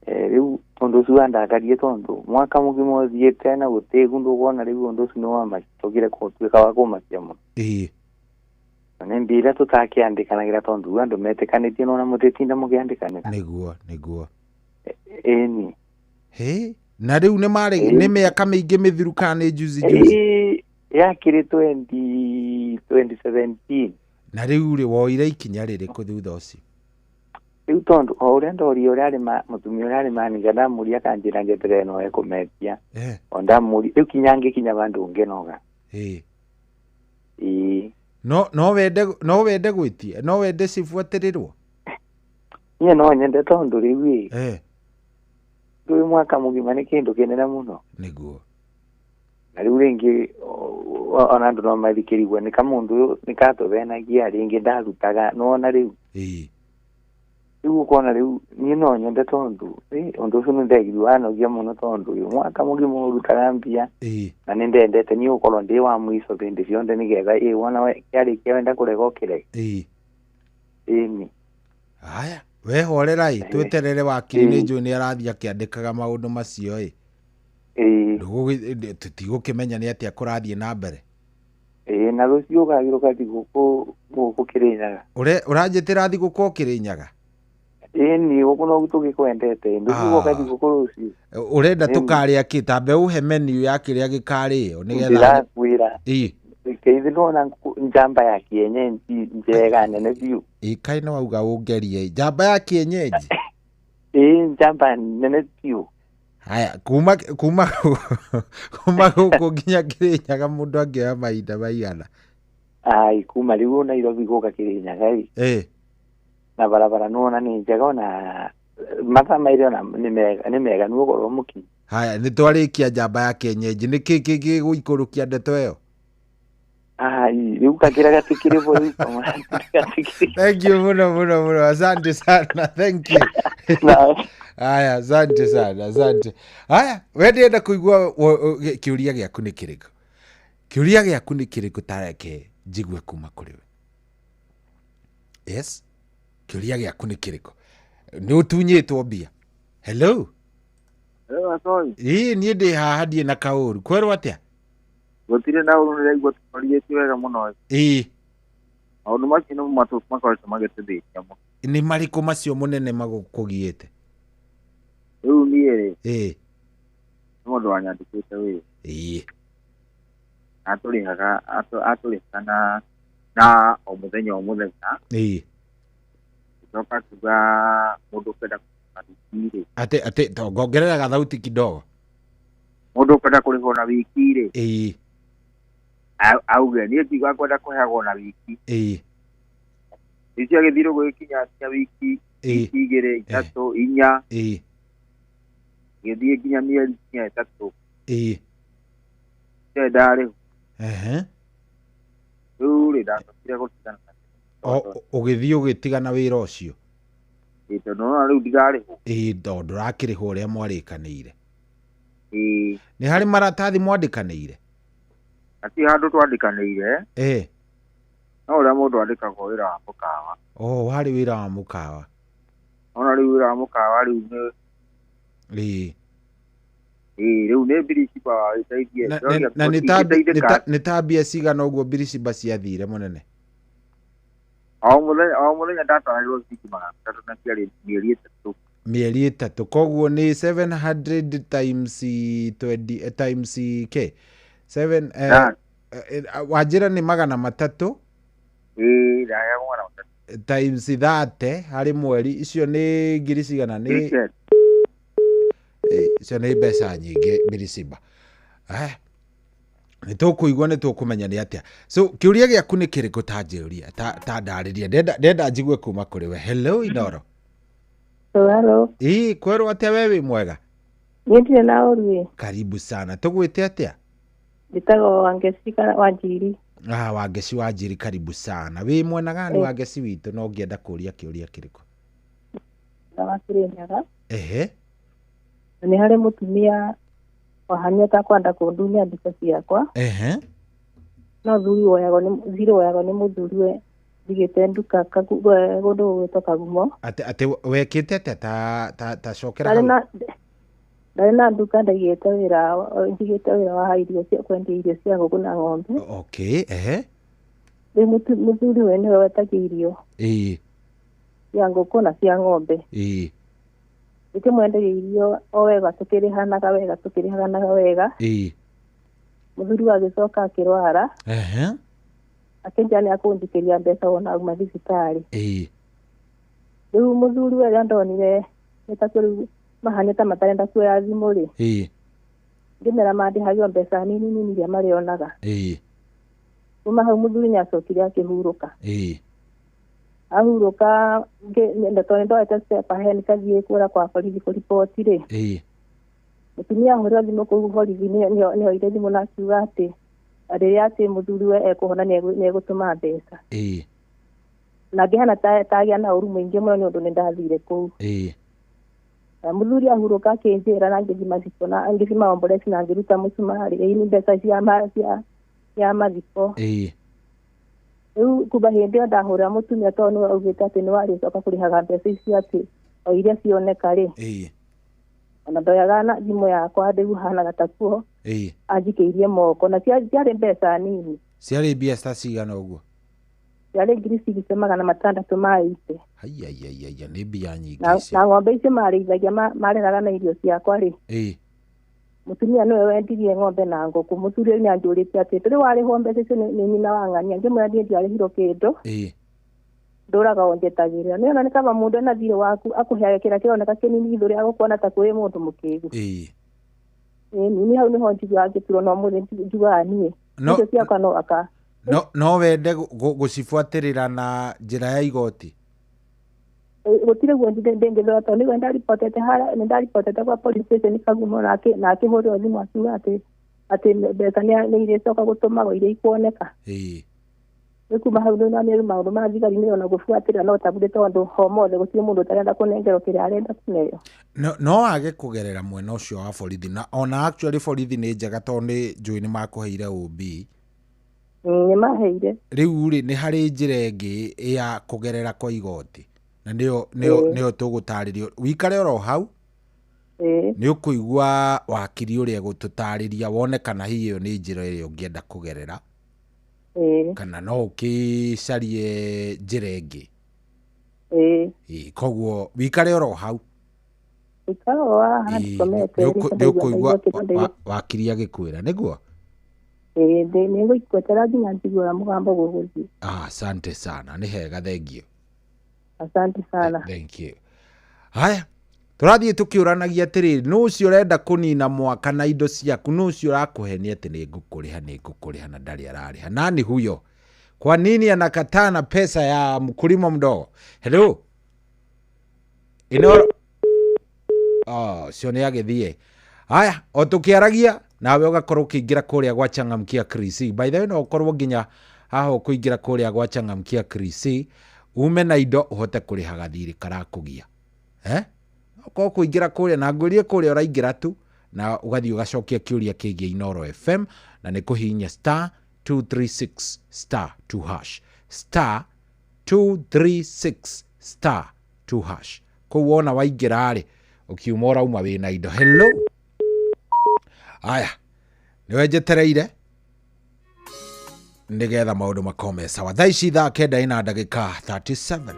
Rĩu ũndũ ũcio wandakarie tondũ mwaka mũgima ũthiĩte na gũtĩ ũndũ ũkuona, rĩu ũndũ ũcio nĩ wamacokire gũtuĩka wa kũmakia mũno. Na nĩ mbia iria tũtakĩandĩkanagĩra tondũ rĩu andũ metĩkanĩtie nona mũtĩtinda mũkĩandĩkanĩra. Nĩguo. Ĩni. He, na rĩu nĩ marĩ nĩ mĩaka mĩingĩ mĩthiru kana nĩ juzi juzi? Ĩĩ, yakĩrĩ 20 2017. Na rĩu rĩ, woire ikinya rĩrĩkũ thutha ũcio? Rĩu tondũ o ũrĩa ndoria ũrĩa arĩ mũtumia ũrĩa arĩ manager, ndamũria akanjĩra njeterere no ekũmetia. O ndamũria rĩu kinya ngĩkinya bandũ ngĩnoga. Ĩĩ. No wende gwĩtia, no wende cibuatĩrĩrwo? Niĩ no nyende tondũ rĩu ĩ, rĩu mwaka mũgima nĩ kĩndũ kĩnene mũno. Nĩguo. Na rĩu rĩngĩ Ona andu no mathikirigwe ni kamundu ni katuthenagia ringi ndarutaga nona riu. Riu ukona riu ni no nyende tondu undu ucio nindegirwo anogia muno tondu uyu mwaka mugima urutaga mbia na nindendete ni ukorwo ndi wa mwico bindi cionthe nigetha wona kiarikia wenda kurega ukirega. Ĩni. Haya we horerai tweterere wakiri ni njui ni arathia akiandikaga maundu macio ĩ. Tutigũkĩmenya nĩ atĩa kũrathiĩ na mbere. Na rũciũ ũgagĩrũka thigũkũ gũkũ Kĩrĩnyaga. Ũranjĩtĩra thigũkũ Kĩrĩnyaga? Ĩni gũkũ no tũgĩkwendete ndũgũka thigũkũ rũciũ. Ũrenda tũkarĩa kĩ? Ta mbe ũhe menu ya kĩrĩa gĩkarĩo nĩgetha ndĩrakwĩra. Keithi nona njamba ya kienyeji njega nene biũ. Kaĩ no wauga ũngerie njamba ya kienyeji? Njamba nene biũ. Haya kuma gũkũ nginya Kĩrĩnyaga mũndũ angĩoya mahinda maigana? Ai kuma rĩu Nairobi gũka Kĩrĩnyaga ĩ. Na barabara nĩwona nĩ njega ona mathaa mairĩ ona nĩ mega nĩũgũkorwo mũkinyi. Haya nĩ twarĩkia njamba ya kienyeji nĩ kĩ gĩgũikũrũkia ndeto ĩyo? Ai rĩu kakĩra gatikĩrĩ bo rĩu. Thank you muno muno muno, asante sana, thank you. Aya, asante sana, asante. Aya, we ndĩrenda kũigua kĩũria gĩaku nĩ kĩrĩkũ? Kĩũria gĩaku nĩ kĩrĩkũ tareke njigue kuma kũrĩ we? Yes, kĩũria gĩaku nĩ kĩrĩkũ? Nĩ ũtunyĩtwo mbia? Hello? Hello, Atoi. Ĩĩ niĩ ndĩ haha ndiĩ na kaũru. Kwerwo atĩa? Gũtirĩ na ũru, nĩraigua tũrĩtie wega mũno. Ĩĩ. Maũndũ macio nĩmo makoretwo magĩtũthĩnia mũno. Nĩ marĩkũ macio mũnene magũkũgiĩte? Rĩu niĩ rĩ, nĩ mũndũ wanyandĩkĩte wĩra. Atũrĩhaga atũrĩhaga na o mũthenya o mũthenya. Gĩcoka akiuga mũndũ ũkwenda kũrĩhwo na wiki rĩ. Atĩ ngongerera gathauti kidogo. Mũndũ ũkwenda kũrĩhwo na wiki rĩ. Auge niĩ ngiuga ngwenda kũheagwo na wiki. Icio agĩthirwo gũgĩkinya nginya wiki igĩrĩ ithatũ inya. Gĩthiĩ nginya mĩeri nginya ĩtatũ. Ndirĩ ndarĩhwo. Rĩu rĩ ndacokire gũtigana. Ũgĩthiĩ ũgĩtigana wĩra ũcio? Tondũ nĩwona rĩu ndirarĩhwo. Tondũ ndũrakĩrĩhwo ũrĩa mwarĩkanĩire. Nĩ harĩ maratathi mwandĩkanĩire? Hatirĩ handũ twandĩkanĩire. No ũrĩa mũndũ andĩkagwo wĩra wa mũkawa. Warĩ wĩra wa mũkawa. Ona rĩu wĩra wa mũkawa rĩu nĩ rĩu nĩ biriciba wagĩteithie. Na nĩ ta mbia cigana ũguo biriciba ciathire mũnene? O mũthenya ndatwaragĩrwo ciringi 300 na ciarĩ mĩeri ĩtatũ. Mĩeri ĩtatũ koguo nĩ 700 times 20 times k 7 wanjĩra nĩ 300. Ndaheagwo 300 times 30 harĩ mweri, icio nĩ ngiri cigana? Nĩ icio nĩ mbeca nyingĩ biriciba. Nĩ tũkũigua nĩ tũkũmenya nĩ atĩa. So kĩũria gĩaku nĩ kĩrĩkũ ta njĩũria ta ndarĩria ndenda njigue kuma kũrĩ we. Hello Inoro. Hello. Kwerwo atĩa we wĩ mwega? Niĩ ndirĩ na ũru. Karibu sana. Tũgwĩte atĩa? Njĩtagwo Wangeci Wanjiri. Wangeci Wanjiri, karibu sana. Wĩ mwena gani Wangeci witũ na ũngĩenda kũũria kĩũria kĩrĩkũ? Wa Kĩrĩnyaga. Ehe. Nĩ harĩ mũtumia wahania ta kwenda kũndunya mbeca ciakwa. No thuri woyagwo nĩ thirĩ woyagwo nĩ mũthuri we ndigĩte nduka kũndũ gũgwĩtwo Kagumo. Atĩ wekĩte atĩa ta cokera hau? Ndarĩ na nduka ndaigĩte wĩra njigĩte wĩra wa irio cia kwendia irio cia ngũkũ na ng'ombe. Okay, ehe. Rĩu mũthuri we nĩwe wetagia irio. Cia ngũkũ na cia ng'ombe. Ndĩkĩmwenderia irio o wega tũkĩrĩhanaga wega tũkĩrĩhanaga wega. Mũthuri agĩcoka akĩrwara. Akĩnjĩra nĩ akũnjikĩria mbeca wona auma thibitarĩ. Rĩu mũthuri we rĩrĩa ndonire nĩ ta rĩu mahana ta matarenda kuoya thimũ rĩ. Ngĩmera mandĩhagio mbeca nini nini iria marĩonaga. Kuma hau mũthuri nĩ acokire akĩhurũka. Ahurũka tondũ nĩndoete step ahead nĩkathiĩ kũra kwa borithi kũriboti rĩ. Mũtumia ahũrĩrwo thimũ kũu borithi nĩoire thimũ na akiuga atĩ Rĩrĩa atĩ mũthuriwe ekũhona nĩegũtũma mbeca. Ĩĩ. Na ngĩhana tagĩa na ũru mũingĩ mũno nĩ ũndũ nĩ ndathire kũu. Ĩĩ. Na mũthuri ahurũka akĩnjĩra na ngĩthiĩ mathiko na ngĩthiĩ maombolezi na ngĩruta mũcumarĩ ĩĩ nĩ mbeca cia mathiko. Ĩĩ. Rĩu kuma hĩndĩ ĩyo ndahũrĩra mũtumia tondũ nĩwe augĩte atĩ nĩ warĩcoka kũrĩhaga mbeca icio atĩ o iria cioneka rĩ. Ĩĩ. Ona ndoyaga na thimũ yakwa rĩu hanaga ta kuo. Ĩĩ. Anjikĩirie moko na ciarĩ mbeca nini. Ciarĩ mbia ta cigana ũguo? Ciarĩ 6,680. Haiya, nĩ mbia nyingĩ Na icio. Na ng'ombe icio marĩithagia mareraga na irio ciakwa rĩ. Ĩĩ. Mũtumia nĩwe wendirie ng'ombe na ngũkũ. Mũthuri ũyũ nĩanjũrĩtie atĩ tũrĩ warĩhwo mbeca icio nĩ nyina wa ng'ania. Ngĩmwĩra niĩ ndiarĩhirwo kĩndũ. Ĩĩ. Ndũraga o njetagĩrĩra. Nĩwona nĩ kaba mũndũ ena thirĩ waku akũheage kĩrĩa kĩroneka kĩnini githũrĩ agũkuona ta kwĩ mũndũ mũkĩgu. Ĩĩ. Ĩĩ, niĩ hau nĩho njiguaga ngĩturwo no mũthĩ njugaga niĩ. No Icio ciakwa no aka. No wende gũcibuatĩrĩra na njĩra ya igoti? Gũtirĩ guo ndĩngĩthora tondũ nĩguo ndaribotete harĩa, nĩndaribotete kwa police station Kagumo na akĩhũrĩrwo thimũ akiuga atĩ mbeca nĩ irĩcoka gũtũmagwo iria ikuoneka. Ĩĩ. Rĩu kuma hau nĩ nĩ maũndũ ma thigari nĩ ona gũbuatĩrĩra no tabure tondũ homothe gũtirĩ mũndũ ũtarenda kũnengerwo kĩrĩa arenda kũneo. No wage kũgerera mwena ũcio wa borithi na ona actually borithi nĩ njega tondũ nĩ njũĩ nĩ makũheire OB. Nĩ maheire. Rĩu rĩ nĩ harĩ njĩra ĩngĩ ya kũgerera kwa igoti na nĩyo tũgũtarĩrio. Wikare oro hau. Nĩ ũkũigua wakiri ũrĩa egũtũtarĩria wone kana hihi ĩyo nĩ njĩra ĩrĩa ũngĩenda kũgerera. Kana no ũkĩcarie njĩra ĩngĩ. Ĩĩ, koguo wikare oro hau. Wikare oro haha ndikomete. Nĩ ũkũigua wakiri agĩkwĩra nĩguo? Ĩĩ, nĩngũikwetera nginya njigue mũgambo gũgũthiĩ. Asante sana, nĩ hega, thengiũ. Asante sana. Thank you. Haya, tũrathiĩ tũkĩũranagia atĩrĩrĩ, nũ ũcio ũrenda kũnina mwaka na indo ciaku, nũ ũcio ũrakũhenia atĩ nĩ ngũkũrĩha na ndarĩ ararĩha. Nani huyo? Kwa nini anakataa na pesa ya mkulima mdogo? Hello. Ino cio nĩ agĩthiĩ. Haya, o tũkĩaragia nawe ũgakorwo ũkĩingĩra kũrĩa gwa Changamkia Krisi. By the way, no ũkorwo nginya haha ũkũingĩra kũrĩa gwa Changamkia Krisi ume na indo ũhote kũrĩha gathirĩ karakũgia. Ũkorwo kũingĩra kũrĩa na ngũrie kũrĩa ũraingĩra tu na ũgathiĩ ũgacokia kĩũria kĩgiĩ Inooro FM na nĩ kũhihinya star 236 star 2 hash star 236 star 2 hash. Kũu wona waingĩra rĩ ũkiuma ũrauma wĩna indo. Hello. Aya, nĩwe njetereire nĩgetha maũndũ makome sawa. Thaa ici thaa 9:37.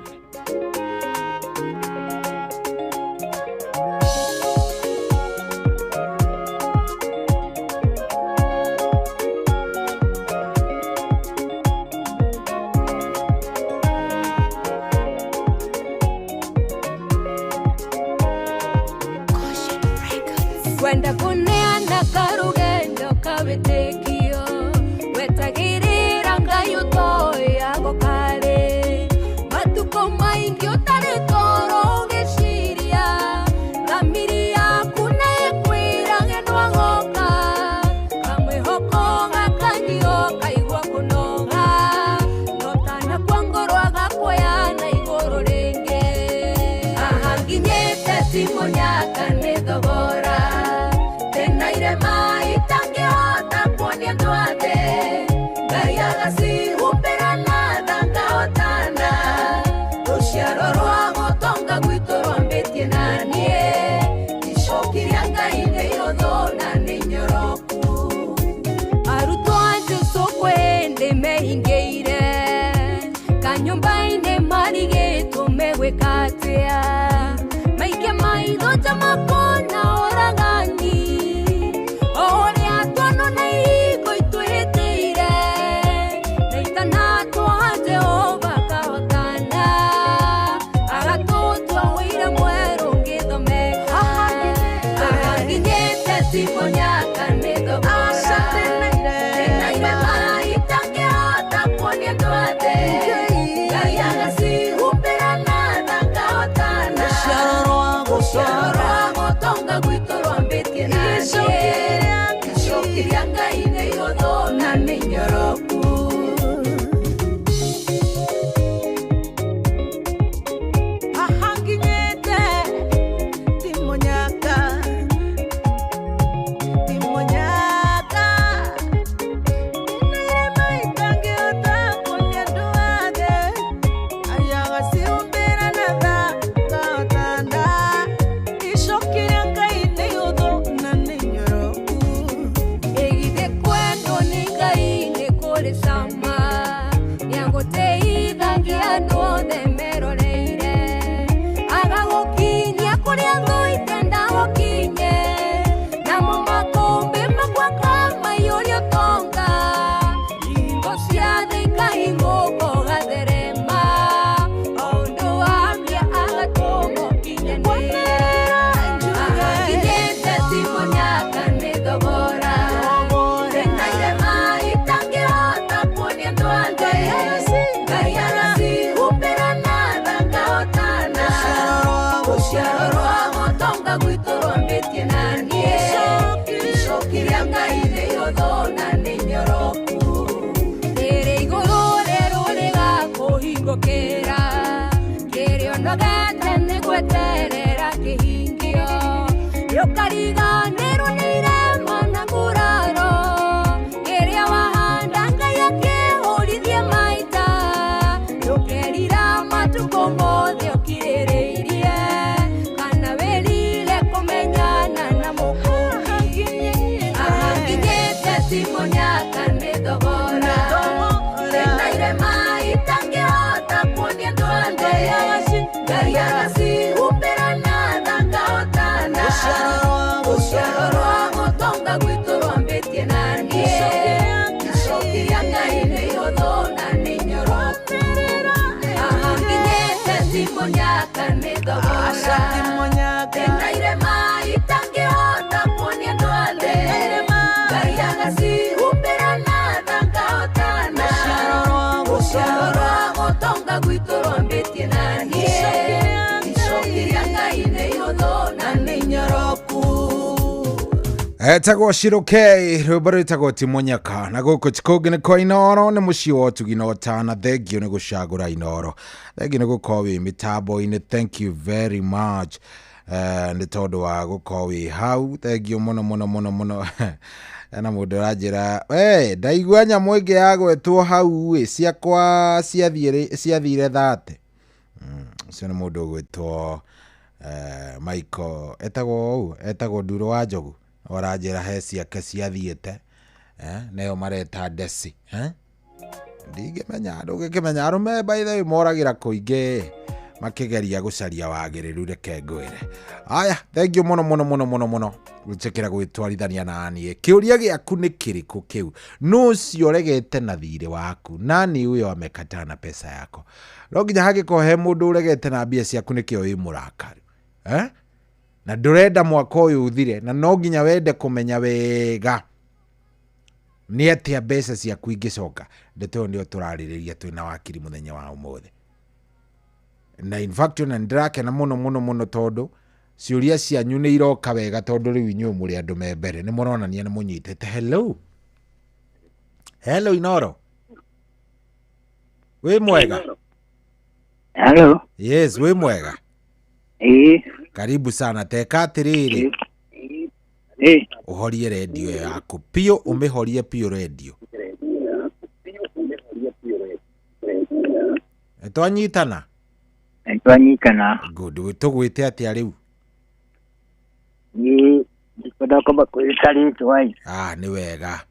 Kwenda kuneana karugendo kawitikio wetagirira Ngai utoyago kare matuko maingi utari toro ugiciria thamiri yaku nĩĩkwĩra nĩwagoka kamwĩhoko gakanyio kaigua kũnoga no tanakua ngoro agakuoya na igũrũ rĩngĩ haha nginyĩte ti mũnyaka nĩ thogora kanyumba-inĩ marigĩtwo megwĩka atĩa maike maitho ta makona ũragani o ũrĩa tuonwo na ihingo itwĩhĩtĩire na itanatwa Jehova akahotana agatũtua ũira mwerũ ngĩthomeka haha nginyĩte ti mũnyaka nĩ thogora ndĩna irema itangĩhota kuonia andũ othe Ngai agacihumbĩra na tha ngahotana rũciaro rwa gũtonga gwitũ rwambĩtie na niĩ icoki rĩa Ngai nĩ ihũthũ na nĩ Rũciaro rwa gũtonga gwitũ rwambĩtie na niĩ. Icoki rĩa Ngai nĩ ihũthũ na nĩ inyoroku. Rĩrĩ igũrũ rĩerũ rĩgakũhingũkĩra. Kĩrĩa ũnogete nĩ gweterera kĩhingio. Nĩũkariganĩrwo nĩ irema na nguraro. Kĩrĩa wahanda Ngai akĩhũrithie maita. Ndũkerira matukũ mothe ũkirĩrĩirie. Kana wĩrire kũmenyana na Mũkũũri. Haha nginyĩte ti mũnyaka nĩ thogora. Ndĩna irema itangĩhota kuonia andũ othe. Ngai agacihumbĩra na tha ngahotana. Rũciaro rwa gũtonga gwitũ rwambĩtie na niĩ. Icoki rĩa Ngai nĩ ihũthũ na nĩ inyoroku. Haha nginyĩte ti mũnyaka nĩ thogora. Ndĩna irema itangĩhota kuonia andũ othe. Ngai agacihumbĩra na tha ngahotana. Rũciaro rwa gũtonga gwitũ rwambĩtie na niĩ. Icoki rĩa Ngai nĩ ihũthũ na nĩ inyoroku. Etagwo Shiruke rwĩmbo rwĩtagwo ti mũnyaka na gũkũ ti kũngĩ nĩ kwa Inooro nĩ mũciĩ wa ũtugi na ũtana. Thengio nĩ gũcagũra Inooro, thengio nĩ gũkorwo wĩ mĩtambo-inĩ. Thank you very much nĩ tondũ wa gũkorwo wĩ hau. Thengio mũno mũno mũno mũno. Hena mũndũ ũranjĩra we ndaigua nyamũ ĩngĩ yagwetwo hau ĩ ciakwa ciathire thate. Ũcio nĩ mũndũ ũgwĩtwo Michael, etagwo ũũ, etagwo Nduro wa Njogu. Ũranjĩra he ciake ciathiĩte nĩyo mareta ndeci. Ndingĩmenya, ndũngĩkĩmenya arũme by the way moragĩra kũingĩ makĩgeria gũcaria wagĩrĩru. Reke ngwĩre aya, thengio mũno mũno mũno mũno mũno gwĩtĩkĩra gwĩtwarithania na niĩ. Kĩũria gĩaku nĩ kĩrĩkũ kĩu? Nũ ũcio ũregete na thirĩ waku? Nani huyo amekataa na pesa yako? No nginya hangĩkorwo he mũndũ ũregete na mbia ciaku nĩkĩo wĩ mũrakaru na ndũrenda mwaka ũyũ ũthire, na no nginya wende kũmenya wega nĩ atĩa mbeca ciaku ingĩcoka. Ndeto ĩyo nĩyo tũrarĩrĩria twĩna wakiri mũthenya wa ũmũthĩ. Na in fact ona nĩndĩrakena mũno mũno mũno tondũ ciũria cianyu nĩ iroka wega, tondũ rĩu inyuĩ mũrĩ andũ me mbere nĩ mũronania nĩ mũnyitĩte. Hello, hello Inooro, wĩ mwega? Hello. Yes, wĩ mwega? Ĩĩ. Karibu sana. Teka atĩrĩrĩ, ũhorie redio yaku piũ, ũmĩhorie piũ redio. Twanyitana? Twanyitana. Good. Tũgwĩte atĩa rĩu? Niĩ ndikwenda kwamba kwĩta rĩtwa ĩ. Ah, nĩ wega.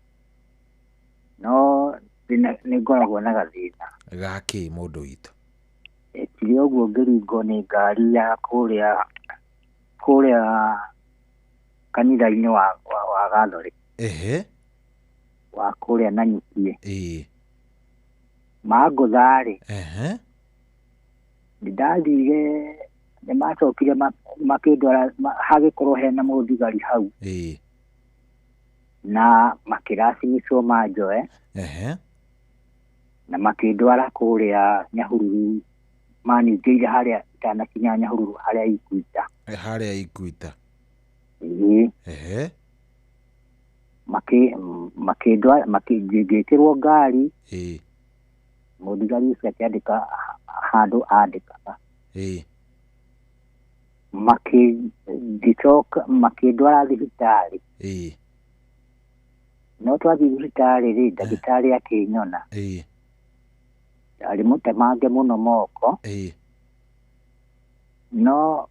No nĩ ngoragwo na gathĩna. Gakĩ mũndũ witũ? Ekire ũguo ngĩringwo nĩ ngari ya kũrĩa kanitha-inĩ wa Gathoreki. Ehe. Wa kũrĩa Nanyukie. Ĩĩ. Mangũtha-rĩ. Ehe. Nĩndathire, nĩmacokire makĩndwara hagĩkorwo hena mũthigari hau. Ĩĩ. Na makĩracimicwo manjoe. Ehe. Na makĩndwara kũrĩa Nyahururu, maningĩire harĩa itanakinya Nyahururu harĩa Ikuita. Harĩa Ikuita. Ĩĩ. Ehe. Makĩndwara, ngĩkĩrwo ngari. Ĩĩ. Mũthigari ũcio akĩandĩka handũ andĩkaga. Ĩĩ. Makĩnjoka makĩndwara thibitarĩ. Ĩĩ. No twathiĩ thibitarĩ rĩ, ndagĩtarĩ akĩnyona. Ĩĩ. Arĩ mũtemange mũno moko. Ĩĩ. No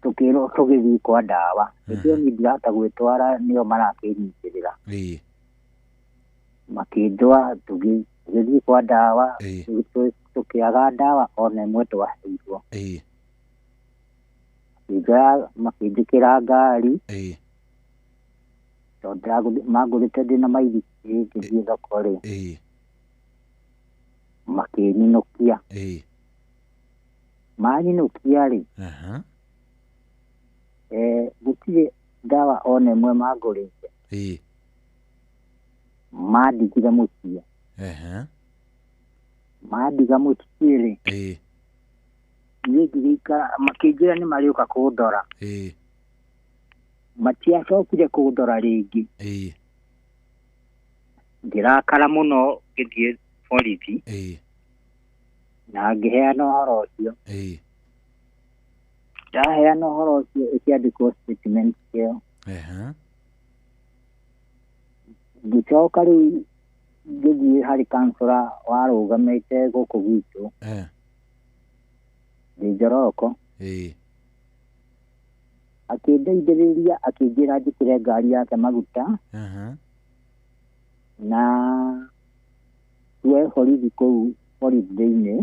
tũkĩrwo tũgĩthiĩ kwa ndawa. Nĩkĩo niĩ ndirahota gwĩtwara, nĩo marakĩnyitĩrĩra. Ĩĩ. Makĩndwara tũgĩthiĩ kwa ndawa, tũkĩaga ndawa ona ĩmwe twaheirwo. Ĩĩ. Makĩnjĩkĩra ngari. Ĩĩ. Tondũ mangũrĩte ndĩna maithikiri ngĩthiĩ thoko rĩ. Ĩĩ. Makĩnyinũkia. Ĩĩ. Manyinũkia rĩ, gũtirĩ ndawa ona ĩmwe mangũrĩte. Ĩĩ. Mandigire mũciĩ. Ehe. Mandiga mũciĩ rĩ, Ĩĩ. Niĩ ngĩgĩikara makĩnjĩra nĩ marĩũka kũndora. Matiacokire kũndora rĩngĩ. Ngĩrakara mũno ngĩthiĩ borithi na ngĩheana ũhoro ũcio. Ndaheana ũhoro ũcio ĩkĩandĩkwo statement ĩyo. Ngĩcoka rĩu ngĩthiĩ harĩ kansũra warũgamĩte gũkũ gwitũ ndĩ Njoroko. Akĩndeithĩrĩria akĩnjĩra njĩkĩre ngari yake maguta na tuoe borithi kũu borithi thĩinĩ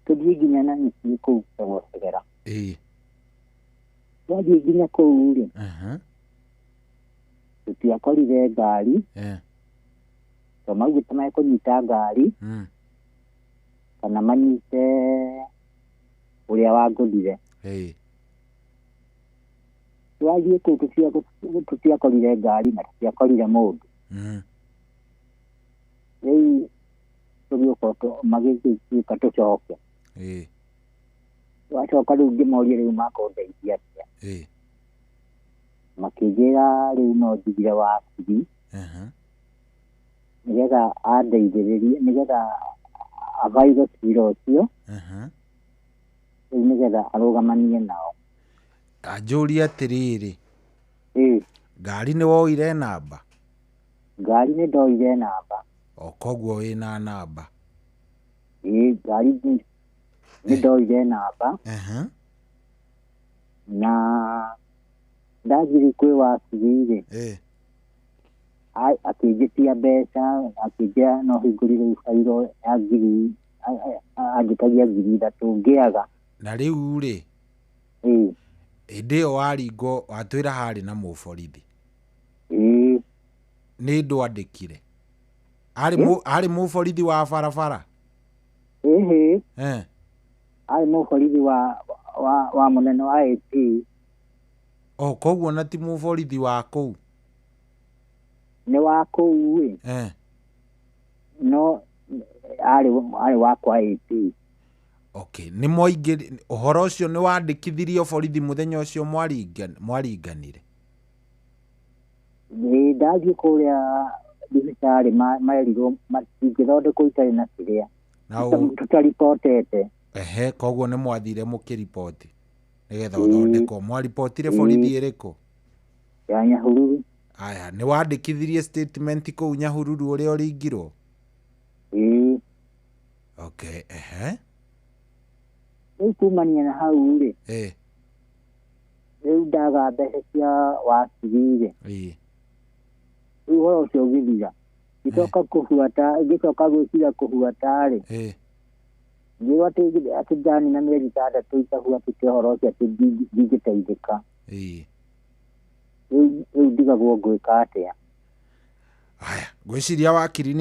tũthiĩ nginya na mĩciĩ kũu gwĩtagwo Segera. Twathiĩ nginya kũu rĩ, tũtiakorire ngari to maugĩte mekũnyita ngari kana manyite ũrĩa wangũthire. Twathiĩ kũu tũtiakorire ngari na tũtiakorire mũndũ. Rĩu tũgĩũka magĩgĩtuĩka tũcoke. Twacoka rĩu ngĩmoria rĩu makũndeithia atĩa. Makĩnjĩra rĩu no njigire wakiri nĩgetha andeithĩrĩrie nĩgetha abaire cira ũcio rĩu nĩgetha arũgamanie nao. Anjũrie atĩrĩrĩ, ngari nĩ woire namba? Ngari nĩ ndoire namba. O koguo wĩna namba? Ĩĩ ngari nĩ ndoire namba. Na ndathiĩ kwĩ wakiri rĩ, akĩnjĩtia mbeca akĩnjĩra no hingũrire bairo ya ngiri anjĩtagia 3,000 ngĩaga. Na rĩu rĩ, hĩndĩ ĩyo waringwo watwĩra harĩ na mũborithi. Nĩ ndwandĩkire? Arĩ mũborithi wa barabara? Ĩhĩ. Arĩ mũborithi wa mũnene wa AP. O koguo na ti mũborithi wa kũu? Nĩ wa kũu ĩ. No arĩ wa kwa AP. Okay, nĩ mwaingĩ ũhoro ũcio nĩ wandĩkithirio borithi mũthenya ũcio mwaringanire? Nĩ ndathiĩ kũrĩa thibitarĩ merirwo matingĩthondekwo itarĩ na kĩrĩa tutaribotete. Ehe, koguo nĩ mwathire mũkĩriboti nĩgetha ũthondekwo. Mwaribotire borithi ĩrĩkũ? Ya Nyahururu. Aya, nĩ wandĩkithirie statement kũu Nyahururu ũrĩa ũringirwo? Ĩĩ. Okay, ehe. Rĩu kumania na hau rĩ, rĩu ndaga mbeca cia wakiri rĩ, rĩu ũhoro ũcio ũgĩthira. Ngĩcoka kũbuata, ngĩcoka gwĩciria kũbuata rĩ, ngĩrwo atĩ ndanina mĩeri 6 itabuatĩte ũhoro ũcio atĩ ndingĩteithĩka. Rĩu ndigagwo ngwĩka atĩa. Aya, ngwĩciria wakiri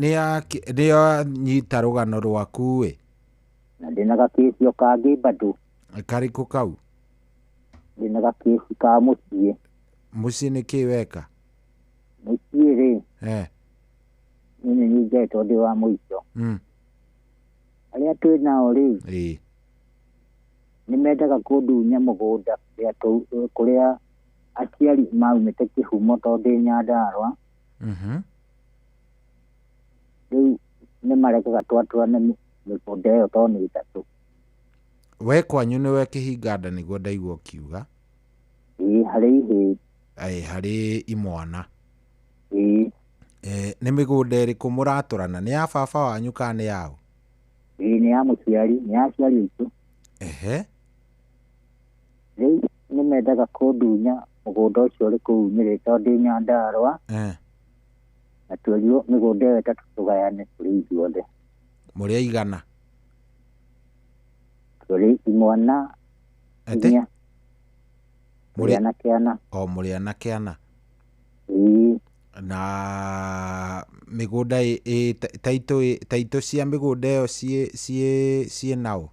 nĩanyita rũgano rwaku ĩ. Na ndĩna gakĩci o kangĩ bado. Karĩkũ kau? Ndĩna gakĩci ka mũciĩ. Mũciĩ nĩ kĩ weka? Mũciĩ rĩ, niĩ nĩ niĩ njetwo ndĩ wa mũico. Arĩa twĩ nao rĩ, nĩ mendaga kũndunya mũgũnda kũrĩa aciari maumĩte kĩhumo tondũ ndĩ Nyandarũa. Rĩu nĩ maregaga twatũrane mĩgũnda ĩyo tondũ nĩ 3. We kwanyu nĩwe kĩhinga nda nĩguo ndaigua ũkiuga? Ĩĩ, harĩ ihĩĩ. Harĩ imwana. Ĩĩ. Nĩ mĩgũnda ĩrĩkũ mũratũrana? Nĩ ya baba wanyu kana nĩ yaũ? Ĩĩ, nĩ ya mũciari, nĩ ya aciari aitũ. Ehe. Rĩu nĩ mendaga kũndunya mũgũnda ũcio ũrĩ kũu Nyĩrĩ tondũ ndĩ Nyandarũa. Na twerirwo mĩgũnda ĩyo 3 tũgayane tũrĩ ithuothe. Mũrĩ aigana? Tũrĩ imwana inya. Mũrĩ anake ana. O mũrĩ anake ana. Ĩĩ. Na mĩgũnda taitũ cia mĩgũnda ĩyo ciĩ naũ?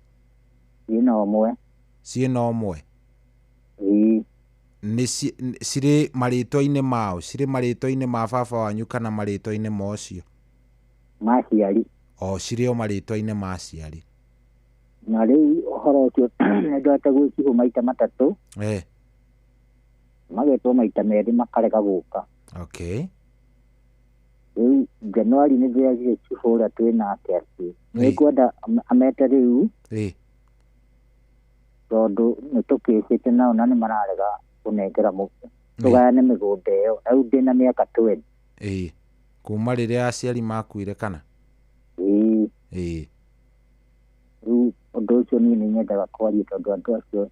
Ciĩ na ũmwe. Ciĩ na ũmwe? Ĩĩ. Nĩ cirĩ marĩtwa-inĩ mao? Cirĩ marĩtwa-inĩ ma baba wanyu kana marĩtwa-inĩ ma ũcio? Ma aciari. O cirĩ o marĩtwa-inĩ ma aciari. Na rĩu ũhoro ũcio nĩ ndwete gwĩ cibũ maita matatũ. Magetwo maita merĩ makarega gũka. Okay. Rĩu Januari nĩ ndĩrerire cibũ ũrĩa twĩ nake atĩ nĩngwenda amete rĩu tondũ nĩ tũkĩcĩte nao na nĩ mararega kũnengera tũgayane mĩgũnda ĩyo. Rĩu ndĩna mĩaka 20. Kuma rĩrĩa aciari makuire kana? Ĩĩ. Rĩu ũndũ ũcio niĩ nĩ nyendaga kwaria tondũ andũ acio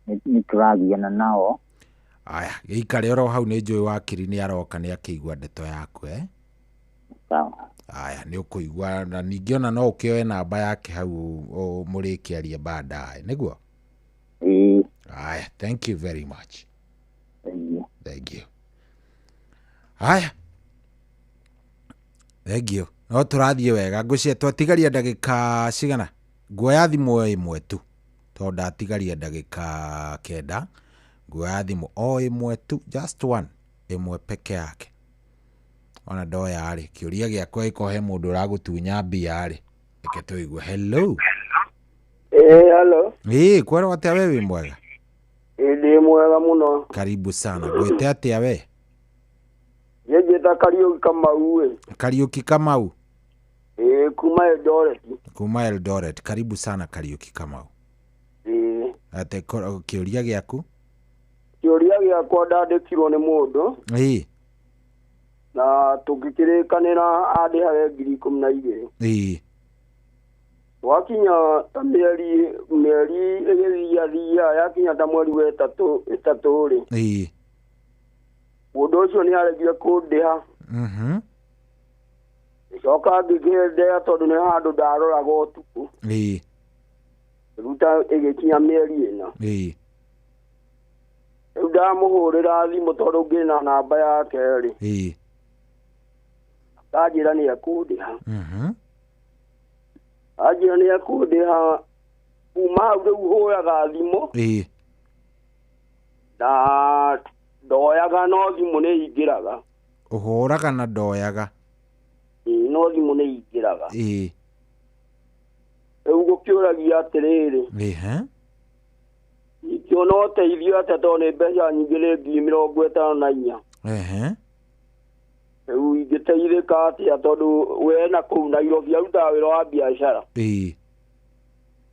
nĩ tũragiana nao. Aya, gĩikare oro hau nĩ njũĩ wakiri nĩ aroka nĩ akĩigua ndeto yaku Sawa. Aya, nĩ ũkũigua na ningĩ ona no ũkĩoe namba yake hau mũrĩkĩaria baadaye, nĩguo? Ĩĩ. Aya, thank you very much. Thank you. Thank you. Aya. Thank you. No tũrathiĩ wega ngũcia twatigaria ndagĩka cigana? Nguoya thimũ ĩmwe tu tondũ ndatigaria ndagĩka 9. Nguoya thimũ o ĩmwe tu, just one, ĩmwe peke yake. Ona ndoya rĩ, kĩũria gĩakwa gĩkorwo he mũndũ ũragũtunya mbia rĩ, reke tũigue. Hello. Hello. Kwerwo atĩa we wĩ mwega? Ndĩ mwega mũno. Karibu sana. Ngwĩte atĩa we? Njĩta Kariũki Kamau ĩ. Kariũki Kamau. Kuma Eldoret. Kuma Eldoret. Karibu sana Kariũki Kamau. Ate kĩũria gĩaku? Kĩũria gĩakwa ndandĩkirwo nĩ mũndũ. Na tũngĩkĩrĩkanĩra andĩhage 12,000. Wakinya ta mĩeri ĩgĩthiathia yakinya ta mweri wa ĩtatũ rĩ. Mũndũ ũcio nĩ aregire kũndĩha. Gĩcoka ngĩkĩendea tondũ nĩ handũ ndaroraga ũtukũ. Ruta ĩgĩkinya mĩeri 4. Rĩu ndamũhũrĩra thimũ tondũ ngĩna namba yake rĩ. Anjĩra nĩ ekũndĩha. Anjĩra nĩ ekũndĩha kuma hau rĩu hũraga thimũ. Na ndoyaga no thimũ nĩ ingĩraga. Ũhũraga na ndoyaga? No thimũ nĩ ingĩraga. Rĩu gũkĩũragia atĩrĩrĩ. Ingĩona ũteithio atĩa tondũ nĩ mbeca nyingĩ nĩ 54,000. Rĩu ingĩteithĩka atĩa tondũ we na kũu Nairobi arutaga wĩra wa biacara.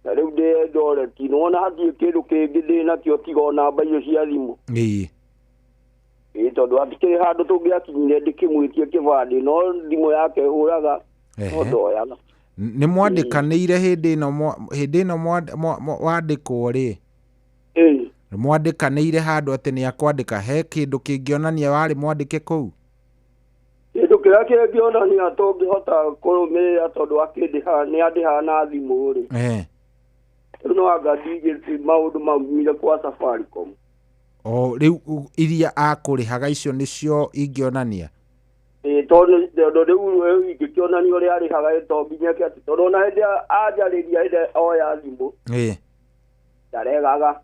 Na rĩu ndĩ Eldoret nĩwona hatirĩ kĩndũ kĩngĩ ndĩ nakĩo tiga o namba icio cia thimũ. Tondũ hatikĩrĩ handũ tũngĩakinyire ndĩkĩmwĩtie kĩbandĩ no thimũ yake ĩhũraga no ndoyaga. Nĩ mwandĩkanĩire hĩndĩ ĩno wandĩkwo rĩ? Nĩ mwandĩkanĩire handũ atĩ nĩ akwandĩka he kĩndũ kĩngĩonania warĩ mwandĩke kũu? Kĩndũ kĩrĩa kĩngĩonania tũngĩhota kũrũmĩrĩra tondũ akĩndĩha nĩ andĩhaga na thimũ rĩ. Rĩu no anga ndigĩte maũndũ maumire kwa Safaricom. O rĩu iria akũrĩhaga icio nĩcio ingĩonania? Tondũ rĩu ingĩkĩonania ũrĩa arĩhaga to nginya atĩ tondũ ona hĩndĩ anjarĩria hĩndĩ oya thimũ. Ndaregaga.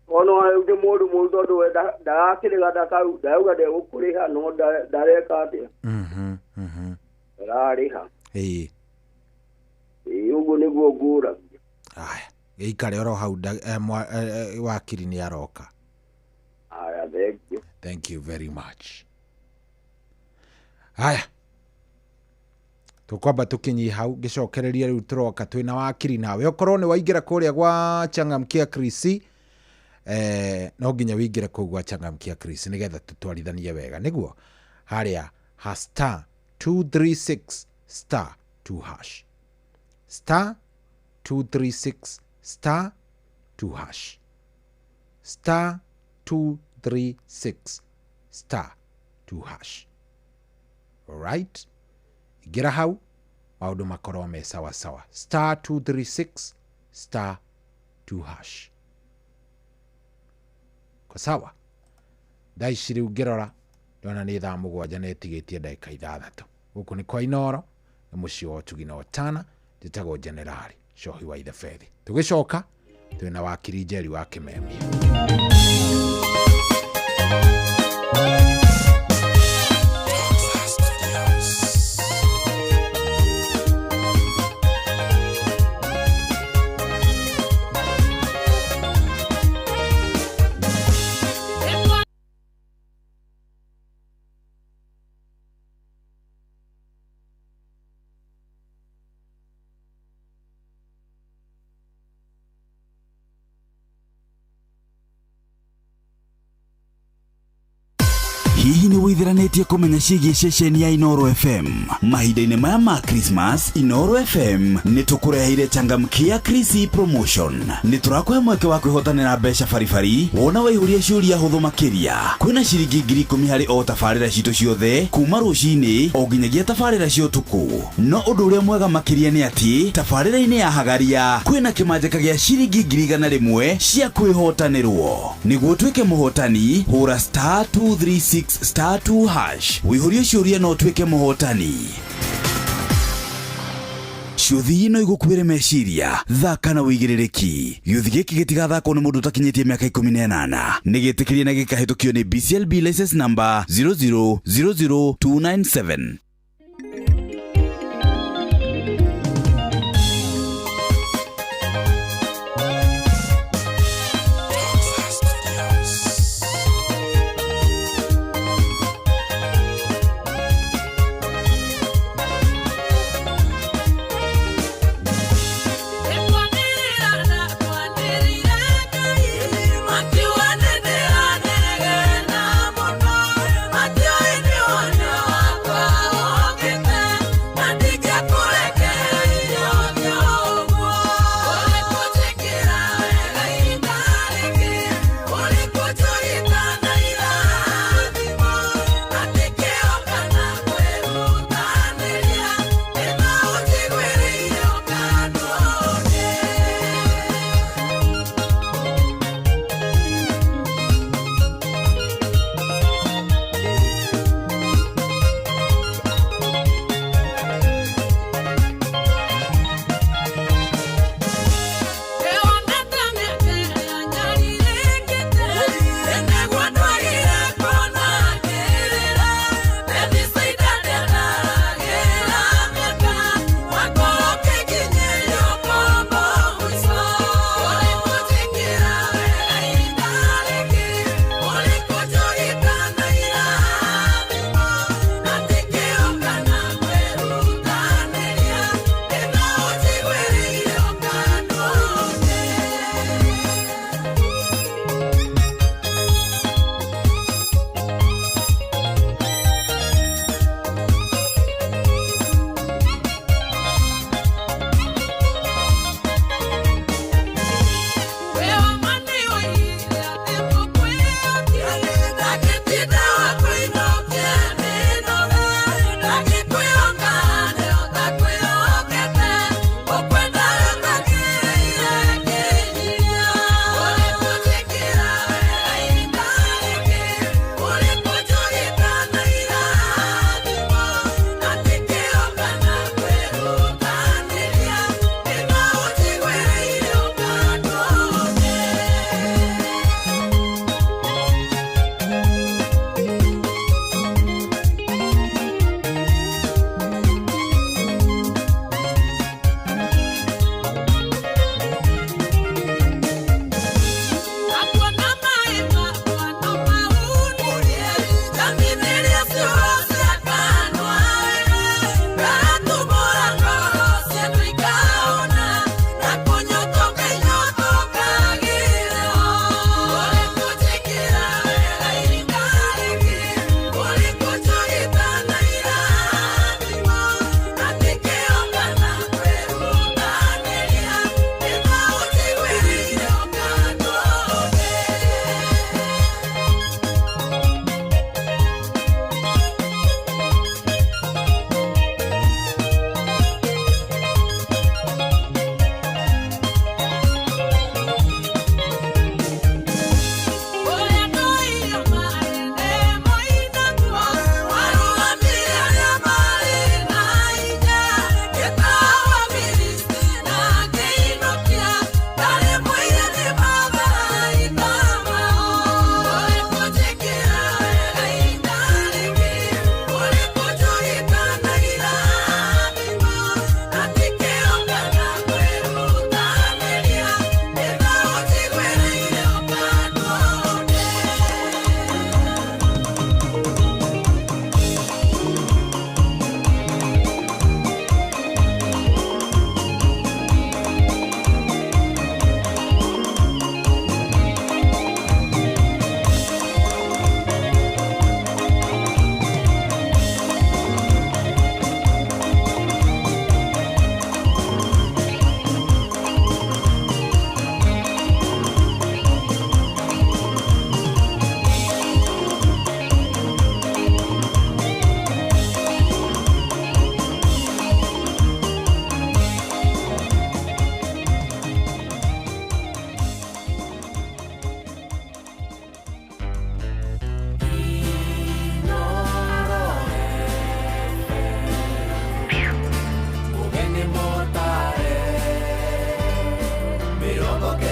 Ono rĩu ndĩ mũndũ mũru tondũ we ndarakĩrĩga ndarauga ndegũkũrĩha no ndareka atĩa. Ndararĩha. Ũguo nĩguo ngũragia. Aya, gĩikare oro hau wakiri nĩ aroka. Aya, thank you. Thank you very much. Aya. Tukwamba tukinyi hau ngĩcokereria rĩu tũroka twĩna wakiri nawe okorwo nĩ waingĩra kũrĩa gwa Changamkia Chris no nginya wĩingĩre kũu gwa Changamkia Chris nĩgetha tũtwarithanie wega nĩguo harĩa ha star 236 star 2 hash star 236 star 2 hash star 236 star 2 hash. Alright, ingĩra hau maũndũ makorwo me sawa sawa. Star 236 star 2 hash. Kwa sawa thaa ici rĩu ngĩrora ndona nĩ thaa 7 na ĩtigĩtie ndagĩka 6. Gũkũ nĩ kwa Inooro nĩ mũciĩ wa ũtugi na ũtana. Njĩtagwo Generali Cohi wa Ithebethi. Tũgĩcoka twĩna wakiri Njeri wa Kĩmemia. Hihi nĩ wĩithiranĩtie kũmenya ciĩgiĩ ceceni ya Inoro FM? Mahinda-inĩ maya ma Christmas, Inoro FM nĩ tũkũreheire changamkia Krisi promotion. Nĩ tũrakũhe mweke wa kwĩhotanĩra mbeca baribari wona waihũria ciũria hũthũ makĩria. Kwĩna ciringi 10,000 harĩ o tabarĩra citũ ciothe kuma rũcinĩ o nginyagia tabarĩra cia ũtukũ. No ũndũ ũrĩa mwega makĩria nĩ atĩ tabarĩra-inĩ ya Hagaria kwĩna kĩmanjĩka gĩa ciringi 100,000 cia kwĩhotanĩrwo. Nĩguo ũtuĩke mũhotani, hũra star 236 star 2 hash wĩihũrie ciũria na ũtuĩke mũhotani. Ciũthi no igũkuĩre meciria, thaka na wĩigĩrĩrĩki. Gĩũthi gĩkĩ gĩtigathakwo nĩ mũndũ ũtakinyĩtie mĩaka 18. Nĩ gĩtĩkĩrie na gĩkahĩtũkio nĩ BCLB license number 0000297. Makiwa nene anegena muno, matioi ni wonyo wakwa.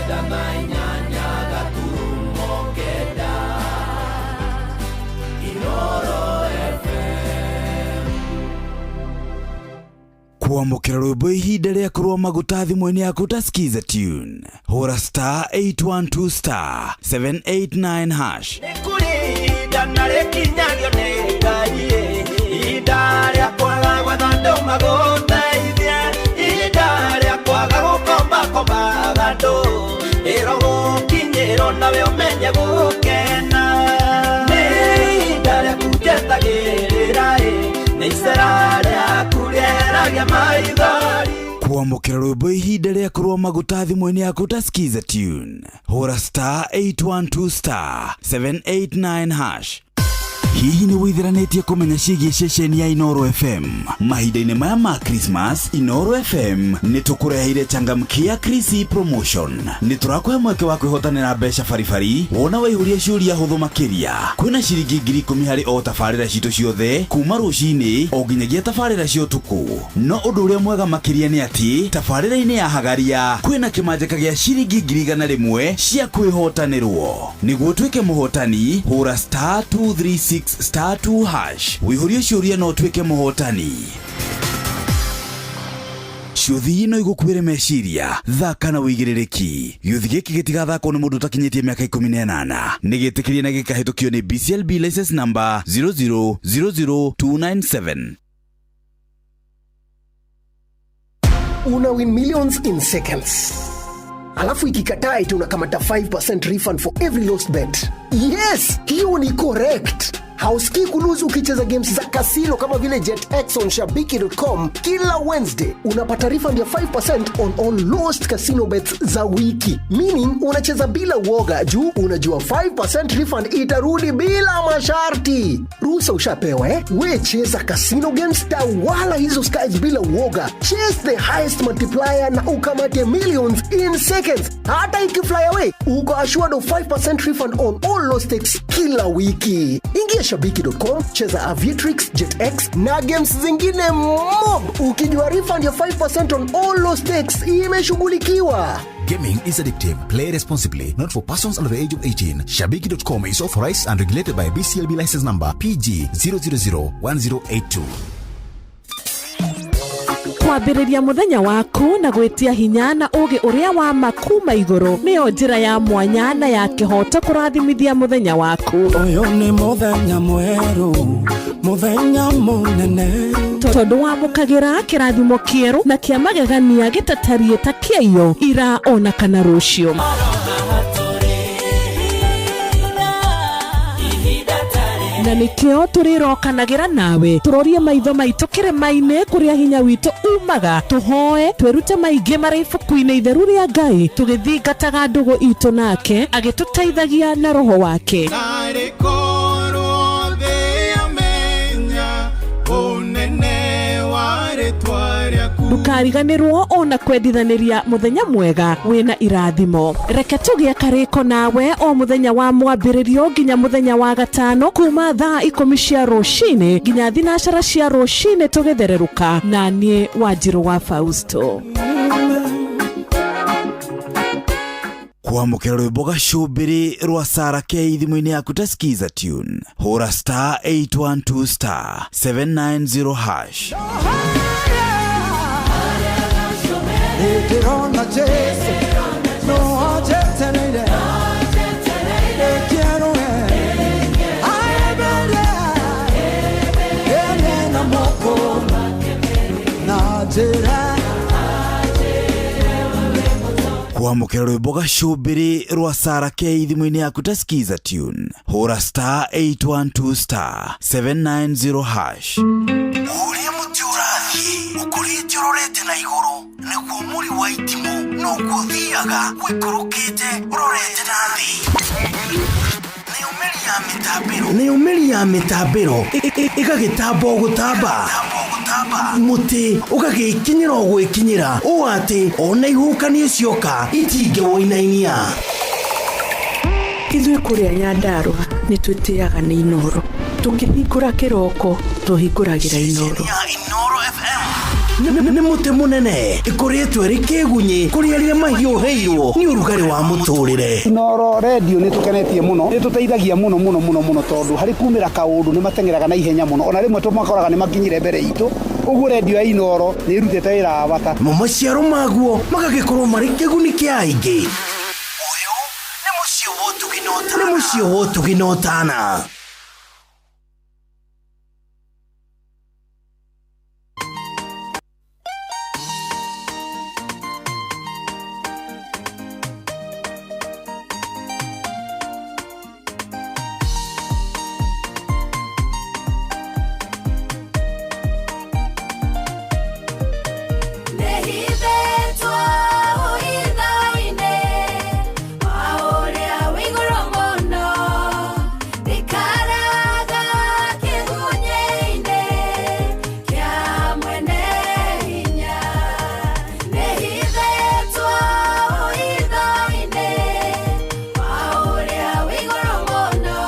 Kenda na inyanya gaturumo kenda. Inoro FM. Kwamũkĩra rwĩmbo ihinda rĩa kũrũa maguta thimũ-inĩ yaku ta skiza tune. Hũra star 812 star 789 hash. Nĩ kũrĩ ihinda na rĩkinyagio nĩ Ngai, ihinda rĩa kwaga gwetha andũ magũteithie, ihinda rĩa kwaga gũkombakombaga andũ, ĩro gũkinyĩrwo nawe ũmenye gũkena. Nĩ ihinda rĩaku njetagĩrĩra, nĩ icera rĩaku rĩeragia maithori. Kwamũkĩra rwĩmbo ihinda rĩa kũrũa maguta thimũ-inĩ yaku ta skiza tune. Hũra star 812 star 789 hash. Hihi nĩ wĩtheranĩtie kũmenya ciĩgiĩ ceceni ya Inoro FM? Mahinda-inĩ maya ma Christmas, Inoro FM nĩ tũkũreheire changamkia Krisi promotion. Nĩ tũrakũhe mweke wa kwĩhotanĩra mbeca baribari wona waihũria ciũria hũthũ makĩria. Kwĩna ciringi 10,000 harĩ o tabarĩra citũ ciothe kuma rũcinĩ o nginyagia tabarĩra cia ũtukũ. No ũndũ ũrĩa mwega makĩria nĩ atĩ tabarĩra-inĩ ya Hagaria kwĩna kĩmanjĩka gĩa ciringi 100,000 cia kwĩhotanĩrwo. Nĩguo ũtuĩke mũhotani, hũra star 236 star 2 hash. Wĩihũrie ciũria no ũtuĩke mũhotani. Ciũthi no igũkuĩre meciria, thaka na wĩigĩrĩrĩki. Gĩũthi gĩkĩ gĩtigathakwo nĩ mũndũ ũtakinyĩtie mĩaka 18. Nĩ gĩtĩkĩrie na gĩkahĩtũkio nĩ BCLB license number 0000297. Una win millions in seconds. Alafu ikikataa eti unakamata 5% refund for every lost bet. Yes, hiyo ni correct. Hausikii kulose ukicheza games za kasino kama vile JetX on shabiki.com. Kila Wednesday unapata refund ya 5% on all lost casino bets za wiki. Meaning unacheza bila uoga juu unajua 5% refund itarudi bila masharti. Ruhusa ushapewa We cheza casino games, tawala hizo skies bila uoga. Chase the highest multiplier na ukamate millions in seconds. Hata ikifly away, uko assured of 5% refund on all lost stakes kila wiki. Ingia shabiki.com, cheza Aviatrix, JetX na games zingine mob. Ukijua refund ya 5% on all lost stakes imeshughulikiwa. Gaming is addictive. Play responsibly. Not for persons under the age of 18. Shabiki.com is authorized and regulated by BCLB license number PG 0001082. Kwambĩrĩria mũthenya waku na gwĩtia hinya na ũgĩ ũrĩa wa makuma igũrũ nĩyo njĩra ya mwanya na ya kĩhoto kũrathimithia mũthenya waku. Ũyũ nĩ mũthenya mwerũ, mũthenya mũnene, tondũ wamũkagĩra kĩrathimo kĩerũ na kĩa magegania gĩtatariĩ ta kĩaiyo ira ona kana rũciũ. Na nĩkĩo tũrĩrokanagĩra nawe tũrorie maitho maitũ kĩrĩma-inĩ kũrĩa hinya witũ umaga, tũhoe twĩrute maingĩ marĩ ibuku-inĩ itheru rĩa Ngai tũgĩthingataga ndũgũ itũ nake agĩtũteithagia na roho wake. Ndũkariganĩrwo ona kwendithanĩria mũthenya mwega wĩna irathimo. Reke tũgĩe karĩko nawe o mũthenya wa mwambĩrĩrio nginya mũthenya wa gatano kuma thaa 10 cia rũcinĩ nginya 12 cia rũcinĩ tũgĩthererũka na niĩ Wanjirũ wa Fausto. Kwamũkĩra rwĩmbo gacũmbĩrĩ rwa Sara K thimũ-inĩ yaku ta skiza tune. Hũra star 812 star 790 hash. Ndirona Jesu, no ajeteneire, ekierwe, aebere, ene na moko, na njĩra. Kwamũkĩra rwĩmbo gacũmbĩrĩ rwa Sara K thimũ-inĩ yaku ta skiza tune. Hũra star 812 star 790 hash. Ũrĩa mũtĩ ũrathiĩ ũkũrĩte ũrorete na igũrũ nĩguo mũri wa itimũ noguo ũthiaga ũikũrũkĩte ũrorete na thĩ. Nĩyo mĩri ya mĩtambĩro ĩgagĩtamba o gũtamba, mũtĩ ũgagĩkinyĩra o gwĩkinyĩra ũũ atĩ ona ihuhũkanio cioka itingĩwũinainia. Ithuĩ kũrĩa Nyandarũa nĩ twĩtĩaga nĩ Inoro. Tũkĩhingũra kĩroko tũhingũragĩra Inoro. Inoro FM. Nĩ mũtĩ mũnene ĩkoretwo ĩrĩ kĩgunyĩ kũrĩ arĩa mahiũhĩirwo nĩ ũrugarĩ wa mũtũrĩre. Inooro redio nĩ tũkenetie mũno, nĩ tũteithagia mũno mũno mũno mũno tondũ harĩ kumĩra kaũndũ nĩ mateng'eraga na ihenya mũno, ona rĩmwe tũmakoraga nĩ makinyire mbere itũ, ũguo redio ya Inooro nĩ ĩrutĩte wĩra wa bata. Mo maciaro maguo magagĩkorwo marĩ kĩguni kĩa aingĩ. Nĩ mũciĩ wa ũtugi na ũtana. Nĩhithĩtwo hitho-inĩ wa ũrĩa wĩ igũrũ mũno, ndikaraga kĩgunyĩ-inĩ kĩa mwene hinya. Nĩhithĩtwo hitho-inĩ wa ũrĩa wĩ igũrũ mũno,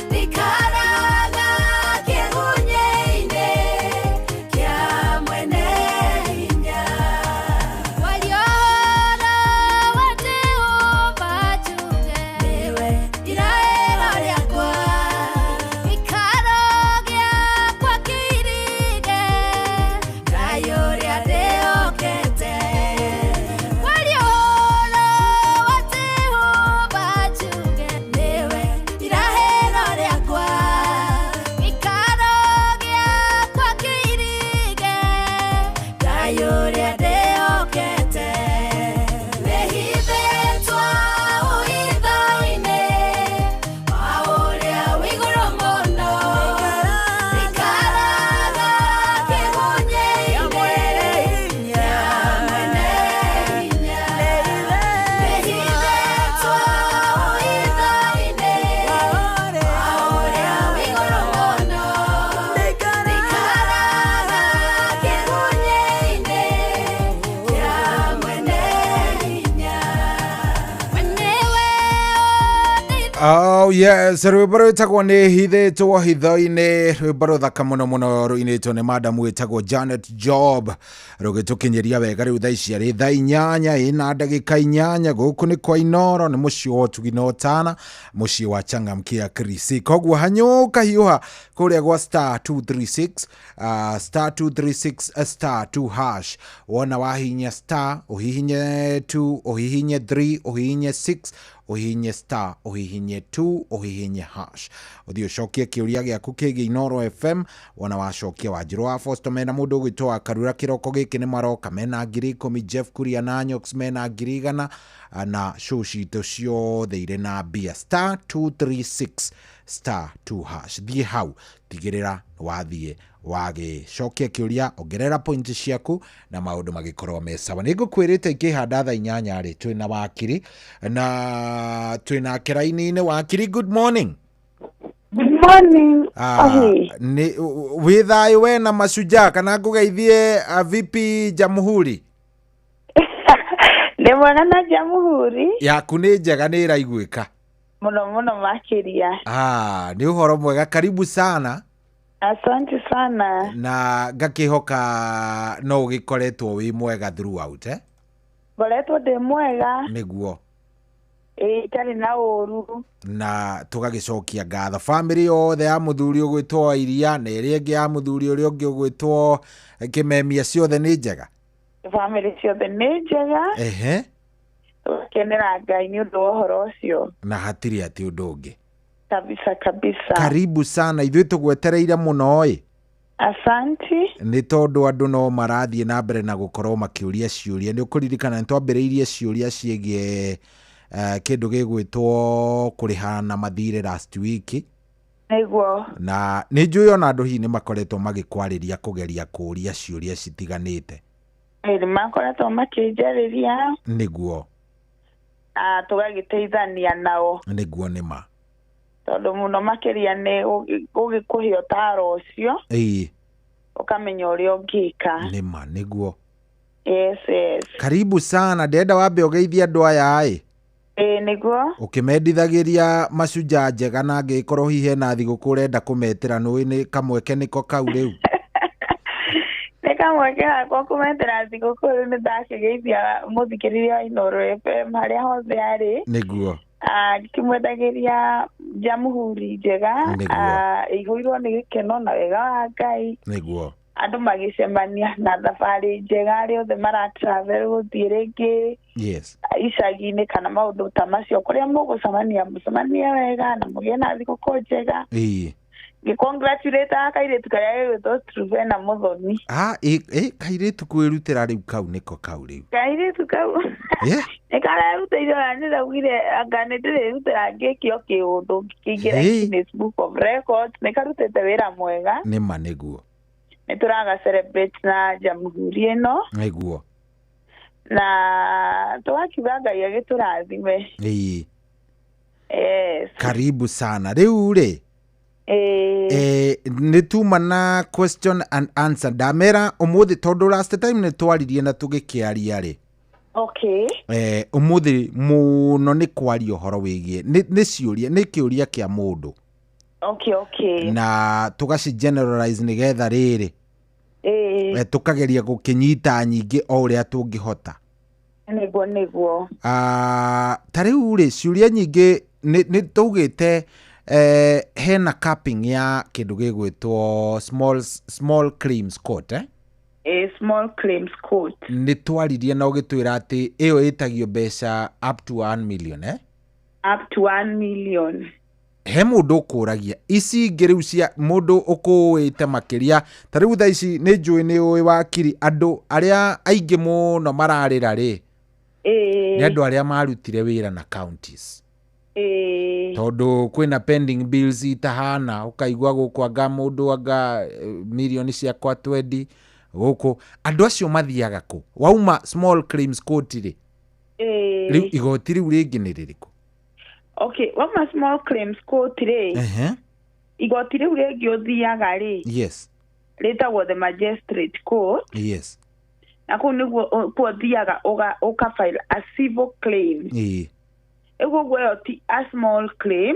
ndikaraga kĩgunyĩ-inĩ kĩa mwene hinya. Waliora wa Jehova njuge nĩwe iraĩro rĩakwa, gĩikaro gĩakwa kĩirige, Ngai ũrĩa ndĩhokete. Waliora wa Jehova njuge nĩwe iraĩro rĩakwa, gĩikaro gĩakwa kĩirige, Ngai ũrĩa ndĩhokete. Nĩhithĩtwo hitho-inĩ wa ũrĩa wĩ igũrũ mũno, ndikaraga kĩgunyĩ-inĩ kĩa mwene hinya. Nĩhithĩtwo hitho-inĩ wa ũrĩa wĩ igũrũ mũno, ndikaraga kĩgunyĩ-inĩ kĩa mwene hinya. We nĩwe. Oh yes, rwĩmbo rwĩtagwo nĩ hithĩtwo hitho-inĩ, rwĩmbo rũthaka mũno mũno rũinĩtwo nĩ madamu wĩtagwo Janet Job, rũgĩtũkinyĩria wega rĩu thaa ici arĩ thaa 8 ĩna ndagĩka 8. Gũkũ nĩ kwa Inooro, nĩ mũciĩ wa ũtugi na ũtana, mũciĩ wa Changamkia Krisi. Koguo hanyũka hiũha kũrĩa gwa star 236 star 236 star 2 hash. Wona wahihinya star, ũhihinye 2, ũhihinye 3, ũhihinye 6, ũhihinye star, ũhihinye 2, ũhihinye hash, ũthiĩ ũcokie kĩũria gĩaku kĩgiĩ Inooro FM. Wona wacokia, Wanjirũ wa Fosto mena mũndũ ũgwĩtwo wa Karura kĩroko gĩkĩ nĩ maroka mena 10,000, Jeff Kuria na Nyox mena 100,000, na show citũ ciothe irĩ na mbia. Star 236 star 2 hash, thiĩ hau, tigĩrĩra wathiĩ wagĩcokia kĩũria, ongerera point ciaku na maũndũ magĩkorwo me sawa. Nĩ ngũkwĩrĩte ikĩhanda thaa 8 rĩ, twĩna wakiri na twĩna kĩraini-inĩ. Wakiri, good morning. Good morning. Ah, nĩ wĩ thayũ we na mashujaa kana ngũgeithie vipi Jamhuri? Ndĩ mwega na Jamhuri. Yaku nĩ njega, nĩ ĩraiguĩka. Mũno mũno makĩria. Ah, nĩ ũhoro mwega, karibu sana. Asante sana. Na ngakĩhoka no ũgĩkoretwo wĩ mwega throughout, eh? Ngoretwo ndĩ mwega. Nĩguo. Ĩĩ, itarĩ na ũru. Na tũgagĩcokia ngatho bamĩrĩ yothe ya mũthuri ũgwĩtwo wa iria na ĩrĩa ĩngĩ ya mũthuri ũrĩa ũngĩ ũgwĩtwo kĩmemia, ciothe nĩ njega. Bamĩrĩ ciothe nĩ njega. Tũgakenera Ngai nĩ ũndũ wa ũhoro ũcio. Na hatirĩ atĩ ũndũ ũngĩ. Kabisa kabisa. Karibu sana, ithuĩ tũgwetereire mũno ĩ. Asante. Nĩ tondũ andũ no marathiĩ na mbere na gũkorwo makĩũria ciũria. Nĩ ũkũririkana nĩ twambĩrĩirie ciũria ciĩgiĩ kĩndũ gĩgwĩtwo kũrĩha na mathirĩ last week. Nĩguo. Na nĩ njũĩ ona andũ hihi nĩ makoretwo magĩkwarĩria kũgeria kũũria ciũria citiganĩte. Ĩĩ, nĩ makoretwo makĩnjarĩria. Nĩguo. Na tũgagĩteithania nao. Nĩguo, nĩ ma. Tondũ mũno makĩria nĩ gũgĩkũhe ũtaro ũcio. Ũkamenya ũrĩa ũngĩka. Nĩ ma, nĩguo. Yes. Karibu sana, ndĩrenda wambe ũgeithie andũ aya ĩ. Ĩĩ, nĩguo. Ũkĩmendithagĩria mashujaa njega, na angĩkorwo hihi hena thigũkũ ũrenda kũmetĩra, nĩũĩ nĩ kamweke nĩko kau rĩu. Nĩ Kamweke gakwa kũmetera thigũkũ rĩu nĩ ndakĩgeithia mũthikĩrĩria wa Inooro FM harĩa hothe arĩ. Nĩguo. Ngĩmwendagĩria jamhuri njega, ĩihũirwo nĩ gĩkeno na wega wa Ngai. Nĩguo. Andũ magĩcemania na thabarĩ njega arĩa othe mara travel gũthiĩ rĩngĩ Yes. icagi-inĩ kana maũndũ ta macio kũrĩa mũgũcemania mũcemanie wega na mũgĩe na thigũkũ njega. Ĩĩ. Ngĩ-congratulate kairĩtu karĩa gegwĩtwo Truvena Mũthoni. Ah, ĩ kairĩtu kwĩrutĩra rĩu kau nĩko kau rĩu. Kairĩtu kau nĩ karerutĩire ona nĩ ndaugire anga nĩ ndĩrĩrutĩra ngĩkio kĩũndũ ngĩkĩingĩra Guinness Book of Records. Nĩ karutĩte wĩra mwega. Nĩma nĩguo. Nĩ tũraga celebrate na jamhuri ĩno. Nĩguo. Na tũgakiuga Ngai agĩtũrathime. Ĩĩ. Yes. Karibu sana. Rĩu rĩ nĩ tuma na question and answer ndamera ũmũthĩ tondũ last time nĩ twaririe na tũgĩkĩaria rĩ. Okay. Ũmũthĩ mũno nĩ kwaria ũhoro wĩgiĩ nĩ ciũria nĩ kĩũria kĩa mũndũ. Okay, okay. Na tũgaci generalize nĩgetha rĩrĩ. Tũkageria gũkĩnyita nyingĩ o ũrĩa tũngĩhota. Nĩguo nĩguo. Ta rĩu rĩ ciũria nyingĩ nĩ tũugĩte hena capping ya kĩndũ gĩgwĩtwo small claims court, eh? Small claims court. Nĩ twaririe na ũgĩtwĩra atĩ ĩyo ĩtagio mbeca up to 1 million, eh? Up to 1 million. He mũndũ ũkũragia ici ingĩ rĩu cia mũndũ ũkũĩte makĩria ta rĩu thaa ici nĩ njũĩ nĩ ũĩ wakiri andũ arĩa aingĩ mũno mararĩra rĩ nĩ andũ arĩa marutire wĩra na counties. Tondũ kwĩna pending bills itahana ũkaigua gũkũ anga mũndũ anga milioni ciakwa 20 gũkũ andũ acio mathiaga kũ wauma small claims court rĩ rĩu igoti rĩu rĩngĩ nĩ rĩrĩkũ? Okay, wauma small claims court rĩ igoti rĩu rĩngĩ ũthiaga rĩ yes rĩtagwo the magistrate court. Yes. Na kũu nĩguo ũthiaga ũka file a civil claim. Ĩguo ĩyo ti a small claim.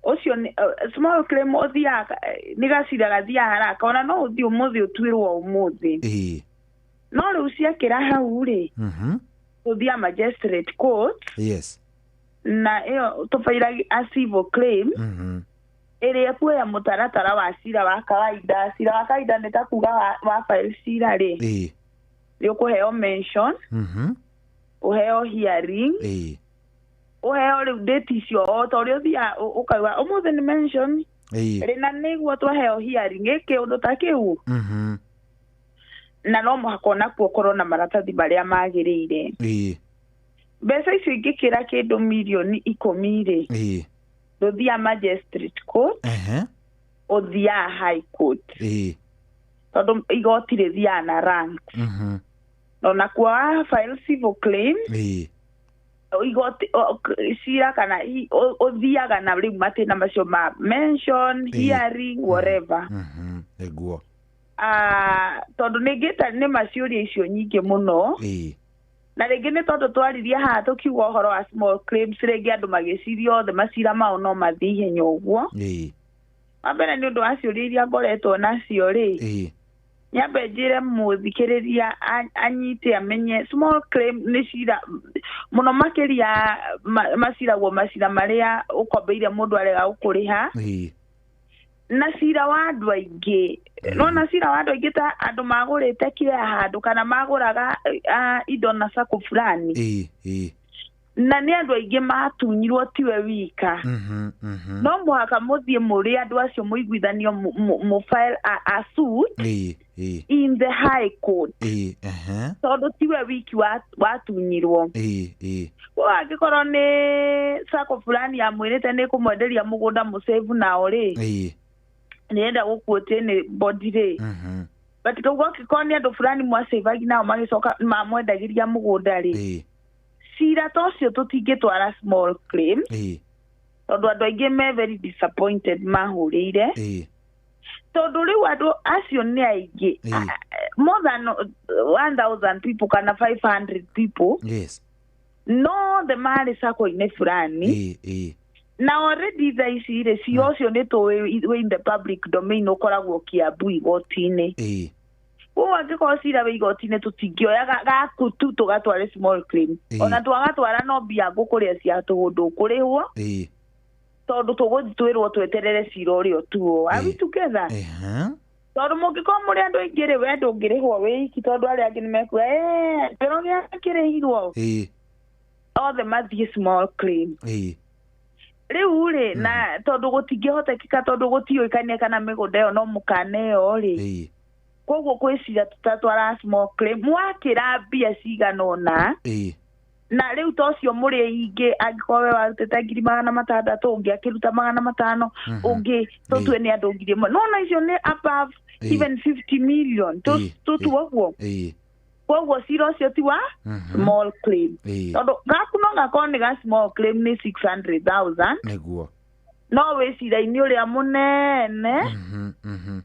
Ũcio small claim ũthiaga nĩ gacira gathiaga haraka ona no ũthiĩ ũmũthĩ ũtuĩrwo ũmũthĩ. No rĩu ciakĩra hau rĩ ũthiaga magistrate court. Yes. Na ĩyo tũbairagia a civil claim ĩrĩa ĩkuoya mũtaratara wa cira wa kawaida. Cira wa kawaida nĩ ta kuga wa file cira rĩ nĩ ũkũheo mention, ũheo hearing, ũheo rĩu date icio o ta ũrĩa ũthiaga ũkauga ũmũthĩ nĩ mention rĩna nĩguo twaheo hearing ĩkĩ ũndũ ta kĩu. Na no mũhaka onakuo ũkorwo na maratathi marĩa magĩrĩire. Mbeca icio ingĩkĩra kĩndũ mirioni 10 rĩ ndũthiaga magistrate court, ũthiaga high court. Tondũ igoti rĩthiaga na rank. Na onakuo wa file civil claim igoti cira kana ũthiaga na rĩu matĩna macio ma mention, hearing, whatever. Nĩguo. Tondũ nĩngĩte nĩ maciũria icio nyingĩ mũno. Na rĩngĩ nĩ tondũ twaririe haha tũkiuga ũhoro wa small claims rĩngĩ andũ magĩciria othe macira mao no mathiĩ ihenya ũguo. Wa mbere nĩ ũndũ wa ciũria iria ngoretwo nacio rĩ nyambe njĩre mũthikĩrĩria anyite amenye small claim nĩ cira mũno makĩria maciragwo macira marĩa ũkombeire mũndũ arega gũkũrĩha na cira wa andũ aingĩ. Nona cira wa andũ aingĩ ta andũ magũrĩte kĩrĩa handũ kana magũraga indo na sako fulani na nĩ andũ aingĩ matunyirwo tiwe wika. No mũhaka mũthiĩ mũrĩ andũ acio mũiguithanio mũ file a suit in the high court tondũ tiwe wiki watunyirwo. Angĩkorwo nĩ sako fulani yamwĩrĩte nĩ kũmwenderia mũgũnda mũsave nao rĩ nĩenda gũkuote nĩ body rĩ but koguo angĩkorwo nĩ andũ fulani mwacĩvagi nao magĩcoka mamwendagĩria mũgũnda rĩ cira ta ũcio tũtingĩtwara small claim tondũ andũ aingĩ me very disappointed mahũrĩire tondũ rĩu andũ acio nĩ aingĩ more than 1000 people kana 500 people. Yes. No the marĩ sako-inĩ fulani na already thaa ici rĩ cira ũcio nĩ tũĩ wĩ in the public domain ũkoragwo Kiambu igoti-inĩ. Koguo angĩkorwo cira wĩ igoti-inĩ tũtingĩoya gaku tu tũgatware small claim. Ona twagatwara no mbia ngũkũrĩa cia tũhũ ndũkũrĩhwo. Tondũ tũgũthiĩ twĩrwo tweterere cira ũrĩa ũtuo. Are we together? Tondũ mũngĩkorwo mũrĩ andũ aingĩ rĩ, we ndũngĩrĩhwo wĩ iki tondũ arĩa angĩ nĩmekuga kĩro gĩakĩrĩhirwo. Othe mathiĩ small claim. Rĩu rĩ, na tondũ gũtingĩhotekeka tondũ gũtiũĩkaine kana mĩgũnda ĩyo no mũkaneo rĩ. Koguo kwĩ cira tũtatwara small claim mwakĩra mbia cigana ũna. Na rĩu ta ũcio mũrĩ aingĩ angĩkorwo we warutĩte 600,000 ũngĩ akĩruta 500 ũngĩ tũtue nĩ andũ 1,000. No na icio nĩ above even 50 million tũtue ũguo. Koguo cira ũcio ti wa small claim. Tondũ gaku no gakorwo nĩ ga small claim nĩ 600,000. Nĩguo. No wĩ cira-inĩ ũrĩa mũnene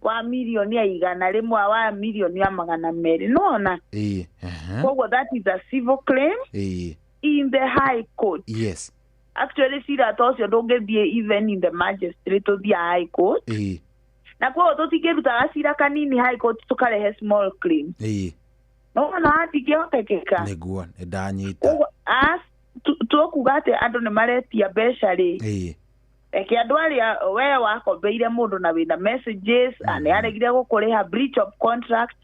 wa mirioni ya 100 wa mirioni ya 200 nĩwona? Koguo that is a civil claim in the high court. Yes. Actually cira ta ũcio ndũngĩthiĩ even in the magistrate ũthiĩ high court. Na koguo tũtingĩruta gacira kanini high court tũkarehe small claim. Nĩwona hatingĩhotekeka. Nĩguo nĩndanyita. Koguo tũkuga atĩ andũ nĩmaretia mbeca rĩ. Reke andũ arĩa we wakombeire mũndũ na wĩna messages nĩ aregire gũkũrĩha breach of contract.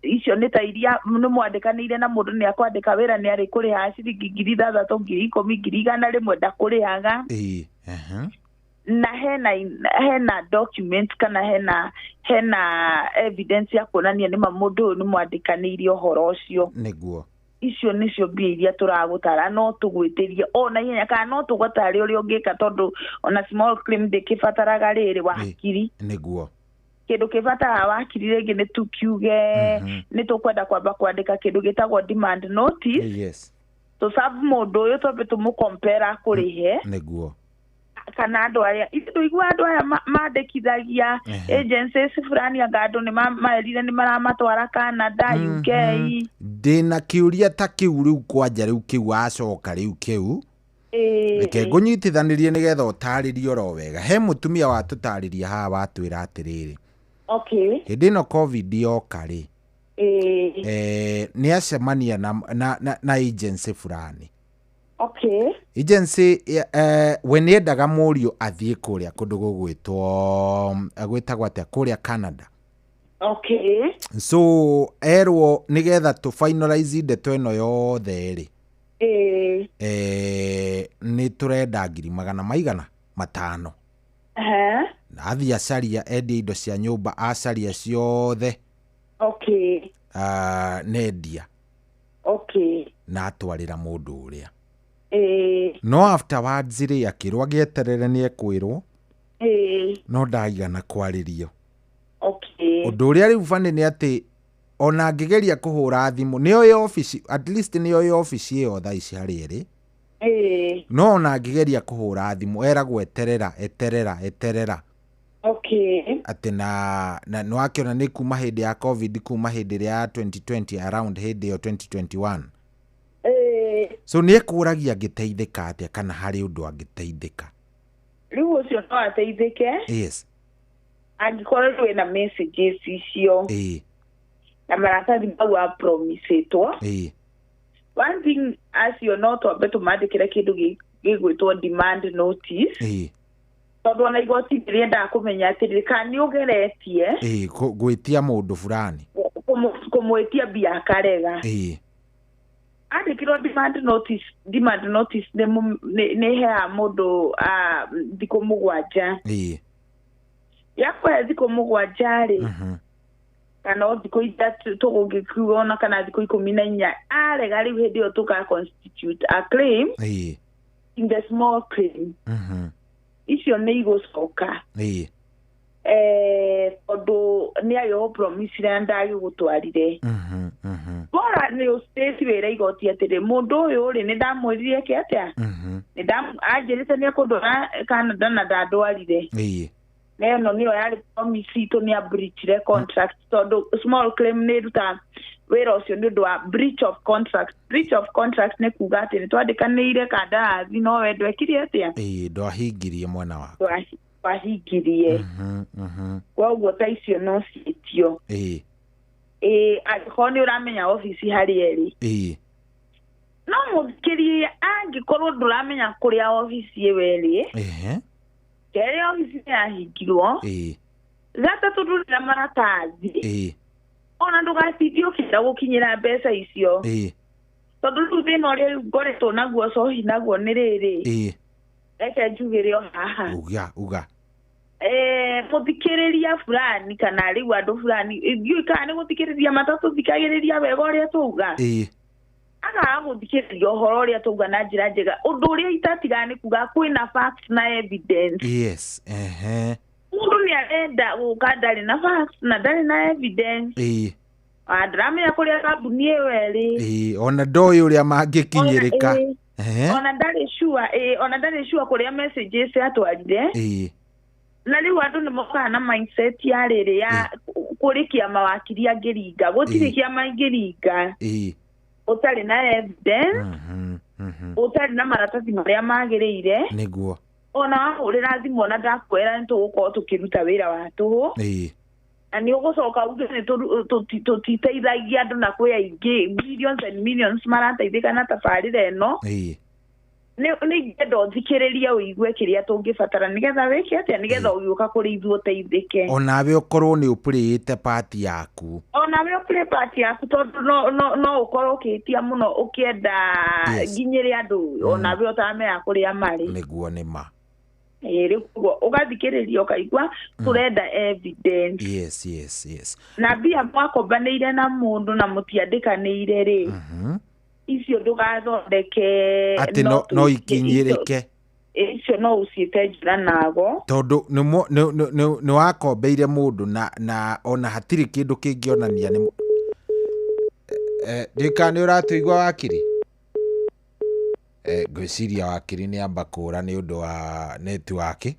Icio nĩ ta iria nĩ mwandĩkanĩire na mũndũ nĩ akwandĩka wĩra nĩ arĩ kũrĩha ciringi 6,000 10,000 100,000 ndakũrĩhaga. Na hena document kana hena evidence ya kuonania nĩ ma mũndũ ũyũ nĩ mwandĩkanĩire ũhoro ũcio. Nĩguo. Icio nĩcio mbia iria tũragũtara no tũgwĩtĩrie ona ihenya kana no tũgũtare ũrĩa ũngĩka tondũ ona small claim ndĩkĩbataraga rĩrĩ wakiri. Nĩguo. Kĩndũ kĩbataraga wakiri rĩngĩ nĩ tũkiuge nĩ tũkwenda kwamba kwandĩka kĩndũ gĩtagwo demand notice. Yes. Tũserve mũndũ ũyũ twambe tũmũkompera akũrĩhe. Nĩguo. Kana andũ arĩa ndũigua andũ aya mandĩkithagia agencies fulani anga andũ nĩ merire nĩ maramatwara Canada, UK. Ndĩna kĩũria ta kĩu rĩu kwanja rĩu kĩu wacoka rĩu kĩu. Reke ngũnyitithanĩrie nĩgetha ũtarĩrie oro wega. He mũtumia watũtarĩria haha watwĩra atĩrĩrĩ. Okay. Hĩndĩ ĩno COVID yoka rĩ. Nĩ acemania na agency fulani. Okay. Agency we nĩendaga mũriũ athiĩ kũrĩa kũndũ gũgwĩtwo gwĩtagwo atĩa kũrĩa Canada. Okay. So erwo nĩgetha tũ finalize ndeto ĩno yothe rĩ. Nĩ tũrenda 500,000. Na athiĩ acaria endia indo cia nyũmba acaria ciothe. Okay. Nendia. Okay. Na atwarĩra mũndũ ũrĩa. No afterwards rĩ akĩrwo agĩeterere nĩ ekwĩrwo. No ndaigana kwarĩrio. Okay. Ũndũ ũrĩa rĩu bani nĩ atĩ ona angĩgeria kũhũra thimũ nĩoĩ obici at least nĩoĩ obici ĩyo thaa ici harĩa ĩrĩ. No ona angĩgeria kũhũra thimũ eragwo eterera eterera eterera. Okay. Atĩ na nĩwakĩona nĩ kuma hĩndĩ ya COVID kuma hĩndĩ ĩrĩa ya 2020 around hĩndĩ ĩyo 2021. So nĩ ekũragia angĩteithĩka atĩa kana harĩ ũndũ angĩteithĩka. Rĩu ũcio no ateithĩke. Yes. Angĩkorwo wĩna messages icio. Na maratathi mau apromisĩtwo. One thing acio no twambe tũmandĩkĩre kĩndũ gĩgwĩtwo demand notice. Tondũ ona igoti rĩendaga kũmenya atĩrĩrĩ kana nĩ ũgeretie. Gwĩtia mũndũ fulani. Kũmwĩtia mbia akarega. Andĩkĩrwo demand notice demand notice nĩ ĩheaga mũndũ thikũ 7. Yakũhe thikũ 7 rĩ kana o thikũ 3 tũgũgĩkiuga ona kana thikũ 14 arega rĩu hĩndĩ ĩyo tũka constitute a claim in the small claim. Icio nĩ igũcoka. Tondũ nĩ agĩgũ promise na ndagĩgũtwarire. Bora nĩ ũstate wĩra igoti atĩrĩ mũndũ ũyũ rĩ nĩ ndamwĩrire eke atĩa. Nĩ anjĩrĩte nĩ ekũndwara Canada na ndandwarire. Na ĩno nĩyo yarĩ promise itũ nĩ a breachire contract tondũ small claim nĩ ĩrutaga wĩra ũcio nĩ ũndũ wa breach of contract. Breach of contract nĩ kuga atĩ nĩ twandĩkanĩire kandarathi no we ndwekire atĩa. Ndwahingirie mwena waku. Ndwahingirie. Koguo ta icio no ciĩtio. Ĩĩ, angĩkorwo nĩ ũramenya obici harĩa ĩrĩ. No mũthikĩrĩria, angĩkorwo ndũramenya kũrĩa obici ĩyo ĩrĩ, kerĩ, obici nĩ yahingirwo, gatatũ, ndũrĩ na maratathi, ona ndũgatindie ũkĩenda gũkinyĩra mbeca icio, tondũ rĩu thĩna ũrĩa rĩu ngoretwo naguo cohi naguo nĩ rĩrĩ, reke njugĩre o haha. Uga, uga. Mũthikĩrĩria fulani kana rĩu andũ fulani, ndiũĩ kana nĩ gũthikĩrĩria matatũthikagĩrĩria wega ũrĩa twauga, akaga gũthikĩrĩria ũhoro ũrĩa twauga na njĩra njega. Ũndũ ũrĩa itatigaga nĩ kuga kwĩna facts na evidence. Yes, ehe. Mũndũ nĩ arenda gũka ndarĩ na facts na ndarĩ na evidence. Ndĩramenya kũrĩa kambuni ĩyo ĩrĩ. Ona ndoĩ ũrĩa mangĩkinyĩrĩka. Ona ndarĩ sure, ona ndarĩ sure kũrĩa messages atwarire. Na rĩu andũ nĩ mokaga na mindset ya rĩrĩ, ya kũrĩ kĩama wakiri angĩringa, gũtirĩ kĩama ingĩringa ũtarĩ na evidence, ũtarĩ na maratathi marĩa magĩrĩire. Ona wahũrĩra thimũ, ona ndakwĩra nĩ tũgũkorwo tũkĩruta wĩra wa tũhũ, na nĩ ũgũcoka uge nĩ tũtiteithagia andũ, na kwĩ aingĩ millions and millions marateithĩka na tabarĩra ĩno. Nĩ ingĩenda ũthikĩrĩrie, ũigue kĩrĩa tũngĩbatara nĩgetha wĩke atĩa, nĩgetha ũgĩũka kũrĩ ithuĩ ũteithĩke. Onawe ũkorwo nĩ ũpũrĩĩte pati yaku. Onawe ũplay part yaku, tondũ no ũkorwo ũkĩhĩtia mũno ũkĩenda nginyĩre andũ onawe ũtaramenya kũrĩa marĩ. Nĩguo, nĩ ma. Ĩĩ, rĩu koguo ũgathikĩrĩria ũkaigua tũrenda evidence. yes yes yes Na mbia mwakombanĩire na mũndũ na mũtiandĩkanĩire rĩ, icio ndũgathondeke. Atĩ no ikinyĩrĩke. Icio no ũciĩte njũra nago. Tondũ nĩ wakombeire mũndũ na ona hatirĩ kĩndũ kĩngĩonania nĩ ndĩka. Nĩ ũratũigua, wakiri? Ngwĩciria wakiri nĩ amba kũra nĩ ũndũ wa network.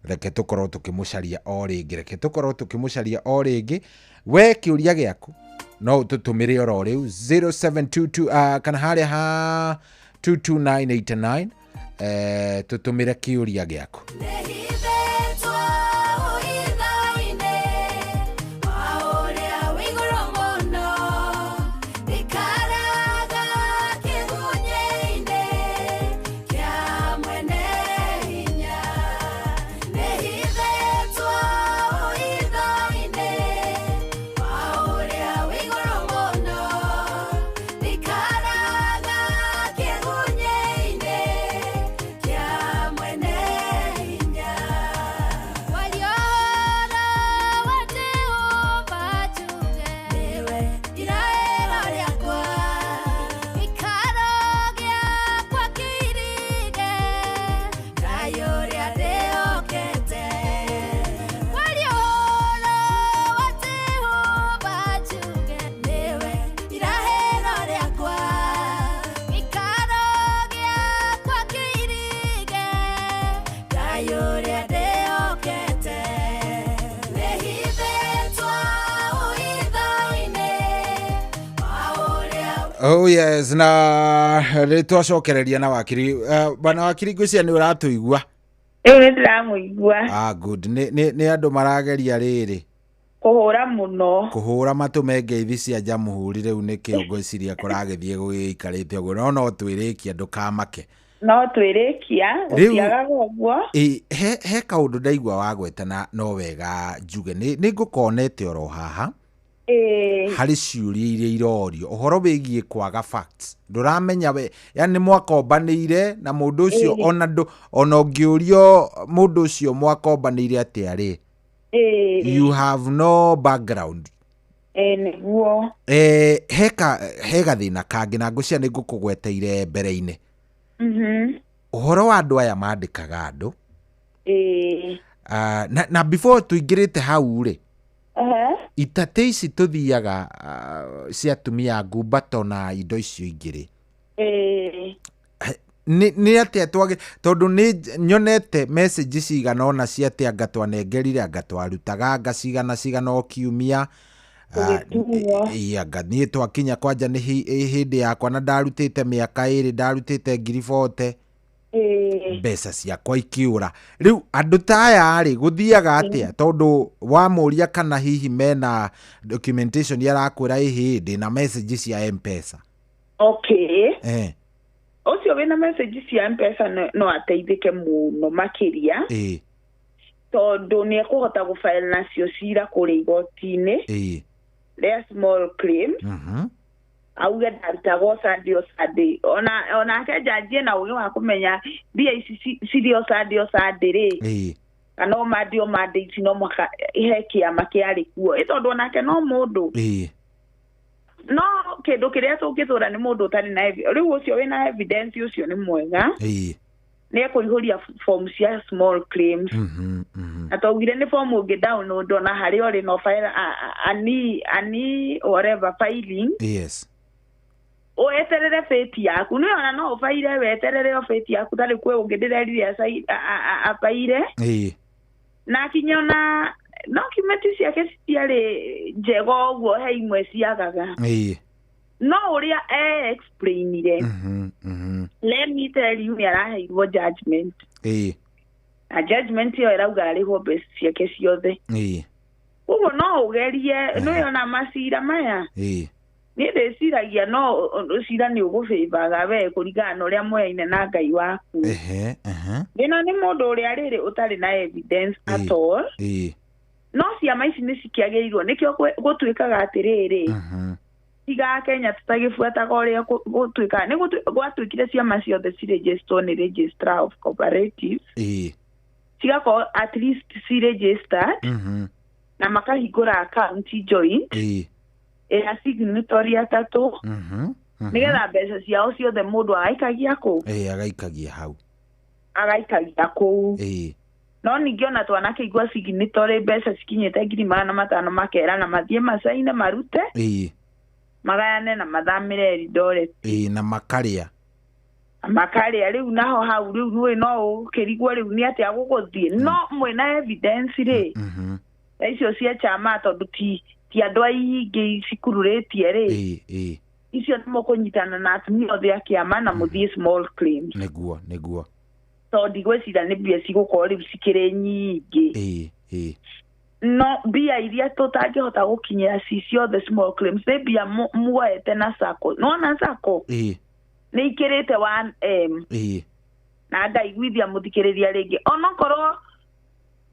Reke tũkorwo tũkĩmũcaria o rĩngĩ, reke tũkorwo tũkĩmũcaria o rĩngĩ. We kĩũria gĩaku no ũtũtũmĩre oro rĩu 0722 kana harĩa ha 22989, tũtũmĩre kĩũria gĩaku. Nĩhithĩtwo hitho-inĩ wa ũrĩa wĩ igũrũ mũno, ikaraga kĩgunyĩ-inĩ kĩa mwene hinya. Nĩhithĩtwo hitho-inĩ wa ũrĩa wĩ igũrũ mũno, ikaraga kĩgunyĩ-inĩ kĩa mwene hinya. Waliora wa Jehova njuge nĩwe iraĩro rĩakwa, gĩikaro gĩakwa kĩirige, Ngai ũrĩa ndĩhokete. Waliora wa Jehova njuge nĩwe iraĩro rĩakwa, gĩikaro gĩakwa kĩirige, Ngai ũrĩa ndĩhokete. Nĩhithĩtwo hitho-inĩ wa ũrĩa. Oh yes, na rĩ twacokereria na wakiri. Bwana wakiri, ngwĩciria nĩ ũratũigua. Rĩu nĩ ndĩramũigua. Ah, good. Nĩ andũ marageria rĩrĩ kũhũra mũno. Kũhũra matũme ngeithi cia jamhuri. Rĩu nĩkĩo ngwĩciria kũragĩthiĩ gũgĩikarĩte ũguo, no twĩrĩkia, ndũkamake. No twĩrĩkia. Gũtiagaga ũguo. Ĩ, he kaũndũ ndaigua wagweta na no wega njuge nĩ ngũkonete oro haha harĩ ciũria iria irorio ũhoro wĩgiĩ kwaga facts. Ndũramenya we, yani mwakombanĩire na mũndũ ũcio, ona ndũ ona ũngĩũrio mũndũ ũcio mwakombanĩire atĩa rĩ, you have no background. Ĩĩ, nĩguo. He gathĩna kangĩ na ngũcia nĩ ngũkũgweteire mbere-inĩ, ũhoro wa andũ aya mandĩkaga andũ. Ah, na before tũingĩrĩte hau rĩ, itatĩ ici tũthiaga cia atumia ngumbato na indo icio ingĩ rĩ, nĩ atĩa twagĩ, tondũ nĩ nyonete message cigana ũna cia atĩ anga twanengerire, anga twarutaga, anga cigana cigana o kiumia. Ah, Tũgĩtuo. Ĩ, anga niĩ twakinya kwanja nĩ hĩndĩ yakwa na ndarutĩte mĩaka 2, ndarutĩte 40,000. Mbeca ciakwa ikiura. Riu andu ta aya rĩ, gũthiaga atĩa? Tondũ wamũria kana hihi mena documentation arakwĩra ĩhĩ ndĩna message cia M-Pesa. Okay. Ũcio wĩna message cia M-Pesa no ateithĩke mũno makĩria. Tondũ nĩ ekũhota gũfile nacio cira kũrĩa igoti-inĩ. Rĩa small claims. Auge ndarutagwo Sunday o Sunday. Onake njanjie na ũgĩ wa kũmenya mbia ici cirĩ o Sunday o Sunday rĩ. Kana o Monday o Monday ici no mũhaka he kĩama kĩarĩ kuo. Ĩ tondũ onake no mũndũ. No kĩndũ kĩrĩa tũngĩtũra nĩ mũndũ ũtarĩ na rĩu ũcio wĩna evidence ũcio nĩ mwega. Nĩ ekũihũria form cia small claims. Na twaugire nĩ form ũngĩ download ona harĩa ũrĩ no file ani whatever filing. Yes. Weterere fate yaku. Nĩ ona no ũbaire weterere o fate yaku tarĩ kwĩ ũngĩ ndĩrerire abaire. Na akinya ona document ciake citiarĩ njega ũguo he imwe ciagaga. No ũrĩa e explainire. Let me tell you nĩ araheirwo judgment. Na judgment ĩyo ĩrauga arĩhwo mbeca ciake ciothe. Ũguo no ũgerie nĩ ona macira maya. Niĩ ndĩciragia no cira nĩ ũgũbĩbaga we kũringana na ũrĩa moyaine na Ngai waku. Thĩna nĩ mũndũ ũrĩa rĩrĩ ũtarĩ na evidence at all. No ciama ici nĩ cikĩagĩrĩirwo nĩkĩo gũtuĩkaga atĩrĩrĩ. Tiga Kenya tũtagĩbuataga ũrĩa gũtuĩkaga nĩ gwatuĩkire ciama ciothe ciregisterwo nĩ Registrar of Cooperatives. Cigakorwo at least ciregistered. Na makahingũra account joint. Ĩna signatory atatũ. Nĩgetha mbeca ciao ciothe mũndũ agaikagia kũu. Agaikagia hau. Agaikagia kũu. No ningĩ ona twanakĩigua signatory mbeca cikinyĩte 500,000 makerana mathiĩ macaine marute. Magayane na mathamĩre Eldoret. Na makarĩa. Makarĩa rĩu naho hau rĩu nĩũĩ no ũkĩrigwo rĩu nĩ atĩa gũgũthiĩ. No mwĩna evidence rĩ. Icio cia chama tondũ ti andũ aingĩ cikururĩtie rĩ. Icio nĩ mũkũnyitana na atumia othe a kĩama na mũthiĩ small claims. Nĩguo. Tondũ ndigwĩciria nĩ mbia cigũkorwo rĩu cikĩrĩ nyingĩ. No mbia iria tũtangĩhota gũkinyĩra ci ciothe small claims nĩ mbia muoete na sacco. Nĩwona sacco? Nĩ ikĩrĩte 1M. Na ngaiguithia mũthikĩrĩria rĩngĩ. Onokorwo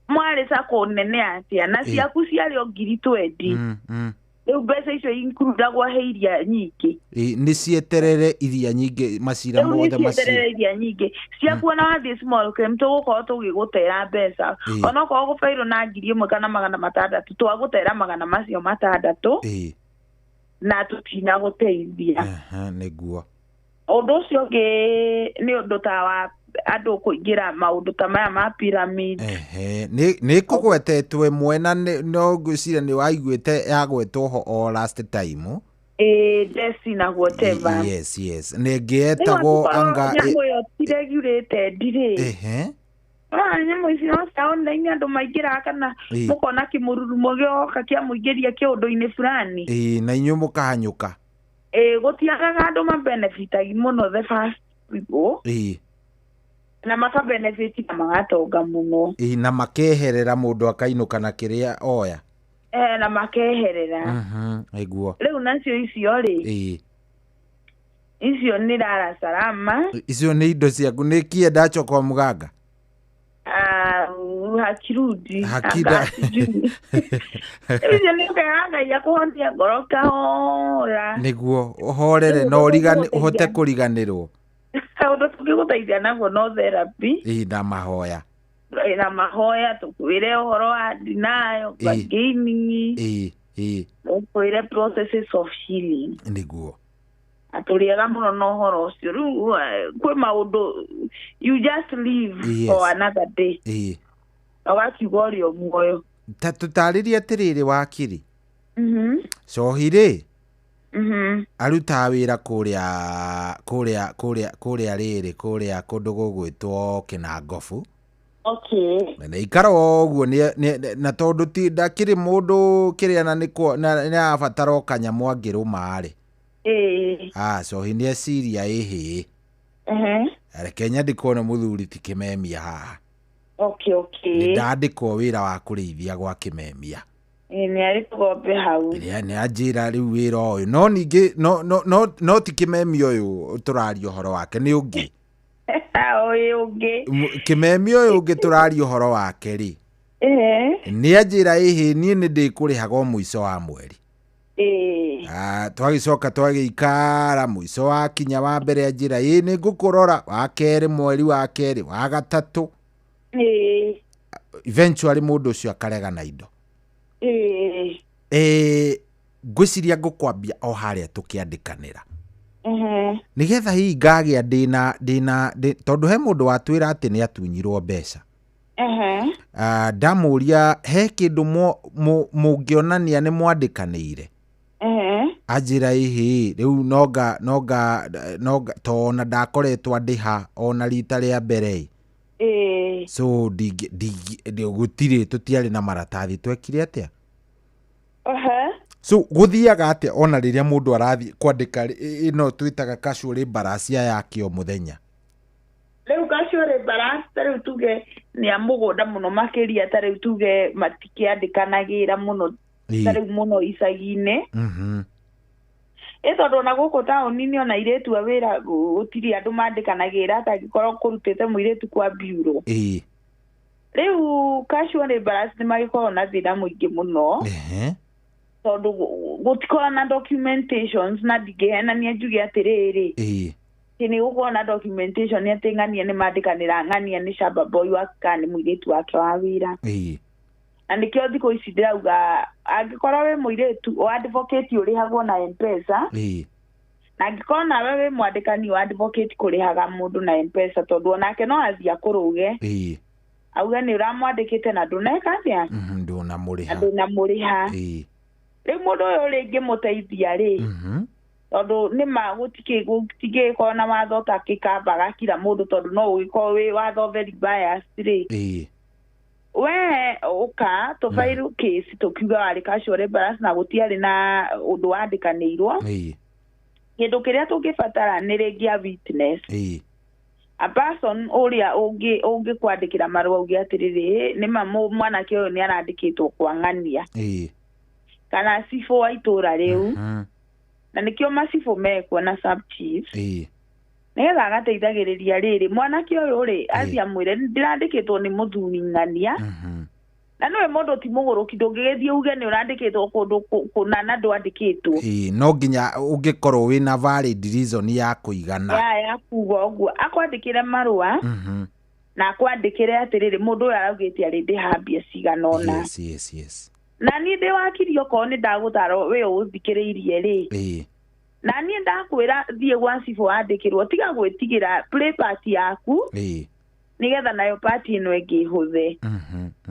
mwarĩ sacco nene atĩa na ciaku ciarĩ o 20,000. Rĩu mbeca icio includagwo he iria nyingĩ. Nĩ cieterere iria nyingĩ macira mothe macio. Cieterere iria nyingĩ. Ciaku ona wathiĩ small claim tũgũkorwo tũgĩgũtera mbeca. Onokorwo gũbairwo na 1,000 kana 600 twagũtera 600 macio 600. Na tũtinagũteithia. Nĩguo. Ũndũ ũcio ũngĩ nĩ ũndũ ta wa andũ kũingĩra maũndũ ta maya ma pyramid. Nĩ kũgwetetwo ĩmwe na no ngwĩciria nĩ waiguĩte yagwetwo ho o last time. Desi na whatever. Yes. Nĩ ĩngĩ yetagwo anga nyamũ ĩyo ti regulated rĩ. Nyamũ ici no cia online andũ maingĩraga kana mũkona kĩmũrurumo gĩoka kĩamũingĩria kĩũndũ-inĩ fulani. Na inyuĩ mũkahanyũka. Gũtiagaga andũ mabenefitagi mũno the first people. Na makabenefit na magatonga mũno. Na makeherera mũndũ akainũka na kĩrĩa oya. Na makeherera. Nĩguo. Rĩu nacio icio rĩ. Icio nĩ rara salama. Icio nĩ indo ciaku nĩ kĩendacho kwa mũganga. Hakirudi. Hakida. Icio nĩ ũkehaga ya kũhonia ngoro kahora. Nĩguo ũhorere na ũrigani ũhote kũriganĩrwo. Ũndũ tũngĩgũteithia naguo no therapy. Na mahoya. Na mahoya tũkwĩre ũhoro wa denial, bargaining. Tũkwĩre processes of healing. Nĩguo. Atũrĩaga mũno na ũhoro ũcio. Rĩu kwĩ maũndũ you just live for another day. Ũgakiuga ũrĩ o muoyo. Ta tũtarĩrie atĩrĩrĩ wakiri. Cohi rĩ. Arutaga wĩra kũrĩa kũrĩa rĩrĩ kũrĩa kũndũ gũgwĩtwo Kĩnangobu. Na ikara o ũguo na tondũ ti ndakĩrĩ mũndũ kĩrĩa na nĩ arabatara o kanyamũ angĩrũma rĩ. Cohi nĩ eciria ĩhĩ. Reke nyandĩkwo nĩ mũthuri ti Kĩmemia haha. Okay. Nĩ ndandĩkwo wĩra wa kũrĩithia gwa Kĩmemia. Nĩ arĩ tũgombe hau. Nĩ anjĩra rĩu wĩra ũyũ. No ningĩ no ti Kĩmemia ũyũ tũraria ũhoro wake, nĩ ũngĩ. Ũyũ ũngĩ. Kĩmemia ũyũ ũngĩ tũraria ũhoro wake rĩ. Nĩ anjĩra ĩhĩ niĩ nĩ ndĩkũrĩhaga o mũico wa mweri. Twagĩcoka twagĩikara mũico wa kinya wa mbere anjĩra ĩ nĩ ngũkũrora wa kerĩ mweri wa kerĩ wa gatatũ. Eventually mũndũ ũcio akarega na indo. Ngwĩciria ngũkwambia o harĩa tũkĩandĩkanĩra. Nĩgetha hihi ngagĩa ndĩna tondũ he mũndũ watwĩra atĩ nĩ atunyirwo mbeca. Ndamũria he kĩndũ mũngĩonania nĩ mwandĩkanĩire. Anjĩra ĩhĩ rĩu nonga tona ndakoretwo andĩha ona rita rĩa mbere. So gũtirĩ tũtiarĩ na maratathi twekire atĩa. So gũthiaga atĩa ona rĩrĩa mũndũ arathiĩ kwandĩka ĩno twĩtaga casual labourers yake o mũthenya. Rĩu casual labourers ta rĩu tuge nĩ a mũgũnda mũno makĩria ta rĩu tuge matikĩandĩkanagĩra mũno ta rĩu mũno icagi-inĩ. Tondũ ona gũkũ taũni-inĩ ona airĩtu a wĩra gũtirĩ andũ mandĩkanagĩra ta angĩkorwo kũrutĩte mũirĩtu kwa bureau. Rĩu casual labourers nĩ magĩkoragwo na thĩna mũingĩ mũno. Tondũ gũtikoragwo na documentations na ndingĩhenania njuge atĩrĩrĩ. Atĩ nĩ gũkorwo na documentation atĩ ng'ania nĩ mandĩkanĩra ng'ania nĩ shamba boy wake kana nĩ mũirĩtu wake wa wĩra. Na nĩkĩo thikũ ici ndĩrauga angĩkorwo wĩ mũirĩtu o advocate ũrĩhagwo na M-Pesa. Na angĩkorwo nawe wĩ mwandĩkani wa advocate kũrĩhaga mũndũ na M-Pesa tondũ onake no athiĩ akũrũge. Auge nĩ ũramwandĩkĩte na ndũneka atĩa? Ndũnamũrĩha. Ndũnamũrĩha. Rĩu mũndũ ũyũ rĩngĩ mũteithia rĩ. Tondũ nĩ ma gũtigĩkorwo na watho ũtakĩkambaga kila mũndũ tondũ no ũgĩkorwo wĩ watho very biased rĩ. We ũka tũbairũ case tũkiuga warĩ casual labourers na gũtiarĩ na ũndũ wandĩkanĩirwo. Kĩndũ kĩrĩa tũngĩbatara nĩ rĩngĩ a witness. A person ũrĩa ũngĩkwandĩkĩra marũa uge atĩrĩrĩ nĩ ma mwanake ũyũ nĩ arandĩkĩtwo kwa ng'ania. Kana cibũ wa itũra rĩu. Na nĩkĩo macibũ mekwo na sub chief. Nĩgetha agateithagĩrĩria rĩrĩ mwanake ũyũ rĩ athiĩ amwĩre ndĩrandĩkĩtwo nĩ mũthuri ng'ania. Na nĩwe mũndũ ti mũgũrũki ndũngĩgĩthiĩ uge nĩ ũrandĩkĩtwo kũndũ kũna na ndwandĩkĩtwo. No nginya ũngĩkorwo wĩna valid reason ya kũigana. Ya kuga ũguo akwandĩkĩre marũa. Na akwandĩkĩre atĩrĩrĩ mũndũ ũyũ araugĩte arĩ ndĩha mbia cigana ũna. Yes. Na niĩ ndĩ wakiri okorwo nĩ ndagũtara wĩ ũthikĩrĩirie rĩ. Na niĩ ndakwĩra thiĩ gwa cibũ wandĩkĩrwo tiga gwĩtigĩra play part yaku. Nĩgetha nayo part ĩno ĩngĩ ĩhũthe.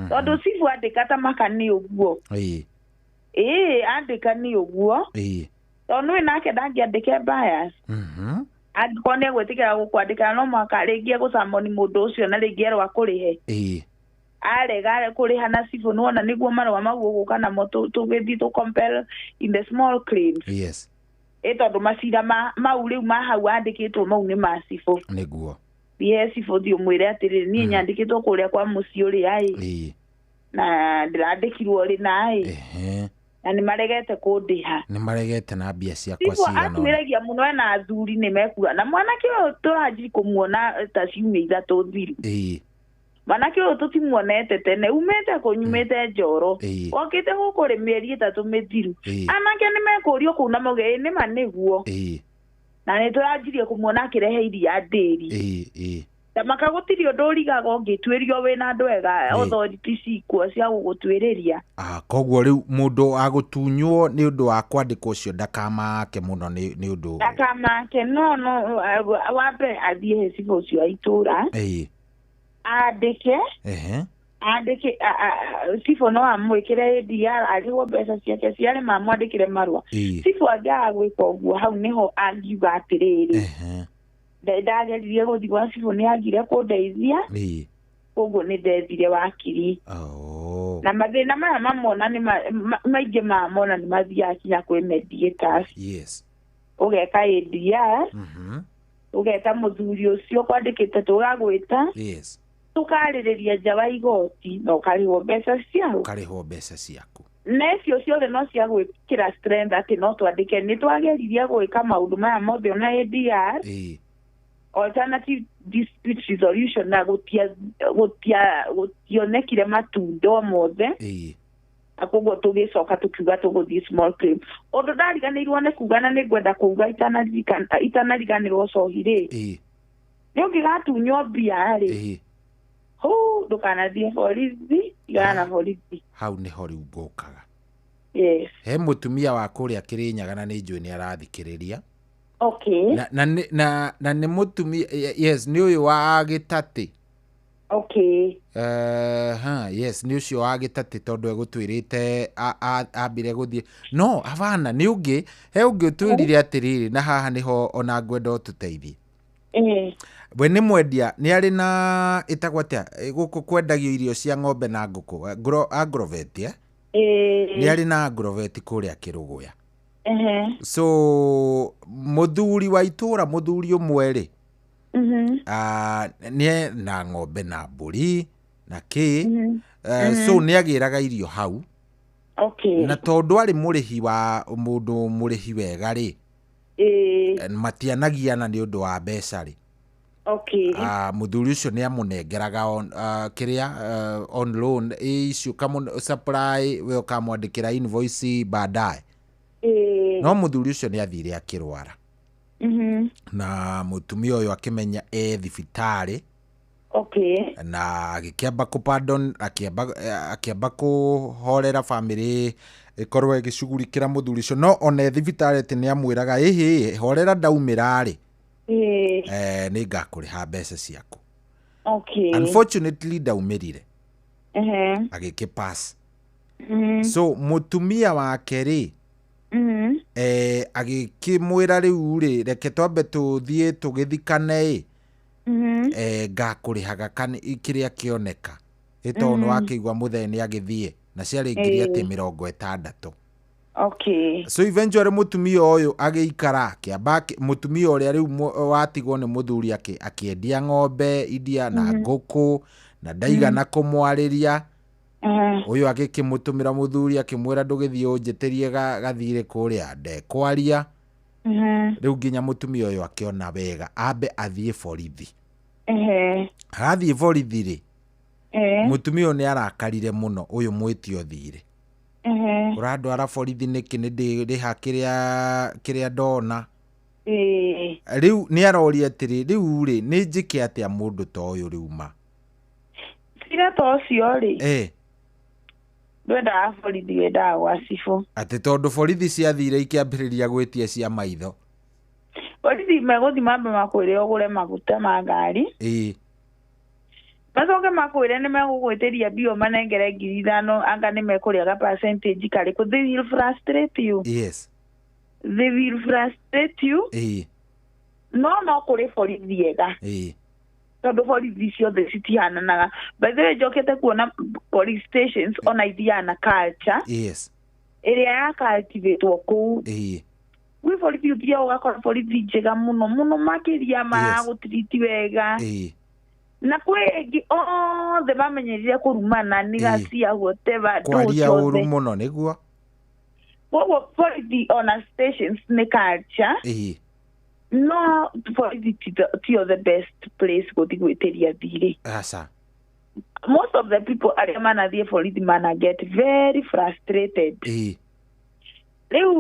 Tondũ cibũ andĩka ta maka nĩ ũguo. Andĩka nĩ ũguo. Tondũ nĩwe nake ndangĩandĩke bias. Angĩkorwo nĩ egwĩtĩkĩra gũkwandĩkĩra no mũhaka rĩngĩ egũcamoni mũndũ ũcio na rĩngĩ erwo akũrĩhe. Arega kũrĩha na cibũ nĩwona nĩguo marũa mau ũgũka namo tũgĩthiĩ tũ compel in the small claims. Tondũ macira mau rĩu ma hau andĩkĩtwo mau nĩ ma cibũ. Nĩguo. Thiĩ cibũ thiĩ ũmwĩre atĩrĩrĩ niĩ nyandĩkĩtwo kũrĩa kwa mũciĩ ũrĩa ĩ. Na ndĩrandĩkirwo rĩ na ĩ. Na nĩ maregete kũndĩha. Nĩ maregete na mbia ciakwa cigana ũna. Atuĩragia mũno ena athuri nĩ mekuga. Na mwanake ũyũ tũranji kũmuona ta ciumia ithatũ thiru. Mwanake ũyũ tũtimuonete tene umĩte kũnyumĩte njoro. Okĩte gũkũ rĩ mĩeri ĩtatũ mĩthiru. Anake nĩ mekũrio kũu na mauge ĩ nĩma nĩguo. Na nĩ tũranjirie kũmuona akĩrehe iria ndĩri. Ta maka gũtirĩ ũndũ ũrigaga ũngĩtuĩrio wĩna andũ ega authority cikuo cia gũgũtuĩrĩria. Koguo rĩu mũndũ agũtunywo nĩ ũndũ wa kwandĩkwo ũcio ndakamake mũno nĩ ũndũ. Ndakamake no wambe athiĩ he cibũ ũcio wa itũra. Andĩke. Andĩke cibũ no amwĩkĩre ADR arĩhwo mbeca ciake ciarĩ mamwandĩkĩre marũa. Cibũ angĩaga gwĩka ũguo hau nĩho angiuga atĩrĩrĩ. Ndageririe gũthiĩ gwa cibũ nĩ agire kũndeithia. Koguo nĩ ndethire wakiri. Na mathĩna maya mamona nĩ maingĩ mamona nĩ mathiaga kinya kwĩ mediators. Ũgeka ADR. Tũgeta mũthuri ũcio kwandĩkĩte tũgagwĩta. Yes. Tũkarĩrĩria nja wa igoti na ũkarĩhwo mbeca ciaku. Ũkarĩhwo mbeca ciaku. Na icio ciothe no cia gwĩkĩra strength atĩ no twandĩke nĩ twageririe gwĩka maũndũ maya mothe ona ADR. Alternative dispute resolution na gũtionekire matunda mothe. Na koguo tũgĩcoka tũkiuga tũgũthiĩ small claim. Ũndũ ndariganĩirwo nĩ kuga na nĩ ngwenda kuga itanariganĩrwo cohi rĩ. Nĩ ũngĩgatunywo mbia rĩ. Hũ ndũkanathiĩ borithi, tigana na borithi. Hau nĩho rĩu ngũkaga. Yes. He mũtumia wa kũrĩa Kĩrĩnyaga na nĩ njũĩ nĩ arathikĩrĩria. Okay. Na nĩ mũtumia, yes, nĩ ũyũ wa Gĩtatĩ. Okay. Yes, nĩ ũcio wa Gĩtatĩ tondũ egũtwĩrĩte ambire gũthiĩ. No, habana, nĩ ũngĩ, he ũngĩ ũtwĩrire atĩrĩrĩ na haha nĩho ona ngwenda ũtũteithie. We nĩ mwendia, nĩ arĩ na ĩtagwo atĩa, gũkũ kwendagio irio cia ng'ombe na ngũkũ, agrovet, eh? Nĩ arĩ na agrovet kũrĩa Kĩrũgũya. So, mũthuri wa itũra, mũthuri ũmwe rĩ, nĩ na ng'ombe na mbũri na kĩ, so nĩ agĩraga irio hau. Okay. Na tondũ arĩ mũrĩhi wa mũndũ mũrĩhi wega rĩ, matianagiana nĩ ũndũ wa mbeca rĩ. Okay. Mũthuri ũcio nĩ amũnengeraga kĩrĩa on loan icio supply we ũkamwandĩkĩra invoice baadaye. No mũthuri ũcio nĩ athire akĩrwara. Na mũtumia ũyũ akĩmenya thibitarĩ. Okay. Na agĩkĩamba kũ pardon, akĩamba kũhorera family ĩkorwo ĩgĩcugurikĩra mũthuri ũcio, no ona thibitarĩ atĩ nĩ amwĩraga ĩhĩ horera ndaumĩra rĩ, nĩ ngakũrĩha mbeca ciaku. Okay. Unfortunately ndaumĩrire. Agĩkĩ pass. So mũtumia wake rĩ, agĩkĩmwĩra rĩu rĩ, reke twambe tũthiĩ tũgĩthikane ĩ, ngakũrĩhaga kĩrĩa kĩoneka. Ĩ tondũ nĩ wakĩigua mũthee nĩ agĩthiĩ na ciarĩ ngiri atĩ 60. Okay. So eventually mũtumia ũyũ agĩikara akĩamba mũtumia ũrĩa rĩu watigwo nĩ mũthuri akĩendia ng'ombe india na ngũkũ na ndaigana kũmwarĩria. Ũyũ agĩkĩmũtũmĩra mũthuri akĩmwĩra ndũgĩthiĩ ũnjĩtĩrie gathirĩ kũrĩa ndekwaria. Rĩu nginya mũtumia ũyũ akĩona wega ambe athiĩ borithi. Athiĩ borithi rĩ, mũtumia ũyũ nĩ arakarire mũno ũyũ mwĩtio thirĩ. Ũrandwara borithi nĩkĩ nĩ ndĩrĩha kĩrĩa ndona. Rĩu nĩ aroria atĩrĩ, rĩu rĩ nĩ njĩke atĩa mũndũ ta ũyũ rĩu ma? Cira ta ũcio rĩ, ndwendaga borithi, wendaga gwa cibũ. Atĩ tondũ borithi ciathire ikĩambĩrĩria gwĩtia cia maitho. Borithi megũthiĩ mambe makwĩre ũgũre maguta ma ngari. Macoke makwĩre nĩ megũgwĩtĩria mbia ũmanengere 5,000 anga nĩ mekũrĩaga percentage karĩkũ. They will frustrate you. Yes. They will frustrate you. No kũrĩ borithi ega. Tondũ borithi ciothe citihananaga. By the way, njokete kuona police stations ona ithiaga na culture. Yes. Ĩrĩa ya cultivatwo kũu. Gwĩ borithi ũthiaga ũgakora borithi njega mũno mũno makĩria maragũtiriti wega. Na kwĩ ĩngĩ othe mamenyerire kũrumana nĩ gacia whatever kwaria ũru mũno nĩguo. Koguo borithi ona stations nĩ culture. No borithi tio the best place gũthiĩ gwĩtĩria thirĩ. Aca. Most of the people arĩa manathiĩ borithi mana get very frustrated. Rĩu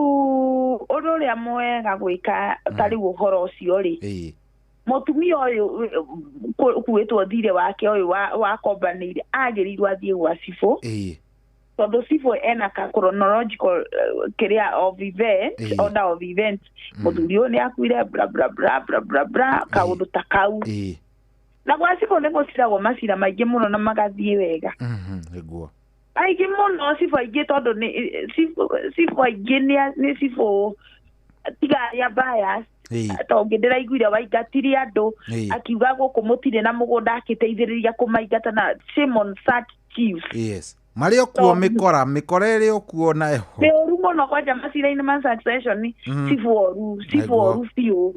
ũndũ ũrĩa mwega gwĩka ta rĩu ũhoro ũcio rĩ, mũtumia ũyũ ũkuĩtwo thirĩ wake ũyũ wakombanĩire agĩrĩirwo athiĩ gwa cibũ. Tondũ cibũ ena ka chronological kĩrĩa of event, order of event. Mũthuri ũyũ nĩ akuire bla bla bla bla bla bla kaũndũ ta kau. Na gwa cibũ nĩ gũciragwo macira maingĩ mũno na magathiĩ wega. Nĩguo. Aingĩ mũno cibũ aingĩ tondũ nĩ cibũ aingĩ nĩ cibũ tiga arĩa bias. Tondũ ndĩraiguire waingatire andũ akiuga gũkũ mũtirĩ na mũgũnda akĩteithĩrĩria kũmaingata na shame on such chiefs. Yes. Marĩ okuo mĩkora ĩrĩ okuo nayo. Nĩ ũru mũno kwanja macira-inĩ ma succession, cibũ oru, cibũ oru biũ.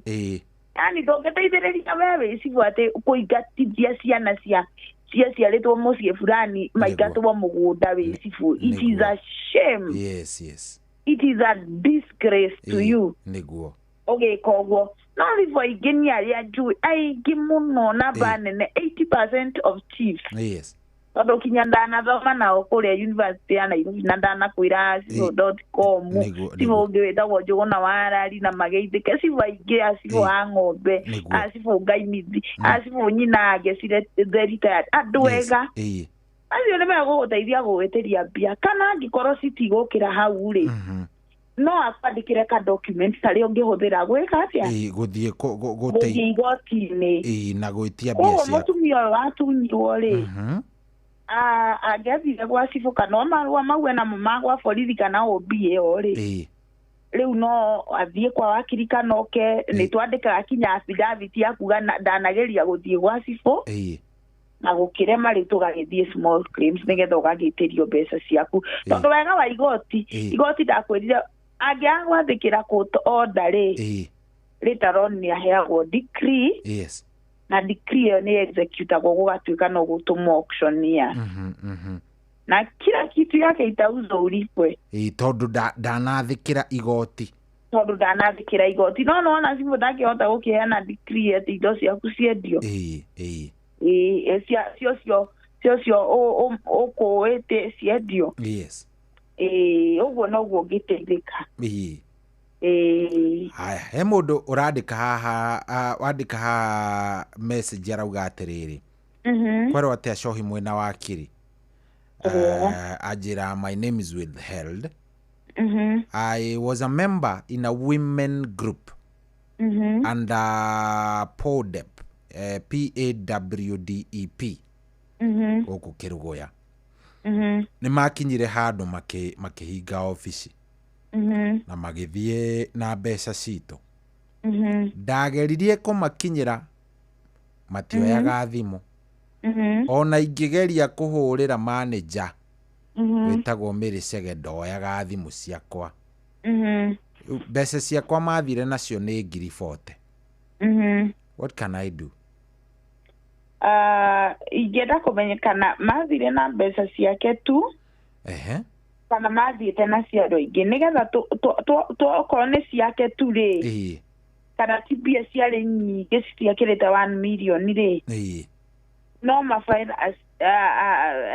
Yani ndũngĩteithĩrĩria we wĩ cibũ atĩ kũingatithia ciana cia ciaciarĩtwo mũciĩ fulani maingatwo mũgũnda wĩ cibũ. It is a shame. Yes, yes. It is a disgrace to you. Nĩguo. Ũgĩka ũguo. No cibũ aingĩ nĩ arĩa njũĩ aingĩ mũno namba nene 80% of chiefs. Yes. Tondũ kinya ndanathoma nao kũrĩa university ya Nairobi na ndanakwĩra cibũ.com cibũ ũngĩ wĩtagwo Njũgũna wa Arari na mageithĩke cibũ aingĩ a cibũ a ng'ombe a cibũ Ngaimithi a cibũ nyina angecire the retired andũ ega acio nĩ megũgũteithia gũgwĩtĩria mbia kana angĩkorwo citigũkĩra hau rĩ no akwandĩkĩre ka document karĩa ũngĩhũthĩra gwĩka atĩa gũthiĩ igoti-inĩ na gwĩtia mbia ciaku. Koguo mũtumia ũyũ watunyirwo rĩ angĩathire gwa cibũ kana marũa mau ena mo ma gwa borithi kana OB ĩyo rĩ rĩu no athiĩ kwa wakiri kana oke nĩ twandĩkaga kinya affidavit ya kuga ndanageria gũthiĩ gwa cibũ na gũkĩrema rĩu tũgagĩthiĩ small claims nĩgetha ũgagĩtĩrio mbeca ciaku tondũ wega wa igoti igoti ndakwĩrire angĩaga gwathĩkĩra court order rĩ later on nĩ aheagwo decree. Yes. Na decree ĩyo nĩ executagwo gũgatuĩka no gũtũmwo auctioneer. Na kila kitu yake itauzwo ulipwe. Tondũ ndanathĩkĩra igoti. Tondũ ndanathĩkĩra igoti. No nĩwona cibũ ndangĩhota gũkĩheana decree atĩ indo ciaku ciendio. Cio ũkũĩte ciendio. Yes. Ũguo noguo ũngĩteithĩka. Haya, he mũndũ ũrandĩka haha wandĩka haha message arauga atĩrĩrĩ kwerwo atĩa Cohi mwĩna wakiri anjĩra my name is withheld. I was a member in a women group under PAWDEP PAWDEP gũkũ Kĩrũgũya. Nĩ makinyire handũ makĩhinga obici na magĩthiĩ na mbeca citũ. Ndageririe kũmakinyĩra matioyaga thimũ. Ona ingĩgeria kũhũrĩra manager wĩtagwo Mary Chege ndoyaga thimũ ciakwa. Mbeca ciakwa mathire nacio nĩ 40,000. What can I do? Ingĩenda kũmenya kana mathire na mbeca ciake tu kana mathiĩte na cia andũ aingĩ nĩgetha okorwo nĩ ciake tu rĩ kana ti mbia ciarĩ nyingĩ citiakĩrĩte 1 million rĩ no ma file as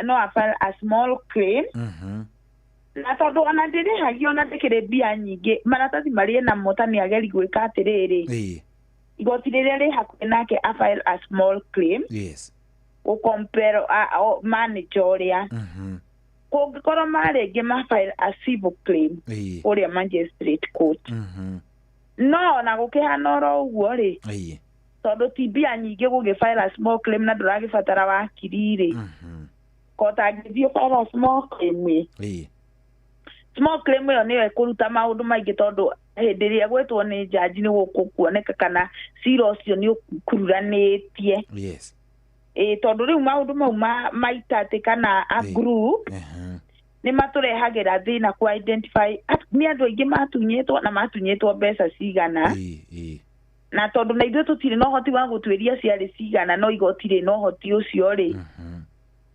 no a file a small claim. Na tondũ ona ndĩrĩhagio ona ndĩkĩrĩ mbia nyingĩ maratathi marĩa namo ta nĩ ageri gwĩka atĩrĩrĩ igoti rĩrĩa rĩ hakuhĩ nake a file a small claim. Yes. Gũkompero manager ũrĩa kũngĩkorwo marĩ ingĩ ma file a civil claim kũrĩa magistrate court. No ona gũkĩhana oro ũguo rĩ tondũ ti mbia nyingĩ gũgĩ file a small claim na ndũragĩbatara wakiri rĩ kota angĩthiĩ file a small claim ĩ small claim ĩyo nĩyo ĩkũruta maũndũ maingĩ tondũ hĩndĩ ĩrĩa gwĩtwo nĩ jaji nĩ gũkuoneka kana cira ũcio nĩ ũkururanĩtie. Yes. Tondũ rĩu maũndũ mau maita atĩ kana a group nĩ matũrehagĩra thĩna ku identify nĩ andũ aingĩ matunyĩtwo na matunyĩtwo mbeca cigana. Na tondũ na ithuĩ tũtirĩ na ũhoti wa gũtuĩria ciarĩ cigana no igoti rĩ na ũhoti ũcio rĩ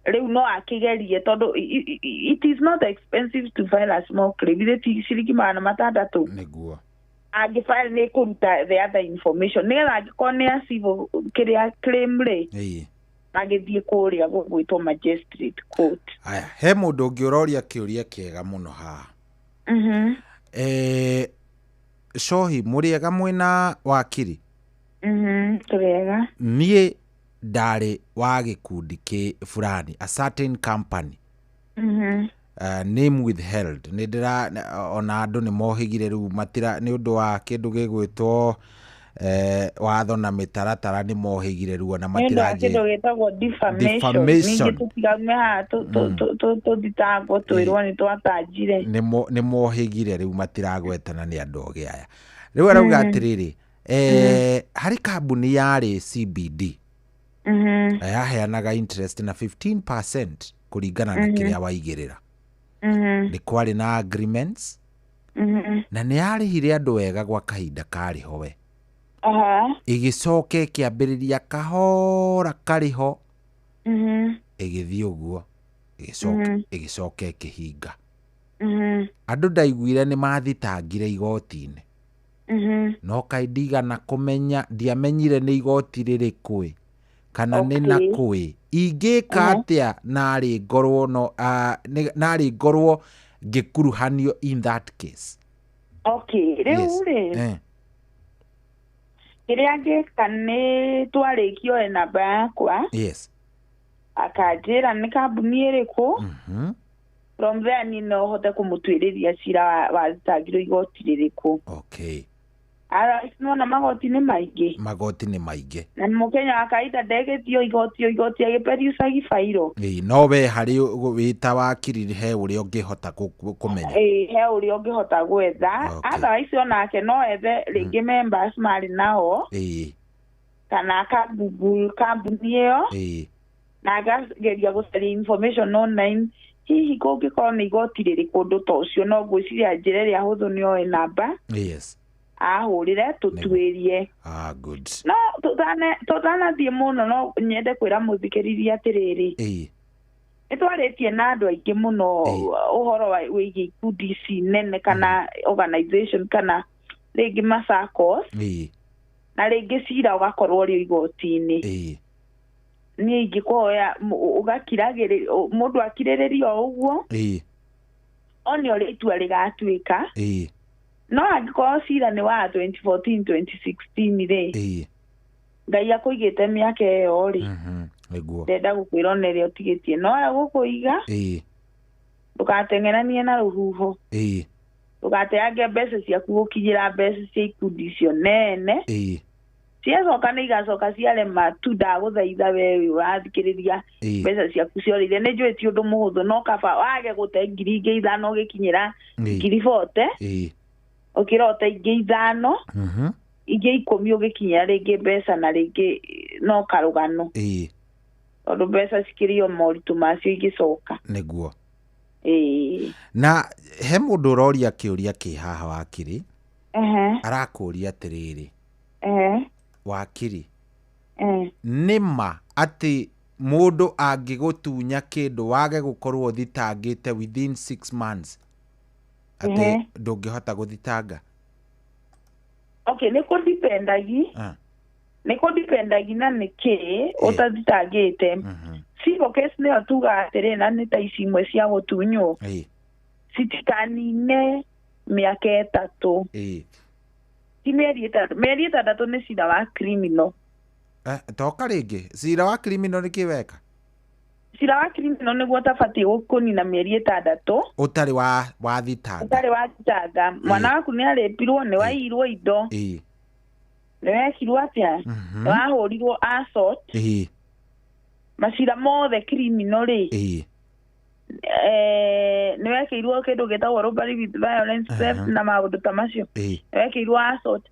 rĩu no akĩgerie tondũ it is not expensive to file a small claim. Ithe ti ciringi 600. Nĩguo. Angĩ file nĩ kũruta the other information nĩgetha angĩkorwo nĩ a civil kĩrĩa claim rĩ agĩthiĩ kũrĩa gũgwĩtwo magistrate court. Aya, he mũndũ ũngĩ ũroria kĩũria kĩega mũno haha. Cohi mũrĩega mwĩna wakiri? Tũrĩega. Niĩ ndarĩ wa gĩkundi kĩ fulani, a certain company. Name withheld. Nĩ ndĩra ona andũ nĩ mohĩgire rĩu matira nĩ ũndũ wa kĩndũ gĩgwĩtwo watho na mĩtaratara nĩ mohĩgire rĩu ona matiranjĩ kĩndũ gĩtagwo defamation. Ningĩ tũtigaume haha tũthitangwo twĩrwo nĩ twatanjire. Nĩ mohĩgire rĩu matiragwetana nĩ andũ ogĩ aya. Rĩu arauga atĩrĩrĩ harĩ kambuni yarĩ CBD na yaheanaga interest na 15% kũringana na kĩrĩa waigĩrĩra. Nĩ kwarĩ na agreements na nĩ yarĩhire andũ wega gwa kahinda karĩ ho we. Ĩgĩcoka ĩkĩambĩrĩria kahora karĩ ho. Ĩgĩthiĩ ũguo ĩgĩcoka ĩgĩcoka ĩkĩhinga. Andũ ndaiguire nĩ mathitangire igoti-inĩ. No kaĩ ndigana kũmenya, ndiamenyire nĩ igoti rĩrĩkũ ĩ kana nĩ na kũ ĩ. Ingĩka atĩa narĩ ngorwo no narĩ ngorwo ngĩkuruhanio in that case? Okay, rĩu rĩ kĩrĩa ngĩka nĩ twarĩkia oe namba yakwa. Yes. Akanjĩra nĩ kambuni ĩrĩkũ. From there niĩ no hote kũmũtuĩrĩria cira wathitangirwo igoti rĩrĩkũ. Okay. Otherwise nĩwona magoti nĩ maingĩ. Magoti nĩ maingĩ. Na mũkenya wa kawaida ndegĩtio igoti igoti agĩperiucagi bairo. Ĩĩ, no we harĩ wĩ ta wakiri he ũrĩa ũngĩhota kũmenya. Ĩĩ, he ũrĩa ũngĩhota gwetha. Otherwise onake no ethe rĩngĩ members marĩ nao. Ĩĩ. Kana aka Google kambuni ĩyo. Ĩĩ. Na akageria gũcaria information online. Hihi kũngĩkorwo nĩ igoti rĩrĩkũ ũndũ ta ũcio, no ngwĩciria njĩra ĩrĩa hũthũ nĩ oe namba. Yes. Ahũrĩre tũtuĩrie. Ah, good. No tũtanathiĩ mũno no nyende kwĩra mũthikĩrĩria atĩrĩrĩ. Ĩĩ. Nĩ twarĩtie na andũ aingĩ mũno ũhoro wĩgiĩ ikundi ici nene kana organization kana rĩngĩ ma-SACCOs. Ĩĩ. Na rĩngĩ cira ũgakorwo ũrĩ igoti-inĩ. Ĩĩ. Niĩ ingĩkũhoya ũgakiragĩrĩria mũndũ akirĩrĩrie o ũguo. Ĩĩ. One ũrĩa itua rĩgatuĩka. Ĩĩ. No angĩkorwo cira nĩ wa 2014 2016 rĩ. Ĩĩ. Ngai akũigĩte mĩaka ĩyo rĩ. Nĩguo. Ndenda gũkwĩra ona ĩrĩa ũtigĩtie no egũkũiga. Ĩĩ. Ndũgateng'eranie na rũhuho. Ĩĩ. Ndũgateange mbeca ciaku gũkinyĩra mbeca cia ikundi icio nene. Ĩĩ. Ciacoka nĩ igacoka ciarema tu, ndagũthaitha we ũrathikĩrĩria mbeca ciaku ciorĩire. Nĩ njũĩ ti ũndũ mũhũthũ, no kaba wage gũte 5,000 ũgĩkinyĩra 40,000. Ĩĩ. Ũkĩrota ingĩ 5, ingĩ 10 ũgĩkinyĩra rĩngĩ mbeca na rĩngĩ no karũgano. Ĩĩ. Tondũ mbeca cikĩrĩ o moritũ macio ingĩcoka. Nĩguo. Ĩĩ. Na he mũndũ ũroria kĩũria kĩ haha wakiri. Arakũria atĩrĩrĩ. Wakiri. Nĩ ma atĩ mũndũ angĩgũtunya kĩndũ wage gũkorwo ũthitangĩte within 6 months atĩ ndũngĩhota gũthitanga? Okay, nĩ kũdipendagi. Nĩ kũdipendagi na nĩkĩ ũtathitangĩte. Civil case nĩyo tugaga atĩrĩ, na nĩ ta ici imwe cia gũtunywo. Citikanine mĩaka 3. Ti mĩeri 6. Mĩeri 6 nĩ cira wa criminal. Toka rĩngĩ cira wa criminal nĩ kĩ weka? Cira wa criminal nĩguo ũtabatiĩ kũnina mĩeri 6. Ũtarĩ wathitanga. Ũtarĩ wathitanga. Mwana waku nĩ arĩpirwo, nĩ waiyirwo indo. Ĩĩ. Nĩ wekirwo atĩa? Nĩ wahũrirwo assault. Ĩĩ. Macira mothe criminal rĩ. Ĩĩ. Nĩ wekĩirwo kĩndũ gĩtagwo robbery with violence, theft na maũndũ ta macio. Nĩ wekĩirwo assault,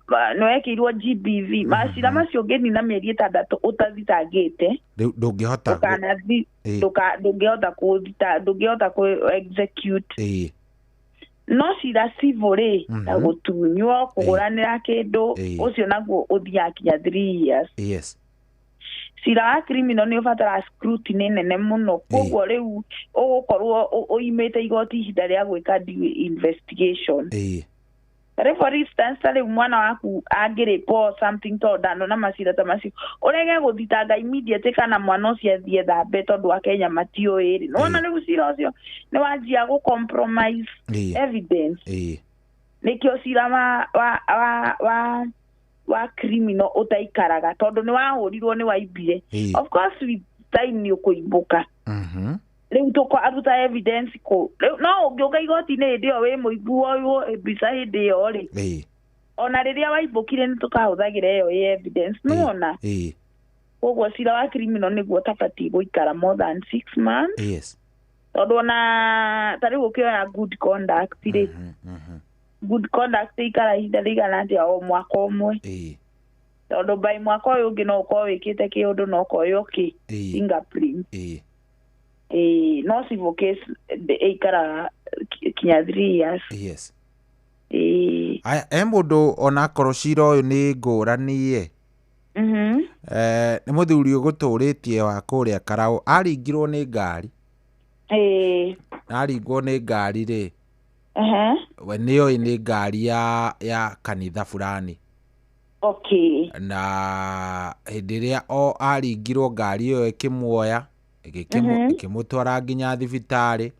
nĩ wekĩirwo GBV. Macira macio ũngĩnina mĩeri 6 ũtathitangĩte, rĩu ndũngĩhota ndũngĩhota kũthita, ndũngĩhota kũ execute. No cira civil rĩ, ta gũtunywo, kũgũranĩra kĩndũ, ũcio naguo ũthiaga kinya 3 years. Yes. Cira wa criminal nĩ ũbataraga scrutiny nene mũno, koguo rĩu ũgũkorwo ũimĩte igoti ihinda rĩa gwĩka due investigation. Tarĩu for instance, ta rĩu mwana waku angĩrĩpwo something tondũ ndanona macira ta macio, ũrege gũthitanga immediately kana mwana ũcio athiĩ thambe tondũ Akenya matiũĩ rĩ. Nĩwona rĩu cira ũcio nĩ wanjia gũ compromise evidence. Nĩkĩo cira wa criminal ũtaikaraga tondũ nĩ wahũrirwo, nĩ waimbire. Of course with time nĩ ũkũimbũka. Rĩu tũkaruta evidence kũ? Rĩu no ũngĩũka igoti-inĩ hĩndĩ ĩyo wĩ mũimbu woywo mbica hĩndĩ ĩyo rĩ. Ona rĩrĩa waimbũkire nĩ tũkahũthagĩra ĩyo ĩ evidence. Nĩwona? Koguo cira wa criminal nĩguo ũtabatiĩ gũikara more than 6 months. Yes. Tondũ ona ta rĩu ũkĩoya good conduct rĩ, good conduct ĩikara ihinda rĩigana atĩa? O mwaka ũmwe. Tondũ by mwaka ũyũ ũngĩ no ũkorwo wĩkĩte kĩũndũ na ũkoywo kĩ? Fingerprint. No civil case ĩikaraga kinya 3 years. Yes. Ĩĩ. Aya, he mũndũ onakorwo cira ũyũ nĩ ngũrani ĩ. Nĩ mũthuri ũgũtũrĩtie wa kũrĩa Karaũ, aringirwo nĩ ngari. Ĩĩ. Aringwo nĩ ngari rĩ, we nĩoĩ nĩ ngari ya kanitha fulani. Okay. Na hĩndĩ ĩrĩa o aringirwo ngari ĩyo ĩkĩmuoya, ĩkĩmũtwara nginya thibitarĩ,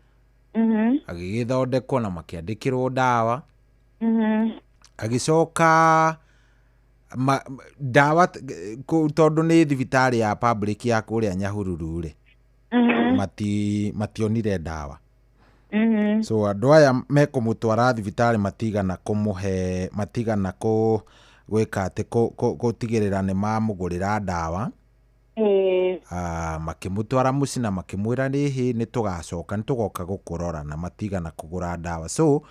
agĩgĩthondekwo na makĩandĩkĩrwo ndawa. Agĩcoka ndawa tondũ nĩ thibitarĩ ya public ya kũrĩa Nyahururu rĩ, mationire ndawa. So andũ aya mekũmũtwara thibitarĩ matigana kũmũhe, matigana gwĩka atĩ gũtigĩrĩra nĩ mamũgũrĩra ndawa. Makĩmũtwara mũciĩ na makĩmwĩra nĩhĩ nĩ tũgacoka, nĩ tũgoka gũkũrora, na matigana kũgũra ndawa. So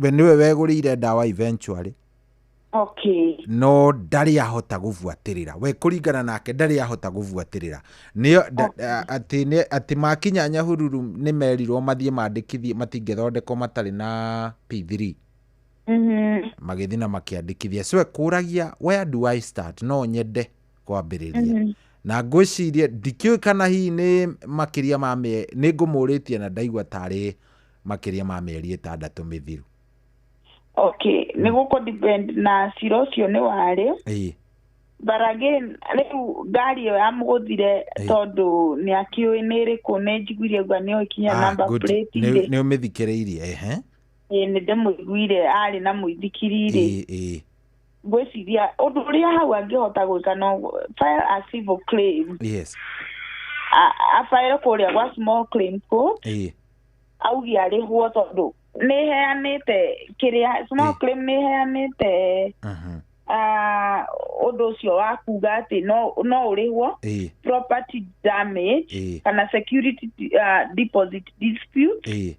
we nĩwe wegũrĩire ndawa eventually. Okay. No ndarĩ ahota gũbuatĩrĩra. We kũringana nake ndarĩ ahota gũbuatĩrĩra. Nĩo atĩ makinya Nyahururu nĩ merirwo mathiĩ mandĩkithie, matingĩthondekwo matarĩ na P3. Magĩthiĩ na makĩandĩkithia. So ekũragia where do I start? No nyende kwambĩrĩria. Na ngwĩciria ndikĩũĩ kana hihi nĩ makĩria ma nĩ ngũmũrĩtie na ndaigua tarĩ makĩria ma mĩeri 6 mĩthiru. Okay, nĩ gũkũ depend na cira ũcio nĩ warĩ. But again, rĩu ngari ĩyo yamũgũthire tondũ nĩ akĩũĩ nĩ ĩrĩkũ, nĩ njiguire ũguo nĩ oĩ kinya number plate rĩ. Nĩ ũmĩthikĩrĩirie, ehe. Ĩĩ, nĩ ndĩmũiguire arĩ na mũithikiri rĩ. Ĩĩ. Ngwĩciria ũndũ ũrĩa hau angĩhota gwĩka no file a civil claim. Yes. A file kũrĩa gwa small claim court. Ĩĩ. Auge arĩhwo tondũ nĩ ĩheanĩte kĩrĩa small claim nĩ ĩheanĩte ũndũ ũcio wa kuga atĩ no ũrĩhwo property damage kana security deposit dispute,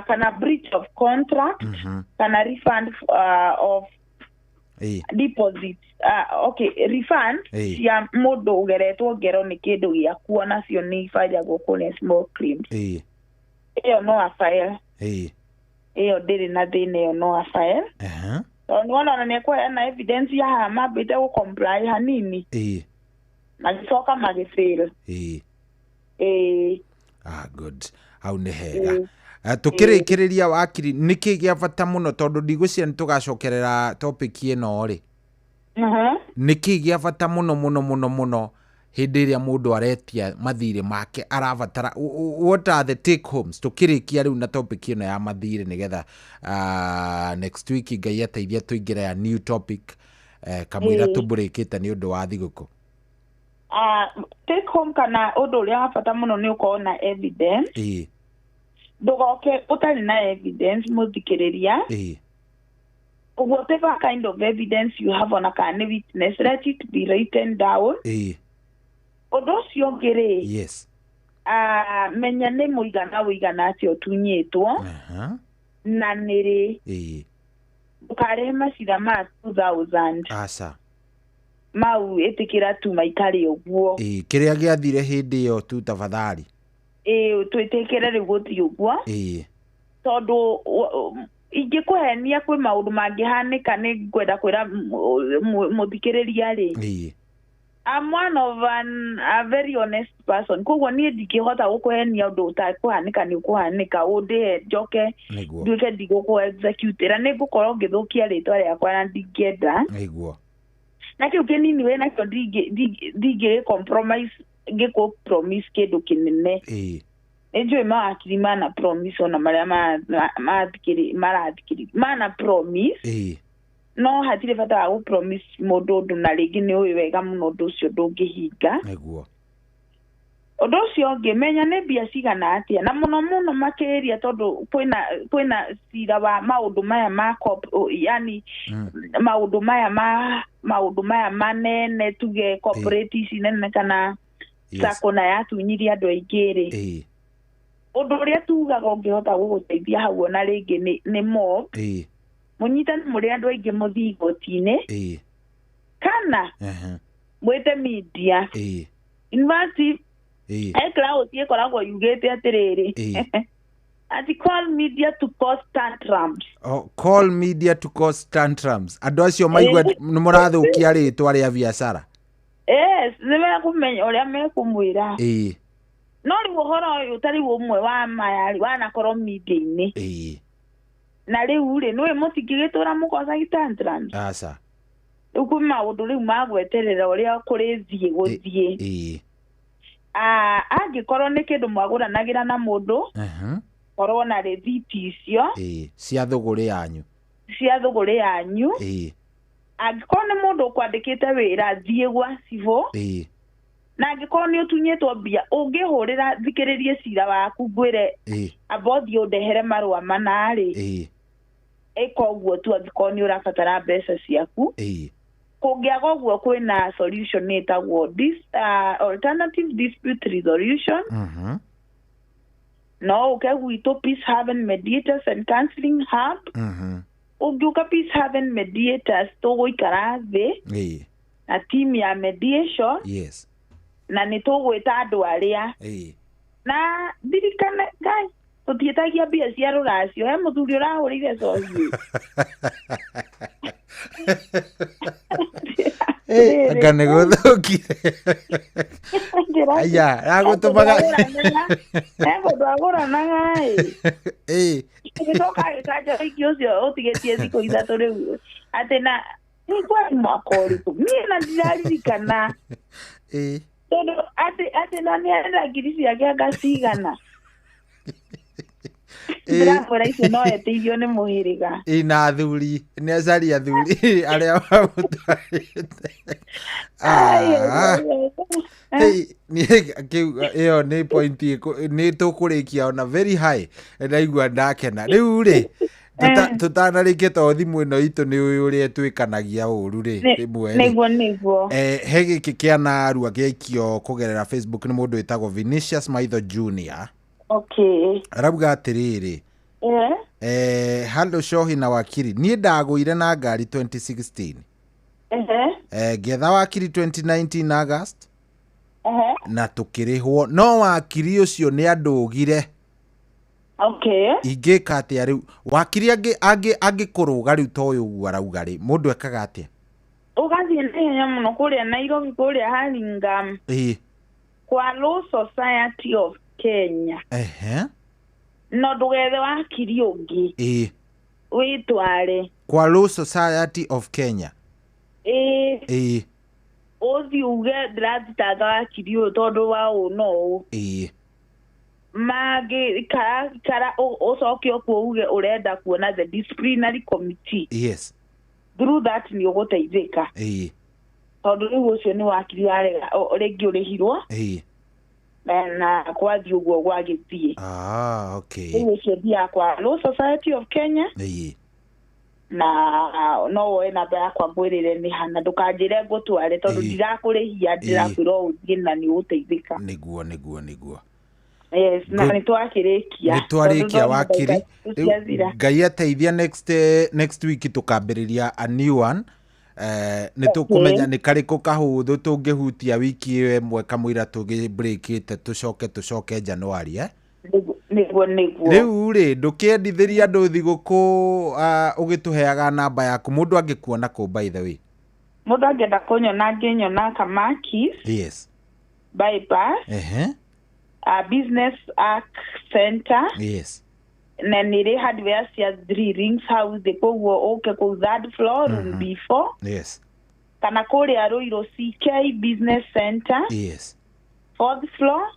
kana breach of contract, kana refund of deposit, okay, refund cia mũndũ ũgeretwo ngero nĩ kĩndũ gĩaku, onacio nĩ ibairagwo kũrĩa small claims. Ĩyo no a file. Ĩyo ndĩrĩ na thĩna, ĩyo no a file. Tondũ nĩwona ona nĩ ekũheana evidence ya haha mambĩte gũ comply hanini, magĩcoka magĩfail. Ĩĩ. Ah, good, hau nĩ hega. Tũkĩrĩkĩrĩria wakiri, nĩkĩ gĩa bata mũno, tondũ ndigwĩciria nĩ tũgacokerera topic ĩno rĩ, nĩkĩ gĩa bata mũno mũno mũno mũno hĩndĩ ĩrĩa mũndũ aretia mathirĩ make arabatara? What are the take homes tũkĩrĩkia rĩu na topic ĩno ya mathirĩ, nĩgetha next week Ngai ateithia tũingĩre ya new topic, kamũira tũmbũrĩkĩte nĩ ũndũ wa thigũkũ? Take home kana ũndũ ũrĩa wa bata mũno nĩ ũkorwo na evidence. Ndũgoke ũtarĩ na evidence, mũthikĩrĩria. Whatever kind of evidence you have, ona kana nĩ witness, let it be written down. Ũndũ ũcio ũngĩ rĩ, menya nĩ mũigana ũigana atĩa ũtunyĩtwo na nĩrĩ. Ndũkarĩhe macira ma 2000. Aca. Mau ĩtĩkĩra tu maikare ũguo. Ĩĩ, kĩrĩa gĩathire hĩndĩ ĩyo tu tafadhali. Ĩĩ, twĩtĩkĩre rĩu gũthiĩ ũguo, tondũ ingĩkũhenia kwĩ maũndũ mangĩhanĩka. Nĩ ngwenda kwĩra mũthikĩrĩria rĩ, I'm one of an, a very honest person, koguo niĩ ndingĩhota gũkũhenia ũndũ ũtakũhanĩka. Nĩ ũkũhanĩka ũndĩhe njoke nduĩke ndigũkũ execute-ĩra, nĩ ngũkorwo ngĩthũkia rĩtwa rĩakwa na ndingĩenda. Na kĩu kĩnini wĩ nakĩo ndingĩ compromise ngĩkũ promise kĩndũ kĩnene. Nĩ njũĩ mawakiri mana promise, ona marĩa marathikĩrĩ mana promise, no hatirĩ bata wa gũ promise mũndũ ũndũ na rĩngĩ nĩ ũĩ wega mũno ũndũ ũcio ndũngĩhinga. Ũndũ ũcio ũngĩ, menya nĩ mbia cigana atĩa, na mũno mũno makĩria tondũ kwĩna cira wa maũndũ maya ma yani maũndũ maya manene, tuge corporate ici nene kana sacco na yatunyirie andũ aingĩ rĩ, ũndũ ũrĩa tugaga ũngĩhota gũgũteithia hau ona rĩngĩ nĩ mob, mũnyitane mũrĩ andũ aingĩ mũthiĩ igoti-inĩ, kana mwĩte media. In fact, he clause ĩkoragwo yugĩte atĩrĩrĩ, Ati call media to cause tantrums. Oh, call media to cause tantrums. Andũ acio maigua nĩ mũrathũkia rĩtwa rĩa biacara. Yes, nĩ mekũmenya ũrĩa mekũmwĩra. Ĩĩ. No rĩu ũhoro ũyũ ta rĩu ũmwe wa maya rĩ wanakorwo media-inĩ. Ĩĩ. Na rĩu rĩ nĩũĩ mũtingĩgĩtũra mũkocagi tantrums. Aca. Rĩu kwĩ maũndũ rĩu magweterera ũrĩa kũrĩthiĩ gũthiĩ. Ĩĩ. Angĩkorwo nĩ kĩndũ mwagũranagĩra na mũndũ, korwo na rĩthiti icio. Ĩĩ, cia thũgũrĩ yanyu. Cia thũgũrĩ yanyu. Ĩĩ. Angĩkorwo nĩ mũndũ ũkwandĩkĩte wĩra thiĩ gwa cibũ. Ĩĩ. Na angĩkorwo nĩ ũtunyĩtwo mbia ũngĩhũrĩra thikĩrĩrie cira waku ngwĩre amba ũthiĩ ũndehere marũa mana rĩ. Ĩĩ. Ĩka ũguo tu angĩkorwo nĩ ũrabatara mbeca ciaku. Ĩĩ. Kũngĩaga ũguo kwĩna solution ĩtagwo alternative dispute resolution. No ũke gwitũ Peace Haven Mediators and Counseling Hub. Ũngĩũka Peace Haven Mediators tũgũikara thĩ Ĩĩ. na team ya mediation. Yes. Na nĩ tũgwĩta andũ arĩa. Ĩĩ. Na ndirikane Ngai tũtiĩtagia mbia cia rũracio he mũthuri ũrahũrĩire coci. Anga nĩ gũthũkire. Aya, ragũtũmaga. He mũndũ agũranaga ĩ. Ĩĩ. Gĩcoka gĩkanja wiki ũcio ũtigĩtie thikũ ithatũ rĩu atĩ na nĩ kwari mwaka ũrĩkũ niĩ na ndiraririkana. Ĩĩ. Tondũ atĩ na nĩ arenda ngiri ciake anga cigana. Ndĩramwĩra icio no eteithio nĩ mũhĩrĩga. Ĩ na athuri nĩ acaria athuri arĩa mamũtwarĩte. Ĩyo nĩ point nĩ tũkũrĩkia ona very high ndaigua ndakena. Rĩu rĩ tũtanarĩkia tondũ thimũ ĩno itũ nĩ ũrĩa ĩtwĩkanagia ũru rĩ rĩmwe rĩ. Nĩguo nĩguo. He gĩkĩ kĩa Narua gĩaikio kũgerera Facebook nĩ mũndũ wĩtagwo Vinicius Maitho Junior. Okay. Arauga atĩrĩrĩ. Hello Shohi na wakiri. Niĩ ndagũire na ngari 2016. Ngĩetha wakiri 2019 August. Na tũkĩrĩhwo no wakiri ũcio nĩ andũgire. Okay. Ingĩka atĩa rĩu? Wakiri angĩkũrũga rĩu ta ũyũ ũguo arauga rĩ, mũndũ ekaga atĩa? Ũgathiĩ na ihenya mũno kũrĩa Nairobi kũrĩa Hurlingham. Ĩĩ. Kwa Law Society of Kenya. No ndũgethe wakiri ũngĩ. Ĩĩ. Wĩtware. Kwa Law Society of Kenya. Ĩĩ. Ĩĩ. Ũthiĩ uge ndĩrathitanga wakiri ũyũ tondũ wa ũũ na ũũ. Ĩĩ. Mangĩ ikara ũcoke kuo uge ũrenda kuona the disciplinary committee. Yes. Through that nĩ ũgũteithĩka. Ĩĩ. Tondũ rĩu ũcio nĩ wakiri warega rĩngĩ ũrĩhirwo. Ĩĩ. Na kwathiĩ ũguo gwagĩthiĩ. Ah, okay. Rĩu ũcio thiaga kwa Law Society of Kenya. Ĩĩ. Na no woe namba yakwa ngwĩrĩre nĩ hana ndũkanjĩre ngũtware tondũ ndirakũrĩhia ndĩrakwĩra ũthiĩ na nĩ ũgũteithĩka. Nĩguo nĩguo nĩguo. Yes, na nĩ twakĩrĩkia. Nĩ twarĩkia wakiri. Ngai ateithia next week tũkambĩrĩria a new one. Nĩ tũkũmenya nĩ karĩkũ kahũthũ tũngĩhutia wiki ĩyo ĩmwe kamũira tũgĩbreakĩte tũcoke January Nĩguo nĩguo. Rĩu rĩ ndũkĩendithĩria andũ thigũkũ ũgĩtũheaga namba yaku mũndũ angĩkuona kũ by the way? Mũndũ angĩenda kũnyona angĩnyona Kamakis. Yes. Bypass. Business Arc Center. Yes. Na nĩ hardware cia Three Rings House koguo ũke kũu third floor room B4. Yes. Kana kũrĩa Ruiru CK Business Center. Yes. Fourth floor.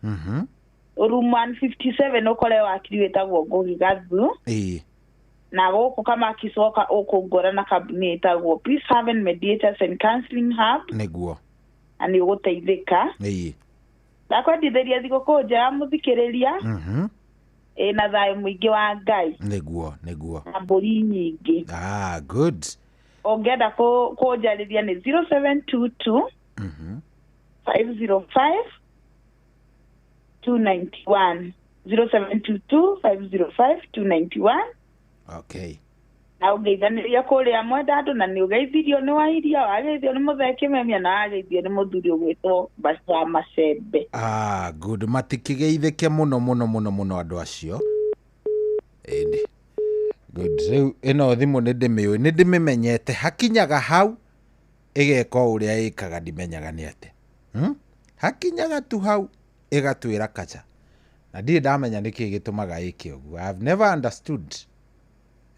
Room 157 ũkore wakiri wĩtagwo Ngugi Gathu. Ĩĩ. Na gũkũ Kamakis woka ũkũngora na kambuni ĩtagwo Peace Haven Mediators and Counseling Hub. Nĩguo. Na nĩ ũgũteithĩka. Ĩĩ. Ndakwendithĩria thigũkũ njega mũthikĩrĩria. Na thayũ mũingĩ wa Ngai. Nĩguo nĩguo. Na mbũri nyingĩ. Ah, good. Ũngĩenda kũnjarĩria nĩ 0722 505 291. 0722 505 291. Okay. Na ũngeithanĩria kũrĩa mwenda andũ na nĩ ũgeithirio nĩ Wairia, wageithio nĩ Mũthee Kĩmemia na wageithio nĩ mũthuri ũgwĩtwo wa Macembe. Ah, good. Matikĩgeithĩke mũno mũno mũno mũno andũ acio. Ĩni. Good. Rĩu ĩno thimũ nĩ ndĩmĩũĩ, nĩ ndĩmĩmenyete. Hakinyaga hau ĩgeka o ũrĩa ĩkaga ndimenyaga nĩ atĩa. Hakinyaga tu hau ĩgatwĩra kacha. Na ndirĩ ndamenya nĩkĩ gĩtũmaga ĩke ũguo. I have never understood.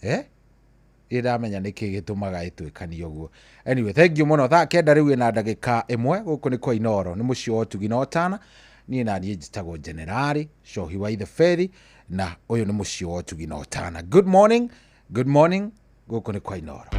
Ndirĩ ndamenya nĩkĩ gĩtũmaga ĩtwĩkanie ũguo. Anyway, thank you mũno. Thaa 9 rĩu ĩna ndagĩka 1 gũkũ nĩ kwa Inooro. Nĩ mũciĩ wa ũtugi na ũtana. Niĩ na niĩ njĩtagwo Generali Cohi wa Itheberi na ũyũ nĩ mũciĩ wa ũtugi na ũtana. Good morning, good morning. Gũkũ nĩ kwa Inooro.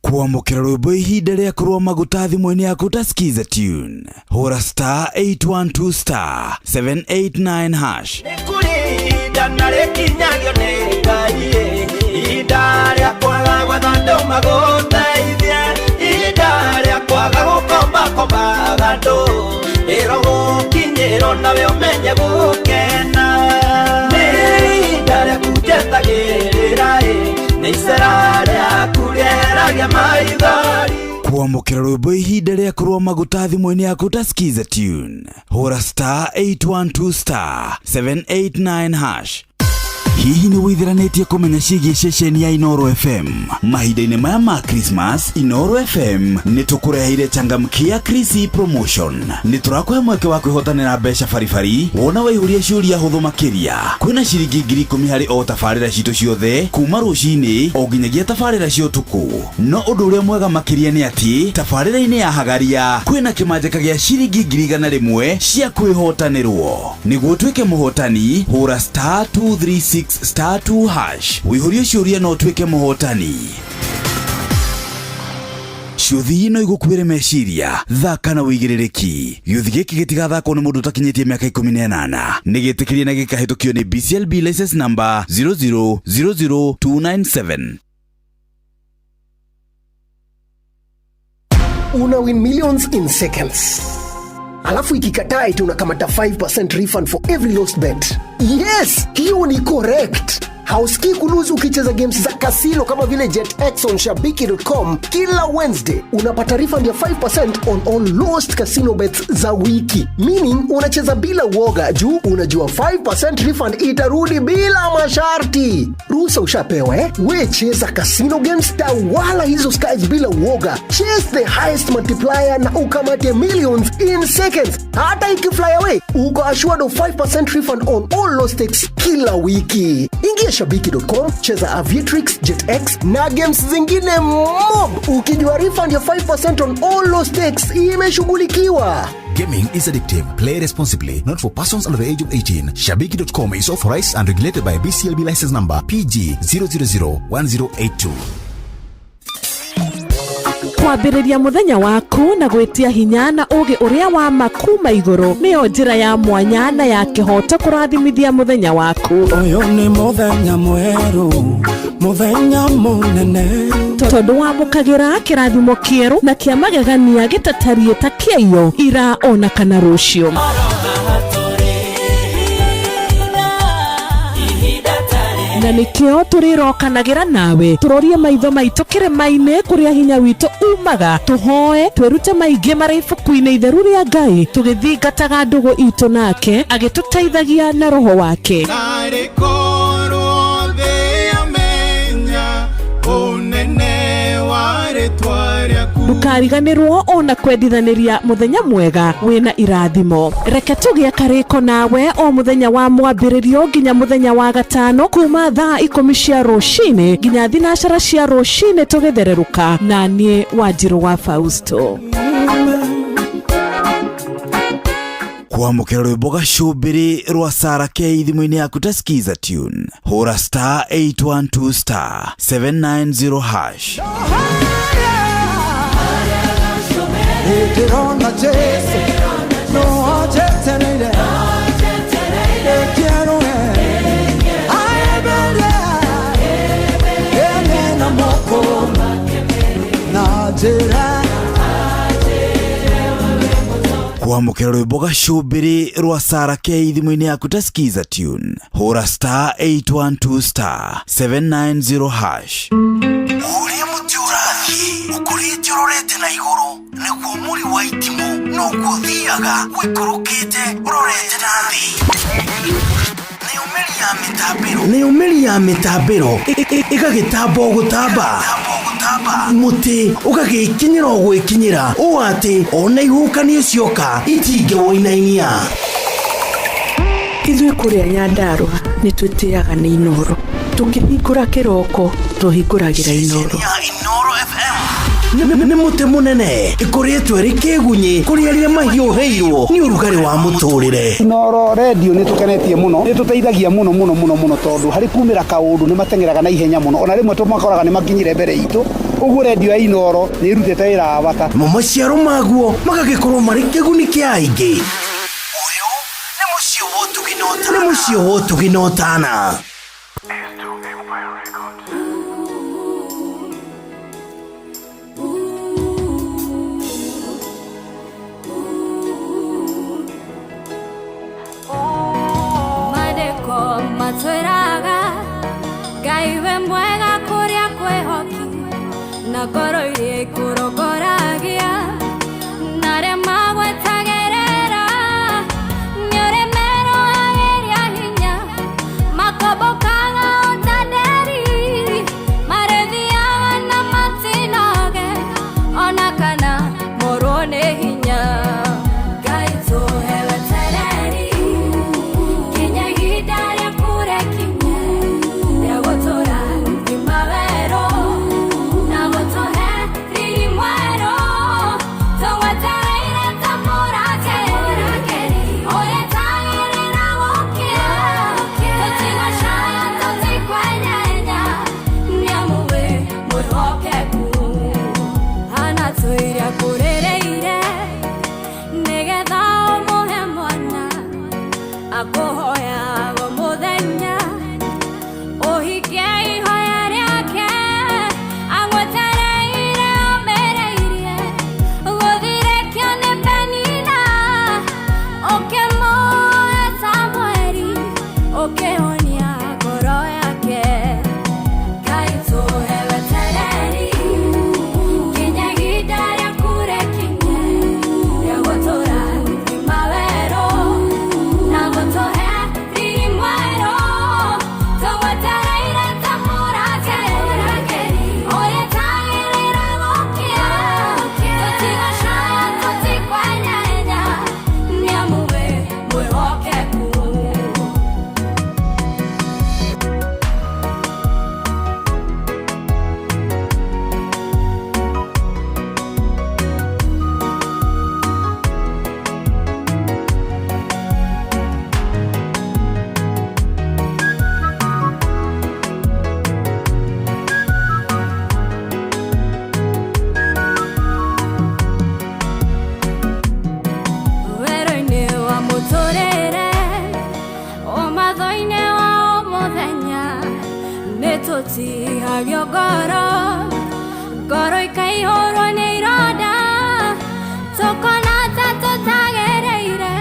Kwamũkĩra rwĩmbo ihinda rĩa kũrũa maguta thimũ-inĩ yaku ta Skiza tune. Hũra star 812 star 789 hash. Nĩ kũrĩ ihinda na rĩkinyagio nĩ Ngai, ihinda rĩa kwaga gwetha andũ magũteithie, ihinda rĩa kwaga gũkombakombaga andũ, ĩro gũkinyĩrwo nawe ũmenye gũkena. Nĩ ihinda rĩaku njetagĩrĩra, nĩ icera rĩaku rĩeragia maithori. Kwamũkĩra rwĩmbo ihinda rĩa kũrũa maguta thimũ-inĩ yaku ta Skiza tune. Hũra star 812 star 789 hash. Hihi nĩ wĩitheranĩtie kũmenya ciĩgiĩ ceceni ya Inooro FM? Mahinda-inĩ maya ma Christmas, Inooro FM nĩ tũkũreheire changamkia Krisi promotion. Nĩ tũrakũhe mweke wa kwĩhotanĩra mbeca baribari wona waihũria ciũria hũthũ makĩria. Kwĩna ciringi 10,000 harĩ o tabarĩra citũ ciothe kuma rũcinĩ o nginyagia tabarĩra cia ũtukũ. No ũndũ ũrĩa mwega makĩria nĩ atĩ tabarĩra-inĩ ya Hagaria kwĩna kĩmanjĩka gĩa ciringi 100,000 cia kwĩhotanĩrwo. Nĩguo ũtuĩke mũhotani, hũra star 236 star 2 hash. Wĩihũrie ciũria no ũtuĩke mũhotani. Ciũthi no igũkuĩre meciria, thaka na wĩigĩrĩrĩki. Gĩũthi gĩkĩ gĩtigathakwo nĩ mũndũ ũtakinyĩtie mĩaka 18. Nĩ gĩtĩkĩrie na gĩkahĩtũkio nĩ BCLB license number 0000297. Una win millions in seconds. Alafu ikikataa eti unakamata 5% refund for every lost bet. Yes, hiyo ni correct. Hausikii kuluzu ukicheza games za kasino kama vile JetX on shabiki.com kila Wednesday. Unapata refund ya 5% on all lost casino bets za wiki. Meaning unacheza bila uoga juu unajua 5% refund itarudi bila masharti. Ruhusa ushapewa We cheza casino games, tawala hizo skies bila uoga. Chase the highest multiplier na ukamate millions in seconds. Hata ikifly away, uko assured of 5% refund on all lost stakes kila wiki. Ingia shabiki.com, cheza Aviatrix, JetX na games zingine mob. Ukijua refund ya 5% on all lost stakes imeshughulikiwa. Gaming is addictive. Play responsibly. Not for persons under the age of 18. Shabiki.com is authorized and regulated by BCLB license number PG 0001082. Kwambĩrĩria mũthenya waku na gwĩtia hinya na ũgĩ ũrĩa wa makuma igũrũ nĩyo njĩra ya mwanya na ya kĩhoto kũrathimithia mũthenya waku. Ũyũ nĩ mũthenya mwerũ, mũthenya mũnene, tondũ wamũkagĩra kĩrathimo kĩerũ na kĩa magegania gĩtatariĩ ta kĩaiyo ira ona kana rũciũ. Na nikio tũrĩrokanagĩra nawe tũrorie maitho maitũ kĩrĩma-inĩ kũrĩa hinya witũ umaga, tũhoe twĩrute maingĩ marĩ ibuku-inĩ itheru rĩa Ngai tũgĩthingataga ndũgũ itũ nake agĩtũteithagia na roho wake. Ndũkariganĩrwo ona kwendithanĩria mũthenya mwega wĩna irathimo. Reke tũgĩe karĩko nawe o mũthenya wa mwambĩrĩrio nginya mũthenya wa gatano kuma thaa 10 cia rũcinĩ nginya 9 cia rũcinĩ tũgĩthererũka na niĩ Wanjirũ wa Fausto. Kwamũkĩra rwĩmbo gacũmbĩrĩ rwa Sarah K thimũ-inĩ yaku ta Skiza tune. Hũra star 812 star 790 hash. Ndirona Jesu, no ajetereire, ekiaroe, aeberia, ene na moko, na njĩra. Kwamũkĩra rwĩmbo gacũmbĩrĩ rwa Sara K thimũ-inĩ yaku ta Skiza Tune, hũra star 812 star 790 hash. Ũrĩa mũtĩ ũrathiĩ ũkũrĩte ũrorete na igũrũ, nĩguo mũri wa itimũ noguo ũthiaga ũikũrũkĩte ũrorete na thĩ. Nayo mĩri ya mĩtambĩro ĩgagĩtamba o gũtamba, mũtĩ ũgagĩkinyĩra o gwĩkinyĩra, ũũ atĩ ona ihuhũkanio cioka itingĩwũinainia. Ithuĩ kũrĩa Nyandarũa nĩ twĩtĩaga nĩ Inooro. Tũkĩhingũra kĩroko tũhingũragĩra Inooro. Nĩ mũtĩ mũnene ĩkoretwo ĩrĩ kĩgunyĩ kũrĩ arĩa mahiũhĩirwo nĩ ũrugarĩ wa mũtũrĩre. Inooro redio nĩ tũkenetie mũno, nĩ tũteithagia mũno mũno mũno mũno, tondũ harĩ kumĩra kaũndũ nĩ mateng'eraga na ihenya mũno, ona rĩmwe tũmakoraga nĩ makinyire mbere itũ. Ũguo redio ya Inooro nĩ ĩrutĩte wĩra wa bata. Namo maciaro maguo magagĩkorwo marĩ kĩguni kĩa aingĩ. Nĩ mũciĩ wa ũtugi na ũtana. Mandĩko matwĩraga Ngai we mwega kũrĩa kwĩhoki, na ngoro iria ikũrongoragia na arĩa magwetagĩrĩra nĩũrĩmerohagĩria hinya, makombokaga o ta nderi, marĩthiaga na matinoge ona kana morwo nĩ hinya. Ngai tũhe wetereri nginya ihinda rĩaku rĩkinye rĩa gũtũra thima werũ na gũtũhe riri mwerũ, tũgwetereire ta mũrangĩri ũyetagĩrĩra gũkĩa, tũtigũcaya tũtikwenyenya nĩamu wĩ mwĩhokeku. Hana tũiria kũrĩrĩire nĩgetha ũmũhe mwana, akũhoyaga mũthenya ũhikie ihoya rĩake, agwetereire ũmĩrĩirie gũthirĩkio nĩ Penina, ũkĩmũhe Samueli ũkĩhonia ngoro yake. Ngai tũhe wetereri nginya ihinda rĩaku rĩkinye rĩa gũtũra thima werũ na gũtũhe riri mwerũ, tũgwetereire ta mũrangĩri ũyetagĩrĩra gũkĩa, tũtigũcaya tũtikwenyenya nĩamu wĩ mwĩhokeku. Werũ-inĩ wa mũtũrĩre ũmatho-inĩ wa o mũthenya nĩtũtihagio ngoro, ngoro ikaihũrwo nĩ ironda, tũkona ta tũtagĩrĩire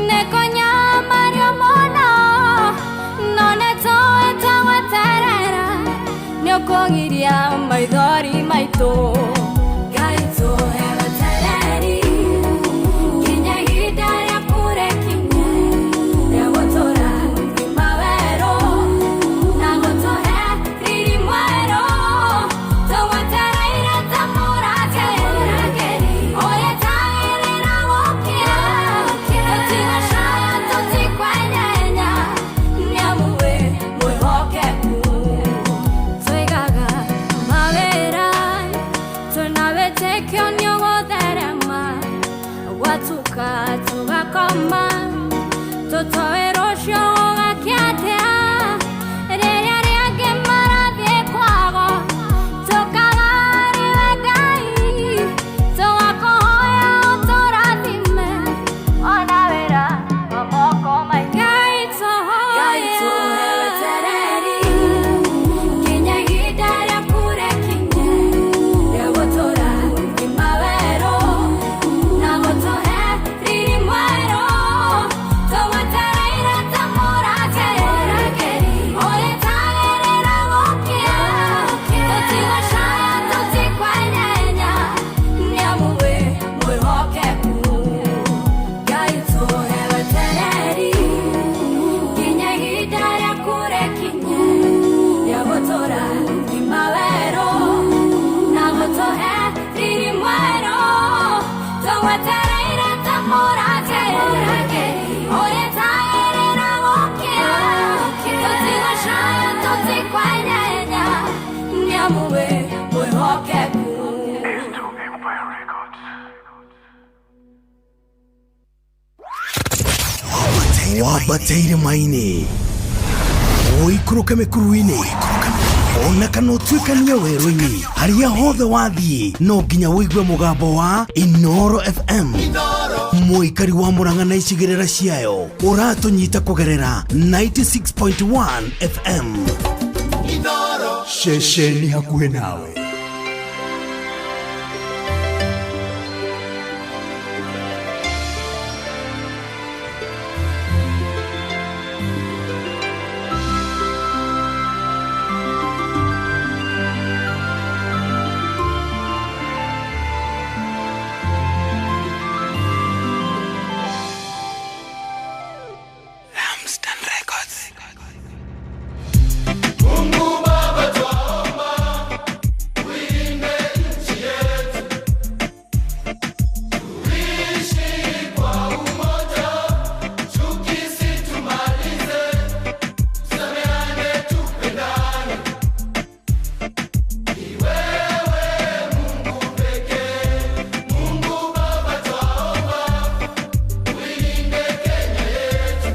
nĩ kũnyamario mũno, no nĩtũĩ twagweterera nĩũkũgiria maithori maitũ. Ngai tũhe wetereri nginya ihinda rĩaku rĩkinye rĩa gũtũra thima werũ na gũtũhe riri mwerũ, tũgwetereire ta mũrangĩri ũyetagĩrĩra gũkĩa, tũtigũcaya tũtikwenyenya nĩamu wĩ mwĩhokeku. Tũigaga mawĩra tũna Wambate irĩma-inĩ, ũikũrũke mĩkuru-inĩ, ona kana ũtuĩkanie werũ-inĩ, harĩa hothe wathiĩ no nginya ũigue mũgambo wa Inoro FM. Mũikari wa Murang'a na icigĩrĩra ciayo ũratũnyita kũgerera 96.1 FM. Ceceni hakuhĩ nawe. Mungu Baba twaomba, uilinde nchi yetu, tuishi kwa umoja, chuki situmalize, tusameane tupendane. Ni wewe Mungu pekee. Mungu Baba twaomba, uilinde Kenya yetu,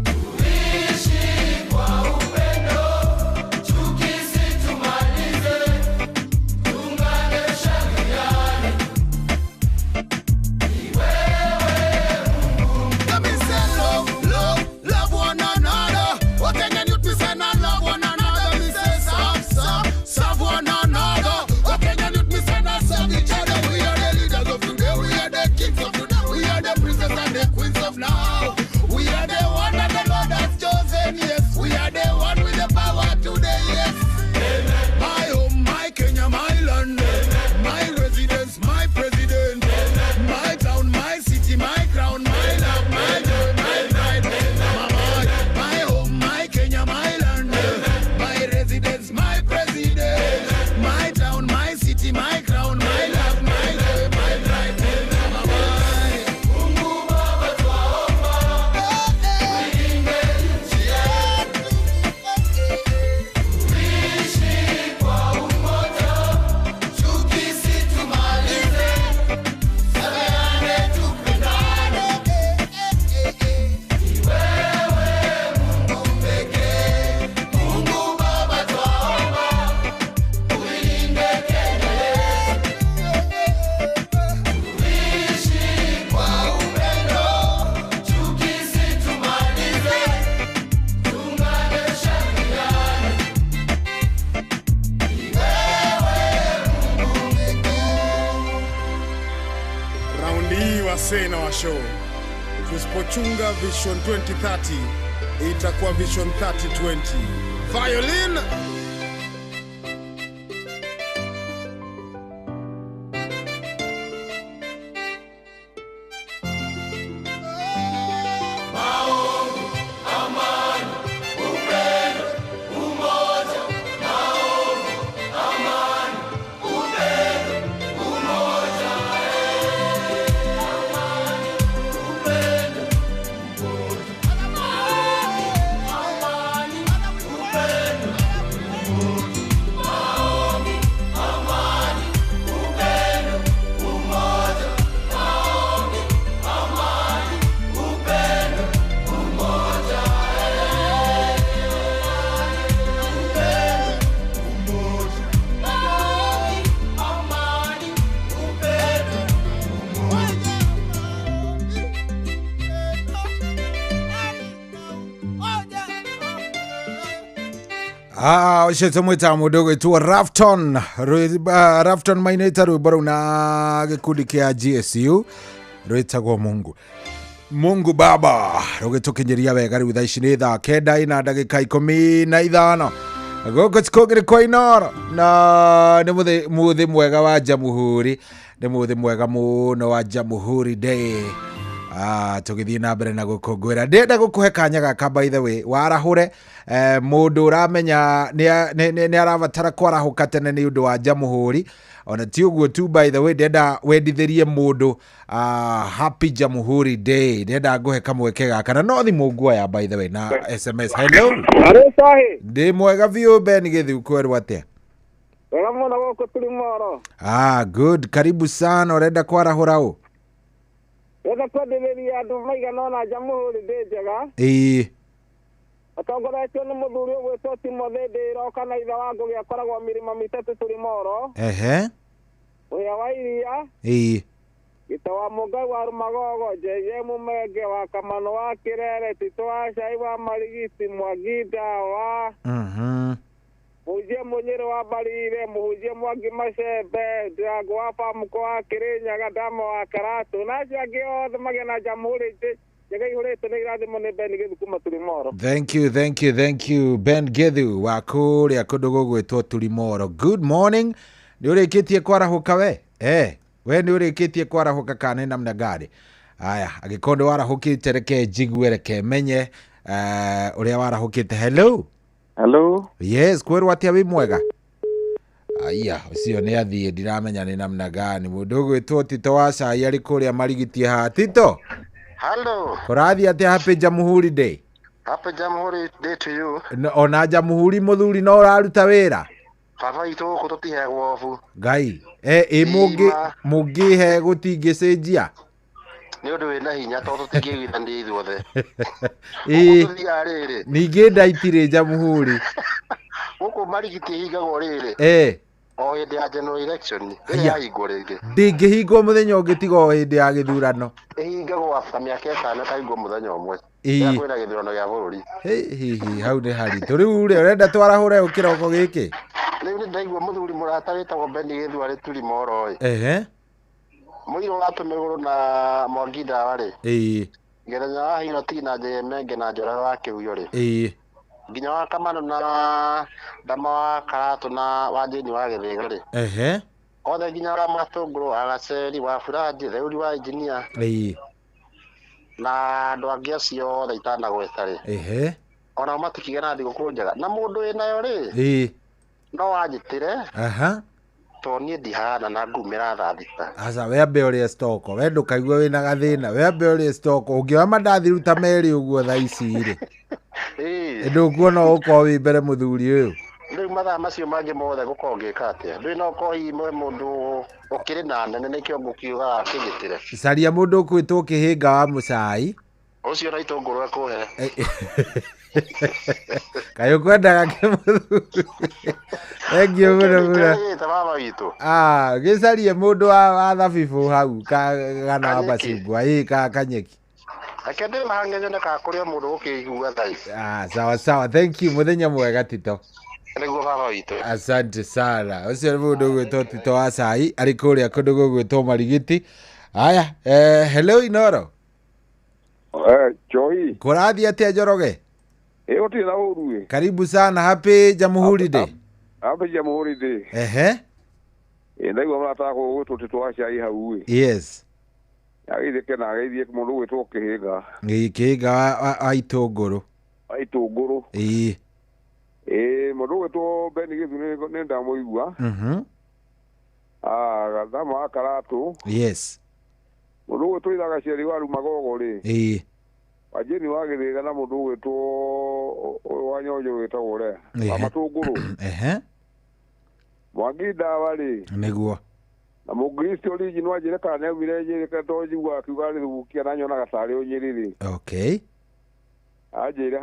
tuishi kwa upendo, chuki situmalize, tuungane tushangiliane. Ni wewe Mungu. Let me say love, love, love one another. What can you be say not love one another? Me say serve, serve, serve one another. What can you be say not serve each other? We are the leaders of today. We are the kings of today. We are the princes and the queens of now. We are the one that the Lord has chosen. Yes, we are the one with the power today. Yes. My home, my Kenya, my land, my residence, my president, my town, my city, my crown, my love, my joy, my pride, my, my home, my Kenya, my land, my residence, my president, my town, my city, my crown, my love, my joy, my pride, my. Mungu Baba twaomba, uilinde nchi yetu, tuishi kwa umoja, chuki situmalize, tusameane tupendane. Ni wewe Mungu pekee. Mungu Baba twaomba, uilinde Kenya yetu, tuishi kwa upendo, chuki situmalize, tuungane tushangiliane. Ni wewe Mungu pekee. Raundi hii wasee na washow, tusipochunga Vision 2030 itakuwa Vision 3020. Violin! Maombi, amani, upendo, umoja. Maombi, amani, upendo, umoja. Amani, upendo, umoja. Amani, upendo, umoja. Maombi, amani, upendo, umoja. Maombi, amani, upendo, umoja. Upendo, umoja. Maombi, amani, upendo, umoja. Ah, ũcio tũmwĩtaga mũndũ ũgwĩtwo Rafton. Rafton mainĩte rwĩmbo rũu na gĩkundi kĩa GSU rwĩtagwo Mungu Mungu Baba, rũgĩtũkinyĩria wega rĩu thaa ici nĩ thaa kenda ina ndagĩka 15 gũkũ tikũngĩrĩ kwa Inoro, na nĩ mũthĩ mwega wa Jamhuri, nĩ mũthĩ mwega mũno wa Jamhuri Day. Tũgĩthiĩ na mbere na gũkũngũĩra, ndĩrenda gũkũhe kanya gaka, by the way, warahũre mũndũ ũramenya nĩ arabatara kwarahũka tene nĩ ũndũ wa Jamhuri. Ona ti ũguo tu, by the way, ndĩrenda wendithĩrie mũndũ happy Jamhuri Day. Ndĩrenda ngũhe kamweke gaka na no thimũ nguoya, by the way, na SMS. Hello. Arĩ sahi. Ndĩ mwega biũ, Ben Gĩthiu, kwerwo atĩa? Wega mũno gũkũ tũrĩ moro. Ah, good, karibu sana. Ũrenda kwarahũra ũ? Wetha kwendĩrĩria andũ maigana ũna Jamhuri ndĩ njega. Ĩĩ. Atongoretio nĩ mũthuri ũgwĩtwo Timothy Ndĩroka na ithe wa Ngũgĩ akoragwo mĩrĩma mĩtatũ Tũrimoro. Ehe. Ũrĩa wa iria. Ĩĩ. Gĩta wa Mũngai wa Rũmagogo, JJ Mũmenge wa Kamano wa Kĩrere, Tito wa Cai wa Marigiti, Mwangi Ndawa. Mũhunjia Mũnyĩrĩ wa Mbarire, Mũhunjia Mwangi Macembe, Ndirango wa Bamuko wa Kĩrĩnyaga, Ndama wa Karatũ, na acio angĩ othe magĩe na Jamhuri njega ihũrĩtwo nĩ irathimo nĩ Ben Githu kuma Turimoro. Thank you, thank you, thank you Ben Githu wa kũrĩa kũndũ gũgwĩtwo Turimoro. Good morning. Nĩ ũrĩkĩtie kwarahũka we? We nĩ ũrĩkĩtie kwarahũka kana nĩ namna gani? Aya, angĩkorwo nĩ warahũkĩte reke njigue, reke menye ũrĩa warahũkĩte. Hello. Hello. Yes, kwĩrwo atĩa wĩ mwega? Aya, ũcio nĩ athiĩ, ndiramenya nĩ namna gani. Mũndũ ũgwĩtwo Tito wa Cai arĩ kũrĩa Marigitie haha. Tito. Hello. Kũrathiĩ atĩa? Happy Jamhuri Day. Happy Jamhuri Day to you. Ona Jamhuri mũthuri no ũraruta wĩra? Baba itũ gũkũ tũtiheagwo obu. Ngai. Ĩ mũngĩhe gũtingĩcenjia? Nĩ ũndũ wĩna hinya tondũ tũtingĩiguithania ithuothe. Ĩ. Gũkũ tũthiaga rĩrĩ. Ningĩ ndaitirĩ Jamhuri. Gũkũ Marigiti ĩhingagwo rĩrĩ. O hĩndĩ ya general election, rĩrĩa yahingwo rĩngĩ. Ndĩngĩhingwo mũthenya ũngĩ tiga o hĩndĩ ya gĩthurano. Ĩhingagwo after mĩaka ĩtano ĩkahingwo mũthenya ũmwe. Rĩrĩa kwĩna gĩthurano gĩa bũrũri. Hihi, hau nĩ haritũ. Rĩu rĩ, ũrenda twarahũre ũ kĩroko gĩkĩ? Rĩu nĩ ndaigua mũthuri mũrata wĩtagwo Ben Githu arĩ Turimoro ĩ. Ehe. Mũirũ wa Tũmĩgũrũ na Mwangi Ndawa rĩ. Ĩĩ. Ngethenya wa Hiroti na Njĩĩ Menge na Njororo wa Kĩhuyo rĩ. Ĩĩ. Nginya wa Kamano na Ndama wa Karatũ na wa Jane wa Gĩthĩga rĩ. Ehe. Othe nginya wa Matũngũrũ, Agaceri, wa Buranji, Theuri wa Injinia. Ĩĩ. Na andũ angĩ acio othe itanagweta rĩ. Ehe. Onao matikigĩa na thigũkũ njega. Na mũndũ wĩnayo rĩ. Ĩĩ. No anjĩtĩre. Aha. Tondũ niĩ ndihana na ngumĩra thaa thita. Aca, we ambe ũrĩe stoko. We ndũkaigue wĩna gathĩna. We ambe ũrĩe stoko. Ũngĩoya mandathi ruta merĩ ũguo thaa ici rĩ. Ndũkuona ũgũkorwo wĩ mbere mũthuri ũyũ. Rĩu mathaa macio mangĩ mothe gũkorwo ngĩka atĩa? Ndũĩ no ũkorwo hihi mwe mũndũ ũkĩrĩ na nene nĩkĩo ngũkiugaga akĩnjĩtĩre. Caria mũndũ ũkwĩtwo Kĩhĩnga wa Mũcai. Ũcio na itũngũrũ ekũhe. Kaĩ ũkwendaga kĩmũthuri? Thengiũ mũno mũno. Kĩhĩta baba witũ. Gĩcarie mũndũ wa thabibũ hau kana wa macungwa. Ĩ, kanyeki. Reke ndĩmahange nyone kana kũrĩ o mũndũ ũkĩigua thaa ici. Sawa sawa, thank you, mũthenya mwega Tito. Nĩguo baba witũ. Asante sana. Ũcio nĩ mũndũ ũgwĩtwo Tito wa Cai arĩ kũrĩa kũndũ gũgwĩtwo Marigiti. Aya, hello Inoro. Johi. Kũrathiĩ atĩa Njoroge? Gũtirĩ na ũru ĩ. Karibu sana, happy Jamhuri Day. Happy Jamhuri Day. Ehe. Ndaigua mũrata wakwa ũgwĩtwo Tito wa Cai hau ĩ. Yes. Ageithĩke na ageithie mũndũ ũgwĩtwo Kĩhĩnga. Kĩhĩnga wa Itũngũrũ. Wa Itũngũrũ. Ĩĩ. Mũndũ ũgwĩtwo Ben Githu nĩ ndamũigua. Gathama wa Karatũ. Yes. Mũndũ ũgwĩtwo Ithaga Ciari wa Rumagogo rĩ. Ĩĩ. Wa Jane wa Gĩthĩga na mũndũ ũgwĩtwo wa Nyonjo wĩtagwo ũrĩa. Wa Matũngũrũ. Ehe. Mwangi Ndawa rĩ. Nĩguo. Na Mũkristo original anjĩre kana nĩaumire Nyĩrĩ kana tondũ njiguaga akiuga arĩ Thubukia na nyonaga tarĩ o Nyĩrĩ rĩ. Okay. Anjĩre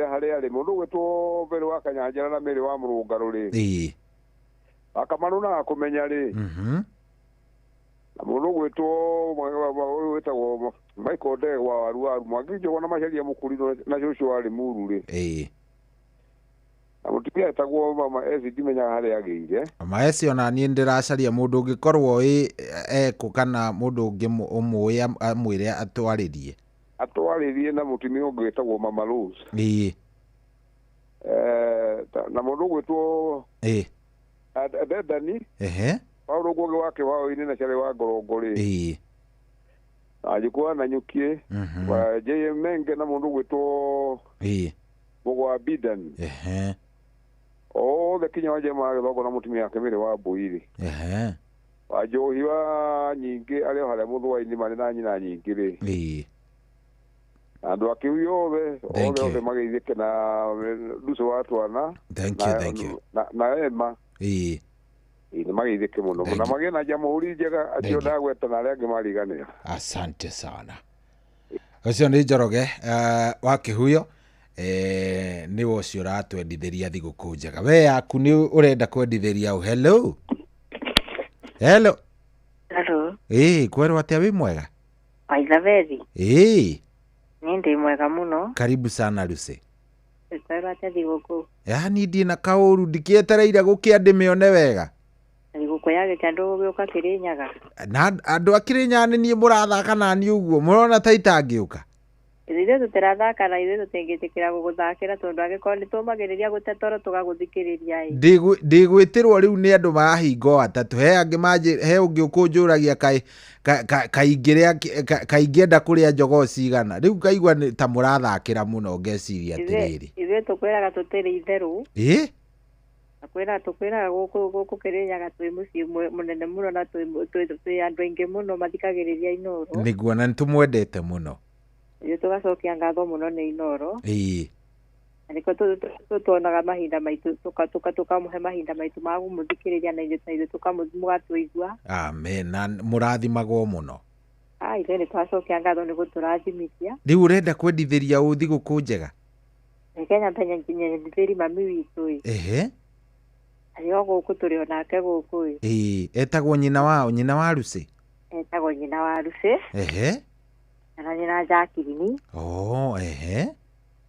harĩa arĩ. Mũndũ ũgwĩtwo Mbere wa Kanyanjara na Mĩrĩ wa Mũrũngarũ rĩ. Ĩĩ. Akamarũ na akũmenya rĩ. Na mũndũ ũgwĩtwo wĩtagwo Michael Ndegwa wa Ruaru Mwangi Njũgũ na Macharia Mũkũrinũ na cũcũ wa Limuru rĩ. Ĩĩ. Na mũtumia etagwo Mama Esi ndimenyaga harĩa agĩire. Mama Esi ona niĩ ndĩracaria mũndũ ũngĩkorwo ekũ kana mũndũ ũngĩ ũmũĩ amwĩre atwarĩrie. Atwarĩrie na mũtumia ũngĩ wĩtagwo Mama Rose. Ĩĩ. Na mũndũ ũgwĩtwo Ĩĩ. Dedani. Ehe. Paulo Ngũgĩ wa Kĩbaũ-inĩ na Charĩ wa Ngorongo rĩ. Ĩĩ. Na Njũkũa na Nyukie. Wa JM Menge na mũndũ ũgwĩtwo Ĩĩ. Mũgo wa Bidan. Ehe. Othe kinya wa Jema Gĩthongo na mũtumia wake Mĩrĩ wa Mbũi rĩ. Ehe. Wa Njohi wa Nyingĩ arĩ o harĩa Mũthũa-inĩ marĩ na nyina Nyingĩ rĩ. Ĩĩ. Andũ a kĩu othe othe othe mageithĩke na Luso wa Twana. Thank you, thank you. Na Emma. Ĩĩ. Nĩ mageithĩke mũno na magĩe na jamhuri njega acio ndagweta na arĩa angĩ mariganĩra. Asante sana. Ũcio nĩ Njoroge wa Kĩhuyo, nĩwe ũcio ũratwendithĩria thigũkũ njega. We yaku nĩ ũrenda kwendithĩria ũ? Hello. Hello. Hello. Kwerwo atĩa, wĩ mwega? Waithabethi. Niĩ ndĩ mwega mũno. Karibu sana Lucy. Kwerwo atĩa thigũkũ? Yaani ndĩ na kaũru, ndikĩetereire gũkĩa ndĩmĩone wega. Thigũkũ ya gĩkĩa ndũgũgĩũka Kĩrĩnyaga. Na andũ a Kĩrĩnyaga nĩ niĩ mũrathaka nani ũguo, mũrona ta itangĩũka? Ithuĩ tũtirathaka na ithuĩ tũtingĩtĩkĩra gũgũthakĩra tondũ angĩkorwo nĩ tũmagĩrĩria gũte toro tũgagũthikĩrĩria ĩ. Ndĩgwĩtĩrwo rĩu nĩ andũ marahinga o atatũ. He angĩ he ũngĩ ũkũnjũragia kaingĩenda kũrĩa njogoo cigana. Rĩu ngaigua ta mũrathakĩra mũno, ngeciria atĩrĩrĩ. Ithuĩ tũkwĩraga tũtirĩ itherũ. Tũkwĩraga gũkũ Kĩrĩnyaga twĩ mũciĩ mũnene mũno na twĩ andũ aingĩ mũno mathikagĩrĩria Inooro. Nĩguo, na nĩtũmwendete mũno. Ithuĩ tũgacokia ngatho mũno nĩ Inooro. Na nĩkĩo tuonaga mahinda maitũ, tũkamũhe mahinda maitũ ma kũmũthikĩrĩria na ithuĩ mũgatũigua. Amen, na mũrathimagwo mũno. Ithuĩ nĩtwacokia ngatho nĩ gũtũrathimithia. Rĩu ũrenda kwendithĩria ũ thigũkũ njega? Reke nyambe nyendithĩrie mami witũ ĩ. Arĩ o gũkũ tũrĩ o nake gũkũ ĩ. Etagwo nyina wao, nyina wa Lucy? Etagwo nyina wa Lucy. Na nyina Jacqueline.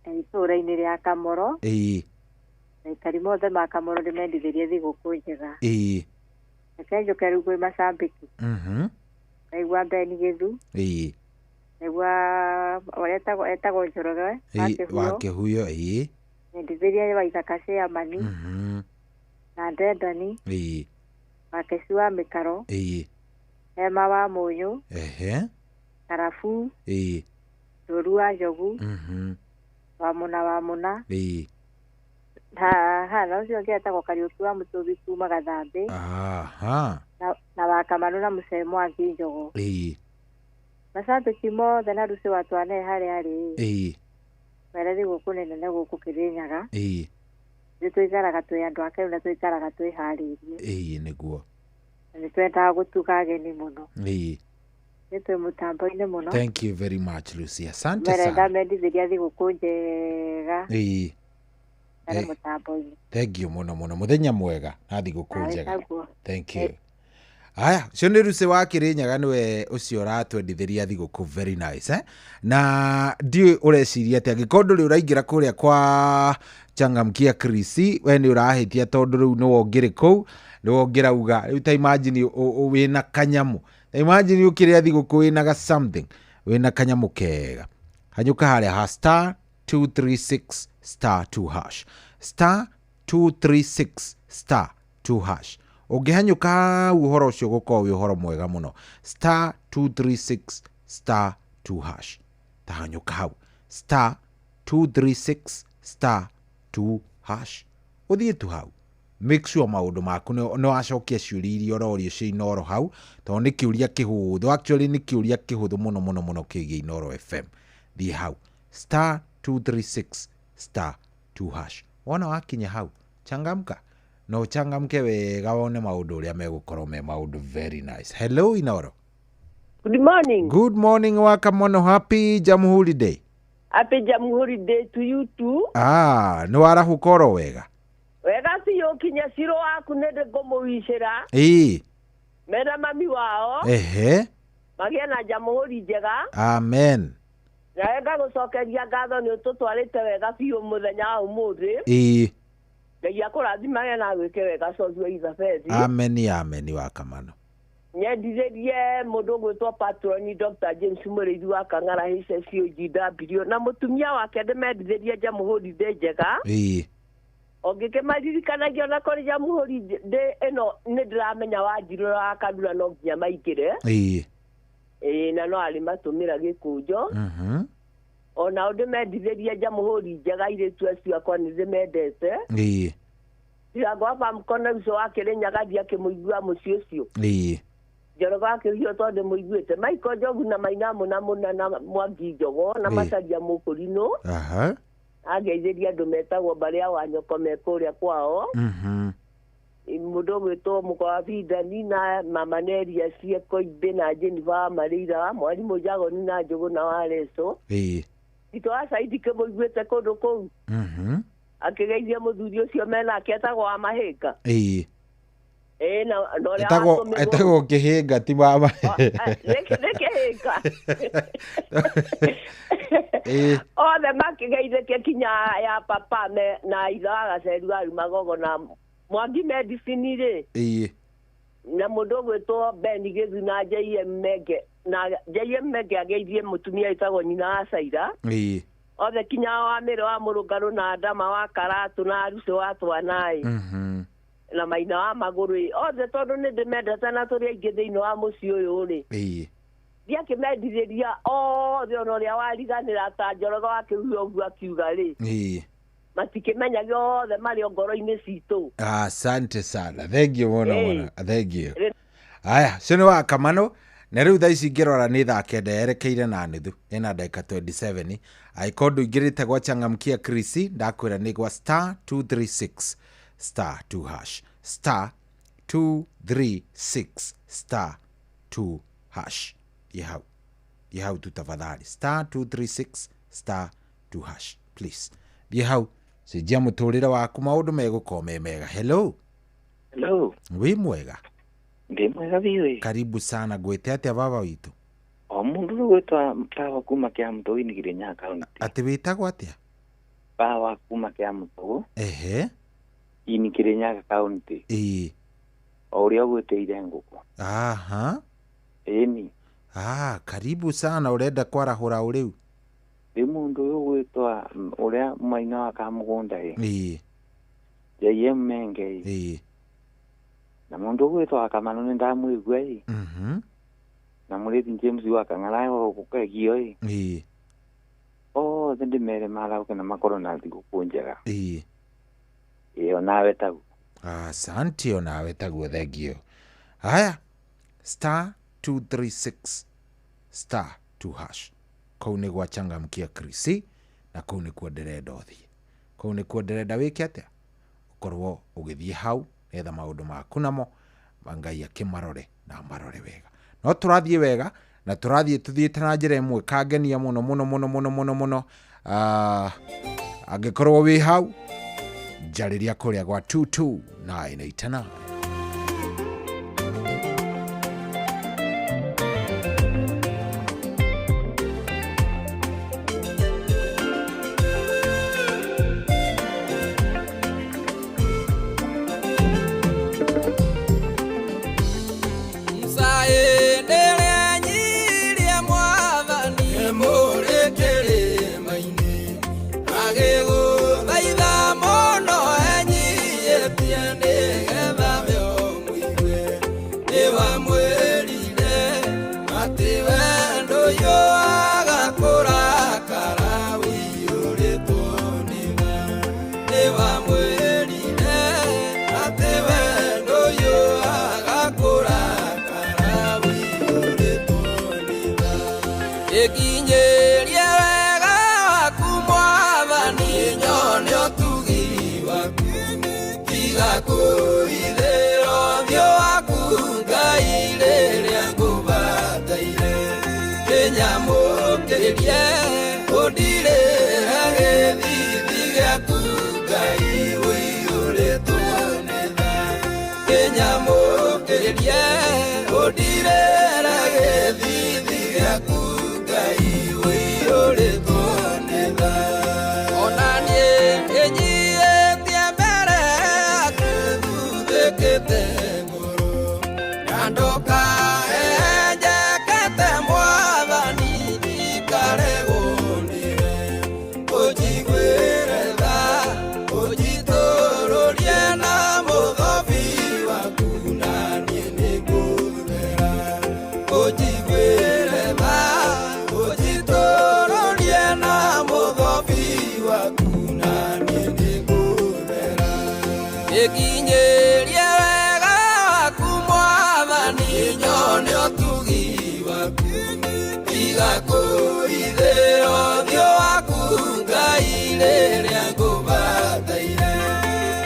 Itũũra-inĩ rĩa Kamoro. Na aikari mothe ma Kamoro nĩmendithĩrie thigũkũ njega. Reke njũke rĩu kwĩ macambĩki. Ngaigua Beni Gĩthu. Ngaigua etagwo Njoroge wa Kĩhuyo. Nyendithĩrie Waithaka Chairman. Na Ndendani. Wakeci wa Mĩkaro. Hema wa Mũnyũ. Karabu. Ndũru wa Njogu. Wa Mũna. Na ũcio ũngĩ etagwo Kariũki wa Mũtũbi kuma Gathambĩ. Na wa Kamanũ na Mũcee Mwangi Njogo. Macambĩki mothe na Lucy wa Twane harĩa arĩ. Mere thigũkũ nĩ nene gũkũ Kĩrĩnyaga. Ithuĩ tũikaraga twĩ andũ akenu na tũikaraga twĩharĩirie. Nĩguo. Na nĩtwendaga gũtuga ageni mũno. Nĩ twĩ mũtambo-inĩ mũno. Thank you very much Lucy. Asante sana. Mere ndamendithĩria thigũkũ njega. Arĩ mũtambo-inĩ. Thank you mũno mũno. Mũthenya mwega na thigũkũ njega. Thank you. Aya, ũcio nĩ Lucy wa Kĩrĩnyaga, nĩwe ũcio ũratwendithĩria thigũkũ very nice, Na ndiũĩ ũreciria atĩa, angĩkorwo ndũrĩ ũraingĩra kũrĩa kwa Changamkia Krisi, we nĩ ũrahĩtia tondũ rĩu nĩwe ũngĩrĩ kũu, nĩwe ũngĩrauga. Rĩu ta imagine wĩna kanyamũ. Ta imagine ũkĩrĩa thigũkũ wĩna ga something, wĩna kanyamũ kega. Hanyũka harĩa ha star 236 star 2 hash. Star 236 star 2 hash. Ũngĩhanyũka hau ũhoro ũcio ũgũkorwo wĩ ũhoro mwega mũno. Star 236 star 2 hash. Ta hanyũka hau. Star 236 star 2 hash. Ũthiĩ tu hau. Make sure maũndũ maku nĩ wacokia ciũria iria ũrorio cia Inooro hau, tondũ nĩ kĩũria kĩhũthũ. Actually nĩ kĩũria kĩhũthũ mũno mũno mũno kĩgiĩ Inooro FM. Thiĩ hau. Star 236 star 2 hash. Wona wakinya hau, changamka. Na ũchangamke wega wone maũndũ ũrĩa megũkorwo me maũndũ very nice. Hello Inooro. Good morning. Good morning Wakamono. Happy Jamhuri Day. Happy Jamhuri Day to you too. Nĩ warahũka oro wega. Wega biũ, kinya ciro waku nĩ ndĩngũmũwicĩra. Mena mami wao. Magĩe na jamhuri njega. Amen. Nawe ngagũcokeria ngatho nĩ ũtũtwarĩte wega biũ mũthenya wa ũmũthĩ. Ngai akũrathimage na agwĩke wega cothi wa Ithabethi. Amen, amen Wakamano. Nyendithĩrie mũndũ ũgwĩtwo Patroni Dr. James Mũrĩithi wa Kang'ara HSCOGW na mũtumia wake ndĩmendithĩrie jamhuri ndĩ njega. Ũngĩkĩmaririkanagia ona kũrĩ jamhuri ndĩ ĩno nĩ ndĩramenya Wanjirũ wa Karura no nginya maingĩre. Na no arĩ matũmĩra gĩkũnjo. Ona ũndĩmendithĩrie jamhuri njega airĩtu acio akwa nĩ ndĩmendete. Ndirango wa mkono ũcio wa Kĩrĩnyaga ndiakĩmũigua mũciĩ ũcio. Njoroge wa Kĩhuyo tondũ ndĩmũiguĩte. Michael Njogu na Maina Mũna Mũna na Mwangi Njogo na Macaria Mũkũrinũ. Angeithĩria andũ metagwo mbarĩ ya Wanyoko me kũrĩa kwao. Mũndũ ũgwĩtwo mũka wa Bindani na mama Neria Cieko Imbĩ na Jennifer wa Marĩira, mwarimũ Jagoni na Njũgũna wa Leso. Tito wa Saidi kĩmũiguĩte kũndũ kũu. Akĩgeithia mũthuri ũcio menake etagwo wa Mahĩnga. Na ũrĩa watũmĩrwo Etagwo kĩhĩnga ti mama. Nĩ kĩhĩnga. Othe makĩgeithĩke kinya ya papa me na ithe wa Gaceru wa Rumagogo na Mwangi Medicine rĩ. Na mũndũ ũgwĩtwo Ben Gĩthu na JM Menge, na JM Menge ageithie mũtumia wĩtagwo nyina wa Caira. Othe kinya wa Mĩrĩ wa Mũrũngarũ na Adama wa Karatũ na Arucũ wa Twanaĩ. Na Maina wa Magũrũ othe tondũ nĩ ndĩmendete na tũrĩ aingĩ thĩinĩ wa mũciĩ ũyũ rĩ. Ndiakĩmendithĩria othe ona ũrĩa wariganĩra ta Njoroge wa Kĩhuyo ũguo akiuga rĩ. Matikĩmenyage othe marĩ o ngoro-inĩ citũ. Asante sana. Thank you mũno mũno. Thank you. Aya, ũcio nĩ wa Kamano. Na rĩu thaa ici ngĩrora nĩ thaa 9 yerekeire na nuthu, ĩna ndagĩka 27. Angĩkorwo ndũingĩrĩte gwa Changamkia Krisi, ndakwĩra nĩ gwa star 236 star 2 hash. Star 236 star 2 hash. Thiĩ hau. Thiĩ hau tu tafadhali. Star 236 star 2 hash. Please. Thiĩ hau. Cenjia mũtũrĩre waku maũndũ megũkorwo me mega. Hello. Hello. Wĩ mwega? Ndĩ mwega biũ. Karibu sana. Ngwĩte atĩa baba witũ? O mũndũ ũgwĩtwa Pawa kuma Kĩamũtũ-inĩ Kirinyaga County. Atĩ wĩtagwo atĩa? Pawa kuma Kĩamũtũ. Ehe. Ini Kirinyaga County. O ũrĩa ũgwĩtĩire ngũkũ. Aha. Ĩni. Karibu sana. Ũrenda kwarahũra ũ rĩu? Rĩu mũndũ ũyũ ũgwĩtwa ũrĩa maina wa Kamũgũnda ĩ. JM Menge ĩ. Na mũndũ ũgwĩtwa wa Kamano nĩ ndamũigua ĩ. Na mũrĩthi James wa Kang'ara gũkegio ĩ. Othe ndĩmere marauke na makorwo na thigũkũ njega. Ĩ onawe taguo. Asante onawe taguo, thank you. Haya, star 236 star 2 hash. Kũu nĩ gwa Changamkia Krisi na kũu nĩkuo ndĩrenda ũthiĩ. Kũu nĩkuo ndĩrenda wĩke atĩa? Ũkorwo ũgĩthiĩ hau nĩgetha maũndũ maku namo Ngai akĩmarore na marore wega. No tũrathiĩ wega na tũrathiĩ tũthiĩte na njĩra ĩmwe kangenia mũno mũno mũno mũno mũno mũno. Angĩkorwo wĩ hau njarĩria kũrĩa gwa 22989.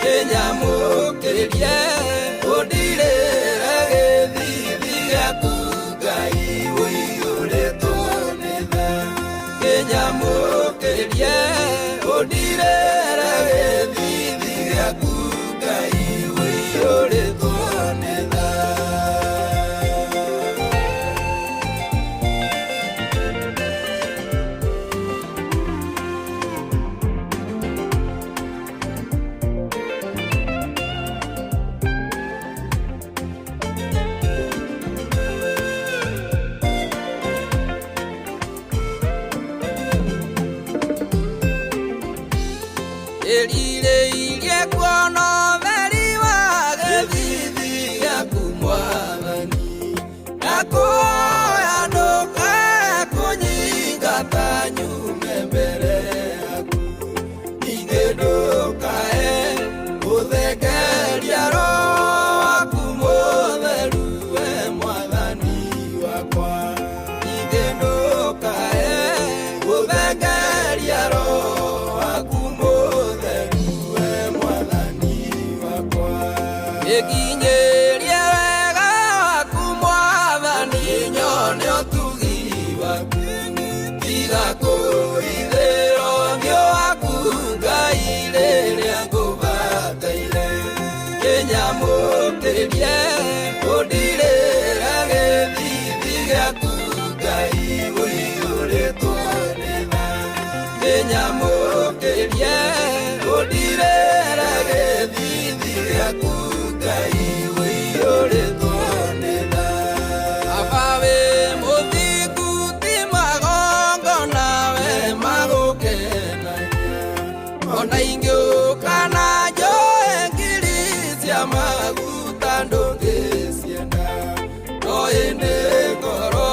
Kĩnyamũkĩrie Ndĩrirĩirie kuona ũtheri wa gĩthithi gĩaku Mwathani, ndakũhoya ndũkae kũnyingata nyume mbere yaku, ningĩ ndũkae gũthengeria Roho waku Mũtheru, we Mwathani wakwa, ningĩ ndũkae gũthengeria Roho waku Mũtheru, we Mwathani wakwa. Ĩkinyĩrie wega waku Mwathani, nyone ũtugi waku, tiga kũhithĩra ũthiũ waku Ngai rĩrĩa ngũbataire, kĩnyamũkĩrie ũndirĩre gĩthithi gĩaku Ngai ũiyũrĩtwo nĩ tha, kĩnyamũkĩrie ũndirĩre gĩthithi gĩaku Ngai ũiyũrĩtwo nĩ tha. Baba wĩ mũthingu ti magongona we magũkenagia, ona ingĩũka na njoe ngiri cia maguta ndũngĩcienda, no ĩndĩ ngoro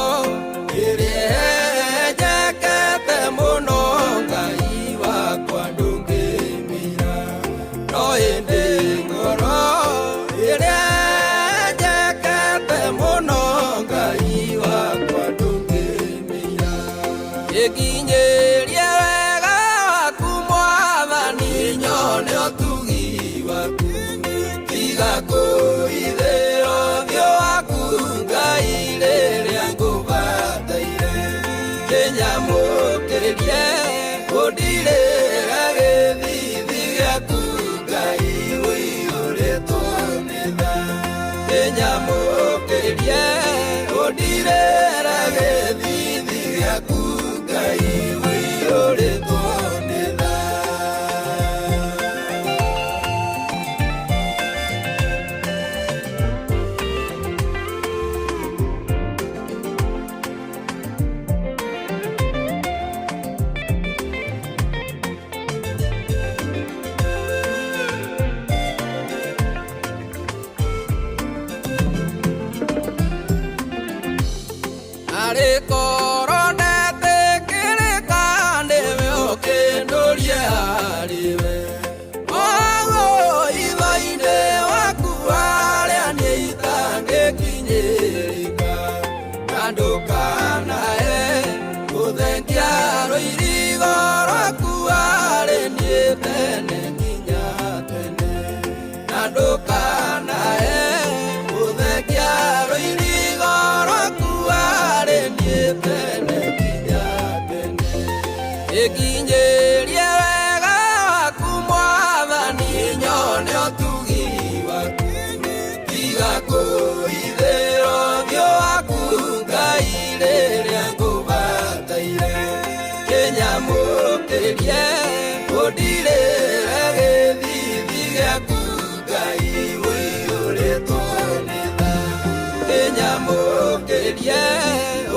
ĩrĩa ĩhenjekete mũno Ngai wakwa ndũngĩmĩira, no ĩndĩ ngoro ĩrĩa ĩhenjekete mũno Ngai wakwa ndũngĩmĩira. Ĩkinyĩrie wega waku Mwathani, nyone ũtugi waku, tiga kũhithĩra ũthiũ waku Ngai rĩrĩa ngũbataire, kĩnyamũkĩrie ũndirĩre gĩthithi gĩaku Ngai ũiyũrĩtwo nĩ tha, kĩnyamũkĩrie ũndirĩre gĩthithi gĩaku Ngai ũiyũrĩtwo nĩ tha. Arĩ korwo ndetĩkĩrĩka nĩwe ũkĩndũrie harĩwe, Mwago itho-inĩ waku harĩa niĩ itangĩkinyĩrĩka, na ndũkanae gũthengia rũirigo rwaku harĩ niĩ tene nginya tene, na ndũkanae gũthengia rũirigo rwaku harĩ niĩ tene nginya tene. Ĩkinyĩrie wega waku Mwathani, nyone ũtugi waku, tiga kũhithĩra ũthiũ waku Ngai rĩrĩa ngũbataire, kĩnyamũkĩrie ũndirĩre gĩthithi gĩaku Ngai ũiyũrĩtwo nĩ tha, kĩnyamũkĩrie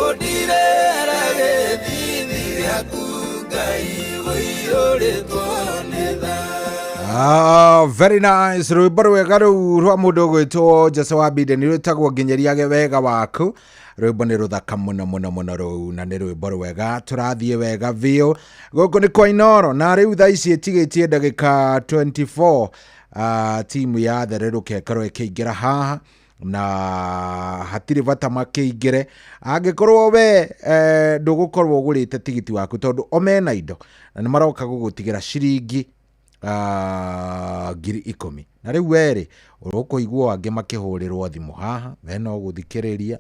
ũndirĩre gĩthithi gĩaku Ngai ũiyũrĩtwo nĩ tha. Very nice. Rwĩmbo rwega rũu rwa mũndũ ũgwĩtwo Jesse wa Biden rwĩtagwo nginyĩriage wega waku. Rwĩmbo nĩ rũthaka mũno mũno mũno rũu, na nĩ rwĩmbo rwega, tũrathiĩ wega biũ. Gũkũ nĩ kwa Inooro, na rĩu thaa ici ĩtigĩtie ndagĩka 24, timu ya Thererũka ĩkorwo ĩkĩingĩra haha, na hatirĩ bata makĩingĩre angĩkorwo we ndũgũkorwo ũgũrĩte tigiti waku, tondũ o mena indo na nĩ maroka gũgũtigĩra ciringi 10,000. Na rĩu werĩ ũrũkũigua angĩ makĩhũrĩrwo thimũ haha, we no gũthikĩrĩria,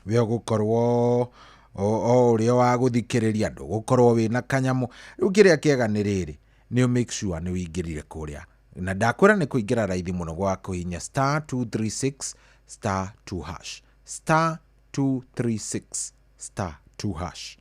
we ũgũkorwo o ũrĩa wa gũthikĩrĩria, ndũgũkorwo wĩna kanyamũ. Rĩu kĩrĩa kĩega nĩ rĩrĩ, nĩ make sure nĩ ũingĩrire kũrĩa, na ndakwĩra nĩ kũingĩra raithi mũno gwa kũhihinya star 236 star 2 hash, star 236 star 2 hash.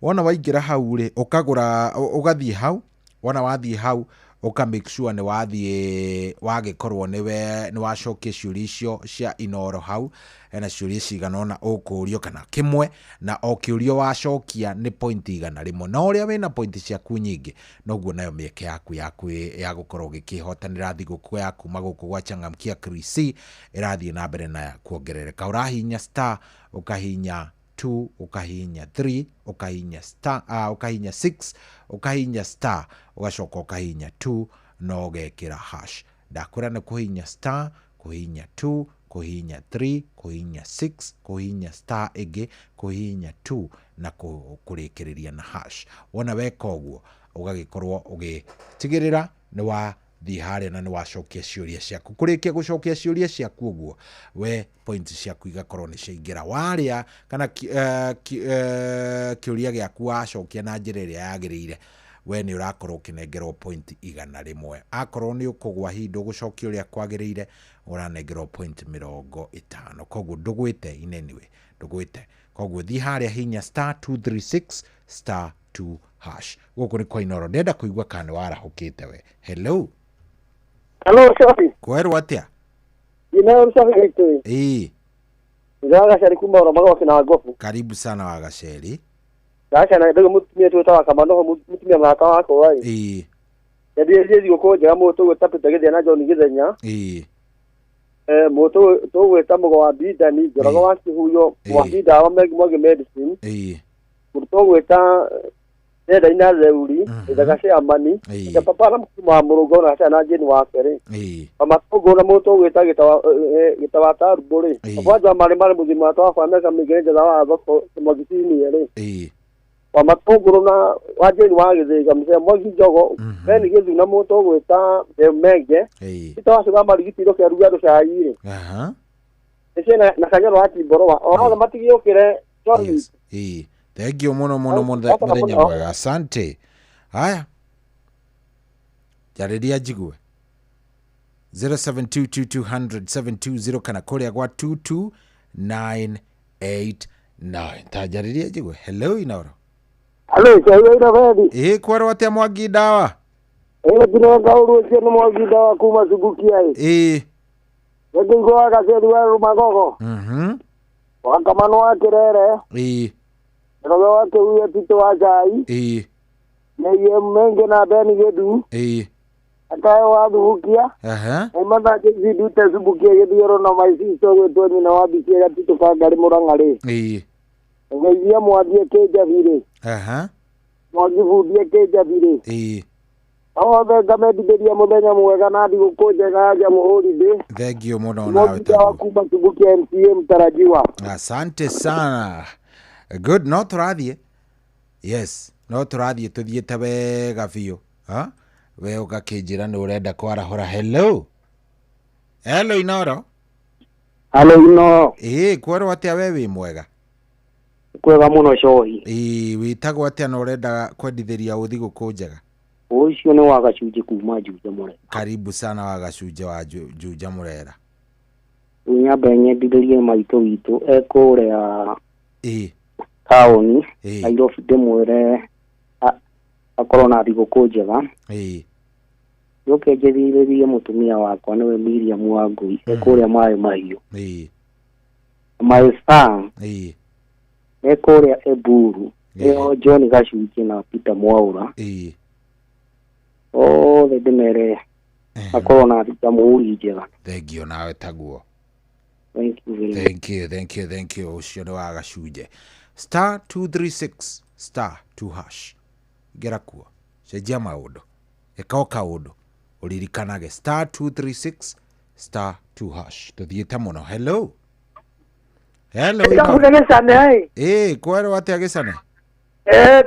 Wona waingĩra hau rĩ, ũkagũra, ũgathiĩ hau, wona wathiĩ hau Ũka make sure nĩ wathiĩ wagĩkorwo nĩwe nĩ wacokia ciũria icio cia Inoro. Hau hena ciũria cigana ũna ũkũrio kana kĩmwe, na o kĩũrio wacokia nĩ point 100, na ũrĩa wĩna point ciaku nyingĩ noguo nayo mĩeke yaku ya ya gũkorwo ũgĩkĩhotanĩra thigũkũ ya kuma gũkũ gwa Changamkia Krisi ĩrathiĩ na mbere na kuongerereka. Ũrahihinya star, ũkahihinya 2, ũkahihinya 3, ũkahihinya star, ũkahihinya 6, ũkahihinya star, ũgacoka ũkahihinya 2 na ũgekĩra hash. Ndakwĩra nĩ kũhihinya star, kũhihinya 2, kũhihinya 3, kũhihinya 6, kũhihinya star ĩngĩ, kũhihinya 2 na kũrĩkĩrĩria na hash. Wona weka ũguo, ũgagĩkorwo ũgĩtigĩrĩra nĩ wathiĩ harĩa na nĩ wacokia ciũria ciaku. Kũrĩkia gũcokia ciũria ciaku ũguo, we point ciaku igakorwo nĩ ciaingĩra. Warĩa kana kĩũria gĩaku wacokia na njĩra ĩrĩa yagĩrĩire, we nĩ ũrakorwo ũkĩnengerwo point 100. Akorwo nĩ ũkũgwa hihi ndũgũcokia ũrĩa kwagĩrĩire, ũranengerwo point 50. Koguo ndũgwĩte in anyway, ndũgwĩte. Koguo thiĩ harĩa, hinya star 236 star 2 hash. Gũkũ nĩ kwa Inoro. Ndĩrenda kũigua kana nĩ warahũkĩte we. Hello. Hello, Sophie. Kwerwo atĩa? Jina Sophie witũ. Ĩĩ. Ndĩragacari kuma Oromaga kina Ngobu. Karibu sana Wagaceri. Ndaca na ndũgũ mũtumia twĩtaga Kamanoho, mũtumia mũrata wakwa ĩ. Ĩĩ. Nyendirie thigũkũ njega mũndũ tũgwĩta Peter Gĩthia na John Gĩthenya. Ĩĩ. Mũndũ tũgwĩta Mũgo wa Bindani, Njoroge wa Kĩhuyo, Mwangi ndawa Mwangi medicine. Ĩĩ. Mũndũ tũgwĩta Nenda ina Theuri, Ithaka cia Amani, Ĩĩ. Papa na mũtumia wa Mũrũngo na ciana Jane wa kerĩ. Ĩĩ. Mama Tũngũ na mũndũ tũgwĩta Gĩta wa Tarumbũ rĩ. Ĩĩ. Baba marĩ marĩ mũthima wa baba mĩaka mĩingĩ njetha wa thoko Mwangi senior rĩ. Ĩĩ. Wa Matũngũrũ na wa Jane wa Gĩthĩga, Mũcee Mwangi Njogo, Beni Gĩthu na mũndũ tũgwĩta Menge. Ĩĩ. Peter wa Cuga Marigiti rũke aruge andũ cai rĩ. Aha. Nĩcio na Kanyoro wa Timboroa. O othe matigĩũkĩre. Sorry. Ĩĩ. Thank you mũno mũno mũthenya mwega. Asante. Haya. Njarĩria njigue. 0722200720 kana kũrĩa gwa 22989. Ta njarĩria njigue. Hello Inoro. Hello, Sophie Inoro. Ĩĩ, kwerwo atĩa Mwangi ndawa? Ĩĩ, ndĩrenga ũru ũcio nĩ Mwangi ndawa kuma Subukia ĩ. Ĩĩ. Nĩngũigua Wagaceri wa Rũmagogo. Wa Kamano wa Kĩrere. Ĩĩ. Njoroge wa Kĩhuyo Tito wa Cai. Ĩĩ. Nĩiye Menge na Beni Gĩthu. Ĩĩ. Akayo wa Thubukia. Aha. Maimata Gĩthindute Subukia Gĩthioro na my sister gwĩtwo nyina wa Biciega Tito Kangari Mũrang'a rĩ. Ĩĩ. Ngeithia Mwangi Kĩnjabi rĩ. Aha. Mwangi Bundie Kĩnjabi rĩ. Ĩĩ. Othe ngamendithĩria mũthenya mwega na thigũkũ njega ya Jamhuri ndĩ. Thank you mũno nawe. Mwangi wa kuma Subukia MCA mtarajiwa. Asante sana. Good, no tũrathiĩ. Yes, no tũrathiĩ tũthiĩte wega biũ. Ha? We ũgakĩnjĩra nĩ ũrenda kwarahũra. Hello. Hello Inoro. Hello Inoro. Ĩĩ, kwerwo atĩa we wĩ mwega? Kwega mũno Cohi. Ĩĩ, wĩtagwo atĩa na ũrenda kwendithĩria ũ thigũkũ njega? Ũcio nĩ wa Gacunjĩ kuma Juja Mũrera. Karibu sana wa Gacunjĩ wa Juja Mũrera. Nyambe nyendithĩrie maitũ witũ ekũrĩa Ĩĩ. taũni Nairobi, ndĩmwĩre akorwo na thigũkũ njega. Ĩĩ. Njoke njethirĩrie mũtumia wakwa nĩwe Miriam wa Ngui ekũrĩa Maĩ Mahiũ. Ĩĩ. My son Ĩĩ. ekũrĩa Eburu, nĩo John Gacunjĩ na Peter Mwaura. Ĩĩ. Othe ndĩmere akorwo na jamhuri njega. Thank you nawe taguo. Thank you very much. Thank you, thank you, thank you. Ũcio nĩ wa Gacunjĩ. Star 236 star 2 hash. Gera kuo. Cenjia maũndũ. Ĩka o kaũndũ. Ũririkanage star 236 star 2 hash. Tũthiĩte mũno. Hello. Hello. Ĩĩ, kwerwo atĩa Gĩcane?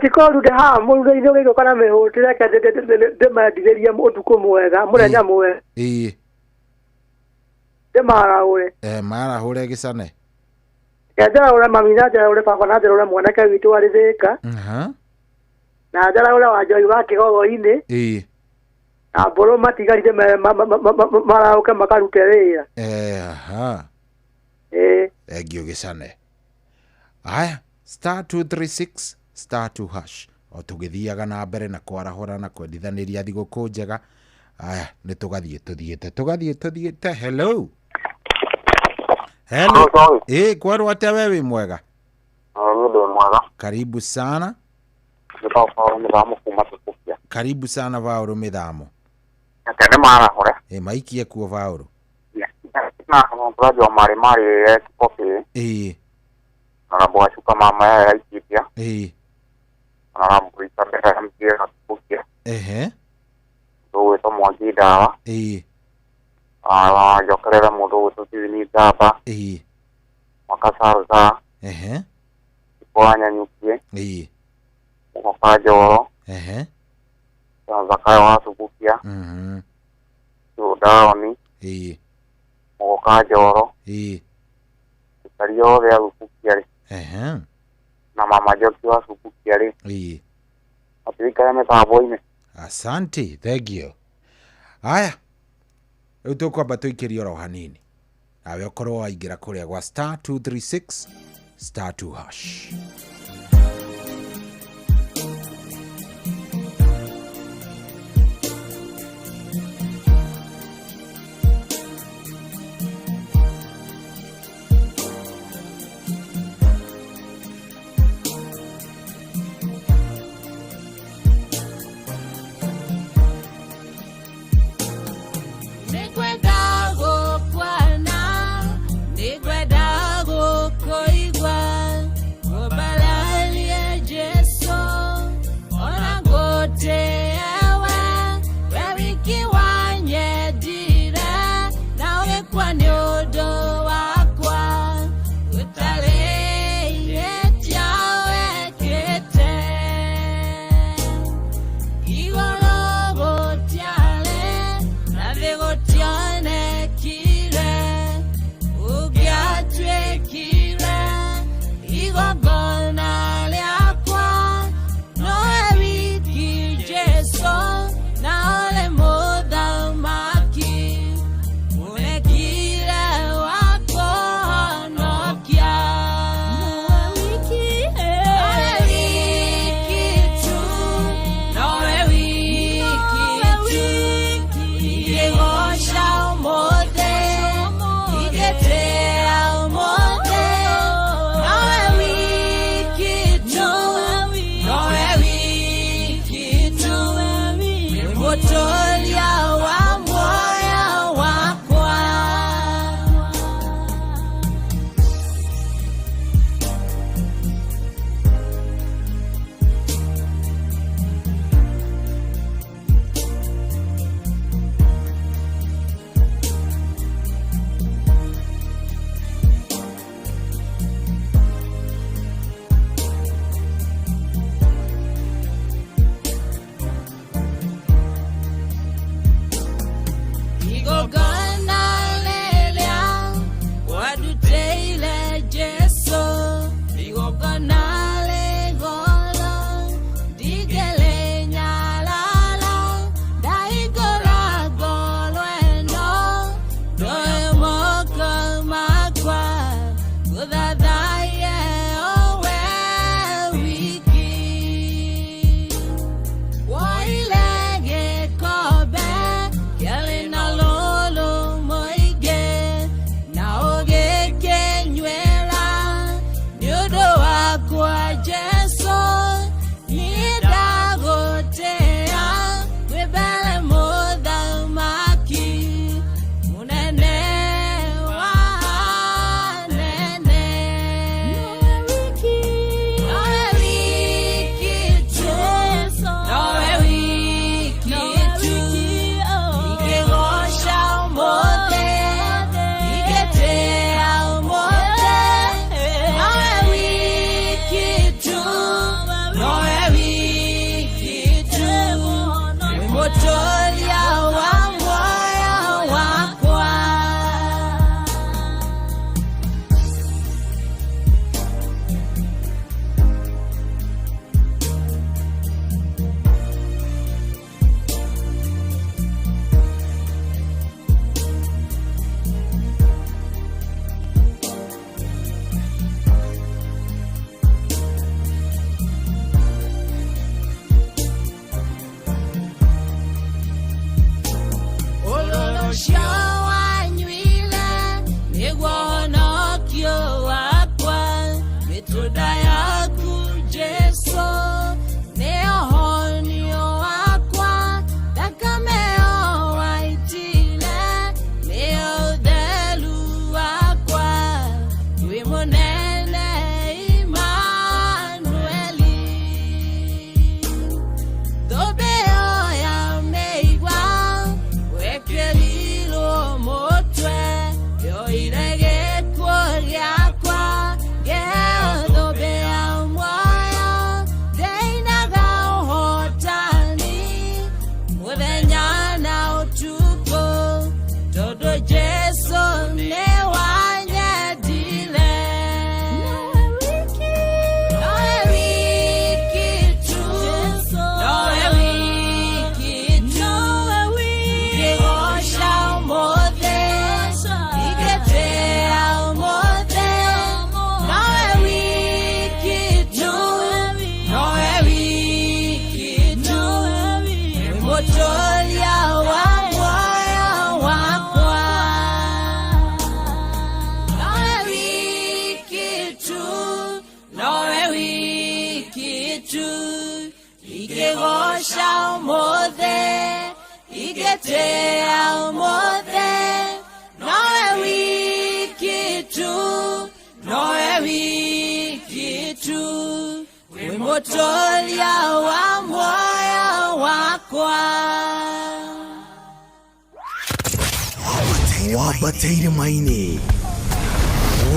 Tikoru ndĩ haha mũruga-inĩ ũgĩũka na mĩhũtĩ, reke ndĩmendithĩrie ũtukũ mwega, mũthenya mwega. Ĩĩ. Ndĩmarahũre. Marahũre Gĩcane. Njarahũre mami na njarahũre baba na njarahũre mwanake witũ arĩ Thĩka. Aha. Na njarahũre Wanjohi wa Kĩgogo-inĩ. Ĩĩ. Na mbũrũ matigarire marahũke makarute wĩra. Aha. Ĩĩ. Thank you Gĩcane. Haya, star 236 star 2 hash. O tũgĩthiaga na mbere na kwarahũra na kwendithanĩria thigũkũ njega. Aya, nĩ tũgathiĩ tũthiĩte, tũgathiĩ tũthiĩte. Hello, hello. Ĩ, kwerwo atĩa? We wĩ mwega? Niĩ ndĩ mwega. Karibu sana. Njĩtagwo Paũlũ Mĩthamo kuma Tũkũbia. Karibu sana, Vaũrũ Mĩthamo. Reke ndĩmarahũre. Ĩ, maikie kuo, Vaũrũ. Na mũturaji wa marĩ marĩ Kikobi. Na rambo gacuka mama ya Laikipia. Na rambo Isabela MCA wa Tũkũbia. Mũndũ ũgwĩtwo Mwangi Ndawa. Njokerere mũndũ ũgwĩtwo Steven Ngamba. Mwaka Salza. Kwa Nyanyukie. Mũgoka Njoro. Zakayo wa Tũkũbia. Daoni. Mũgoka Njoro. Aikari othe a Thubukia rĩ. Na mama Njoki wa Thubukia rĩ. Matirikane mĩtambo-inĩ. Asante, thank you. Aya, rĩu tũkwamba tũikĩrie oro hanini, nawe ũkorwo waingĩra kũrĩa gwa star 236 star 2 hash. Nĩngwenda gũkuona, nĩngwenda gũkũigua, ngũmbararie Jesũ, ona ngũtĩe we, we wiki wanyendire, na ũgĩkua nĩ ũndũ wakwa, gũtarĩ ihĩtia wekĩte. Igũrũ gũtiarĩ, na thĩ gũtionekire, ũngĩatuĩkire igongona rĩakwa. Nowe wiki Jesũ, na ũrĩ mũthamaki, mũrekire wa kũhonokia. Nowe wiki tu, nowe wiki tu, ingĩgoca ũmũthĩ, ingĩtĩĩa ũmũthĩ. Nowe wiki tu, nowe wiki tu, nĩ mũtũũria wa muoyo wakwa. Igongona rĩrĩa wandutĩire Jesũ, igongona rĩgoro ndingĩrĩnyarara, ndahingũra ngoro ĩno, ndoe moko makwa ngũthathaiye o we wiki. Woire gĩkombe kĩarĩ na lũlũ mũingĩ, na ũgĩkĩnyuĩra nĩ ũndũ wakwa Jesũ. Niĩ ndagũtĩĩa wĩ mbere mũthamaki mũnene wa anene. Nowe wiki tu, nowe wiki tu, ingĩgoca ũmũthĩ, ingĩtĩĩa ũmũthĩ. Nowe wiki tu, nowe wiki tu, nĩ mũtũũria wa muoyo wakwa. Ũcio wanyuire nĩguo honokio wakwa, mĩtũnda yaku Jesu nĩyo honio wakwa, thakame ĩyo waitire nĩyo ũtheru wakwa, wĩ mũnene Imanueli. Thũmbĩ ĩyo ya mĩigua wekĩrirwo mũtwe, yoire gĩkuũ gĩakwa, ngĩheo thũmbĩ ya muoyo, ndĩinaga ũhotani mũthenya na ũtukũ, tondũ Jesu nĩ wanyendire. Nowe wiki tu, nowe wiki tu, ingĩgoca ũmũthĩ, ingĩtĩĩa ũmũthĩ, nowe wiki tu, nowe wiki tu, nĩ mũtũũria wa muoyo wakwa. Nowe wiki tu, nowe wiki tu, ingĩgoca ũmũthĩ, ingĩtĩĩa ũmũthĩ, nowe wiki tu, nowe wiki tu, wĩ mũtũũria wa muoyo wakwa. Wambate irĩma-inĩ,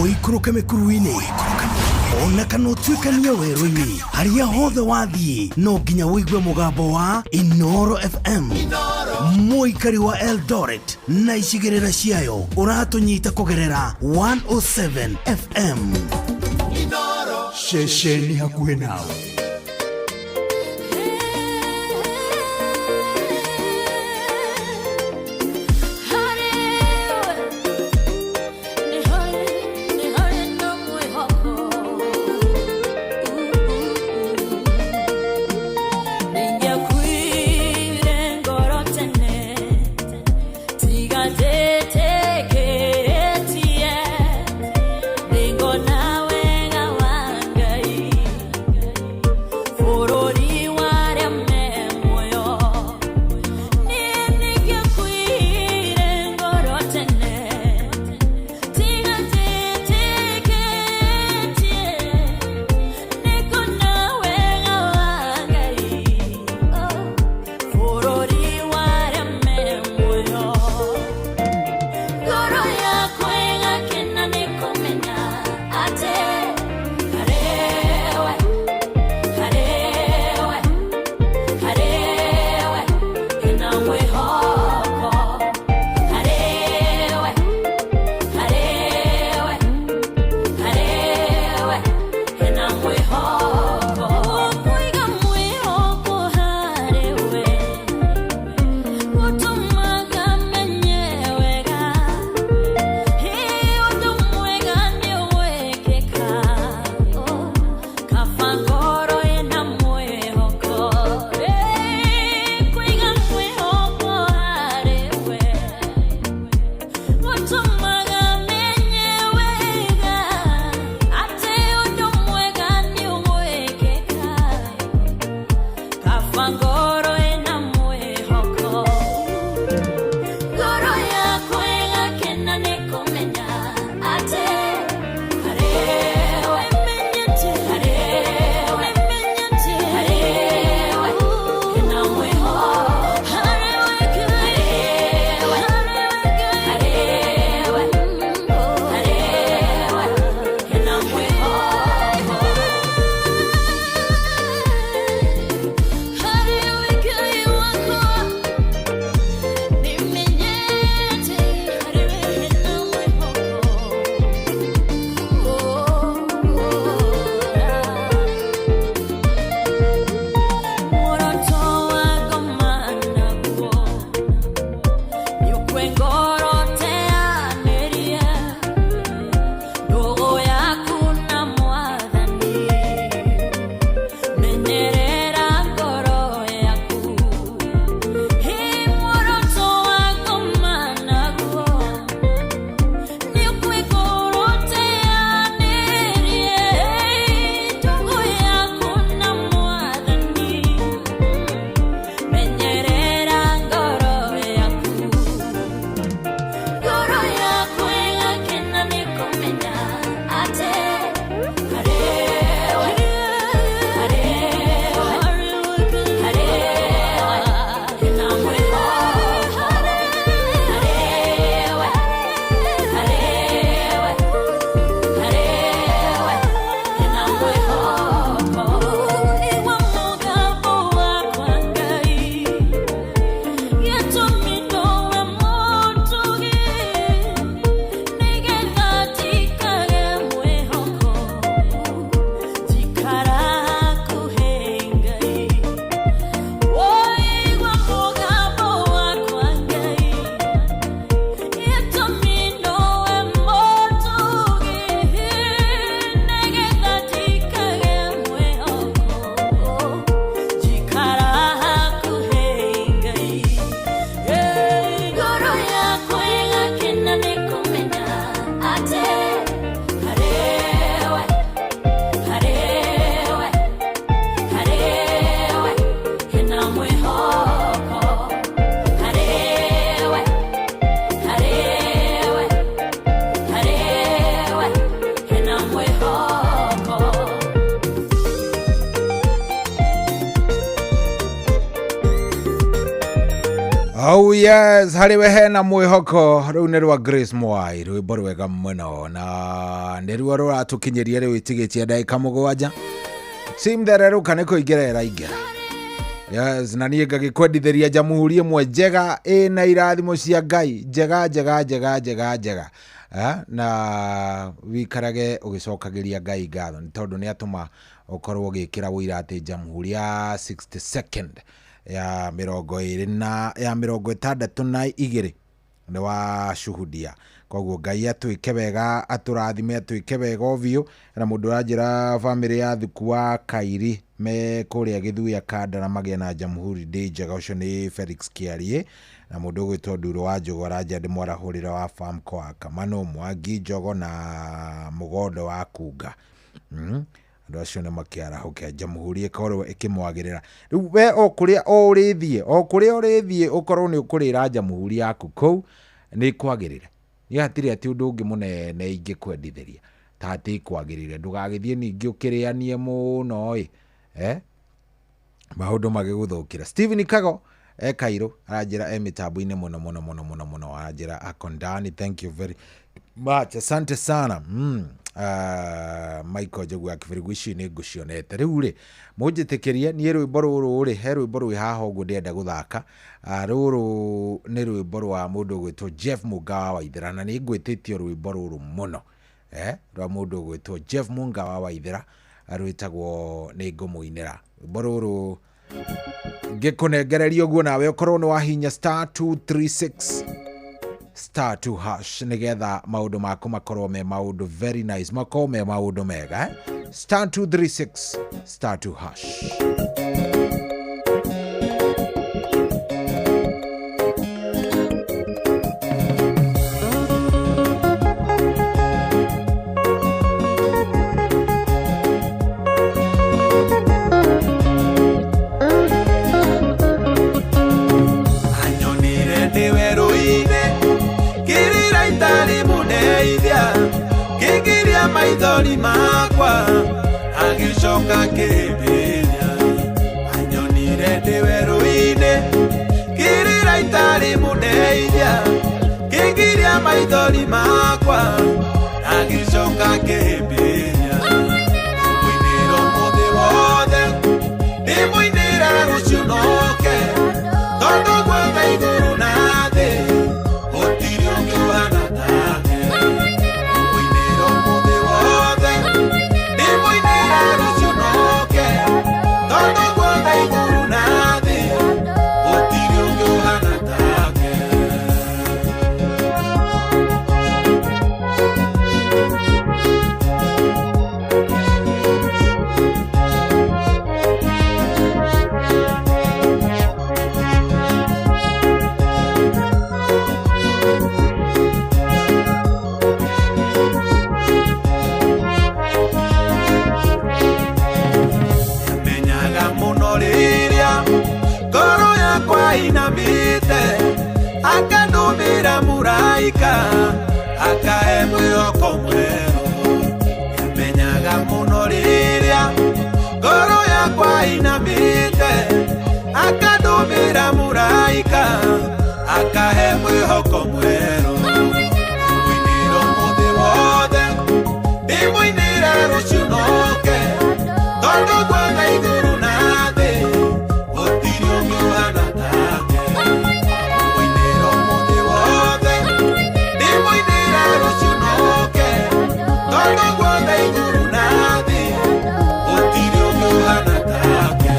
ũikũrũke mĩkuru-inĩ, ona kana ũtuĩkanie werũ-inĩ, harĩa hothe wathiĩ no nginya ũigue mũgambo wa Inoro FM. Mũikari wa Eldoret na icigĩrĩra ciayo ũratũnyita kũgerera 107 FM. Ceceni hakuhĩ nawe. Ndingĩakuire ngoro tene, tiga njĩtĩkĩtie, nĩngona wega wa Ngai. Oh yes, harĩ we hena mwĩhoko rũu nĩ rwa Grace Mwai, rwĩmbo rwega mũno na nĩruo rũratũkinyĩria rĩu itigĩtie ndagĩka 7 simthererũka nĩ kũingĩra ĩraingĩra. Yes, na niĩ ngagĩkwendithĩria jamhuri ĩmwe njega ĩna irathimo cia Ngai, njega njega njega njega njega. Na wikarage ũgĩcokagĩria Ngai ngatho nĩ tondũ nĩ atũma ũkorwo ũgĩkĩra ũira atĩ jamhuri ya 62nd ya 22 na ya 62 nĩ washuhudia. Koguo Ngai atwĩke wega, atũrathime, atwĩke wega o biũ. Na mũndũ ũranjĩra bamĩrĩ ya Thuku wa Kairi me kũrĩa Gĩthuya Kandara magĩe na jamhuri ndĩ njega, ũcio nĩ Felix Kĩarie. Na mũndũ ũgwĩtwo Nduro wa Njogo aranjĩra ndĩmwarahũrĩre wa Famco wa Kamano, Mwangi Njogo na Mũgondo wa Kunga. Andũ acio nĩ makĩarahũke, jamhuri ĩkorwo ĩkĩmwagĩrĩra. Rĩu we o kũrĩa o ũrĩthiĩ, o kũrĩa ũrĩthiĩ ũkorwo nĩ ũkũrĩra jamhuri yaku kũu nĩ ĩkwagĩrĩre. Niĩ hatirĩ atĩ ũndũ ũngĩ mũnene ingĩkwendithĩria ta atĩ ĩkwagĩrĩre. Ndũgagĩthiĩ ningĩ ũkĩrĩanie mũno ĩ, maũndũ magĩgũthũkĩra. Stephen Kago e Cairo aranjĩra e mĩtambo-inĩ mũno mũno mũno mũno mũno, aranjĩra akondani, thank you very much, asante sana. Michael Njogu wa Kĩbĩrĩgu, ici nĩ ngũcionete. Rĩu rĩ, mũnjĩtĩkĩrie niĩ rwĩmbo rũrũ rĩ, he rwĩmbo rwĩ haha ũguo ndĩrenda gũthaka. Rũrũ nĩ rwĩmbo rwa mũndũ ũgwĩtwo Jeff Munga wa Waithera, na nĩ ngwĩtĩtio rwĩmbo rũrũ mũno. Rwa mũndũ ũgwĩtwo Jeff Munga wa Waithera, rwĩtagwo nĩ ngũmũinĩra. Rwĩmbo rũrũ ngĩkũnengereria ũguo nawe ũkorwo nĩ wahinya star 236 star 2 hash nĩgetha maũndũ maku makorwo me maũndũ very nice, makorwo me maũndũ mega. Star 236 star 2 hash. Maithori makwa agĩcoka kĩhĩmbĩria, anyonire ndĩ werũ-inĩ kĩrĩra itarĩ mũndeithia, kĩngiria maithori makwa agĩcoka kĩhĩmbĩria. Mũinĩra ũmũthĩ wothe ndĩmũinĩra rũciũ noke, tondũ gwothe igũrũ na thĩ gũtirĩ ũngĩ ũhana take. Inamite akandumira muraika akahe mwĩhoko mwerũ, nĩamenyaga mũno rĩrĩa ngoro yakwa inamite akandumira muraika akahe mwĩhoko mwerũ. Mũinĩra ũmũthĩ wothe ndĩmũinĩra rũciũ noke, tondũ gwothe igũrũ na thĩ gũtirĩ ũngĩ ũhana take. Mũinĩra ũmũthĩ wothe ndĩmũinĩra rũciũ noke, tondũ gwothe igũrũ na thĩ gũtirĩ ũngĩ ũhana take.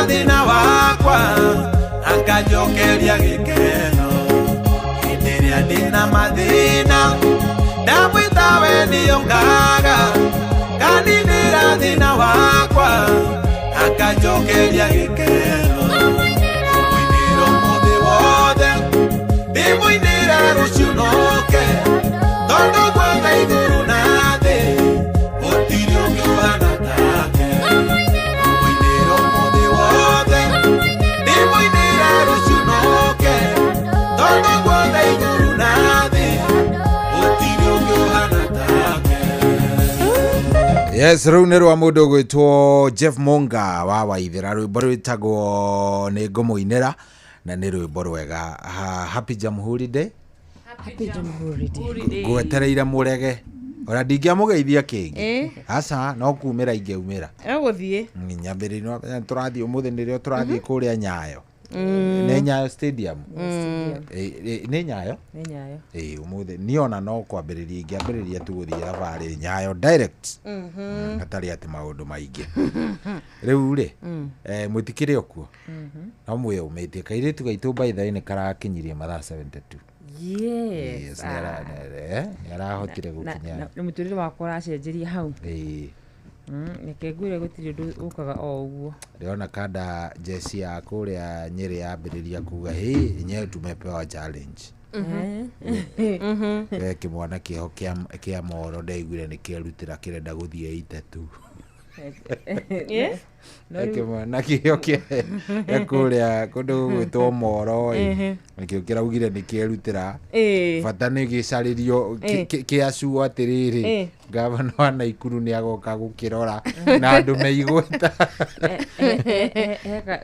Thĩna wakwa akanjokeria gĩkeno, hĩndĩ ĩrĩa Rĩrĩa ndĩna mathĩna ndamwĩta we nĩokaga kaninĩra thĩna wakwa akanjokeria gĩkeno ngũmũinĩra ũmũthĩ wothe ndĩmũinĩra rũciũ noke tondũ guothe igũrũ na thĩ gũtirĩ ũngĩ ũhana take ngũmũinĩra ũmũthĩ wothe ndĩmũinĩra rũciũ noke tondũ guothe igũrũ na thĩ gũtirĩ ũngĩ ũhana take. Yes, rĩu nĩ rwa mũndũ ũgwĩtwo Jeff Monga wa Waithĩra, rwĩmbo rwĩtagwo nĩ ngũmũinĩra na nĩ rwĩmbo rwega. Happy Jamhuri Day. Happy Jamhuri Day. Ngwetereire mũrege ona ndingĩamũgeithia kĩngĩ aca no kumĩra ingĩumĩra Egũthiĩ nyambĩrĩrio tũrathiĩ ũmũthĩ nĩrĩo tũrathiĩ kũrĩa Nyayo. Nĩ Nyayo Stadium. Nĩ Nyayo? Nĩ Nyayo. Ũmũthĩ niĩ ona no kwambĩrĩria ingĩambĩrĩria tu gũthiĩ thabarĩ Nyayo direct. Hatarĩ atĩ maũndũ maingĩ. Rĩu rĩ, mũtikĩrĩ o kuo? No mwĩyũmĩtie. Kairĩtu gaitũ by the way nĩ karakinyirie mathaa 72. Yes. Nĩ arahotire gũkinya. Na mũtũrĩre wakwa ũracenjeria hau. Reke ngwĩre gũtirĩ ũndũ ũkaga o ũguo. Ndĩrona kanda jeci ya kũrĩa Nyĩrĩ yambĩrĩria kuga hĩ enyewe tumepewa challenge. We kĩmwana kĩho kĩa Moro ndaiguire nĩ kĩerutĩra kĩrenda gũthiĩ itatũ. Kĩmwana kĩho kĩa kũrĩa kũndũ gũgwĩtwo Moro ĩ nĩkĩo kĩraugire nĩ kĩerutĩra bata nĩ gĩcarĩrio kĩacuo atĩrĩrĩ gavana wa Naikuru nĩ agoka gũkĩrora na andũ meigweta. He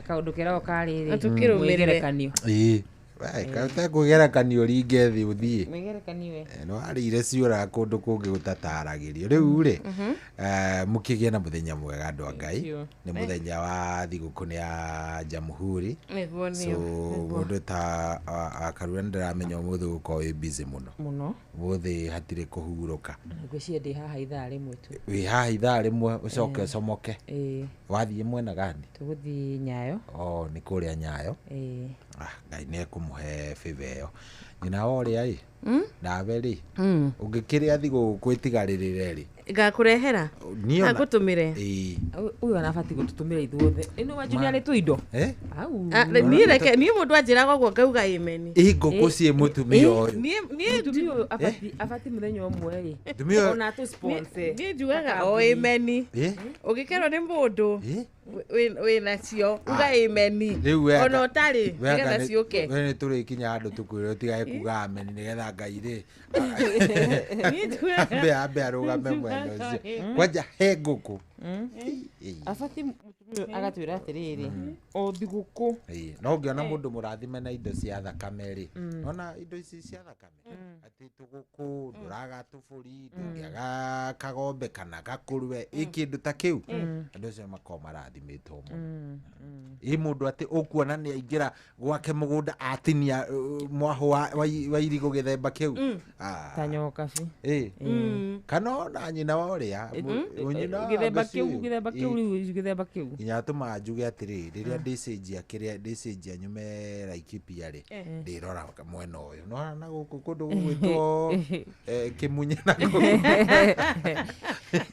kaũndũ keragwo karĩrĩ mwĩgerekanio. Ũtekũgerekanio ringe thĩ ũthiĩ mwĩgerekanio no arĩire ciũra kũndũ kũngĩ gũtataragĩrio. Rĩu rĩ mũkĩgĩe na mũthenya mwega andũ a Ngai. Nĩ mũthenya wa thigũkũ nĩ ya Jamhuri. So mũndũ ta Karura nĩndĩramenya ũmũthĩ ũgũkorwo wĩ busy mũno mũno. Ũmũthĩ hatirĩ kũhurũka. Ngwĩciria ndĩ haha ithaa rĩmwe tu. Wĩ haha ithaa rĩmwe ũcoke ũcomoke. Wathiĩ mwena gani? Tũgũthiĩ Nyayo. Oh, nĩ kũrĩa Nyayo. Ngai nĩ ekũmũhe favor ĩyo. Nyina wa ũrĩa ĩ nawe rĩ ũngĩkĩrĩa thigũkũ ĩtigarĩrĩre rĩ ngakũrehera ngũtũmĩre. Ũyũ anabatiĩ gũtũtũmĩra ithuothe. Ĩno wa Junior arĩ tũindo. Niĩ reke niĩ mũndũ anjĩraga ũguo ngauga amen. Ĩ ngũkũ ciĩ mũtumia ũyũ. Niĩ mũtumia ũyũ abatiĩ mũthenya ũmwe rĩ ona atũ sponsor. Niĩ njugaga o amen. Ũngĩkerwo nĩ mũndũ wĩnacio uga amen ona ũtarĩ nĩgetha ciũke. We nĩ tũrĩkinya handũ tũkwĩre ũtigage kuga amen nĩgetha Ngai rĩ ambe arũgame mwena ũcio. Kwanja he ngũkũ. Abatiĩ mũtumia agatwĩra atĩrĩrĩ o thigũkũ. No ũngĩona mũndũ mũrathime na indo cia thakame rĩ, ona indo ici cia thakame atĩ tũgũkũ ndũraga tũbũri ndũngĩaga kagombe kana gakũrwe ĩ kĩndũ ta kĩu andũ acio makoragwo marathimĩtwo mũno. Ĩ mũndũ atĩ ũkuona nĩ aingĩra gwake mũgũnda atinia mwahũ wa irigũ gĩthemba kĩu ta nyoka bi kana ona nyina wa ũrĩa gĩthemba kĩu gĩthemba kĩu rĩu gĩthemba kĩu nginya atũmaga njuge atĩrĩrĩ rĩrĩa ndĩcenjia kĩrĩa ndĩcenjia nyume Laikipia rĩ ndĩrora mwena ũyũ no na gũkũ kũndũ gũgwĩtwo Kĩmunye na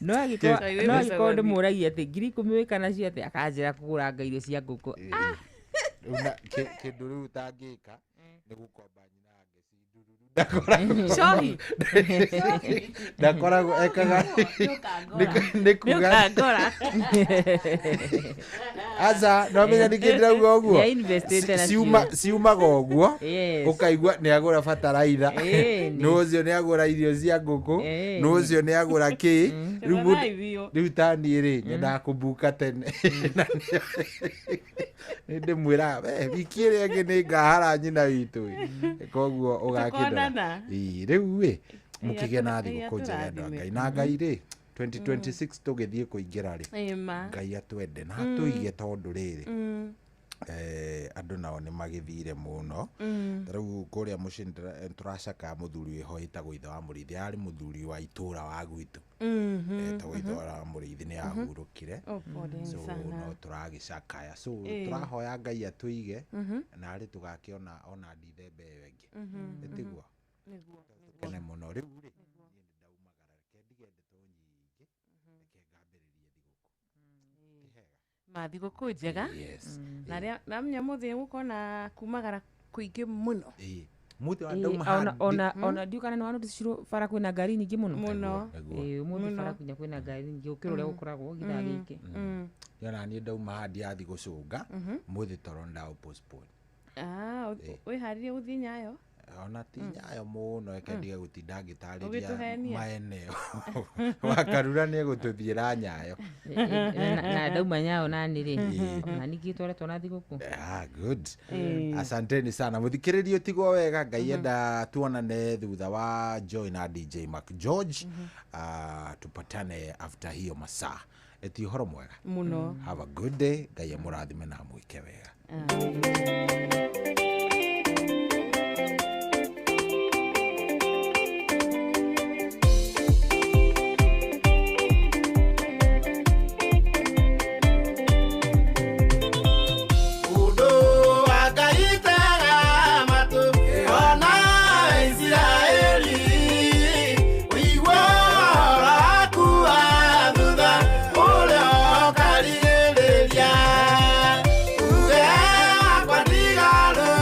no angĩkorwo ndĩmũragia atĩ 10,000 wĩka nacio atĩ akanjĩra kũgũranga irio cia ngũkũ. Kĩndũ rĩu ũtangĩka nĩ gũkomba nyina ndakoragwo ekaga nĩ kuga aca no menya nĩkĩ ndĩrauga ũguo ciumaga ũguo ũkaigua nĩ agũra bataraitha nĩ ũcio nĩ agũra irio cia ngũkũ nĩ ũcio nĩ agũra kĩ rĩu ta niĩ rĩ nyendaga kũmbuka tene nĩ ndĩmwĩraga wiki ĩrĩa ĩngĩ nĩ ngahara nyina witũ koguo ũgakĩndora. Rĩu ĩ mũkĩgĩe na thigũkũ njega andũ a Ngai na Ngai rĩ 2026 tũgĩthiĩ kũingĩra rĩ Ngai atwende na atũige tondũ rĩrĩ andũ nao nĩ magĩthire mũno. Ta rĩu kũrĩa mũciĩ tũracaka mũthuri wĩho wĩtagwo ithe wa Mũrĩithi arĩ mũthuri wa itũra wa gwitũ etagwo ithe wa Mũrĩithi nĩ ahurũkire so no tũragĩcakaya so tũrahoya Ngai atũige na arĩ tũgakĩona ona ndithemba ĩyo ĩngĩ ĩtiguo. Kene mũno rĩu rĩ, niĩ nĩ ndaumagara, reke ndige ndeto nyingĩ, reke ngambĩrĩrie thigũkũ. Ti hega? Ma thigũkũ njega. Yes. Na rĩa namenya mũthĩ gũkorwo na kumagara kũingĩ mũno. Ĩĩ, mũthĩ wa ndauma haha. Ona ndiũ kana nĩ wanoticirwo bara kwĩna ngari nyingĩ mũno. Mũno. Ĩĩ, ũmũthĩ bara kinya kwĩna ngari nyingĩ gũkĩra ũrĩa gũkoragwo githaa gĩkĩ. Ona niĩ ndauma haha ndirathiĩ gũcũnga mũthĩ toro, ndaũ postpone. Ah, wĩharĩrie gũthiĩ Nyayo? Ona ti Nyayo mũno, reke ndige gũtinda ngĩtarĩria. Ũgĩtũhenia. Maeneo Wakarura nĩ egũtũthiĩra Nyayo. Na ndauma Nyayo nani rĩ, ona ningĩ twaretwo na thigũkũ. Ah, good. Asanteni sana mũthikĩrĩrio, tigwo wega. Ngai enda tuonane thutha wa Joy na DJ Mac George. Ah, tupatane after hiyo masaa. Eti ũhoro mwega mũno. Have a good day. Ngai amũrathime na amwĩke wega. Ũndũ wa Ngai tega matũ, ona Isiraeli, ũigue ũhoro waku wa thutha ũrĩa ũkarigĩrĩria. Uge wakwa ndigarũrũka.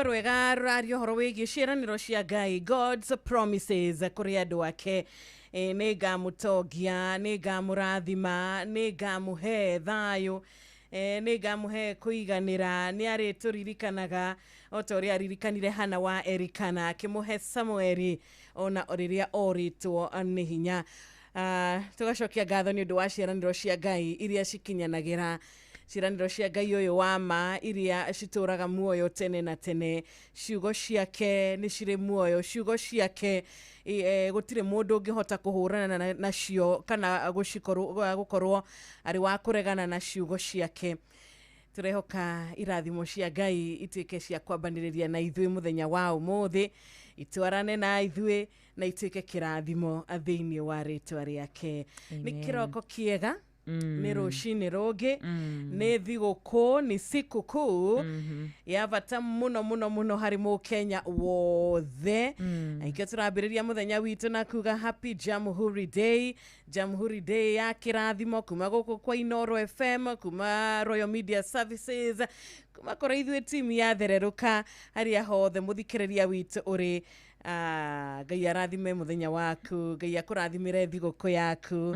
Rwĩmbo rwega rũraria ũhoro wĩgiĩ ciĩranĩro cia Ngai, God's promises kũrĩ andũ ake. Nĩ ngamũtongia, nĩ ngamũrathima, nĩ ngamũhe thayũ, nĩ ngamũhe kũiganĩra. Nĩ arĩtũririkanaga o ta ũrĩa aririkanire Hana wa Elikana, akĩmũhe Samueli ona rĩrĩa orĩtwo nĩ hinya. Tũgacokia ngatho nĩ ũndũ wa ciĩranĩro cia Ngai iria cikinyanagĩra, ciĩranĩro cia Ngai ũyũ wa ma iria citũraga muoyo tene na tene. Ciugo ciake nĩ cirĩ muoyo, ciugo ciake gũtirĩ mũndũ ũngĩhota kũhũrana nacio kana gũkorwo arĩ wa kũregana na ciugo ciake. Tũrehoka irathimo cia Ngai ituĩke cia kwambanĩrĩria na ithuĩ mũthenya wa ũmũthĩ, itwarane na ithuĩ na ituĩke kĩrathimo thĩinĩ wa rĩtwa rĩake. Nĩ kĩroko kĩega, nĩ rũcinĩ rũngĩ, nĩ thigũkũ, nĩ sikukuu ya bata mũno mũno mũno harĩ mũkenya wothe. Na ikĩo tũrambĩrĩria mũthenya witũ na kuga happy Jamhuri Day, Jamhuri Day ya kĩrathimo kuma gũkũ kwa Inooro FM, kuma Royal Media Services, kuma kũrĩ ithuĩ timu ya Thererũka, harĩa hothe mũthikĩrĩria witũ ũrĩ. Ngai arathime mũthenya waku, Ngai akũrathimĩre thigũkũ yaku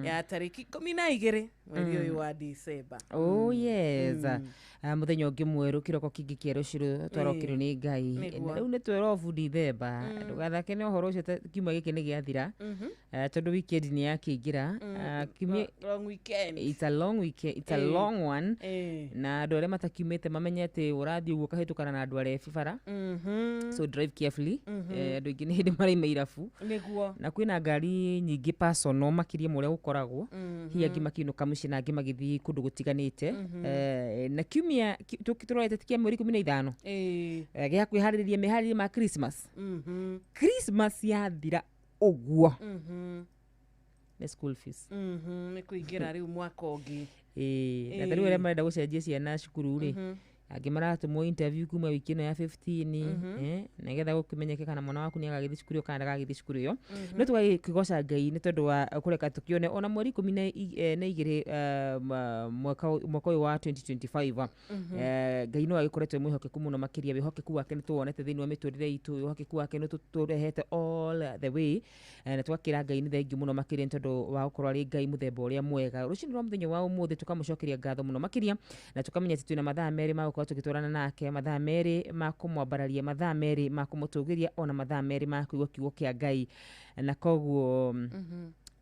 ya tarĩki 12 mweri ũyũ wa December. Oh yes. Mũthenya ũngĩ mwerũ, kĩroko kĩngĩ kĩerũ ciro twarokĩrwo nĩ Ngai. Na rĩu nĩ twerwo Dithemba, ndũgathake nĩ ũhoro ũcio kiumia gĩkĩ nĩ gĩathira, tondũ weekend nĩ yakĩingĩra. Long weekend. It's a long weekend, it's a long one. Na andũ arĩa matakiumĩte mamenye atĩ ũrathiĩ ũguo ũkahĩtũkana na andũ arebi bara. So drive carefully. Andũ aingĩ nĩ hĩndĩ maraima irabu. Nĩguo. Na kwĩna ngari nyingĩ personal makĩria ma ũrĩa gũkoragwo. Hihi angĩ makĩinũka mũciĩ na angĩ magĩthiĩ kũndũ gũtiganĩte. Na kiumia tũrorete ti kĩa mweri 15. Gĩa kwĩharĩrĩria meharĩrĩria ma Christmas. Christmas yathira ũguo. Nĩ school fees. Nĩ kũingĩra rĩu mwaka ũngĩ. Na ta rĩu arĩa marenda gũcenjia ciana cukuru rĩ, angĩ maratũmwo interview kuma wiki ĩno ya 15, nĩgetha gũkĩmenyeke kana mwana waku nĩ agagĩthiĩ cukuru ĩyo kana ndagagĩthiĩ cukuru ĩyo. No tũgakĩgoca Ngai nĩ tondũ wa kũreka tũkĩone ona mweri 12 mwaka ũyũ wa 2025. Ngai no agĩkoretwo mwĩhokeku mũno makĩria, wĩhokeku wake nĩ tũwonete thĩinĩ wa mĩtũrĩre itũ, wĩhokeku wake nĩ tũrehete all the way, na tũgakĩra Ngai nĩ thengiũ mũno makĩria nĩ tondũ wa gũkorwo arĩ Ngai mũthemba ũrĩa mwega. Rũcinĩ rwa mũthenya wa ũmũthĩ tũkamũcokeria ngatho mũno makĩria, na tũkamenya atĩ twĩna mathaa merĩ ma gũkorwo tũgĩtwarana nake, mathaa merĩ ma kũmwambararia, mathaa merĩ ma kũmũtũgĩria, ona mathaa merĩ ma kũigua kiugo kĩa Ngai. Na koguo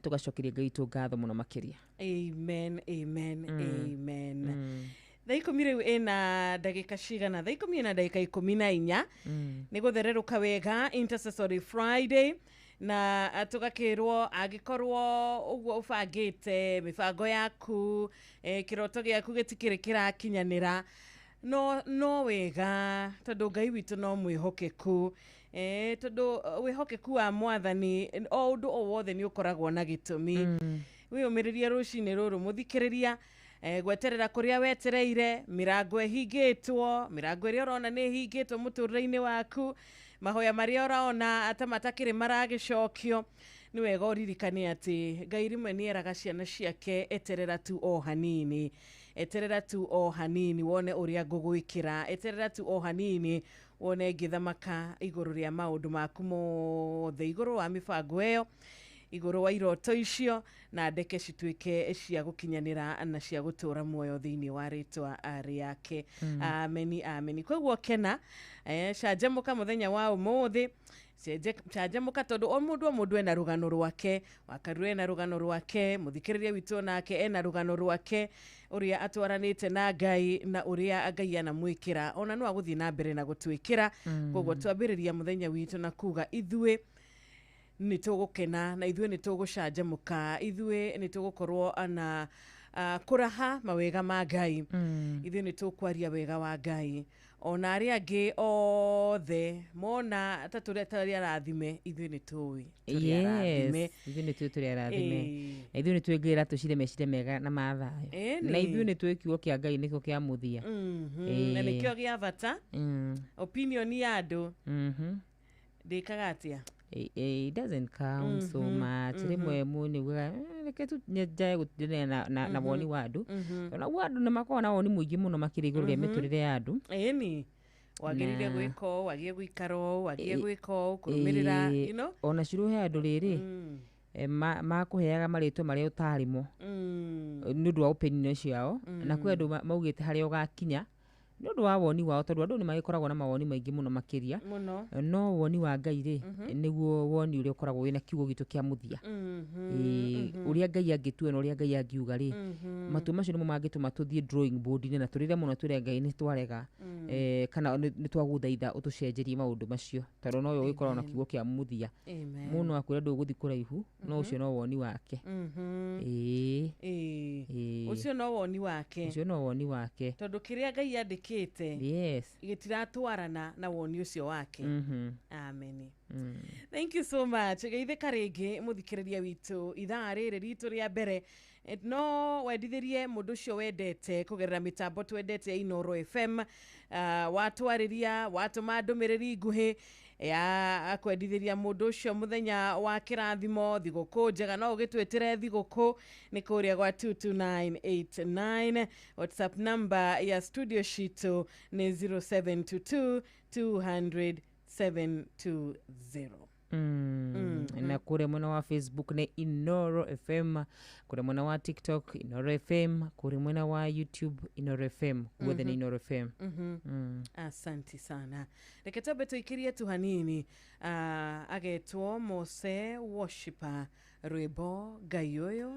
tũgacokeria Ngai witũ ngatho mũno makĩria. Amen, amen, amen. Thaa 10 rĩu ĩna ndagĩka cigana? Thaa 10 ĩna ndagĩka 14. Nĩ gũthererũka wega Intercessory Friday, na tũgakĩrwo angĩkorwo ũguo ũbangĩte mĩbango yaku, kĩroto gĩaku gĩtikĩrĩ kĩrakinyanĩra, no wega tondũ Ngai witũ no mwĩhokeku. Tondũ wĩhokeku wa mwathani o ũndũ o wothe nĩ ũkoragwo na gĩtũmi. Wĩyũmĩrĩrie rũcinĩ rũrũ mũthikĩrĩria, gweterera kũrĩa wetereire, mĩrango ĩhingĩtwo, mĩrango ĩrĩa ũrona nĩ ĩhingĩtwo mũtũrĩre-inĩ waku, mahoya marĩa ũrona ta matakĩrĩ maragĩcokio, nĩ wega ũririkane atĩ Ngai rĩmwe nĩ eraga ciana ciake eterera tu o hanini, eterera tu o hanini wone ũrĩa ngũgwĩkĩra, eterera tu o hanini wone ngĩthamaka igũrũ rĩa maũndũ maku mothe, igũrũ wa mĩbango ĩyo, igũrũ wa iroto icio, na ndeke cituĩke cia gũkinyanĩra na cia gũtũra muoyo thĩinĩ wa rĩtwa rĩake. Ameni, ameni. Koguo kena, canjamũka mũthenya wa ũmũthĩ, canjamũka tondũ o mũndũ o mũndũ ena rũgano rwake, Wakaruru ena rũgano rwake, mũthikĩrĩria witũ nake ena rũgano rwake, ũrĩa atwaranĩte na Ngai na ũrĩa Ngai anamwĩkĩra, ona no agũthiĩ na mbere na gũtwĩkĩra. Koguo twambĩrĩria mũthenya witũ na kuga ithuĩ nĩ tũgũkena na ithuĩ nĩ tũgũcanjamũka, ithuĩ nĩ tũgũkorwo na kũraha mawega ma Ngai, ithuĩ nĩ tũkwaria wega wa Ngai, ona arĩa angĩ othe mona ta tũrĩa tarĩ arathime, ithuĩ nĩ tũĩ tũrĩ arathime. Ithuĩ nĩ tũĩ tũrĩ arathime. Na ithuĩ nĩ tũĩ Ngai aratũcire meciria mega na ma thayũ. Na ithuĩ nĩ tũĩ kiugo kĩa Ngai nĩkĩo kĩa mũthia. Na nĩkĩo gĩa bata. Opinion ya andũ ndĩkaga atĩa? It doesn't count so much. Rĩmwe mũndũ nĩaugaga, reke tu njae gũtindanĩra na woni wa andũ. Ona guo andũ nĩ makoragwo na woni mũingĩ mũno makĩria igũrũ rĩa mĩtũrĩre ya andũ. Ĩni. Wagĩrĩire gwĩka ũũ, wagĩrĩire gũikara ũũ, wagĩrĩire gwĩka ũũ, kũrũmĩrĩra, you know? Ona cirũ he andũ rĩrĩ makũheaga marĩtwa marĩa ũtarĩmo nĩ ũndũ wa opinion ciao, na kwĩ andũ maugĩte harĩa ũgakinya nĩ ũndũ wa woni wao, tondũ andũ nĩ magĩkoragwo na mawoni maingĩ mũno makĩria. Mũno. No woni wa Ngai rĩ, nĩguo woni ũrĩa ũkoragwo wĩna kiugo gitũ kĩa mũthia. Ũrĩa Ngai angĩtua na ũrĩa Ngai angiuga rĩ, matua macio nĩmo mangĩtũma tũthiĩ drawing board-inĩ na tũrĩre mũno twĩre Ngai nĩ twarega, kana nĩ twagũthaitha ũtũcenjerie maũndũ macio, tondũ nowe ũgĩkoragwo na kiugo kĩa mũthia. Amen. Mũndũ no akwĩre ndũgũthiĩ kũraihu, no ũcio no woni wake. Ĩĩ. Ũcio no woni wake. Ũcio no woni wake. Tondũ kĩrĩa Ngai andĩkĩte gĩtiratwarana na woni ũcio wake. Amen. Thank you so much. Geithĩka rĩngĩ mũthikĩrĩria witũ ithaa rĩrĩ ritũ rĩa mbere. No wendithĩrie mũndũ ũcio wendete kũgerera mĩtambo twendete ya Inooro FM. Watwarĩria, watũma ndũmĩrĩri nguhĩ ya kwendithĩria mũndũ ũcio mũthenya wa kĩrathimo, thigũkũ njega, no ũgĩtwĩtĩre thigũkũ nĩ kũrĩa gwa 22989. WhatsApp number ya studio citũ nĩ 0722 200 720. Na kũrĩa mwena wa Facebook nĩ Inooro FM, kũrĩa mwena wa TikTok Inooro FM, kũrĩa mwena wa YouTube Inooro FM, guothe nĩ Inooro FM. Asanti sana. Reke twambe tũikĩrie tu hanini. Agetwo Mose Worshiper, rwĩmbo Ngai ũyũ.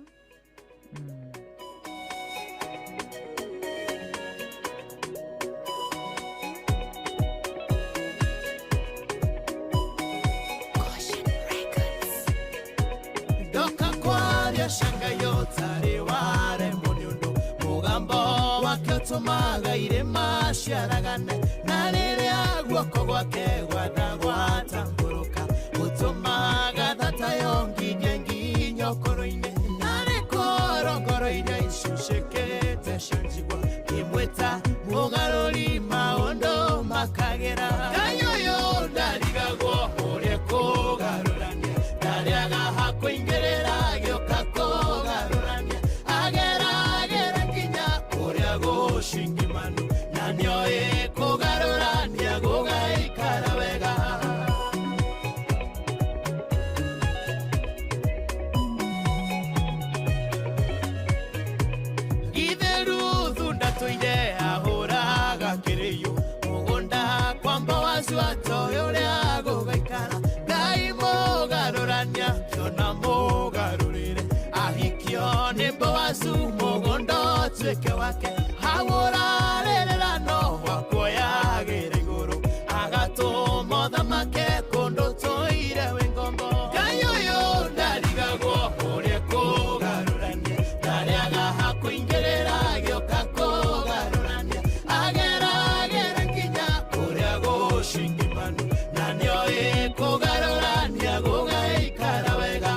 Ndoka kwaria shanga yotari waremwo nĩ ũndũ mũgambo wake ũtũmaga irĩma ciaragane, na rĩrĩa guoko gwake gwatagwatambũrũka gũtũmaga thata yongithie nginya ũkũrũ-inĩ, narĩ korongoro iria icucĩkĩte cia njigua ngĩmwĩta mũgarũri maũndũ makagĩra. Ngai ũyũ ndarigagwo ũrĩa kũgarũrania, ndarĩaga hakũingĩrĩra gĩũka kũgarũrania, ageragĩra nginya kũrĩa gũcingimanu, na nĩoĩ kũgarũrania gũgaikara wega. Githĩ Ruthu ndatũire ahũraga kĩrĩyo mũgũnda kwa Boazu atoĩ ũrĩa gũgaikara. Ngai mũgarũrania kĩona mũgarũrĩre, ahikio nĩ Boazu mũgũnda ũtuĩke wake, hau ũrarĩrĩra no wakuoyagĩra igũrũ, agatũma ũthamake kũndũ tũire wĩ ngombo. Ngai ũyũ ndarigagwo ũrĩa kũgarũrania, ndarĩaga hakũingĩrĩra gĩũka kũgarũrania, ageragĩra nginya kũrĩa gũcingimanu, na nĩoĩ kũgarũrania gũgaikara wega.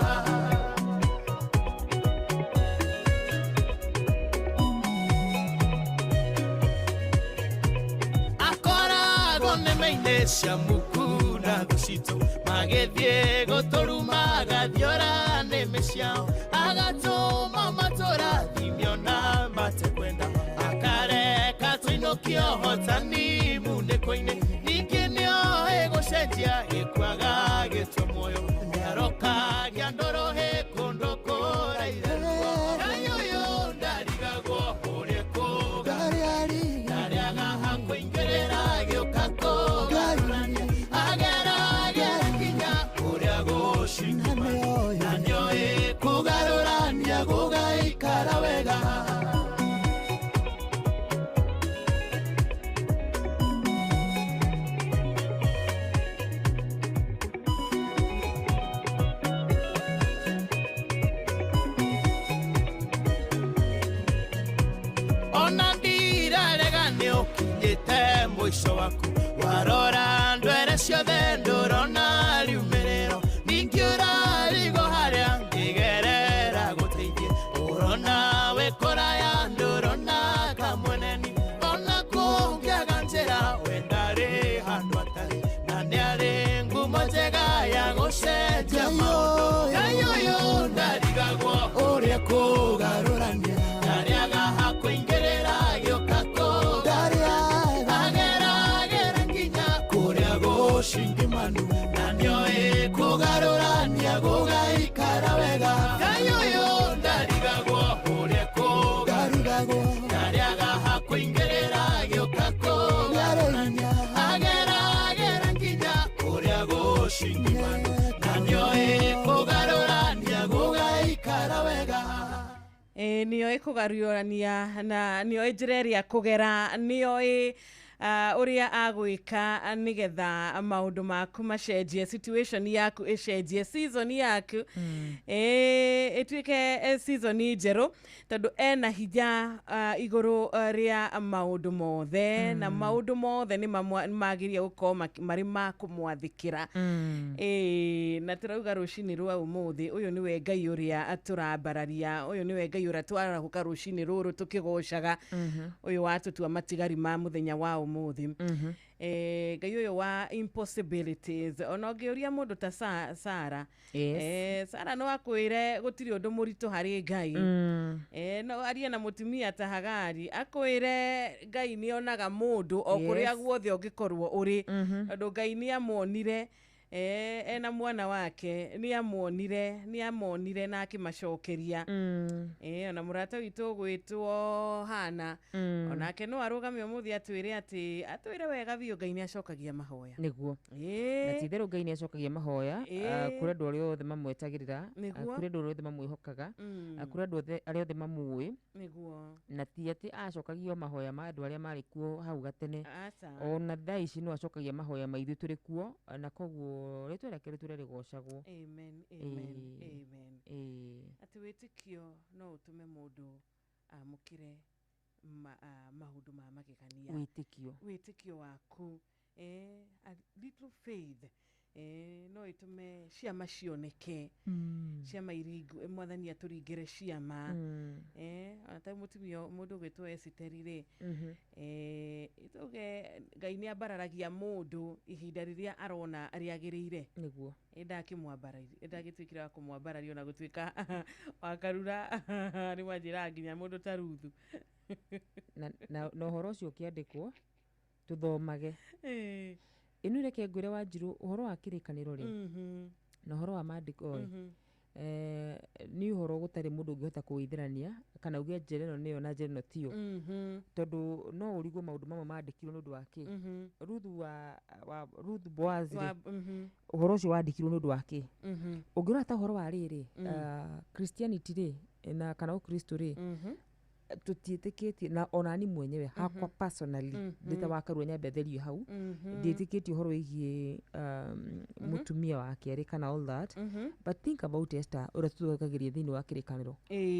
Akoragwo nĩme-inĩ cia muku na thũ citũ, magĩthiĩ gũtũruma agathiora nĩmĩ ciao, agatũma matũrathimio na matekwenda, akareka tũinũkio hotani munĩko-inĩ, ningĩ nĩoĩ gũcenjia gĩkuaga gĩtwe muoyo, nĩarokagia ndũrũhĩ kũndũ kũraire ruo. Ngai ũyũ ndarigagwo ũrĩa kũgarũrania, ndarĩaga hakũingĩrĩra gĩũka kũgarũrania, ageragĩra nginya kũrĩa gũcingimanu, na nĩoĩ kũgarũrania gũgaikara wega. Ona ndirarega nĩ ũkinyĩte mũico waku, warora ndwere ciothe ndũrona riumĩrĩro, ningĩ ũrarigwo harĩa ngĩgerera gũteithie, ũrona wĩ kũraya ndũrona kamweneni, ona kũngĩaga njĩra we ndarĩ handũ atarĩ, na nĩarĩ ngumo njega ya gũcenjia maũndũ. Ngai ũyũ ndarigagwo ũrĩa kũgarũrania, ndarĩaga hakũingĩrĩra gĩũka kũgarũrania, ageragĩra nginya Nĩoĩ kũgariũrania na nĩoĩ njĩra ĩrĩa kũgera, nĩoĩ ũrĩa agwĩka nĩgetha maũndũ maku macenjie, situation yaku ĩcenjie, season yaku ĩtuĩke season njerũ, tondũ ena hinya igũrũ rĩa maũndũ mothe, na maũndũ mothe nĩ magĩrĩire gũkorwo marĩ ma kũmwathĩkĩra. Na tũrauga rũcinĩ rwa ũmũthĩ, ũyũ nĩwe Ngai ũrĩa tũrambararia, ũyũ nĩwe Ngai ũrĩa twarahũka rũcinĩ rũrũ tũkĩgocaga, ũyũ watũtua matigari ma mũthenya wa ũmũthĩ. Ngai ũyũ wa impossibilities, ona ũngĩũria mũndũ ta Sara, Yes. Sara no akwĩre gũtirĩ ũndũ mũritũ harĩ Ngai. No arie na mũtumia ta Hagari akwĩre Ngai nĩonaga mũndũ o kũrĩa guothe ũngĩkorwo ũrĩ, tondũ Ngai nĩamuonire ena mwana wake, nĩamuonire na akĩmacokeria. Ona mũrata witũ ũgwĩtwo Hana, onake no arũgame ũmũthĩ atwĩre atĩ atwĩre wega biũ Ngai nĩacokagia mahoya. Nĩguo. Na ti itherũ Ngai nĩacokagia mahoya, kũrĩ andũ arĩa othe mamwetagĩrĩra, kũrĩ andũ arĩa othe mamwĩhokaga, kũrĩ andũ arĩa othe mamũĩ. Nĩguo. Na ti atĩ acokagia mahoya ma andũ arĩa marĩ kuo hau gatene. Ona thaa ici no acokagia mahoya ma ithuĩ tũrĩ kuo, na koguo rĩtwa rĩake rĩtũre rĩgocagwo. Amen, amen, amen. Atĩ wĩtĩkio no ũtũme mũndũ amũkĩre maũndũ ma magegania. Wĩtĩkio. Wĩtĩkio waku. A little faith no ĩtũme ciama cioneke. Ciama iringwo, mwathani atũringĩre ciama. Ona ta mũtumia mũndũ ũgwĩtwo Esiteri rĩ, tuge Ngai nĩ ambararagia mũndũ ihinda rĩrĩa arona rĩagĩrĩire. Nĩguo. Ndagĩtuĩkire wa kũmwambararia ona gũtuĩka wakarura nĩ mwanjĩraga nginya mũndũ ta Ruthu. Na ũhoro ũcio ũkĩandĩkwo tũthomage. Ĩno reke ngwĩre Wanjirũ ũhoro wa kĩrĩkanĩro rĩ, na ũhoro wa maandĩko rĩ, nĩ ũhoro gũtarĩ mũndũ ũngĩhota kũwĩithĩrania kana uge njĩra ĩno nĩyo na njĩra ĩno tiyo. Tondũ no ũrigwo maũndũ mamwe mandĩkirwo nĩ ũndũ wa kĩ. Ruthu wa Ruthu Boaz rĩ, ũhoro ũcio wandĩkirwo nĩ ũndũ wa kĩ. Ũngĩrora ta ũhoro wa rĩrĩ, Christianity rĩ, na kana ũkristo rĩ, tũtiĩtĩkĩtie, na ona ni mwenyewe hakwa personally ndĩ ta wakarua nyambe therio hau, ndiĩtĩkĩtie ũhoro wĩgiĩ mũtumia wa kerĩ kana all that. But think about Esther ũrĩa tũthokagĩria thĩinĩ wa kĩrĩkanĩro.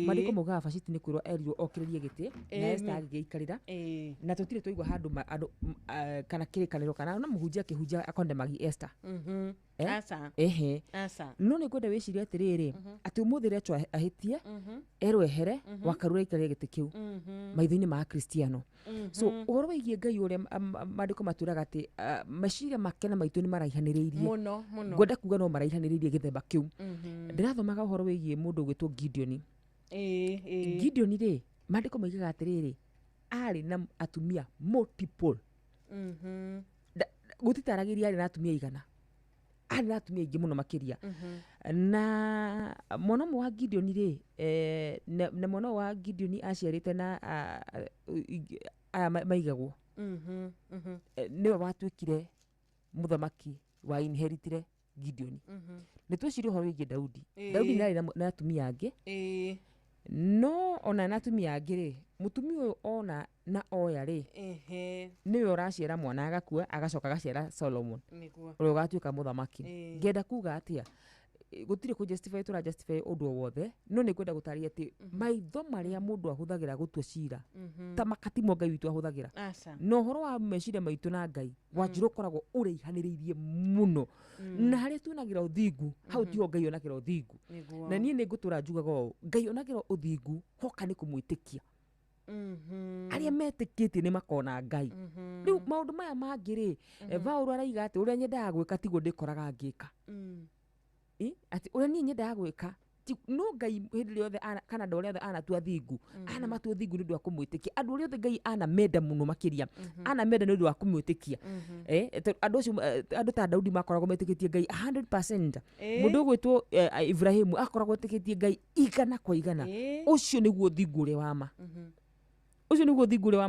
Maandĩko maugaga Vashti nĩ kwĩrwo erirwo okĩrĩrie gĩtĩ, na Esther agĩgĩikarĩra, na tũtirĩ twaigua handũ andũ kana kĩrĩkanĩro kana ona mũhunjia akĩhunjia akondemagi Esther. Aca. Ehe. Aca. No nĩ ngwenda wĩcirie atĩrĩrĩ, atĩ ũmũthĩ Rachel ahĩtie, erwo ehere, wakarura aikarĩre gĩtĩ kĩu maitho-inĩ ma Akristiano. So ũhoro wĩgiĩ Ngai ũrĩa maandĩko matwĩraga atĩ meciria make na maitũ nĩ maraihanĩrĩirie. Mũno, mũno. Ngwenda kuga no maraihanĩrĩirie gĩthemba kĩu. Ndĩrathomaga ũhoro wĩgiĩ mũndũ ũgwĩtwo Gideon. Gideon rĩ, maandĩko moigaga atĩrĩrĩ, arĩ na atumia multiple. Gũtitaragĩria arĩ na atumia igana. Arĩ na atumia aingĩ mũno makĩria. Na mwana ũmwe wa Gideon rĩ, na mwana wa Gideon aciarĩte na aya maigagwo. Nĩwe watuĩkire mũthamaki wa inheritire Gideon. Nĩ twĩcirie ũhoro wĩgiĩ Daudi. Daudi nĩ arĩ na atumia angĩ. No ona na atumia angĩ rĩ, mũtumia ũyũ ona na oya rĩ, nĩwe ũraciara mwana agakua, agacoka agaciara Solomon. Ũrĩa ũgatuĩka mũthamaki. Ngenda kuga atĩa, gũtirĩ kũ justify tũra justify ũndũ o wothe, no nĩ ngwenda gũtarĩria atĩ maitho marĩa mũndũ ahũthagĩra gũtua cira, ta makatimo Ngai witũ ahũthagĩra. Na ũhoro wa meciria maitũ na Ngai, Wanjirũ ũkoragwo ũraihanĩrĩirie mũno. Na harĩa tuonagĩra ũthingu, hau tiho Ngai onagĩra ũthingu. Na niĩ nĩ ngũtũra njugaga ũũ, Ngai onagĩra ũthingu hoka nĩ kũmwĩtĩkia. Arĩa metĩkĩtie nĩ makona Ngai. Rĩu maũndũ maya mangĩ rĩ, Paũlũ araiga atĩ ũrĩa nyendaga gwĩka tiguo ndĩkoraga ngĩka. Atĩ ũrĩa niĩ nyendaga gwĩka no Ngai hĩndĩ ĩrĩa yothe kana andũ arĩa othe anatua thingu, anamatua thingu nĩ ũndũ wa kũmwĩtĩkia. Andũ arĩa othe Ngai anamenda mũno makĩria, anamenda nĩ ũndũ wa kũmwĩtĩkia. Andũ acio, andũ ta Daudi makoragwo metĩkĩtie Ngai 100%. Mũndũ ũgwĩtwo Ibrahimu akoragwo etĩkĩtie Ngai igana kwa igana. Ũcio nĩguo thingu ũrĩa wa ma. Ũcio nĩguo thingu ũrĩa wa